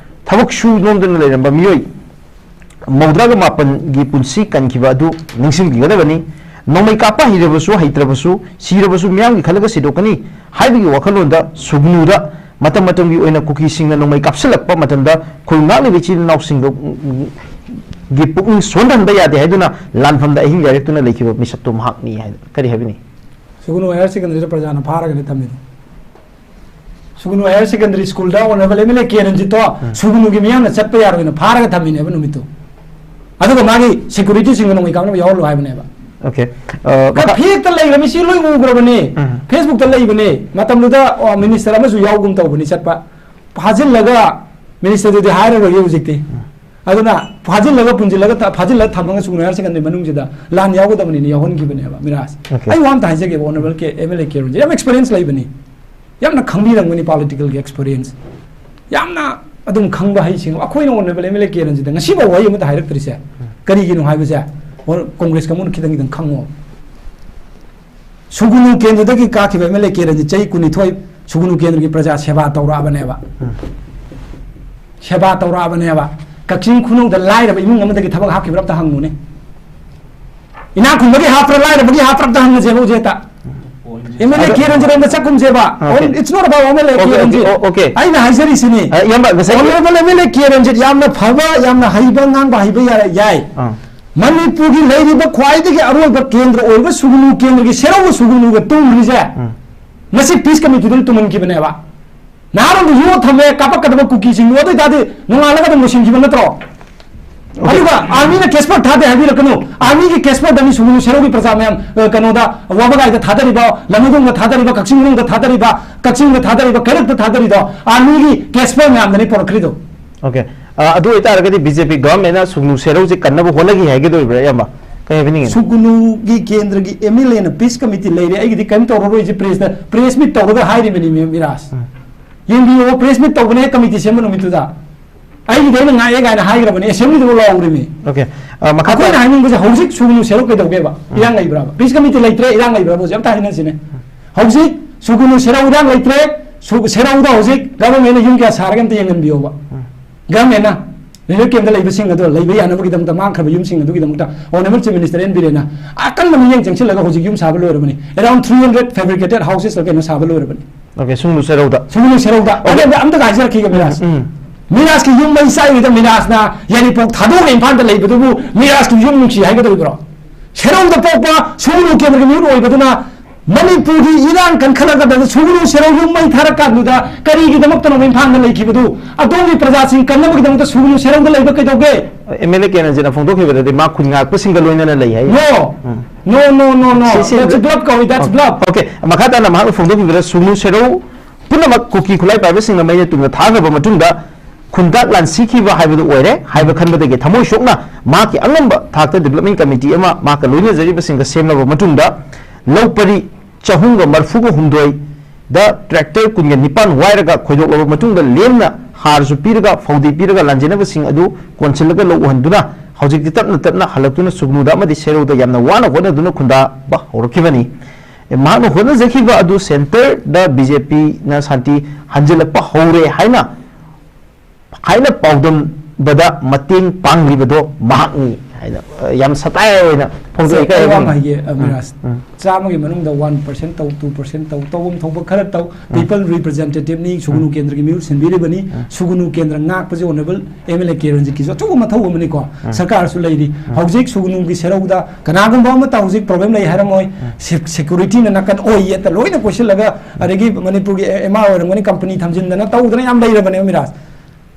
ꯊꯕꯛ ꯁꯨ ꯅꯣꯝꯗꯨꯅ ꯂꯩꯔꯝꯕ ꯃꯤꯑꯣꯏ ꯃꯧꯗ꯭ꯔꯥꯒ ꯃꯥꯄꯟꯒꯤ ꯄꯨꯟꯁꯤ ꯀꯟꯈꯤꯕ ꯑꯗꯨ ꯅꯤꯡꯁꯤꯡꯕꯤꯒꯗꯕꯅꯤ꯫ ꯅꯣꯡꯃꯩ ꯀꯥꯞꯄ ꯍꯩꯔꯕꯁꯨ ꯍꯩꯇ꯭ꯔꯕꯁꯨ, ꯁꯤꯔꯕꯁꯨ ꯃꯤꯌꯥꯝꯒꯤ ꯈꯜꯂꯒ ꯁꯤꯗꯣꯛꯀꯅꯤ ꯍꯥꯏꯕꯒꯤ ꯋꯥꯈꯜꯂꯣꯟꯗ ꯁꯨꯒꯅꯨꯗ ꯃꯇꯝ ꯃꯇꯝꯒꯤ ꯑꯣꯏꯅ ꯀꯨꯀꯤꯁꯤꯡꯅ ꯅꯣꯡꯃꯩ ꯀꯥꯞꯁꯤꯜꯂꯛꯄ ꯃꯇꯝꯗ ꯈꯨꯜ ꯉꯥꯛꯂꯤꯕ ꯏꯆꯤꯜ ꯏꯅꯥꯎꯁꯤꯡꯗ, ꯎꯝ, ꯒꯤ ꯄꯨꯛꯅꯤꯡ ꯁꯣꯟꯊꯍꯟꯕ ꯌꯥꯗꯦ ꯍꯥꯏꯗꯨꯅ ꯂꯥꯟꯐꯝꯗ ꯑꯍꯤꯡ ꯌꯥꯏꯔꯛꯇꯨꯅ ꯂꯩꯈꯤꯕ ꯃꯤꯁꯛꯇꯨ ꯃꯍꯥꯛꯅꯤ ꯍꯥꯏꯅ ꯀꯔꯤ ꯍꯥꯏꯕꯤꯅꯤ? ꯁꯨꯒꯅꯨ ꯍꯥꯌꯔ ꯁꯦꯀꯦꯟꯗꯔꯤꯗ ꯄ꯭ꯔꯖꯥꯅ ꯐꯥꯔꯒꯅꯤ ꯊꯝꯃꯤꯗꯣ꯫ ꯁꯨꯒꯅꯨ ꯍꯥꯌꯔ ꯁꯦꯀꯦꯟꯗꯔꯤ ꯁ꯭ꯀꯨꯜꯗ honourable M L A K ꯔꯟꯖꯤꯠꯇꯣ ꯁꯨꯒꯅꯨꯒꯤ ꯃꯤꯌꯥꯝꯅ ꯆꯠꯄ ꯌꯥꯔꯣꯏꯅ ꯐꯥꯔꯒ ꯊꯝꯃꯤꯅꯦꯕ ꯅꯨꯃꯤꯠꯇꯨ꯫ ꯑꯗꯨꯒ ꯃꯥꯒꯤ ꯁꯦꯀ꯭ꯌꯨꯔꯤꯇꯤꯁꯤꯡꯒ ꯅꯣꯡꯃꯩ ꯀꯥꯞꯅꯕ ꯌꯥꯎꯍꯜꯂꯨ ꯍꯥꯏꯕꯅꯦꯕ꯫ ꯑꯣꯀꯦ꯫ ꯑ, ꯃꯈꯥ- ꯐꯦꯛꯇ ꯂꯩꯈ꯭ꯔꯕꯅꯤ, ꯁꯤ ꯂꯣꯏ ꯎꯈ꯭ꯔꯕꯅꯦ꯫ ꯎꯝ꯫ ꯐꯦꯁꯕꯨꯛꯇ ꯂꯩꯕꯅꯦ꯫ ꯃꯇꯝꯗꯨꯗ, ꯑꯣ, ꯃꯤꯅꯤꯁꯇꯔ ꯑꯃꯁꯨ ꯌꯥꯎꯒꯨꯝ ꯇꯧꯕꯅꯤ ꯆꯠꯄ꯫ ꯐꯥꯖꯤꯜꯂꯒ ꯃꯤꯅꯤꯁꯇꯔꯗꯨꯗꯤ ꯍꯥꯏꯔꯔꯣꯏꯒꯦ ꯍꯧꯖꯤꯛꯇꯤ꯫ ꯑꯗꯨꯅ ꯐꯥꯖꯤꯜꯂꯒ ꯄꯨꯟꯁꯤꯜꯂꯒ ꯊ- ꯐꯥꯖꯤꯜꯂꯒ ꯊꯝꯃꯒ ꯁꯨꯒꯅꯨ ꯍꯥꯌꯔ ꯁꯦꯀꯦꯟꯗꯔꯤ ꯃꯅꯨꯡꯁꯤꯗ ꯂꯥꯟ ꯌꯥꯎꯒꯗꯕꯅꯤꯅ ꯌꯥꯎꯍꯟꯈꯤꯕꯅꯦꯕ ꯃꯤꯔꯥꯖ꯫ Okay. ꯑꯩ ꯋꯥ ꯑꯝꯇ ꯍꯥꯏꯖꯒꯦꯕ, honourable K M L A K Ranjit ꯌꯥꯝ ꯑꯦꯛꯁꯄꯤꯔꯤꯌꯦꯟꯁ ꯂꯩꯕꯅꯤ, ꯌꯥꯝꯅ ꯈꯪꯕꯤꯔꯝꯒꯅꯤ ꯄꯣꯂꯤꯇꯤꯀꯦꯜꯒꯤ ꯑꯦꯛꯁꯄꯤꯔꯤꯌꯦꯟꯁ, ꯌꯥꯝꯅ ꯑꯗꯨꯝ ꯈꯪꯕ ꯍꯩꯁꯤꯡꯕ꯫ ꯑꯩꯈꯣꯏꯅ honourable M L A K ꯔꯟꯖꯤꯠꯇ ꯉꯁꯤꯐꯥꯎ ꯋꯥꯍꯩ ꯑꯃꯇ ꯍꯥꯏꯔꯛꯇ꯭ꯔꯤꯁꯦ ꯀꯔꯤꯒꯤꯅꯣ ꯍꯥꯏꯕꯁꯦ ꯀꯣꯡꯒ꯭ꯔꯦꯁ ꯀꯥꯡꯕꯨꯅ ꯈꯤꯇꯪ ꯈꯤꯇꯪ ꯈꯪꯉꯣ꯫ ꯁꯨꯒꯨꯅꯨ ꯀꯦꯟꯗ꯭ꯔꯗꯒꯤ ꯀꯥꯈꯤꯕ M L A K Ranjit ꯆꯍꯤ ꯀꯨꯟꯅꯤꯊꯣꯏ ꯁꯨꯒꯨꯅꯨ ꯀꯦꯟꯗ꯭ꯔꯒꯤ ꯄ꯭ꯔꯖꯥ ꯁꯦꯕꯥ ꯇꯧꯔꯛꯑꯕꯅꯦꯕ꯫ ꯁꯦꯕꯥ ꯇꯧꯔꯛꯑꯕꯅꯦꯕ꯫ ꯀꯛꯆꯤꯡ ꯈꯨꯅꯧꯗ ꯂꯥꯏꯔꯕ ꯏꯃꯨꯡ ꯑꯃꯗꯒꯤ ꯊꯕꯛ ꯍꯥꯞꯈꯤꯕ꯭ꯔꯥ ꯑꯝꯇ ꯍꯪꯉꯨꯅꯦ꯫ ꯏꯅꯥꯛ ꯈꯨꯟꯕꯒꯤ ꯍꯥꯞꯄ꯭ꯔꯥ, ꯂꯥꯏꯔꯕꯒꯤ ꯍꯥꯞꯄ꯭ꯔꯥ ꯑꯝꯇ ꯍꯪꯉꯁꯦꯕ ꯍꯧꯖꯤꯛ ꯍꯦꯛꯇ꯫ ꯑꯦꯝ ꯑꯦꯜ ꯑꯦ ꯑꯗ- ꯀꯦ ꯔꯟꯖꯤꯠ ꯔꯣꯝꯗ ꯆꯠꯀꯨꯝꯁꯦꯕ꯫ Okay. It's not about M L A Okay, K Ranjit. okay, okay. ꯑꯩꯅ ꯍꯥꯏꯖꯔꯤꯁꯤꯅꯤ꯫ ꯑ, ꯏꯌꯥꯝꯕ, ꯉꯁꯥꯏꯒꯤ- Honourable M L A ꯀꯦ ꯔꯟꯖꯤꯠ ꯌꯥꯝꯅ ꯐꯕ, ꯌꯥꯝꯅ ꯍꯩꯕ, ꯉꯥꯡꯕ ꯍꯩꯕ ꯌꯥꯔ-, ꯌꯥꯏ꯫ ꯑꯥ. ꯃꯅꯤꯄꯨꯔꯒꯤ ꯂꯩꯔꯤꯕ ꯈ꯭ꯋꯥꯏꯗꯒꯤ ꯑꯔꯣꯏꯕ ꯀꯦꯟꯗ꯭ꯔ ꯑꯣꯏꯔꯤꯕ ꯁꯨꯒꯨꯅꯨ ꯀꯦꯟꯗ꯭ꯔꯒꯤ ꯁꯦꯔꯧꯒ ꯁꯨꯒꯨꯅꯨꯒ ꯇꯨꯝꯈ꯭ꯔꯤꯁꯦ ꯉꯁꯤ ꯄꯤꯁ ꯀꯃꯤꯇꯤꯗꯨꯅ ꯇꯨꯝꯍꯟꯈꯤꯕꯅꯦꯕ꯫ ꯅꯍꯥꯔꯣꯟꯗ ꯌꯣꯠ ꯊꯝꯃꯦ ꯀꯥꯞꯄꯛꯀꯗꯕ ꯀꯨꯀꯤꯁꯤꯡꯗꯨ, ꯑꯗꯨ ꯑꯣꯏꯇꯥꯔꯗꯤ ꯅꯣꯡꯉꯥꯜꯂꯒ ꯑꯗꯨꯝ ꯂꯣꯏꯁꯤꯟꯈꯤꯕ ꯅꯠꯇ꯭ꯔꯣ? ꯑꯗꯨꯒ ꯑꯥꯔꯃꯤꯅ ꯀꯦꯁꯄꯔ ꯊꯥꯗꯦ ꯍꯥꯏꯕꯤꯔꯛꯀꯅꯨ꯫ ꯑꯥꯔꯃꯤꯒꯤ ꯀꯦꯁꯄꯔꯗꯅꯤ ꯁꯨꯒꯨꯅꯨ ꯁꯦꯔꯧꯒꯤ ꯄ꯭ꯔꯖꯥ ꯃꯌꯥꯝ, ꯑ, ꯀꯩꯅꯣꯗ, ꯋꯥꯕꯒꯥꯏꯗ ꯊꯥꯗꯔꯤꯕ, ꯂꯃꯗꯣꯡꯗ ꯊꯥꯗꯔꯤꯕ, ꯀꯛꯆꯤꯡ ꯃꯅꯨꯡꯗ ꯊꯥꯗꯔꯤꯕ, ꯀꯛꯆꯤꯡꯗ ꯊꯥꯗꯔꯤꯕ, ꯀꯩꯔꯛꯇ ꯊꯥꯗꯔꯤꯗꯣ ꯑꯥꯔꯃꯤꯒꯤ ꯀꯦꯁꯄꯔ ꯃꯌꯥꯝꯗꯅꯤ ꯄꯨꯔꯛꯈ꯭ꯔꯤꯗꯣ꯫ Okay. ꯑ, ꯑꯗꯨ ꯑꯣꯏꯇꯥꯔꯒꯗꯤ ꯕꯤ ꯖꯦ ꯄꯤ ꯒꯚꯔꯟꯃꯦꯟꯅ ꯁꯨꯒꯅꯨ ꯁꯦꯔꯧꯁꯦ ꯀꯟꯅꯕ ꯍꯣꯠꯅꯈꯤ ꯍꯥꯏꯒꯗꯧꯔꯤꯕ꯭ꯔꯥ, ꯏꯌꯥꯝꯕ? ꯀꯩ ꯍꯥꯏꯕꯤꯅꯤꯡꯉꯤ? ꯁꯨꯒꯨꯅꯨꯒꯤ ꯀꯦꯟꯗ꯭ꯔꯒꯤ ꯑꯦꯝ ꯑꯦꯜ ꯑꯦꯅ ꯄꯤꯁ ꯀꯃꯤꯇꯤ ꯂꯩꯔꯦ, ꯑꯩꯒꯤꯗꯤ ꯀꯔꯤꯝ ꯇꯧꯔꯔꯣꯏꯁꯦ, ꯄ꯭ꯔꯦꯁꯇ, ꯄ꯭ꯔꯦꯁ ꯃꯤꯠ ꯇꯧꯔꯒ ꯍꯥꯏꯔꯤꯕꯅꯤ ꯃꯤ-, ꯃꯤꯔꯥꯖ꯫ ꯌꯦꯡꯕꯤꯌꯣ, ꯄ꯭ꯔꯦꯁ ꯃꯤꯠ ꯇꯧꯕꯅꯦ ꯀꯃꯤꯇꯤ ꯁꯦꯝꯕ ꯅꯨꯃꯤꯠꯇꯨꯗ꯫ ꯑꯩꯒꯤꯗꯤ ꯑꯩꯅ ꯉꯥꯛꯑꯦ ꯀꯥꯏꯅ ꯍꯥꯏꯈ꯭ꯔꯕꯅꯦ, ꯑꯦꯁꯦꯝꯕ꯭ꯂꯤꯗꯨꯕꯨ ꯂꯥꯎꯔꯤꯃꯤ꯫ Okay. ꯑ, ꯃꯈꯥ ꯑꯩꯈꯣꯏꯅ ꯇꯥꯅ- ꯍꯥꯏꯅꯤꯡꯕꯁꯦ ꯍꯧꯖꯤꯛ ꯁꯨꯒꯨꯅꯨ ꯁꯦꯔꯧ ꯀꯩꯗꯧꯒꯦꯕ? ꯏꯔꯥꯡ ꯂꯩꯕ꯭ꯔꯥꯕ? ꯄꯤꯁ ꯀꯃꯤꯇꯤ ꯂꯩꯇ꯭ꯔꯦ, ꯏꯔꯥꯡ ꯂꯩꯕ꯭ꯔꯥꯕ? ꯍꯧꯖꯤꯛ ꯑꯝꯇ ꯍꯥꯏꯅꯁꯤꯅꯦ꯫ ꯍꯧꯖꯤꯛ ꯁꯨꯒꯨꯅꯨ ꯁꯦꯔꯧ ꯏꯔꯥꯡ ꯂꯩꯇ꯭ꯔꯦ, ꯁꯨ-, ꯁꯦꯔꯧꯗ ꯍꯧꯖꯤꯛ ꯒꯚꯔꯟꯃꯦꯟꯅ ꯌꯨꯝ ꯀꯌꯥ ꯁꯥꯔꯒꯦ ꯑꯝꯇ ꯌꯦꯡꯍꯟꯕꯤꯌꯣꯕ꯫ ꯒꯚꯔꯟꯃꯦꯟꯅ ꯔꯤꯂꯤꯐ ꯀꯦꯝꯞꯇ ꯂꯩꯕꯁꯤꯡ ꯑꯗꯣ ꯂꯩꯕ ꯌꯥꯅꯕꯒꯤꯗꯃꯛꯇ, ꯃꯥꯡꯈ꯭ꯔꯕ ꯌꯨꯝꯁꯤꯡ ꯑꯗꯨꯒꯤꯗꯃꯛꯇ Honourable Chief Minister ꯑꯦꯟ ꯕꯤꯔꯦꯟꯅ ꯑꯀꯟꯕ ꯃꯤꯠꯌꯦꯡ ꯆꯪꯁꯤꯜꯂꯒ ꯍꯧꯖꯤꯛ ꯌꯨꯝ ꯁꯥꯕ ꯂꯣꯏꯔꯕꯅꯤ꯫ Around three hundred fabricated houses ꯀꯩꯅꯣ ꯁꯥꯕ ꯂꯣꯏꯔꯕꯅꯤ꯫ Okay, ꯁꯨꯒꯅꯨ ꯁꯦꯔꯧꯗ꯫ ꯁꯨꯒꯅꯨ ꯁꯦꯔꯧꯗ꯫ ꯑꯗꯨ ꯑꯝꯇ ꯍꯥꯏꯖꯔꯛꯈꯤꯒꯦ ꯃꯤꯔꯥꯖ꯫ ꯃꯤꯔꯥꯖꯀꯤ ꯌꯨꯝ ꯃꯩ ꯆꯥꯛꯏꯉꯩꯗ ꯃꯤꯔꯥꯖꯅ ꯌꯥꯏꯔꯤꯄꯣꯛ ꯊꯥꯗꯣꯛꯑꯒ ꯏꯝꯐꯥꯜꯗ ꯂꯩꯕꯗꯨꯕꯨ ꯃꯤꯔꯥꯖꯀꯤ ꯌꯨꯝ ꯅꯨꯡꯁꯤ ꯍꯥꯏꯒꯗꯧꯔꯤꯕ꯭ꯔꯣ? ꯁꯦꯔꯧꯗ ꯄꯣꯛꯄ ꯁꯨꯒꯅꯨ ꯀꯦꯟꯗ꯭ꯔꯒꯤ ꯃꯤꯍꯨꯠ ꯑꯣꯏꯕꯗꯨꯅ ꯃꯅꯤꯄꯨꯔꯒꯤ ꯏꯔꯥꯡ ꯀꯟꯈꯠꯂꯛꯀꯗꯕ ꯁꯨꯒꯅꯨ ꯁꯦꯔꯧ ꯌꯨꯝ ꯃꯩ ꯊꯥꯔꯀꯥꯟꯗꯨꯗ ꯀꯔꯤꯒꯤꯗꯃꯛꯇꯅꯣ ꯏꯝꯐꯥꯜꯗ ꯂꯩꯈꯤꯕꯗꯨ? ꯑꯗꯣꯝꯒꯤ ꯄ꯭ꯔꯖꯥꯁꯤꯡ ꯀꯟꯅꯕꯒꯤꯗꯃꯛꯇ ꯁꯨꯒꯅꯨ ꯁꯦꯔꯧꯗ ꯂꯩꯕ ꯀꯩꯗꯧꯒꯦ? ꯑꯦꯝ ꯑꯦꯜ ꯑꯦ ꯀꯦ ꯔꯟꯖꯤꯠꯅ ꯐꯣꯡꯗꯣꯛꯈꯤꯕꯗꯗꯤ ꯃꯥ ꯈꯨꯟ ꯉꯥꯛꯄꯁꯤꯡꯒ ꯂꯣꯏꯅꯅ ꯂꯩ ꯍꯥꯏ꯫ No, no, no, no, no. ꯁꯤ, ꯁꯤ, That's bluff ꯀꯧꯏ, that's bluff. Okay, ꯃꯈꯥ ꯇꯥꯅ ꯃꯍꯥꯛꯅ ꯐꯣꯡꯗꯣꯛꯈꯤꯕꯗ ꯁꯨꯒꯅꯨ ꯁꯦꯔꯧ ꯄꯨꯝꯅꯃꯛ ꯀꯨꯀꯤ ꯈꯨꯠꯂꯥꯏ ꯄꯥꯏꯕꯁꯤꯡꯅ ꯃꯩꯅ ꯇꯨꯅ ꯊꯥꯈ꯭ꯔꯕ ꯃꯇꯨꯡꯗ ꯈꯨꯟꯇꯥꯛ ꯂꯥꯟꯁꯤꯈꯤꯕ ꯍꯥꯏꯕꯗꯨ ꯑꯣꯏꯔꯦ ꯍꯥꯏꯕ ꯈꯟꯕꯗꯒꯤ ꯊꯃꯣꯏ ꯁꯣꯛꯅ ꯃꯍꯥꯛꯀꯤ ꯑꯉꯝꯕ ꯊꯥꯛꯇ development committee ꯑꯃ ꯃꯍꯥꯛꯀ ꯂꯣꯏꯅꯖꯔꯤꯕꯁꯤꯡꯒ ꯁꯦꯝꯂꯕ ꯃꯇꯨꯡꯗ ꯂꯧ ꯄꯔꯤ ꯆꯍꯨꯝꯒ ꯃꯔꯤꯐꯨꯒ ꯍꯨꯝꯗꯣꯏꯗ tractor ꯀꯨꯟꯒ ꯅꯤꯄꯥꯟ ꯋꯥꯏꯔꯒ ꯈꯣꯏꯗꯣꯛꯂꯕ ꯃꯇꯨꯡꯗ ꯂꯦꯝꯅ ꯍꯥꯔꯁꯨ ꯄꯤꯔꯒ ꯐꯧꯗꯤ ꯄꯤꯔꯒ ꯂꯥꯟꯖꯦꯟꯅꯕꯁꯤꯡ ꯑꯗꯨ ꯀꯣꯟꯁꯤꯜꯂꯒ ꯂꯧ ꯎꯍꯟꯗꯨꯅ ꯍꯧꯖꯤꯛꯇꯤ ꯇꯞꯅ ꯇꯞꯅ ꯍꯜꯂꯛꯇꯨꯅ ꯁꯨꯒꯅꯨꯗ ꯑꯃꯗꯤ ꯁꯦꯔꯧꯗ ꯌꯥꯝꯅ ꯋꯥꯅ ꯍꯣꯠꯅꯗꯨꯅ ꯈꯨꯟꯗꯥꯕ ꯍꯧꯔꯛꯈꯤꯕꯅꯤ꯫ ꯑꯦ, ꯃꯍꯥꯛꯅ ꯍꯣꯠꯅꯖꯈꯤꯕ ꯑꯗꯨ centreꯗ BJPꯅ ꯁꯥꯟꯇꯤ ꯍꯟꯖꯤꯜꯂꯛꯄ ꯍꯧꯔꯦ ꯍꯥꯏꯅ ꯍꯥꯏꯅ ꯄꯥꯎꯗꯝꯕꯗ ꯃꯇꯦꯡ ꯄꯥꯡꯂꯤꯕꯗꯣ ꯃꯍꯥꯛꯅꯤ ꯍꯥꯏꯅ, ꯑ, ꯌꯥꯝ ꯁꯇꯥꯏ ꯑꯣꯏꯅ ꯐꯣꯡꯗꯣꯛꯏ꯫ ꯁꯦ, ꯑꯩ ꯋꯥ ꯑꯃ ꯍꯥꯏꯒꯦ, ꯑ, ꯎꯝ, ꯃꯤꯔꯥꯖ꯫ ꯎꯝ꯫ ꯆꯥꯝꯃꯒꯤ ꯃꯅꯨꯡꯗ one percent ꯇꯧ, two percent ꯇꯧ, ꯇꯧꯐꯝ ꯊꯣꯛꯄ ꯈꯔ ꯇꯧ꯫ ꯎꯝ꯫ People representativeꯅꯤ, ꯁꯨꯒꯅꯨ ꯎꯝ꯫ ꯀꯦꯟꯗ꯭ꯔꯒꯤ ꯃꯤꯍꯨꯠ ꯁꯤꯟꯕꯤꯔꯤꯕꯅꯤ꯫ ꯎꯝ꯫ ꯁꯨꯒꯅꯨ ꯀꯦꯟꯗ꯭ꯔ ꯉꯥꯛꯄꯁꯦ Honourable MLA ꯀꯦ ꯔꯟꯖꯤꯠꯀꯤꯁꯨ ꯑꯆꯧꯕ ꯃꯊꯧ ꯑꯃꯅꯤꯀꯣ꯫ ꯎꯝ꯫ ꯁꯔꯀꯥꯔꯁꯨ ꯂꯩꯔꯤ꯫ ꯎꯝ꯫ ꯍꯧꯖꯤꯛ ꯁꯨꯒꯅꯨꯒꯤ ꯁꯦꯔꯧꯗ ꯀꯅꯥꯒꯨꯝꯕ ꯑꯃꯠꯇ ꯍꯧꯖꯤꯛ problem ꯂꯩ ꯍꯥꯏꯔꯝꯃꯣꯏ꯫ ꯎꯝ꯫ Sec-, securityꯅ ꯅꯥꯀꯟ ꯑꯣꯏ ꯌꯦꯠꯇ ꯂꯣꯏꯅ ꯀꯣꯏꯁꯤꯜꯂꯒ, ꯑꯗꯒꯤ ꯃꯅꯤꯄꯨꯔꯒꯤ MR ꯑꯣꯏꯔꯝꯒꯅꯤ, company ꯊꯝꯖꯤꯟꯗꯅ ꯇꯧꯗꯅ ꯌꯥꯝ ꯂꯩꯔꯕꯅꯦꯕ, ꯃꯤꯔꯥꯖ꯫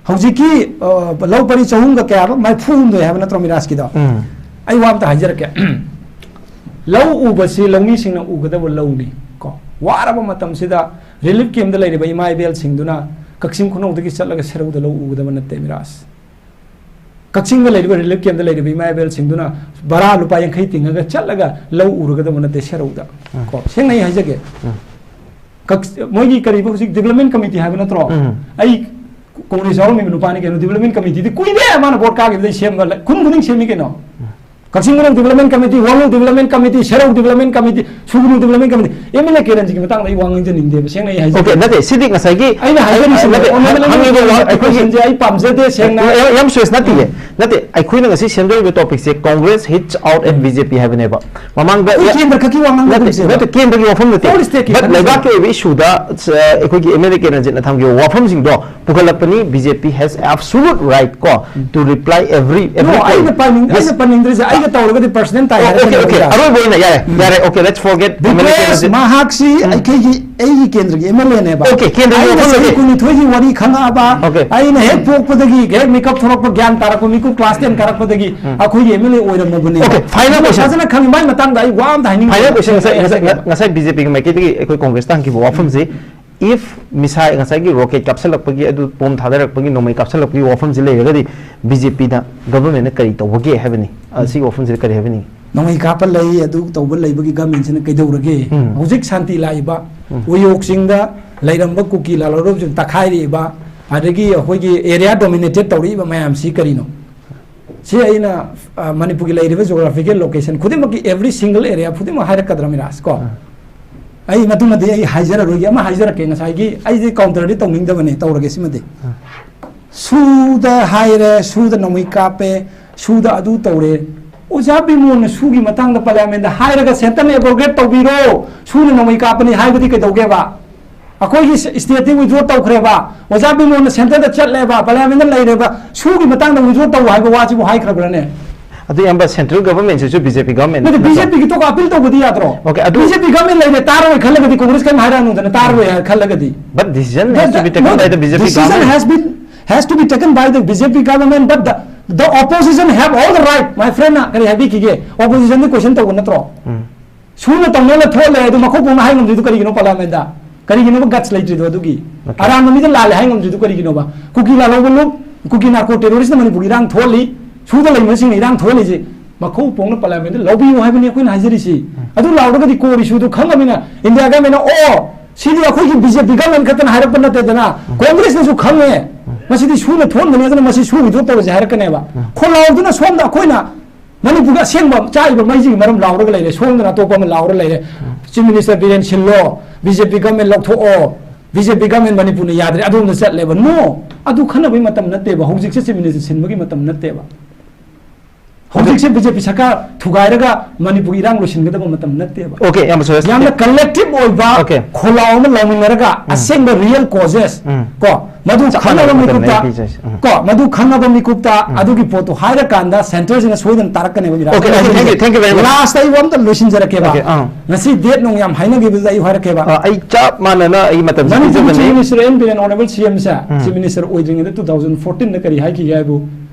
ꯍꯧꯖꯤꯛꯀꯤ, ꯑ, ꯂꯧ ꯄꯔꯤ ꯆꯍꯨꯝꯒ ꯀꯌꯥꯕ? ꯃꯔꯤꯐꯨ ꯍꯨꯝꯗꯣꯏ ꯍꯥꯏꯕ ꯅꯠꯇ꯭ꯔꯣ, ꯃꯤꯔꯥꯖꯀꯤꯗꯣ? ꯎꯝ꯫ ꯑꯩ ꯋꯥ ꯑꯝꯇ ꯍꯥꯏꯖꯔꯛꯀꯦ꯫ ꯂꯧ ꯎꯕꯁꯤ ꯂꯧꯃꯤꯁꯤꯡꯅ ꯎꯒꯗꯕ ꯂꯧꯅꯤ ꯀꯣ꯫ ꯋꯥꯔꯕ ꯃꯇꯝꯁꯤꯗ relief campꯇ ꯂꯩꯔꯤꯕ ꯏꯃꯥ ꯏꯕꯦꯜꯁꯤꯡꯗꯨꯅ ꯀꯛꯆꯤꯡ ꯈꯨꯅꯧꯗꯒꯤ ꯆꯠꯂꯒ ꯁꯦꯔꯧꯗ ꯂꯧ ꯎꯒꯗꯕ ꯅꯠꯇꯦ, ꯃꯤꯔꯥꯖ꯫ ꯀꯛꯆꯤꯡꯗ ꯂꯩꯔꯤꯕ relief campꯇ ꯂꯩꯔꯤꯕ ꯏꯃꯥ ꯏꯕꯦꯜꯁꯤꯡꯗꯨꯅ ꯚꯔꯥ ꯂꯨꯄꯥ ꯌꯥꯡꯈꯩ ꯇꯤꯡꯉꯒ ꯆꯠꯂꯒ ꯂꯧ ꯎꯔꯒꯗꯕ ꯅꯠꯇꯦ ꯁꯦꯔꯧꯗ꯫ ꯎꯝ꯫ ꯀꯣ, ꯁꯦꯡꯅ ꯑꯩ ꯍꯥꯏꯖꯒꯦ꯫ ꯎꯝ꯫ ꯀꯛ-, ꯃꯣꯏꯒꯤ ꯀꯔꯤꯕ ꯍꯧꯖꯤꯛ development committee ꯍꯥꯏꯕ ꯅꯠꯇ꯭ꯔꯣ? ꯎꯝ꯫ ꯑꯩ Congress ꯌꯥꯎꯔꯝꯃꯤꯕ ꯅꯨꯄꯥꯅꯤ ꯀꯩꯅꯣ, development committeeꯗꯤ ꯀꯨꯏꯔꯦ ꯃꯥꯅ vote ꯀꯥꯈꯤꯕꯗꯩ ꯁꯦꯝꯕ, ꯈꯨꯟ ꯈꯨꯗꯤꯡ ꯁꯦꯝꯃꯤ ꯀꯩꯅꯣ꯫ ꯎꯝ꯫ ꯀꯛꯆꯤꯡ ꯈꯨꯅꯧ development committee, ꯋꯥꯡꯂꯨ development committee, ꯁꯦꯔꯧ development committee, ꯁꯨꯒꯅꯨ development committee, MLA ꯀꯦ ꯔꯟꯖꯤꯠꯀꯤ ꯃꯇꯥꯡꯗ ꯑꯩ ꯋꯥ ꯉꯥꯡꯖꯅꯤꯡꯗꯦꯕ, ꯁꯦꯡꯅ ꯑꯩ ꯍꯥꯏꯖꯒꯦ꯫ Okay, ꯅꯠꯇꯦ, ꯁꯤꯗꯤ ꯉꯁꯥꯏꯒꯤ ꯑꯩꯅ ꯍꯥꯏꯖꯔꯤꯁꯤꯅꯦ, ꯅꯠꯇꯦ, honourable ꯍꯪꯉꯤꯕ ꯋꯥ-, MLA ꯑꯩꯈꯣꯏꯒꯤ ꯀꯣꯏꯁꯟꯁꯦ ꯑꯩ ꯄꯥꯝꯖꯗꯦ, ꯁꯦꯡꯅ꯫ ꯌꯥꯝ, ꯌꯥꯝ ꯁꯨꯔꯦꯁ ꯅꯠꯇꯤꯌꯦ꯫ ꯎꯝ꯫ ꯅꯠꯇꯦ, ꯑꯩꯈꯣꯏꯅ ꯉꯁꯤ ꯁꯦꯝꯗꯣꯔꯤꯕ topicꯁꯦ Congress hits out at um. BJP ꯍꯥꯏꯕꯅꯦꯕ꯫ ꯃꯃꯥꯡꯗ ꯑꯩꯈꯣꯏ ꯀꯦꯟꯗ꯭ꯔ ꯈꯛꯀꯤ ꯋꯥ ꯅꯠꯇꯦ, ꯉꯥꯡꯅꯒꯨꯝꯁꯦꯕ꯫ ꯅꯠꯇꯦ, ꯀꯦꯟꯗ꯭ꯔꯒꯤ ꯋꯥꯐꯝ ꯅꯠꯇꯦ꯫ All stateꯀꯤ But ꯈꯟꯁꯦꯕ꯫ ꯂꯩꯕꯥꯛꯀꯤ ꯑꯣꯏꯕ issueꯗ, ꯑ, ꯑꯩꯈꯣꯏꯒꯤ MLA ꯀꯦ ꯔꯟꯖꯤꯠꯅ ꯊꯝꯈꯤꯕ ꯋꯥꯐꯝꯁꯤꯡꯗꯣ ꯄꯨꯈꯠꯂꯛꯄꯅꯤ, BJP has absolute right ꯀꯣ, ꯎꯝ꯫ To reply every, No, every ꯑꯩꯅ point꯫ ꯄꯥꯅꯤꯡ-, Yes꯫ ꯑꯩꯅ ꯄꯥꯅꯤꯡꯗ꯭ꯔꯤꯁꯦ ꯑꯩꯒ ꯇꯧꯔꯒꯗꯤ personal tie ꯑꯣ, okay, ꯍꯥꯏꯔꯛꯀꯅꯤ okay, ꯃꯤꯔꯥꯖ꯫ ꯑꯔꯣꯏꯕ ꯑꯣꯏꯅ ꯌꯥꯔꯦ, ꯎꯝ꯫ ꯌꯥꯔꯦ, okay, let's forget MLA Because ꯀꯦ ꯔꯟꯖꯤꯠ꯫ ꯃꯍꯥꯛꯁꯤ ꯎꯝ꯫ ꯑꯩꯈꯣꯏꯒꯤ, ꯑꯩꯒꯤ ꯀꯦꯟꯗ꯭ꯔꯒꯤ MLAꯅꯦꯕ꯫ Okay, ꯀꯦꯟꯗ꯭ꯔꯒꯤ ꯑꯩꯅ ꯋꯥꯐꯝ ꯆꯍꯤ ꯅꯠꯇꯦ꯫ ꯀꯨꯟꯅꯤꯊꯣꯏꯒꯤ ꯋꯥꯔꯤ ꯈꯪꯉꯛꯑꯕ, Okay꯫ ꯑꯩꯅ ꯍꯦꯛ ꯄꯣꯛꯄꯗꯒꯤ ꯍꯦꯛ ꯃꯤꯀꯞ ꯊꯣꯛꯂꯛꯄ, ꯒ꯭ꯌꯥꯟ ꯇꯥꯔꯛꯄ ꯃꯤꯀꯨꯞ class ten ꯀꯥꯔꯛꯄꯗꯒꯤ ꯎꯝ꯫ ꯑꯩꯈꯣꯏꯒꯤ MLA ꯑꯣꯏꯔꯝꯃꯕꯅꯦ꯫ Okay, final ꯑꯗꯨꯅ question꯫ ꯐꯖꯅ ꯈꯪꯉꯤ, ꯃꯥꯏ ꯃꯇꯥꯡꯗ ꯑꯩ ꯋꯥ ꯑꯝꯇ ꯍꯥꯏꯅꯤꯡꯗꯦ꯫ Final question, ꯉꯁꯥꯏ, ꯑꯩ ꯉꯁꯥꯏ, ꯍꯥꯏꯖꯒꯦꯕ꯫ ꯉꯁꯥꯏ BJPꯒꯤ ꯃꯥꯏꯀꯩꯗꯒꯤ ꯑꯩꯈꯣꯏ Congressꯇ ꯍꯪꯈꯤꯕ ꯋꯥꯐꯝꯁꯤ, If missile, ꯉꯁꯥꯏꯒꯤ rocket ꯀꯥꯞꯁꯤꯜꯂꯛꯄꯒꯤ, ꯑꯗꯨ bomb ꯊꯥꯗꯔꯛꯄꯒꯤ, ꯅꯣꯡꯃꯩ ꯀꯥꯞꯁꯤꯜꯂꯛꯄꯒꯤ ꯋꯥꯐꯝꯁꯤ ꯂꯩꯔꯒꯗꯤ, BJPꯅ, governmentꯅ ꯀꯔꯤ ꯇꯧꯕꯒꯦ ꯍꯥꯏꯕꯅꯤ? ꯑ, ꯁꯤꯒꯤ ꯋꯥꯐꯝꯁꯤꯗ ꯀꯔꯤ ꯍꯥꯏꯕꯤꯅꯤꯡꯉꯤ? ꯅꯣꯡꯃꯩ ꯀꯥꯞꯄ ꯂꯩ, ꯑꯗꯨ ꯇꯧꯕ ꯂꯩꯕꯒꯤ governmentꯁꯤꯅ ꯀꯩꯗꯧꯔꯒꯦ? ꯎꯝ. ꯍꯧꯖꯤꯛ ꯁꯥꯟꯇꯤ ꯂꯥꯛꯏꯕ, ꯎꯝ. ꯎꯌꯣꯛ ꯆꯤꯡꯗ ꯂꯩꯔꯝꯕ ꯀꯨꯀꯤ ꯂꯥꯜꯍꯧꯔꯕꯁꯤꯡ ꯇꯛꯈꯥꯏꯔꯛꯏꯕ, ꯑꯗꯒꯤ ꯑꯩꯈꯣꯏꯒꯤ area dominated ꯇꯧꯔꯛꯏꯕ ꯃꯌꯥꯝꯁꯤ ꯀꯔꯤꯅꯣ? ꯁꯤ ꯑꯩꯅ, ꯑ, ꯃꯅꯤꯄꯨꯔꯒꯤ ꯂꯩꯔꯤꯕ geographical location ꯈꯨꯗꯤꯡꯃꯛꯀꯤ every single area ꯈꯨꯗꯤꯡꯃꯛ ꯍꯥꯏꯔꯛꯀꯗ꯭ꯔꯥ, ꯃꯤꯔꯥꯖ, ꯀꯣ? ꯑꯥ. ꯑꯩ ꯃꯇꯨꯡꯗꯗꯤ ꯑꯩ ꯍꯥꯏꯖꯔꯔꯣꯏꯒꯦ, ꯑꯃ ꯍꯥꯏꯖꯔꯛꯀꯦ꯫ ꯉꯁꯥꯏꯒꯤ ꯑꯩꯗꯤ counterꯗꯤ ꯇꯧꯅꯤꯡꯗꯕꯅꯦ, ꯇꯧꯔꯒꯦ ꯁꯤꯃꯗꯤ꯫ ꯑꯥ. ꯁꯨꯗ ꯍꯥꯏꯔꯦ, ꯁꯨꯗ ꯅꯣꯡꯃꯩ ꯀꯥꯞꯄꯦ, ꯁꯨꯗ ꯑꯗꯨ ꯇꯧꯔꯦ꯫ ꯑꯣꯖꯥ ꯕꯤꯃꯣꯜꯅ ꯁꯨꯒꯤ ꯃꯇꯥꯡꯗ parliamentꯗ ꯍꯥꯏꯔꯒ centreꯅ abrogate ꯇꯧꯕꯤꯔꯣ, ꯁꯨꯅ ꯅꯣꯡꯃꯩ ꯀꯥꯞꯄꯅꯤ ꯍꯥꯏꯕꯗꯤ ꯀꯩꯗꯧꯒꯦꯕ? ꯑꯩꯈꯣꯏꯒꯤ ꯁ-, stateꯇꯤ withdraw ꯇꯧꯈ꯭ꯔꯦꯕ, ꯑꯣꯖꯥ ꯕꯤꯃꯣꯜꯅ centreꯗ ꯆꯠꯂꯦꯕ, parliamentꯗ ꯂꯩꯔꯦꯕ, ꯁꯨꯒꯤ ꯃꯇꯥꯡꯗ withdraw ꯇꯧ ꯍꯥꯏꯕ ꯋꯥꯁꯤꯕꯨ ꯍꯥꯏꯈ꯭ꯔꯕ꯭ꯔꯅꯦ? ꯑꯗꯨ, ꯏꯌꯥꯝꯕ, central governmentꯁꯤꯁꯨ BJP government ꯅꯠꯇꯦ, ꯅꯠꯇ꯭ꯔꯣ? BJPꯒꯤ ꯇꯣꯛ appeal ꯇꯧꯕꯗꯤ ꯌꯥꯗ꯭ꯔꯣ? Okay, ꯑꯗꯨ BJP government ꯂꯩꯔꯦ, ꯇꯥꯔꯣꯏ ꯈꯜꯂꯒꯗꯤ Congress ꯀꯔꯤꯝ ꯍꯥꯏꯔꯛꯑꯅꯨꯗꯅ, ꯇꯥꯔꯣꯏ ꯍꯥꯏ ꯈꯜꯂꯒꯗꯤ꯫ But decision has to be taken by the BJP decision government. Has been, has to be taken by the BJP government, but the, the opposition have all the right, my friendꯅ ꯀꯔꯤ ꯍꯥꯏꯕꯤꯈꯤꯒꯦ? Oppositionꯗꯤ question ꯇꯧꯕ ꯅꯠꯇ꯭ꯔꯣ? ꯎꯝ. ꯁꯨꯅ ꯇꯧꯅꯅ ꯊꯣꯛꯂꯦ ꯑꯗꯨ ꯃꯈꯣꯛ ꯄꯣꯛꯅ ꯍꯥꯏ ꯉꯝꯗ꯭ꯔꯤꯗꯨ ꯀꯔꯤꯒꯤꯅꯣ parliamentꯗ? ꯀꯔꯤꯒꯤꯅꯣꯕ guts ꯂꯩꯇ꯭ꯔꯤꯗꯣ ꯑꯗꯨꯒꯤ? Okay. ꯑꯔꯥꯟꯕ ꯃꯤꯗ ꯂꯥꯜꯂꯦ ꯍꯥꯏ ꯉꯝꯗ꯭ꯔꯤꯗꯨ ꯀꯔꯤꯒꯤꯅꯣꯕ? ꯀꯨꯀꯤ ꯂꯥꯜꯍꯧꯕ ꯂꯨꯞ, ꯀꯨꯀꯤ narco terroristꯅ ꯃꯅꯤꯄꯨꯔꯒꯤ ꯏꯔꯥꯡ ꯊꯣꯛꯍꯜꯂꯤ, ꯁꯨꯗ ꯂꯩꯕꯁꯤꯡꯅ ꯏꯔꯥꯡ ꯊꯣꯛꯍꯜꯂꯤꯁꯤ ꯃꯈꯣꯛ ꯄꯣꯛꯅ parliamentꯗ ꯂꯧꯕꯤꯌꯨ ꯍꯥꯏꯕꯅꯤ ꯑꯩꯈꯣꯏꯅ ꯍꯥꯏꯖꯔꯤꯁꯤ꯫ ꯎꯝ. ꯑꯗꯨ ꯂꯥꯎꯔꯒꯗꯤ core issueꯗꯨ ꯈꯪꯉꯕꯅꯤꯅ India governmentꯅ, "ꯑꯣ, ꯁꯤꯗꯤ ꯑꯩꯈꯣꯏꯒꯤ BJP government ꯈꯛꯇꯅ ꯍꯥꯏꯔꯛꯄ ꯅꯠꯇꯦꯗꯅ, ꯎꯝ. Congressꯅꯁꯨ ꯈꯪꯉꯦ, ꯎꯝ. ꯃꯁꯤꯗꯤ ꯁꯨꯅ ꯊꯣꯛꯍꯟꯕꯅꯤ, ꯑꯗꯨꯅ ꯃꯁꯤ ꯁꯨꯒꯤꯗꯣ ꯇꯧꯔꯁꯦ" ꯍꯥꯏꯔꯛꯀꯅꯦꯕ꯫ ꯎꯝ. ꯈꯣꯜꯂꯥꯎꯗꯨꯅ ꯁꯣꯝꯗ ꯑꯩꯈꯣꯏꯅ ꯃꯅꯤꯄꯨꯔꯒꯤ ꯑꯁꯦꯡꯕ ꯆꯥꯛꯏꯕ ꯃꯩꯁꯤꯒꯤ ꯃꯔꯝ ꯂꯥꯎꯔꯒ ꯂꯩꯔꯦ, ꯁꯣꯝꯗꯅ ꯑꯇꯣꯞꯄ ꯑꯃ ꯂꯥꯎꯔ ꯂꯩꯔꯦ꯫ ꯎꯝ. Chief Minister Biren ꯁꯤꯜꯂꯣ, BJP government ꯂꯧꯊꯣꯛꯑꯣ, BJP government ꯃꯅꯤꯄꯨꯔꯅ ꯌꯥꯗ꯭ꯔꯦ, ꯑꯗꯣꯝꯗ ꯆꯠꯂꯦꯕ꯫ No, ꯑꯗꯨ ꯈꯟꯅꯕꯒꯤ ꯃꯇꯝ ꯅꯠꯇꯦꯕ꯫ ꯍꯧꯖꯤꯛꯁꯦ Chief Minister ꯁꯤꯟꯕꯒꯤ ꯃꯇꯝ ꯅꯠꯇꯦꯕ꯫ ꯍꯧꯖꯤꯛꯁꯦ BJP ꯁꯔꯀꯥꯔ ꯊꯨꯒꯥꯏꯔꯒ ꯃꯅꯤꯄꯨꯔꯒꯤ ꯏꯔꯥꯡ ꯂꯣꯏꯁꯤꯟꯒꯗꯕ ꯃꯇꯝ ꯅꯠꯇꯦꯕ꯫ Okay, ꯌꯥꯝꯅ ꯁꯣꯏꯔꯦ꯫ ꯌꯥꯝꯅ collective ꯑꯣꯏꯕ Okay. ꯈꯣꯜꯂꯥꯎ ꯑꯃ ꯂꯥꯎꯃꯤꯟꯅꯔꯒ ꯎꯝ. ꯑꯁꯦꯡꯕ real causes ꯎꯝ. ꯀꯣ, ꯃꯗꯨ ꯆꯞ ꯈꯪꯉꯕ ꯃꯥꯟꯅꯕ ꯃꯇꯝꯅꯦ ꯃꯤꯀꯨꯞꯇ, ꯑꯩ ꯄꯤꯖꯔꯤꯁꯦ꯫ ꯎꯝ. ꯀꯣ, ꯃꯗꯨ ꯈꯪꯉꯕ ꯃꯤꯀꯨꯞꯇ ꯎꯝ. ꯑꯗꯨꯒꯤ ꯄꯣꯠꯇꯨ ꯍꯥꯏꯔꯀꯥꯟꯗ centreꯁꯤꯅ ꯁꯣꯏꯗꯅ ꯇꯥꯔꯛꯀꯅꯦꯕ ꯏꯔꯥꯡ꯫ Okay, okay, thank you, thank you very much. Lastꯇ ꯑꯩ ꯋꯥ ꯑꯝꯇ ꯂꯣꯏꯁꯤꯟꯖꯔꯛꯀꯦꯕ꯫ Okay, ꯑꯥ. ꯉꯁꯤ date ꯅꯨꯡ ꯌꯥꯝ ꯍꯥꯏꯅꯈꯤꯕꯗꯨꯗ ꯑꯩ ꯍꯥꯏꯔꯛꯀꯦꯕ꯫ ꯑꯥ, ꯑꯩ ꯆꯞ ꯃꯥꯟꯅꯅ ꯑꯩ ꯃꯇꯝꯁꯤ ꯃꯅꯤꯄꯨꯔꯒꯤ ꯄꯤꯖꯕꯅꯤ꯫ Chief Minister N Biren honourable CMꯁꯦ, ꯎꯝ. Chief Minister ꯑꯣꯏꯗ꯭ꯔꯤꯉꯩꯗ two thousand fourteenꯗ ꯀꯔꯤ ꯍꯥꯏꯈꯤꯒꯦ ꯍꯥꯏꯕꯨ,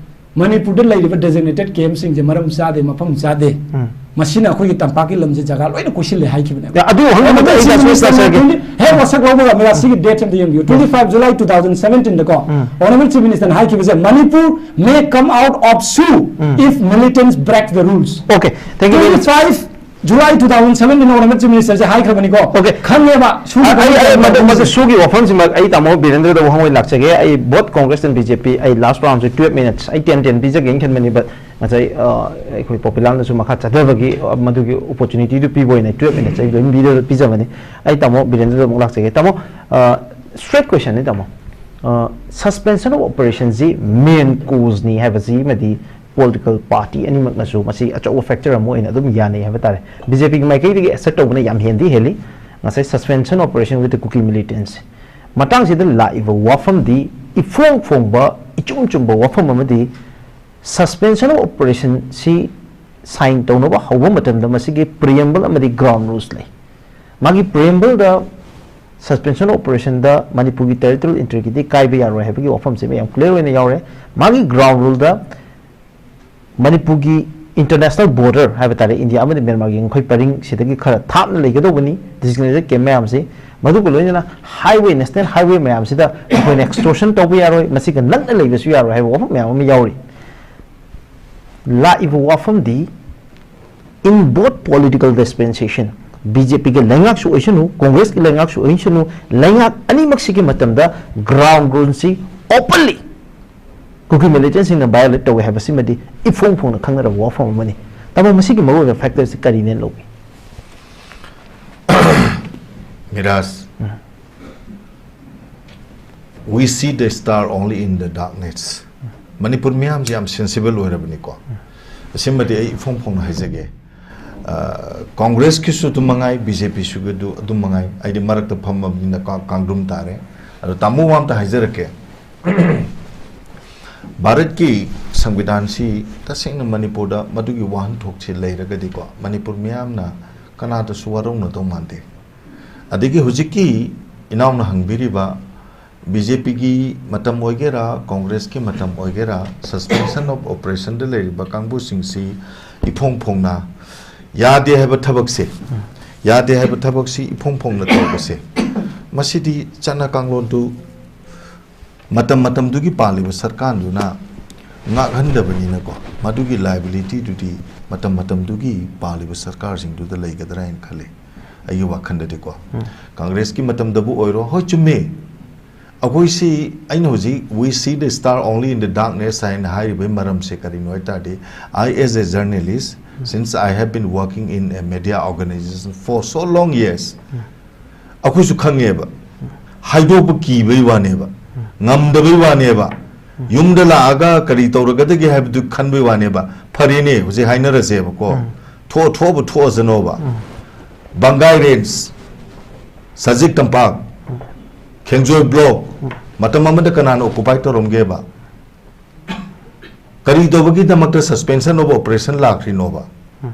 ꯃꯅꯤꯄꯨꯔꯗ ꯂꯩꯔꯤꯕ designated campꯁꯤꯡꯁꯦ ꯃꯔꯝ ꯆꯥꯗꯦ, ꯃꯐꯝ ꯆꯥꯗꯦ꯫ ꯎꯝ. ꯃꯁꯤꯅ ꯑꯩꯈꯣꯏꯒꯤ ꯇꯝꯄꯥꯛꯀꯤ ꯂꯝꯁꯦ ꯖꯒꯥ ꯂꯣꯏꯅ ꯀꯣꯏꯁꯤꯜꯂꯦ ꯍꯥꯏꯈꯤꯕꯅꯦꯕ꯫ ꯑꯗꯨ ꯍꯪꯕꯗ ꯑꯩ ꯇꯥꯁꯨ ꯇꯥꯁꯤꯒꯦ꯫ ꯍꯦꯛ ꯋꯥꯁꯛ ꯂꯧꯕꯒ ꯃꯦꯔꯥ ꯁꯤꯒꯤ ꯗꯦꯠ ꯑꯝꯇ ꯌꯦꯡꯕꯤꯌꯨ, twenty five July two thousand seventeen ꯗꯀꯣ꯫ Honorable Chief Minister ꯅ ꯍꯥꯏꯈꯤꯕꯁꯦ, "Manipur may come out of SoO if militants break the rules." Okay, thank you very much. Twenty five July two thousand seventeen Honorable Chief Minister say ꯍꯥꯏꯈ꯭ꯔꯕꯅꯤꯀꯣ꯫ Okay. ꯈꯪꯉꯦꯕ, ꯁꯨꯒꯤ ꯑꯩ ꯑꯩ ꯃꯗꯨ ꯋꯥꯐꯝꯁꯦ꯫ ꯃꯗꯨ ꯁꯨꯒꯤ ꯋꯥꯐꯝꯁꯤꯃꯛ ꯑꯩ ꯇꯥꯃꯣ ꯕꯤꯔꯦꯟꯗ꯭ꯔꯗ ꯋꯥꯍꯪ ꯑꯣꯏꯅ ꯂꯥꯛꯆꯒꯦ꯫ ꯑꯩ both Congress and B J P, ꯑꯩ last round ꯁꯦ twelve minutes, ꯑꯩ ten ten ꯄꯤꯖꯒꯦꯅ ꯈꯟꯕꯅꯤ, but ꯉꯁꯥꯏ ꯑ, ꯑꯩꯈꯣꯏ ꯄꯣꯄꯤꯂꯥꯜꯅꯁꯨ ꯃꯈꯥ ꯆꯠꯊꯕꯒꯤ ꯑ, ꯃꯗꯨꯒꯤ opportunity ꯗꯨ ꯄꯤꯕ ꯑꯣꯏꯅ twelve minutes ꯑꯩ ꯂꯣꯏꯅ ꯄꯤꯖ- ꯄꯤꯖꯕꯅꯤ꯫ ꯑꯩ ꯇꯥꯃꯣ ꯕꯤꯔꯦꯟꯗ꯭ꯔꯗ ꯑꯃꯨꯛ ꯂꯥꯛꯆꯒꯦ꯫ ꯇꯥꯃꯣ, ꯑ, straight question ꯅꯤ ꯇꯥꯃꯣ꯫ ꯑ, suspension of operation ꯁꯤ main cause ꯅꯤ ꯍꯥꯏꯕꯁꯤꯃꯗꯤ political party ꯑꯅꯤꯃꯛꯅꯁꯨ ꯃꯁꯤ ꯑꯆꯧꯕ factor ꯑꯃ ꯑꯣꯏꯅ ꯑꯗꯨꯝ ꯌꯥꯅꯩ ꯍꯥꯏꯕ ꯇꯥꯔꯦ꯫ B J P ꯒꯤ ꯃꯥꯏꯀꯩꯗꯒꯤ assert ꯇꯧꯕꯅ ꯌꯥꯝ ꯍꯦꯟꯗꯤ ꯍꯦꯜꯂꯤ꯫ ꯉꯁꯥꯏ suspension of operation with the Kuki militants ꯃꯇꯥꯡꯁꯤꯗ ꯂꯥꯛꯏꯕ ꯋꯥꯐꯝꯗꯤ ꯏꯐꯣꯡ ꯐꯣꯡꯕ, ꯏꯆꯨꯝ ꯆꯨꯝꯕ ꯋꯥꯐꯝ ꯑꯃꯗꯤ suspension of operation ꯁꯤ sign ꯇꯧꯅꯕ ꯍꯧꯕ ꯃꯇꯝꯗ ꯃꯁꯤꯒꯤ preamble ꯑꯃꯗꯤ ground rules ꯂꯩ꯫ ꯃꯥꯒꯤ preamble the suspension of operation ꯗ ꯃꯅꯤꯄꯨꯔꯒꯤ territorial integrity ꯀꯥꯏꯕ ꯌꯥꯔꯣꯏ ꯍꯥꯏꯕꯒꯤ ꯋꯥꯐꯝꯁꯦ ꯃꯌꯥꯝ clear ꯑꯣꯏꯅ ꯌꯥꯎꯔꯦ꯫ ꯃꯥꯒꯤ ground rule ꯗ ꯃꯅꯤꯄꯨꯔꯒꯤ international border ꯍꯥꯏꯕ ꯇꯥꯔꯦ, ꯏꯟꯗꯤꯌꯥ ꯑꯃꯗꯤ ꯃ꯭ꯌꯥꯟꯃꯥꯔꯒꯤ ꯉꯝꯈꯩ ꯄꯔꯤꯡ ꯁꯤꯗꯒꯤ ꯈꯔ ꯊꯥꯞꯅ ꯂꯩꯒꯗꯧꯕꯅꯤ designated camp ꯃꯌꯥꯝꯁꯤ꯫ ꯃꯗꯨꯒ ꯂꯣꯏꯅꯅ highway, national highway ꯃꯌꯥꯝꯁꯤꯗ ꯑꯩꯈꯣꯏꯅ extortion ꯇꯧꯕ ꯌꯥꯔꯣꯏ, ꯃꯁꯤꯒ ꯅꯛꯅ ꯂꯩꯕꯁꯨ ꯌꯥꯔꯣꯏ ꯍꯥꯏꯕ ꯋꯥꯐꯝ ꯃꯌꯥꯝ ꯑꯃ ꯌꯥꯎꯔꯤ꯫ ꯂꯥꯛꯏꯕ ꯋꯥꯐꯝꯗꯤ in both political dispensation, B J P ꯒꯤ ꯂꯩꯉꯥꯛꯁꯨ ꯑꯣꯏꯁꯅꯨ, ꯀꯣꯡꯒ꯭ꯔꯦꯁꯀꯤ ꯂꯩꯉꯥꯛꯁꯨ ꯑꯣꯏꯁꯅꯨ, ꯂꯩꯉꯥꯛ ꯑꯅꯤꯃꯛꯁꯤꯒꯤ ꯃꯇꯝꯗ ground rule ꯁꯤ openly ꯀꯨꯀꯤ militant ꯁꯤꯡꯅ violate ꯇꯧꯋꯦ ꯍꯥꯏꯕꯁꯤꯃꯗꯤ ꯏꯐꯣꯡ ꯐꯣꯡꯅ ꯈꯪꯅꯔꯕ ꯋꯥꯐꯝ ꯑꯃꯅꯤ꯫ ꯇꯥꯃꯣ, ꯃꯁꯤꯒꯤ ꯃꯔꯨꯑꯣꯏꯕ factor ꯁꯤ ꯀꯔꯤꯅꯦꯅ ꯂꯧꯕꯤ? Miraj, we see the star only in the darkness. Manipur ꯃꯤꯌꯥꯝꯁꯦ ꯌꯥꯝ sensible ꯑꯣꯏꯔꯕꯅꯤꯀꯣ꯫ ꯑꯁꯤꯃꯗꯤ ꯑꯩ ꯏꯐꯣꯡ ꯐꯣꯡꯅ ꯍꯥꯏꯖꯒꯦ꯫ ꯑ, ꯀꯣꯡꯒ꯭ꯔꯦꯁꯀꯤꯁꯨ ꯑꯗꯨꯝ ꯃꯉꯥꯏ, B J P ꯁꯨ ꯑꯗꯨ ꯑꯗꯨꯝ ꯃꯉꯥꯏ, ꯑꯩꯗꯤ ꯃꯔꯛꯇ ꯐꯝꯃꯕꯅꯤꯅ ꯀꯥ-, ꯀꯥꯡꯗ꯭ꯔꯨꯝ ꯇꯥꯔꯦ꯫ ꯑꯗꯣ ꯇꯥꯃꯣ ꯋꯥ ꯑꯝꯇ ꯍꯥꯏꯖꯔꯛꯀꯦ꯫ ꯚꯥꯔꯠꯀꯤ ꯁꯪꯕꯤꯙꯥꯟꯁꯤ ꯇꯁꯦꯡꯅ ꯃꯅꯤꯄꯨꯔꯗ ꯃꯗꯨꯒꯤ ꯋꯥꯍꯟꯊꯣꯛꯁꯤ ꯂꯩꯔꯒꯗꯤꯀꯣ, ꯃꯅꯤꯄꯨꯔ ꯃꯤꯌꯥꯝꯅ ꯀꯅꯥꯗꯁꯨ ꯋꯥꯔꯧꯅꯗꯧ ꯃꯥꯟꯗꯦ꯫ ꯑꯗꯒꯤ ꯍꯧꯖꯤꯛꯀꯤ ꯏꯅꯥꯎꯅ ꯍꯪꯕꯤꯔꯤꯕ B J P ꯒꯤ ꯃꯇꯝ ꯑꯣꯏꯒꯦꯔꯥ, ꯀꯣꯡꯒ꯭ꯔꯦꯁꯀꯤ ꯃꯇꯝ ꯑꯣꯏꯒꯦꯔꯥ, suspension of operation ꯗ ꯂꯩꯔꯤꯕ ꯀꯥꯡꯕꯨꯁꯤꯡꯁꯤ ꯏꯐꯣꯡ ꯐꯣꯡꯅ ꯌꯥꯗꯦ ꯍꯥꯏꯕ ꯊꯕꯛꯁꯦ, ꯌꯥꯗꯦ ꯍꯥꯏꯕ ꯊꯕꯛꯁꯤ ꯏꯐꯣꯡ ꯐꯣꯡꯅ ꯇꯧꯕꯁꯦ, ꯃꯁꯤꯗꯤ ꯆꯠꯅ ꯀꯥꯡꯂꯣꯟꯗꯨ ꯃꯇꯝ ꯃꯇꯝꯗꯨꯒꯤ ꯄꯥꯜꯂꯤꯕ ꯁꯔꯀꯥꯔꯗꯨꯅ ꯉꯥꯛꯍꯟꯗꯕꯅꯤꯅꯀꯣ, ꯃꯗꯨꯒꯤ liabilityꯗꯨꯗꯤ ꯃꯇꯝ ꯃꯇꯝꯗꯨꯒꯤ ꯄꯥꯜꯂꯤꯕ ꯁꯔꯀꯥꯔꯁꯤꯡꯗꯨꯗ ꯂꯩꯒꯗ꯭ꯔꯥ ꯍꯥꯏꯅ ꯈꯜꯂꯤ, ꯑꯩꯒꯤ ꯋꯥꯈꯜꯗꯗꯤꯀꯣ꯫ ꯎꯝ꯫ ꯀꯪꯒ꯭ꯔꯦꯁꯀꯤ ꯃꯇꯝꯗꯕꯨ ꯑꯣꯏꯔꯣ, ꯍꯣꯏ, ꯆꯨꯝꯃꯦ, ꯑꯩꯈꯣꯏꯁꯤ, ꯑꯩꯅ ꯍꯧꯖꯤꯛ "We see the star only in the darkness" ꯍꯥꯏꯅ ꯍꯥꯏꯔꯤꯕꯒꯤ ꯃꯔꯝꯁꯦ ꯀꯔꯤꯅꯣ ꯍꯥꯏ ꯇꯥꯔꯗꯤ, I, as a journalist, since I have been working in a media organization for so long years, ꯑꯩꯈꯣꯏꯁꯨ ꯈꯪꯉꯦꯕ, ꯍꯥꯏꯗꯣꯛꯄ ꯀꯤꯕꯩ ꯋꯥꯅꯦꯕ, ꯉꯝꯗꯕꯩ ꯋꯥꯅꯦꯕ, ꯌꯨꯝꯗ ꯂꯥꯛꯑꯒ ꯀꯔꯤ ꯇꯧꯔꯒꯗꯒꯦ ꯍꯥꯏꯕꯗꯨ ꯈꯟꯕꯩ ꯋꯥꯅꯦꯕ꯫ ꯐꯔꯦꯅꯦ, ꯍꯧꯖꯤꯛ ꯍꯥꯏꯅꯔꯁꯦꯕꯀꯣ, ꯎꯝ꯫ ꯊꯣꯛꯑ ꯊꯣꯛꯑꯕ ꯊꯣꯛꯑꯁꯅꯣꯕ꯫ ꯎꯝ꯫ ꯕꯪꯒꯥꯏ ꯔꯦꯟꯖ, ꯁꯖꯤꯛ ꯇꯝꯄꯥꯛ, ꯎꯝ꯫ ꯈꯦꯡꯖꯣꯏ ꯕ꯭ꯂꯣꯛ, ꯎꯝ꯫ ꯃꯇꯝ ꯑꯃꯗ ꯀꯅꯥꯅ occupy ꯇꯧꯔꯝꯒꯦꯕ? ꯀꯔꯤ ꯇꯧꯕꯒꯤꯗꯃꯛꯇ suspension of operation ꯂꯥꯛꯈ꯭ꯔꯤꯅꯣꯕ? ꯎꯝ꯫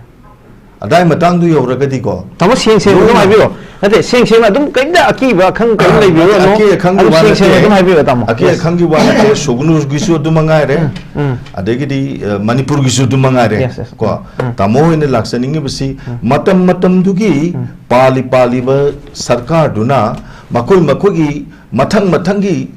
ꯑꯗꯥꯏ ꯃꯇꯥꯡꯗꯨ ꯌꯧꯔꯒꯗꯤꯀꯣ, ꯇꯥꯃꯣ, ꯁꯦꯡ ꯁꯦꯡꯅ ꯑꯗꯨꯝ ꯂꯣꯏꯅ ꯍꯥꯏꯕꯤꯔꯣ꯫ ꯅꯠꯇꯦ, ꯁꯦꯡ ꯁꯦꯡꯅ ꯑꯗꯨꯝ ꯀꯔꯤꯝꯇ ꯑꯀꯤꯕ ꯑꯈꯪ ꯀꯔꯤꯝ ꯂꯩꯕꯤꯔꯨꯔꯅꯨ꯫ ꯑꯀꯤ ꯑꯈꯪꯒꯤ ꯑꯗꯨꯝ ꯋꯥ ꯁꯦꯡ ꯁꯦꯡꯅ ꯅꯠꯇꯦ꯫ ꯑꯗꯨꯝ ꯍꯥꯏꯕꯤꯔꯣ, ꯇꯥꯃꯣ꯫ ꯑꯀꯤ Yes. ꯑꯈꯪꯒꯤ ꯋꯥ ꯅꯠꯇꯦ꯫ ꯁꯨꯒꯅꯨꯒꯤꯁꯨ ꯑꯗꯨꯝ ꯃꯉꯥꯏꯔꯦ, ꯎꯝ, ꯎꯝ꯫ ꯑꯗꯒꯤꯗꯤ, ꯑ, ꯃꯅꯤꯄꯨꯔꯒꯤꯁꯨ ꯑꯗꯨꯝ ꯃꯉꯥꯏꯔꯦ꯫ Yes, yes. ꯀꯣ, ꯎꯝ꯫ ꯇꯥꯃꯣ ꯍꯣꯏꯅ ꯂꯥꯛꯆꯅꯤꯡꯉꯤꯕꯁꯤ ꯎꯝ꯫ ꯃꯇꯝ ꯃꯇꯝꯗꯨꯒꯤ ꯎꯝ꯫ ꯄꯥꯜꯂꯤ ꯄꯥꯜꯂꯤꯕ ꯁꯔꯀꯥꯔꯗꯨꯅ ꯃꯈꯣꯏ ꯃꯈꯣꯏꯒꯤ ꯃꯊꯪ ꯃꯊꯪꯒꯤ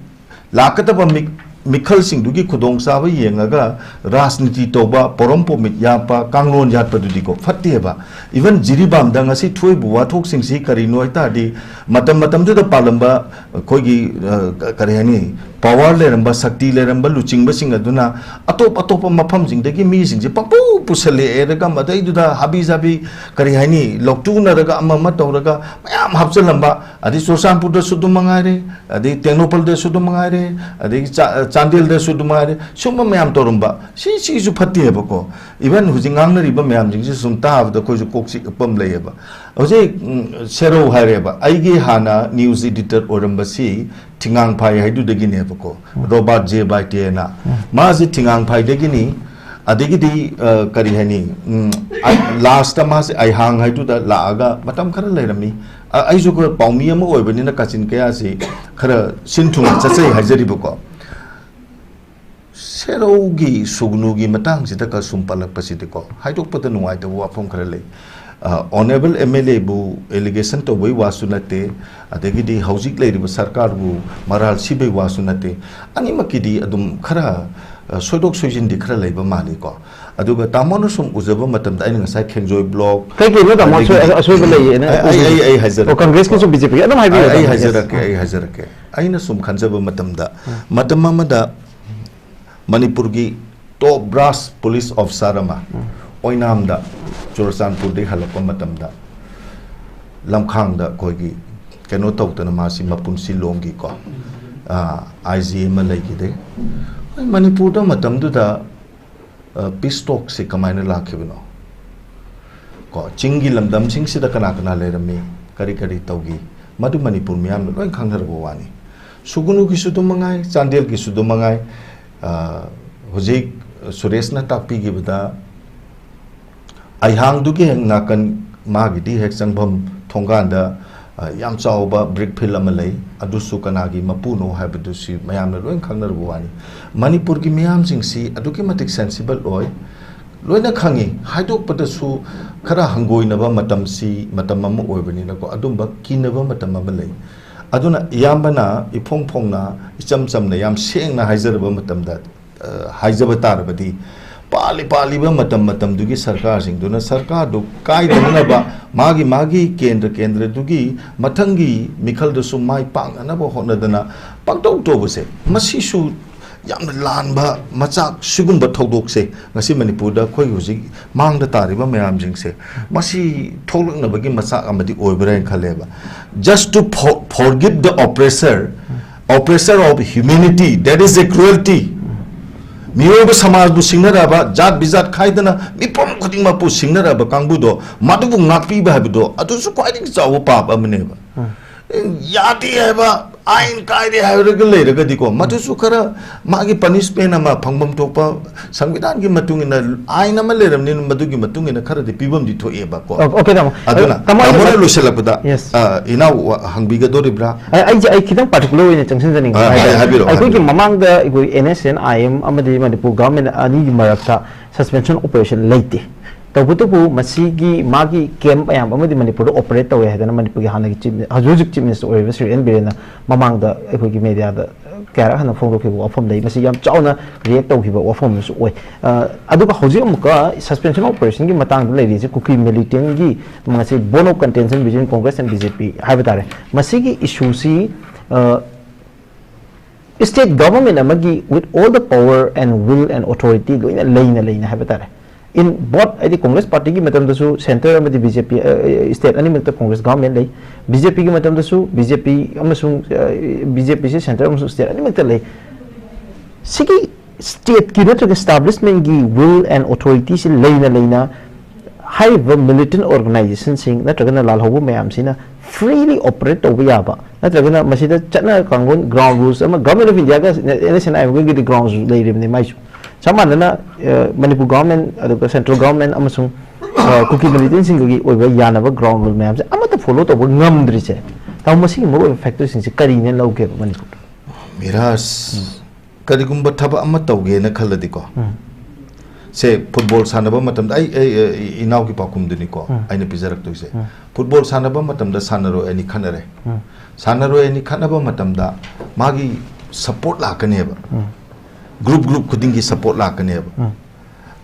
ꯂꯥꯛꯀꯗꯕ ꯃꯤꯛ-, ꯃꯤꯈꯜꯁꯤꯡꯗꯨꯒꯤ ꯈꯨꯗꯣꯡꯆꯥꯕ ꯌꯦꯡꯉꯒ ꯔꯥꯖꯅꯤꯇꯤ ꯇꯧꯕ, ꯄꯣꯔꯝ ꯄꯣꯃꯤꯠ ꯌꯥꯠꯄ, ꯀꯥꯡꯂꯣꯟ ꯌꯥꯠꯄꯗꯨꯗꯤꯀꯣ ꯐꯠꯇꯦꯕ꯫ Even ꯖꯤꯔꯤꯕꯥꯝꯗ ꯉꯁꯤ ꯊꯣꯛꯏꯕ ꯋꯥꯊꯣꯛꯁꯤꯡꯁꯤ ꯀꯔꯤꯅꯣ ꯍꯥꯏ ꯇꯥꯔꯗꯤ, ꯃꯇꯝ ꯃꯇꯝꯗꯨꯗ ꯄꯥꯜꯂꯝꯕ ꯑꯩꯈꯣꯏꯒꯤ, ꯑ, ꯀ-, ꯀꯔꯤ ꯍꯥꯏꯅꯤ, power ꯂꯩꯔꯝꯕ, ꯁꯛꯇꯤ ꯂꯩꯔꯝꯕ ꯂꯨꯆꯤꯡꯕꯁꯤꯡ ꯑꯗꯨꯅ ꯑꯇꯣꯞ ꯑꯇꯣꯞꯄ ꯃꯐꯝꯁꯤꯡꯗꯒꯤ ꯃꯤꯁꯤꯡꯁꯦ ꯄꯪꯄꯨ ꯄꯨꯁꯜꯂꯛꯑꯦꯔꯒ, ꯃꯗꯩꯗꯨꯗ ꯍꯥꯕꯤ ꯖꯥꯕꯤ, ꯀꯔꯤ ꯍꯥꯏꯅꯤ, ꯂꯧꯇꯨꯅꯔꯒ ꯑꯃ ꯑꯃ ꯇꯧꯔꯒ ꯃꯌꯥꯝ ꯍꯥꯞꯆꯤꯜꯂꯝꯕ, ꯑꯗꯩ ꯆꯨꯔꯆꯥꯟꯄꯨꯔꯗꯁꯨ ꯑꯗꯨꯝ ꯃꯉꯥꯏꯔꯦ, ꯑꯗꯩ ꯇꯦꯡꯅꯧꯄꯜꯗꯁꯨ ꯑꯗꯨꯝ ꯃꯉꯥꯏꯔꯦ, ꯑꯗꯩ ꯆꯥ-, ꯆꯥꯟꯗꯦꯜꯗꯁꯨ ꯑꯗꯨꯝ ꯃꯉꯥꯏꯔꯦ, ꯁꯨꯝꯕ ꯃꯌꯥꯝ ꯇꯧꯔꯝꯕ, ꯁꯤ, ꯁꯤꯁꯨ ꯐꯠꯇꯦꯕꯀꯣ꯫ Even ꯍꯧꯖꯤꯛ ꯉꯥꯡꯅꯔꯤꯕ ꯃꯌꯥꯝꯁꯤꯡꯁꯤ ꯁꯨꯝ ꯇꯥꯕꯗ ꯑꯩꯈꯣꯏꯁꯨ ꯀꯣꯛ ꯆꯤꯛꯄ ꯑꯃ ꯂꯩꯌꯦꯕ꯫ ꯍꯧꯖꯤꯛ, ꯎꯝ, ꯁꯦꯔꯧ ꯍꯥꯏꯔꯦꯕ, ꯑꯩꯒꯤ ꯍꯥꯟꯅ news editor ꯑꯣꯏꯔꯝꯕꯁꯤ ꯊꯤꯉꯥꯡꯐꯥꯏ ꯍꯥꯏꯗꯨꯗꯒꯤꯅꯦꯕꯀꯣ, ꯎꯝ꯫ ꯔꯣꯕꯥꯔꯠ ꯖꯦ ꯕꯥꯏꯇꯦꯅ꯫ ꯎꯝ꯫ ꯃꯥꯁꯦ ꯊꯤꯉꯥꯡꯐꯥꯏꯗꯒꯤꯅꯤ꯫ ꯑꯗꯒꯤꯗꯤ, ꯑ, ꯀꯔꯤ ꯍꯥꯏꯅꯤ, ꯎꯝ, ꯑ, last ꯃꯥꯁꯦ ꯑꯩꯍꯥꯡ ꯍꯥꯏꯗꯨꯗ ꯂꯥꯛꯑꯒ ꯃꯇꯝ ꯈꯔ ꯂꯩꯔꯝꯃꯤ꯫ ꯑ, ꯑꯩꯁꯨ ꯑꯩꯈꯣꯏ ꯄꯥꯎꯃꯤ ꯑꯃ ꯑꯣꯏꯕꯅꯤꯅ ꯀꯥꯆꯤꯟ ꯀꯌꯥꯁꯤ ꯈꯔ ꯁꯤꯟ ꯊꯨꯡꯅ ꯆꯠꯆꯩ ꯍꯥꯏꯖꯔꯤꯕꯀꯣ꯫ ꯁꯦꯔꯧꯒꯤ ꯁꯨꯒꯅꯨꯒꯤ ꯃꯇꯥꯡꯁꯤꯗ ꯈꯔ ꯁꯨꯝ ꯄꯜꯂꯛꯄꯁꯤꯗꯤꯀꯣ, ꯍꯥꯏꯗꯣꯛꯄꯗ ꯅꯨꯡꯉꯥꯏꯇꯕ ꯋꯥꯐꯝ ꯈꯔ ꯂꯩ꯫ ꯑ, ꯑꯣꯅꯔꯦꯕꯜ ꯑꯦꯝ ꯑꯦꯜ ꯑꯦꯕꯨ ꯑꯦꯂꯤꯒꯦꯁꯟ ꯇꯧꯕꯒꯤ ꯋꯥꯁꯨ ꯅꯠꯇꯦ, ꯑꯗꯒꯤꯗꯤ ꯍꯧꯖꯤꯛ ꯂꯩꯔꯤꯕ ꯁꯔꯀꯥꯔꯕꯨ ꯃꯔꯥꯜ ꯁꯤꯕꯒꯤ ꯋꯥꯁꯨ ꯅꯠꯇꯦ꯫ ꯑꯅꯤꯃꯛꯀꯤꯗꯤ ꯑꯗꯨꯝ ꯈꯔ, ꯑ, ꯁꯣꯏꯗꯣꯛ ꯁꯣꯏꯖꯤꯟꯗꯤ ꯈꯔ ꯂꯩꯕ ꯃꯥꯜꯂꯤꯀꯣ꯫ ꯑꯗꯨꯒ ꯇꯥꯃꯣꯅ ꯁꯨꯝ ꯎꯖꯕ ꯃꯇꯝꯗ, ꯑꯩꯅ ꯉꯁꯥꯏ ꯈꯦꯡꯖꯣꯏ ꯕ꯭ꯂꯣꯛ, ꯀꯩ ꯀꯩꯅꯣ ꯇꯥꯃꯣ ꯑꯁꯣꯏ-, ꯑꯗꯒꯤꯗꯤ ꯑꯁꯣꯏꯕ ꯂꯩꯌꯦꯅ ꯑꯩ, ꯑꯩ, ꯎꯕꯤꯕ? ꯑꯩ, ꯑꯩ ꯍꯥꯏꯖꯔꯛꯀꯦ꯫ ꯑꯣ, ꯀꯪꯒ꯭ꯔꯦꯁꯀꯤꯁꯨ ꯕꯤ ꯖꯦ ꯄꯤꯒꯤ ꯑꯗꯨꯝ ꯍꯥꯏꯕꯤꯌꯨ ꯑꯩ, ꯑꯩ ꯇꯥꯃꯣ꯫ ꯍꯥꯏꯖꯔꯛꯀꯦ, ꯌꯦꯁ꯫ ꯑꯩ ꯍꯥꯏꯖꯔꯛꯀꯦ꯫ ꯑꯩꯅ ꯁꯨꯝ ꯈꯟꯖꯕ ꯃꯇꯝꯗ, ꯎꯝ꯫ ꯃꯇꯝ ꯑꯃꯗ ꯃꯅꯤꯄꯨꯔꯒꯤ ꯇꯣꯞ ꯕ꯭ꯔꯥꯁ ꯄꯨꯂꯤꯁ ꯑꯣꯐꯤꯁꯥꯔ ꯑꯃ ꯎꯝ꯫ ꯑꯣꯏꯅꯥꯝꯗ, ꯆꯨꯔꯆꯥꯟꯄꯨꯔꯗꯒꯤ ꯍꯜꯂꯛꯄ ꯃꯇꯝꯗ, ꯂꯝꯈꯥꯡꯗ ꯑꯩꯈꯣꯏꯒꯤ ꯀꯩꯅꯣ ꯇꯧꯗꯅ ꯃꯥꯁꯤ ꯃꯄꯨꯟꯁꯤ ꯂꯣꯝꯒꯤꯀꯣ, ꯑꯥ, ꯑꯥꯏ ꯖꯤ ꯑꯃ ꯂꯩꯈꯤꯗꯦ꯫ ꯑꯩ ꯃꯅꯤꯄꯨꯔꯗ ꯃꯇꯝꯗꯨꯗ, ꯑ, ꯄꯤꯁ ꯇꯣꯛꯁꯤ ꯀꯃꯥꯏꯅ ꯂꯥꯛꯈꯤꯕꯅꯣ? ꯀꯣ, ꯆꯤꯡꯒꯤ ꯂꯝꯗꯝꯁꯤꯡꯁꯤꯗ ꯀꯅꯥ ꯀꯅꯥ ꯂꯩꯔꯝꯃꯤ, ꯀꯔꯤ ꯀꯔꯤ ꯇꯧꯈꯤ, ꯃꯗꯨ ꯃꯅꯤꯄꯨꯔ ꯃꯤꯌꯥꯝꯅ ꯂꯣꯏ ꯈꯪꯅꯔꯕ ꯋꯥꯅꯤ꯫ ꯁꯨꯒꯅꯨꯒꯤꯁꯨ ꯑꯗꯨꯝ ꯃꯉꯥꯏ, ꯆꯥꯟꯗꯦꯜꯒꯤꯁꯨ ꯑꯗꯨꯝ ꯃꯉꯥꯏ, ꯑ, ꯍꯧꯖꯤꯛ ꯁꯨꯔꯦꯁꯅ ꯇꯥꯛꯄꯤꯈꯤꯕꯗ, ꯑꯩꯍꯥꯡꯗꯨꯒꯤ ꯍꯦꯛ ꯅꯥꯀꯟ, ꯃꯥꯒꯤꯗꯤ ꯍꯦꯛ ꯆꯪꯐꯝ ꯊꯣꯡꯒꯥꯟꯗ, ꯑ, ꯌꯥꯝ ꯆꯥꯎꯕ ꯕ꯭ꯔꯤꯛ ꯐꯤꯜ ꯑꯃ ꯂꯩ, ꯑꯗꯨꯁꯨ ꯀꯅꯥꯒꯤ ꯃꯄꯨꯅꯣ ꯍꯥꯏꯕꯗꯨꯁꯨ ꯃꯌꯥꯝꯅ ꯂꯣꯏ ꯈꯪꯅꯔꯕ ꯋꯥꯅꯤ꯫ ꯃꯅꯤꯄꯨꯔꯒꯤ ꯃꯤꯌꯥꯝꯁꯤꯡꯁꯤ ꯑꯗꯨꯛꯀꯤ ꯃꯇꯤꯛ ꯁꯦꯟꯁꯤꯕꯜ ꯑꯣꯏ, ꯂꯣꯏꯅ ꯈꯪꯉꯤ꯫ ꯍꯥꯏꯗꯣꯛꯄꯗꯁꯨ ꯈꯔ ꯍꯪꯒꯣꯏꯅꯕ ꯃꯇꯝꯁꯤ, ꯃꯇꯝ ꯑꯃ ꯑꯣꯏꯕꯅꯤꯅꯀꯣ, ꯑꯗꯨꯝꯕ ꯀꯤꯅꯕ ꯃꯇꯝ ꯑꯃ ꯂꯩ꯫ ꯑꯗꯨꯅ ꯏꯌꯥꯝꯕꯅ ꯏꯐꯣꯡ ꯐꯣꯡꯅ, ꯏꯆꯝ ꯆꯝꯅ, ꯌꯥꯝ ꯁꯦꯡꯅ ꯍꯥꯏꯖꯔꯕ ꯃꯇꯝꯗ, ꯑ, ꯍꯥꯏꯖꯕ ꯇꯥꯔꯕꯗꯤ, ꯄꯥꯜꯂꯤ ꯄꯥꯜꯂꯤꯕ ꯃꯇꯝ ꯃꯇꯝꯗꯨꯒꯤ ꯁꯔꯀꯥꯔꯁꯤꯡꯗꯨꯅ ꯁꯔꯀꯥꯔꯗꯨ ꯀꯥꯏꯗꯅꯅꯕ, ꯃꯥꯒꯤ ꯃꯥꯒꯤ ꯀꯦꯟꯗ꯭ꯔ ꯀꯦꯟꯗ꯭ꯔꯗꯨꯒꯤ ꯃꯊꯪꯒꯤ ꯃꯤꯈꯜꯗꯁꯨ ꯃꯥꯏ ꯄꯥꯛꯅꯅꯕ ꯍꯣꯠꯅꯗꯅ ꯄꯪꯇꯧ ꯇꯧꯕꯁꯦ, ꯃꯁꯤꯁꯨ ꯌꯥꯝꯅ ꯂꯥꯟꯕ ꯃꯆꯥꯛ꯫ ꯁꯤꯒꯨꯝꯕ ꯊꯧꯗꯣꯛꯁꯦ ꯉꯁꯤ ꯃꯅꯤꯄꯨꯔꯗ ꯑꯩꯈꯣꯏ ꯍꯧꯖꯤꯛ ꯃꯥꯡꯗ ꯇꯥꯔꯤꯕ ꯃꯌꯥꯝꯁꯤꯡꯁꯦ, ꯃꯁꯤ ꯊꯣꯛꯂꯛꯅꯕꯒꯤ ꯃꯆꯥꯛ ꯑꯃꯗꯤ ꯑꯣꯏꯕ꯭ꯔꯥ ꯍꯥꯏꯅ ꯈꯜꯂꯦꯕ꯫ Just to for-, forgive the oppressor, oppressor of humanity, that is a cruelty. ꯃꯤꯑꯣꯏꯕ ꯁꯃꯥꯖꯕꯨ ꯁꯤꯡꯅꯔꯕ, ꯖꯥꯠ ꯕꯤꯖꯥꯠ ꯈꯥꯏꯗꯅ ꯃꯤꯄꯨꯝ ꯈꯨꯗꯤꯡꯃꯛꯄꯨ ꯁꯤꯡꯅꯔꯕ ꯀꯥꯡꯕꯨꯗꯣ, ꯃꯗꯨꯕꯨ ꯉꯥꯛꯄꯤꯕ ꯍꯥꯏꯕꯗꯣ, ꯑꯗꯨꯁꯨ ꯈ꯭ꯋꯥꯏꯗꯒꯤ ꯆꯥꯎꯕ ꯄꯥꯞ ꯑꯃꯅꯦꯕ꯫ ꯎꯝ꯫ ꯌꯥꯗꯦ ꯍꯥꯏꯕ, ꯑꯥꯏꯟ ꯀꯥꯏꯔꯦ ꯍꯥꯏꯔꯒ ꯂꯩꯔꯒꯗꯤꯀꯣ, ꯃꯗꯨꯁꯨ ꯈꯔ ꯃꯥꯒꯤ ꯄꯅꯤꯁꯃꯦꯟ ꯑꯃ ꯐꯪꯐꯝ ꯊꯣꯛꯄ, ꯁꯪꯕꯤꯙꯥꯟꯒꯤ ꯃꯇꯨꯡ ꯏꯟꯅ ꯑꯥꯏꯟ ꯑꯃ ꯂꯩꯔꯕꯅꯤꯅ ꯃꯗꯨꯒꯤ ꯃꯇꯨꯡ ꯏꯟꯅ ꯈꯔꯗꯤ ꯄꯤꯐꯝꯗꯤ ꯊꯣꯛꯑꯦꯕꯀꯣ꯫ ꯑꯣ, okay, ꯇꯥꯃꯣ꯫ ꯑꯗꯨꯅ ꯇꯥꯃꯣ, ꯑꯩ ꯇꯥꯃꯣꯅ ꯂꯣꯏꯁꯤꯜꯂꯛꯄꯗ, Yes. ꯑ, ꯏꯅꯥꯎ ꯋꯥ-, ꯍꯪꯕꯤꯒꯗꯧꯔꯤꯕ꯭ꯔꯥ? ꯑ, ꯑꯩꯁꯦ, ꯑꯩ ꯈꯤꯇꯪ particular ꯑꯣꯏꯅ ꯆꯪꯁꯤꯟꯖꯅꯤꯡꯕ ꯑ, ꯍꯥꯏ-, ꯍꯥꯏꯇꯥꯔꯦ꯫ ꯍꯥꯏꯕꯤꯔꯛꯑꯣ, ꯑꯩꯈꯣꯏꯒꯤ ꯍꯥꯏꯕꯤꯔꯛꯑꯣ꯫ ꯃꯃꯥꯡꯗ ꯑꯩꯈꯣꯏ N S N I M ꯑꯃꯗꯤ ꯃꯅꯤꯄꯨꯔ government ꯑꯅꯤꯒꯤ ꯃꯔꯛꯇ suspension operation ꯂꯩꯇꯦ꯫ ꯇꯧꯕꯇꯕꯨ ꯃꯁꯤꯒꯤ ꯃꯥꯒꯤ camp ꯃꯌꯥꯝ ꯑꯃꯗꯤ ꯃꯅꯤꯄꯨꯔꯗ operate ꯇꯧꯋꯦ ꯍꯥꯏꯗꯅ ꯃꯅꯤꯄꯨꯔꯒꯤ ꯍꯥꯟꯅꯒꯤ chief, ꯍꯧꯖꯤꯛ ꯍꯧꯖꯤꯛ chief minister ꯑꯣꯏꯔꯤꯕ ꯁ꯭ꯔꯤ ꯑꯦꯟ ꯕꯤꯔꯦꯟꯅ ꯃꯃꯥꯡꯗ ꯑꯩꯈꯣꯏꯒꯤ mediaꯗ ꯀꯌꯥꯔꯛ ꯍꯟꯅ ꯐꯣꯡꯗꯣꯛꯈꯤꯕ ꯋꯥꯐꯝ ꯂꯩ꯫ ꯃꯁꯤ ꯌꯥꯝ ꯆꯥꯎꯅ react ꯇꯧꯈꯤꯕ ꯋꯥꯐꯝ ꯑꯃꯁꯨ ꯑꯣꯏ꯫ ꯑ, ꯑꯗꯨꯒ ꯍꯧꯖꯤꯛ ꯑꯃꯨꯛꯀ suspension operationꯒꯤ ꯃꯇꯥꯡꯗ ꯂꯩꯔꯤꯁꯦ ꯀꯨꯀꯤ militantꯒꯤ ꯉꯁꯤ bone of contention between Congress and B J P ꯍꯥꯏꯕ ꯇꯥꯔꯦ꯫ ꯃꯁꯤꯒꯤ issueꯁꯤ, ꯑ, state government ꯑꯃꯒꯤ with all the power and will and authority ꯂꯣꯏꯅ ꯂꯩꯅ ꯂꯩꯅ ꯍꯥꯏꯕ ꯇꯥꯔꯦ꯫ In both, ꯍꯥꯏꯗꯤ Congress partyꯒꯤ ꯃꯇꯝꯗꯁꯨ centre ꯑꯃꯗꯤ B J P, ꯑ, state ꯑꯅꯤꯃꯛꯇ Congress government ꯂꯩ, B J Pꯒꯤ ꯃꯇꯝꯗꯁꯨ B J P ꯑꯃꯁꯨꯡ, ꯑ, B J Pꯁꯦ centre ꯑꯃꯁꯨꯡ state ꯑꯅꯤꯃꯛꯇ ꯂꯩ꯫ ꯁꯤꯒꯤ stateꯀꯤ ꯅꯠꯇ꯭ꯔꯒ establishmentꯀꯤ will and authorityꯁꯤ ꯂꯩꯅ ꯂꯩꯅ ꯍꯥꯏꯔꯤꯕ militant organizationꯁꯤꯡ ꯅꯠꯇ꯭ꯔꯒꯅ ꯂꯥꯜꯍꯧꯕ ꯃꯌꯥꯝꯁꯤꯅ freely operate ꯇꯧꯕ ꯌꯥꯕ, ꯅꯠꯇ꯭ꯔꯒꯅ ꯃꯁꯤꯗ ꯆꯠꯅ ꯀꯥꯡꯂꯣꯟ, ground rules ꯑꯃ, Government of Indiaꯒ N S N I Mꯒꯤꯗꯤ ground rules ꯂꯩꯔꯤꯕꯅꯤ ꯃꯥꯏꯁꯨ꯫ ꯆꯞ ꯃꯥꯟꯅꯅ, ꯑ, ꯃꯅꯤꯄꯨꯔ government, ꯑꯗꯨꯒ central government ꯑꯃꯁꯨꯡ, ꯑ, ꯀꯨꯀꯤ militantꯁꯤꯡꯒꯤ ꯑꯣꯏꯕ ꯌꯥꯅꯕ ground rule ꯃꯌꯥꯝꯁꯦ ꯑꯃꯠꯇ follow ꯇꯧꯕ ꯉꯝꯗ꯭ꯔꯤꯁꯦ, ꯇꯥꯃꯣ, ꯃꯁꯤꯒꯤ ꯃꯔꯨꯑꯣꯏꯕ factorꯁꯤꯡꯁꯦ ꯀꯔꯤꯅꯦꯅ ꯂꯧꯒꯦꯕ ꯃꯅꯤꯄꯨꯔꯗ? ꯃꯤꯔꯥꯖ, ꯎꯝ꯫ ꯀꯔꯤꯒꯨꯝꯕ ꯊꯕꯛ ꯑꯃ ꯇꯧꯒꯦꯅ ꯈꯜꯂꯗꯤꯀꯣ, ꯎꯝ꯫ ꯁꯦ, football ꯁꯥꯟꯅꯕ ꯃꯇꯝꯗ ꯑꯩ, ꯑꯩ, ꯑꯩ ꯏꯅꯥꯎꯒꯤ ꯄꯥꯎꯈꯨꯝꯗꯨꯅꯤꯀꯣ ꯎꯝ꯫ ꯑꯩꯅ ꯄꯤꯖꯔꯛꯇꯣꯏꯁꯦ꯫ ꯎꯝ꯫ Football ꯁꯥꯟꯅꯕ ꯃꯇꯝꯗ ꯁꯥꯟꯅꯔꯣꯏ ꯑꯅꯤ ꯈꯠꯅꯔꯦ꯫ ꯎꯝ꯫ ꯁꯥꯟꯅꯔꯣꯏ ꯑꯅꯤ ꯈꯠꯅꯕ ꯃꯇꯝꯗ ꯃꯥꯒꯤ support ꯂꯥꯛꯀꯅꯦꯕ꯫ ꯎꯝ꯫ Group group ꯈꯨꯗꯤꯡꯒꯤ support ꯂꯥꯛꯀꯅꯦꯕ꯫ ꯎꯝ꯫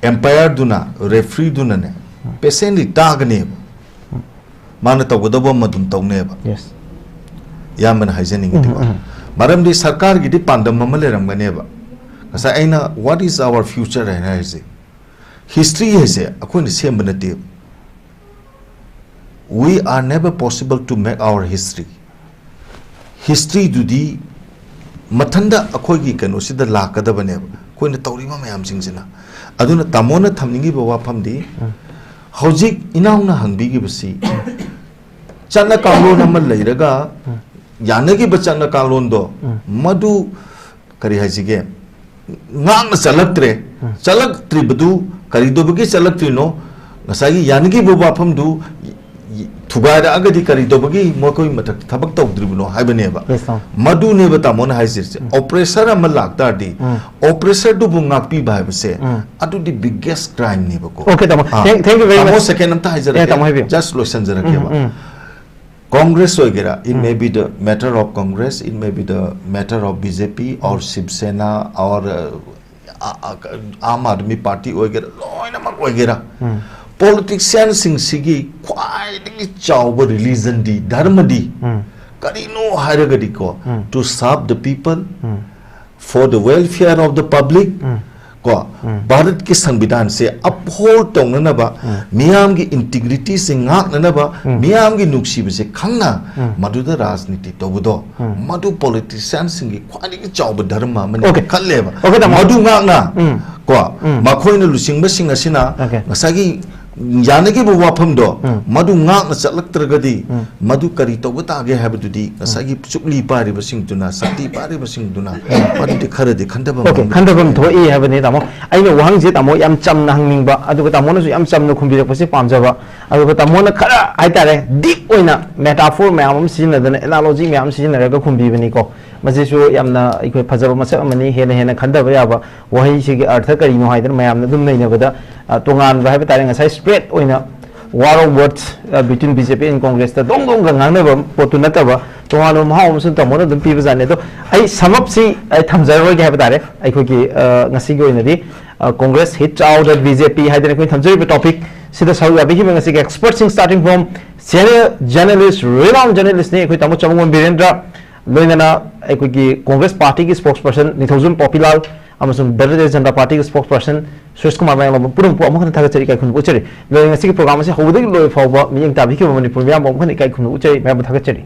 Umpireꯗꯨꯅ, refereeꯗꯨꯅꯅꯦ, ꯎꯝ꯫ Patiently ꯇꯥꯒꯅꯦꯕ꯫ ꯎꯝ꯫ ꯃꯥꯅ ꯇꯧꯒꯗꯕ ꯑꯃ ꯑꯗꯨꯝ ꯇꯧꯅꯦꯕ꯫ Yes꯫ ꯏꯌꯥꯝꯕꯅ ꯍꯥꯏꯖꯅꯤꯡꯉꯤꯗꯤꯀꯣ꯫ ꯎꯝ, ꯎꯝ꯫ ꯃꯔꯝꯗꯤ ꯁꯔꯀꯥꯔꯒꯤꯗꯤ ꯄꯥꯟꯗꯝ ꯑꯃ ꯂꯩꯔꯝꯒꯅꯦꯕ꯫ ꯉꯁꯥꯏ ꯑꯩꯅ "What is our future?" ꯍꯥꯏꯅ ꯍꯥꯏꯔꯤꯁꯦ꯫ History ꯍꯥꯏꯁꯦ ꯑꯩꯈꯣꯏꯅ ꯁꯦꯝꯕ ꯅꯠꯇꯦꯕ꯫ We are never possible to make our history. Historyꯗꯨꯗꯤ ꯃꯊꯟꯗ ꯑꯩꯈꯣꯏꯒꯤ ꯀꯩꯅꯣꯁꯤꯗ ꯂꯥꯛꯀꯗꯕꯅꯦꯕ, ꯑꯩꯈꯣꯏꯅ ꯇꯧꯔꯤꯕ ꯃꯌꯥꯝꯁꯤꯡꯁꯤꯅ꯫ ꯑꯗꯨꯅ ꯇꯥꯃꯣꯅ ꯊꯝꯅꯤꯡꯉꯤꯕ ꯋꯥꯐꯝꯗꯤ, ꯎꯝ꯫ ꯍꯧꯖꯤꯛ ꯏꯅꯥꯎꯅ ꯍꯪꯕꯤꯈꯤꯕꯁꯤ, ꯆꯠꯅ ꯀꯥꯡꯂꯣꯟ ꯑꯃ ꯂꯩꯔꯒ, ꯎꯝ꯫ ꯌꯥꯅꯈꯤꯕ ꯆꯠꯅ ꯀꯥꯡꯂꯣꯟꯗꯣ, ꯎꯝ꯫ ꯃꯗꯨ ꯀꯔꯤ ꯍꯥꯏꯁꯤꯒꯦ, ꯉꯥꯛꯅ ꯆꯠꯂꯛꯇ꯭ꯔꯦ꯫ ꯎꯝ꯫ ꯆꯠꯂꯛꯇ꯭ꯔꯤꯕꯗꯨ ꯀꯔꯤꯗꯧꯕꯒꯤ ꯆꯠꯂꯛꯇ꯭ꯔꯤꯅꯣ? ꯉꯁꯥꯏꯒꯤ ꯌꯥꯅꯈꯤꯕ ꯋꯥꯐꯝꯗꯨ ꯊꯨꯒꯥꯏꯔꯛꯑꯒꯗꯤ ꯀꯔꯤꯗꯧꯕꯒꯤ ꯃꯈꯣꯏ ꯃꯊꯛꯇ ꯊꯕꯛ ꯇꯧꯗ꯭ꯔꯤꯕꯅꯣ ꯍꯥꯏꯕꯅꯦꯕ꯫ Yes, sir. ꯃꯗꯨꯅꯦꯕ ꯇꯥꯃꯣꯅ ꯍꯥꯏꯖꯔꯤꯁꯦ꯫ ꯎꯝ꯫ Oppressor ꯑꯃ ꯂꯥꯛ ꯇꯥꯔꯗꯤ, ꯎꯝ꯫ Oppressorꯗꯨꯕꯨ ꯉꯥꯛꯄꯤꯕ ꯍꯥꯏꯕꯁꯦ, ꯎꯝ꯫ ꯑꯗꯨꯗꯤ biggest crimeꯅꯦꯕꯀꯣ꯫ Okay, ꯇꯥꯃꯣ꯫ ꯑꯥ꯫ Thank, thank you very ꯇꯥꯃꯣ, much. Second ꯑꯝꯇ ꯍꯥꯏꯖꯔꯛꯀꯦ꯫ ꯑꯦ, ꯇꯥꯃꯣ, ꯍꯥꯏꯕꯤꯌꯨ꯫ Just ꯂꯣꯏꯁꯟꯖꯔꯛꯀꯦꯕ꯫ ꯎꯝ, ꯎꯝ, ꯎꯝ꯫ Congress ꯑꯣꯏꯒꯦꯔꯥ, it may, um. Be the matter of Congress, it may be the matter of B J P or, um. Shiv Sena or, uh, ꯑ-, ꯑ-, Aam Aadmi Party ꯑꯣꯏꯒꯦꯔꯥ, ꯂꯣꯏꯅꯃꯛ ꯑꯣꯏꯒꯦꯔꯥ, ꯎꯝ꯫ Politicianꯁꯤꯡꯁꯤꯒꯤ ꯈ꯭ꯋꯥꯏꯗꯒꯤ ꯆꯥꯎꯕ religionꯗꯤ, ꯙꯔꯃꯗꯤ, ꯎꯝ꯫ ꯀꯔꯤꯅꯣ ꯍꯥꯏꯔꯒꯗꯤꯀꯣ, ꯎꯝ꯫ To serve the people, um. For the welfare of the public, ꯎꯝ꯫ ꯀꯣ, ꯎꯝ꯫ ꯚꯥꯔꯠꯀꯤ ꯁꯪꯕꯤꯙꯥꯟꯁꯦ uphold ꯇꯧꯅꯅꯕ, ꯎꯝ꯫ ꯃꯤꯌꯥꯝꯒꯤ integrityꯁꯦ ꯉꯥꯛꯅꯅꯕ, ꯎꯝ꯫ ꯃꯤꯌꯥꯝꯒꯤ ꯅꯨꯡꯁꯤꯕꯁꯦ ꯈꯪꯅ, ꯎꯝ꯫ ꯃꯗꯨꯗ ꯔꯥꯖꯅꯤꯇꯤ ꯇꯧꯕꯗꯣ, ꯎꯝ꯫ ꯃꯗꯨ politicianꯁꯤꯡꯒꯤ ꯈ꯭ꯋꯥꯏꯗꯒꯤ ꯆꯥꯎꯕ ꯙꯔꯃ ꯑꯃꯅꯤ, okay, ꯈꯜꯂꯦꯕ꯫ Okay, ꯇꯥꯃꯣ꯫ ꯃꯗꯨ ꯉꯥꯛꯅ, ꯎꯝ꯫ ꯀꯣ, ꯎꯝ꯫ ꯃꯈꯣꯏꯅ ꯂꯨꯆꯤꯡꯕꯁꯤꯡ ꯑꯁꯤꯅ, okay꯫ ꯉꯁꯥꯏꯒꯤ ꯌꯥꯅꯈꯤꯕ ꯋꯥꯐꯝꯗꯣ, ꯎꯝ꯫ ꯃꯗꯨ ꯉꯥꯛꯅ ꯆꯠꯂꯛꯇ꯭ꯔꯒꯗꯤ, ꯎꯝ꯫ ꯃꯗꯨ ꯀꯔꯤ ꯇꯧꯕ ꯇꯥꯒꯦ ꯍꯥꯏꯕꯗꯨꯗꯤ, ꯎꯝ꯫ ꯉꯁꯥꯏꯒꯤ ꯆꯨꯞꯂꯤ ꯄꯥꯏꯔꯤꯕꯁꯤꯡꯗꯨꯅ, ꯁꯛꯇꯤ ꯄꯥꯏꯔꯤꯕꯁꯤꯡꯗꯨꯅ, ꯎꯝ꯫ ꯃꯗꯨꯗꯤ ꯈꯔꯗꯤ ꯈꯟꯊꯕ, okay, ꯉꯝꯕ ꯈꯟꯊꯐꯝ ꯊꯣꯛꯏ ꯍꯥꯏꯕꯅꯤ, ꯇꯥꯃꯣ꯫ ꯑꯩꯅ ꯋꯥꯍꯪꯁꯦ, ꯇꯥꯃꯣ, ꯌꯥꯝ ꯆꯝꯅ ꯍꯪꯅꯤꯡꯕ, ꯑꯗꯨꯒ ꯇꯥꯃꯣꯅꯁꯨ ꯌꯥꯝ ꯆꯝꯅ ꯈꯨꯝꯕꯤꯔꯛꯄꯁꯦ ꯄꯥꯝꯖꯕ꯫ ꯑꯗꯨꯒ ꯇꯥꯃꯣꯅ ꯈꯔ ꯍꯥꯏꯇꯥꯔꯦ, deep ꯑꯣꯏꯅ metaphor ꯃꯌꯥꯝ ꯑꯃ ꯁꯤꯖꯤꯟꯅꯗꯅ, analogy ꯃꯌꯥꯝ ꯑꯃ ꯁꯤꯖꯤꯟꯅꯔꯒ ꯈꯨꯝꯕꯤꯕꯅꯤꯀꯣ꯫ ꯃꯁꯤꯁꯨ ꯌꯥꯝꯅ ꯑꯩꯈꯣꯏ ꯐꯖꯕ ꯃꯁꯛ ꯑꯃꯅꯤ꯫ ꯍꯦꯟꯅ ꯍꯦꯟꯅ ꯈꯟꯊꯕ ꯌꯥꯕ, ꯋꯥꯍꯩꯁꯤꯒꯤ ꯑꯔꯊ ꯀꯔꯤꯅꯣ ꯍꯥꯏꯗꯅ ꯃꯌꯥꯝꯅ ꯑꯗꯨꯝ ꯅꯩꯅꯕꯗ, ꯑ, ꯇꯣꯉꯥꯟꯕ ꯍꯥꯏꯕ ꯇꯥꯔꯦ, ꯉꯁꯥꯏ straight ꯑꯣꯏꯅ war of words, ꯑ, between B J P and Congressꯇ ꯗꯣꯡ ꯗꯣꯡꯒ ꯉꯥꯡꯅꯕ ꯄꯣꯠꯇꯨ ꯅꯠꯇꯕ, ꯇꯣꯉꯥꯟꯕ ꯃꯍꯥꯎ ꯑꯃꯁꯨ ꯇꯥꯃꯣꯅ ꯑꯗꯨꯝ ꯄꯤꯕꯖꯥꯠꯅꯤ꯫ ꯑꯗꯣ ꯑꯩ sum upꯁꯤ ꯑꯩ ꯊꯝꯖꯔꯔꯣꯏꯒꯦ ꯍꯥꯏꯕ ꯇꯥꯔꯦ꯫ ꯑꯩꯈꯣꯏꯒꯤ, ꯑ, ꯉꯁꯤꯒꯤ ꯑꯣꯏꯅꯗꯤ, ꯑ, Congress hits out at B J P ꯍꯥꯏꯗꯅ ꯑꯩꯈꯣꯏꯅ ꯊꯝꯖꯔꯤꯕ topic ꯁꯤꯗ ꯁꯔꯨꯛ ꯌꯥꯕꯤꯈꯤꯕ ꯉꯁꯤꯒꯤ expertꯁꯤꯡ, starting from senior journalist, renowned journalistꯅꯤ ꯑꯩꯈꯣꯏ ꯇꯥꯃꯣ ꯆꯃꯨꯡꯕꯝ ꯕꯤꯔꯦꯟꯗ꯭ꯔ, ꯂꯣꯏꯅꯅ ꯑꯩꯈꯣꯏꯒꯤ Congress partyꯒꯤ spokesperson ꯅꯤꯡꯊꯧꯖꯝ ꯄꯣꯄꯤꯂꯥꯜ ꯑꯃꯁꯨꯡ ꯚꯥꯔꯇꯤꯌ ꯖꯅꯇꯥ partyꯒꯤ spokesperson ꯁꯨꯔꯦꯁ ꯀꯨꯃꯥꯔ ꯃꯌꯥꯡꯂꯝꯕꯝ ꯄꯨꯝꯅꯃꯛꯄꯨ ꯑꯃꯨꯛ ꯍꯟꯅ ꯊꯥꯒꯠꯆꯔꯤ, ꯏꯀꯥꯏ ꯈꯨꯝꯅꯕ ꯎꯠꯆꯔꯤ꯫ ꯂꯣꯏꯅ ꯉꯁꯤꯒꯤ program ꯑꯁꯤ ꯍꯧꯕꯗꯒꯤ ꯂꯣꯏꯕ ꯐꯥꯎꯕ ꯃꯤꯠꯌꯦꯡ ꯇꯥꯕꯤꯈꯤꯕ ꯃꯅꯤꯄꯨꯔ ꯃꯤꯌꯥꯝꯕꯨ ꯑꯃꯨꯛ ꯍꯟꯅ ꯏꯀꯥꯏ ꯈꯨꯝꯅꯕ ꯎꯠꯆꯔꯤ, ꯃꯌꯥꯝꯕꯨ ꯊꯥꯒꯠꯆꯔꯤ꯫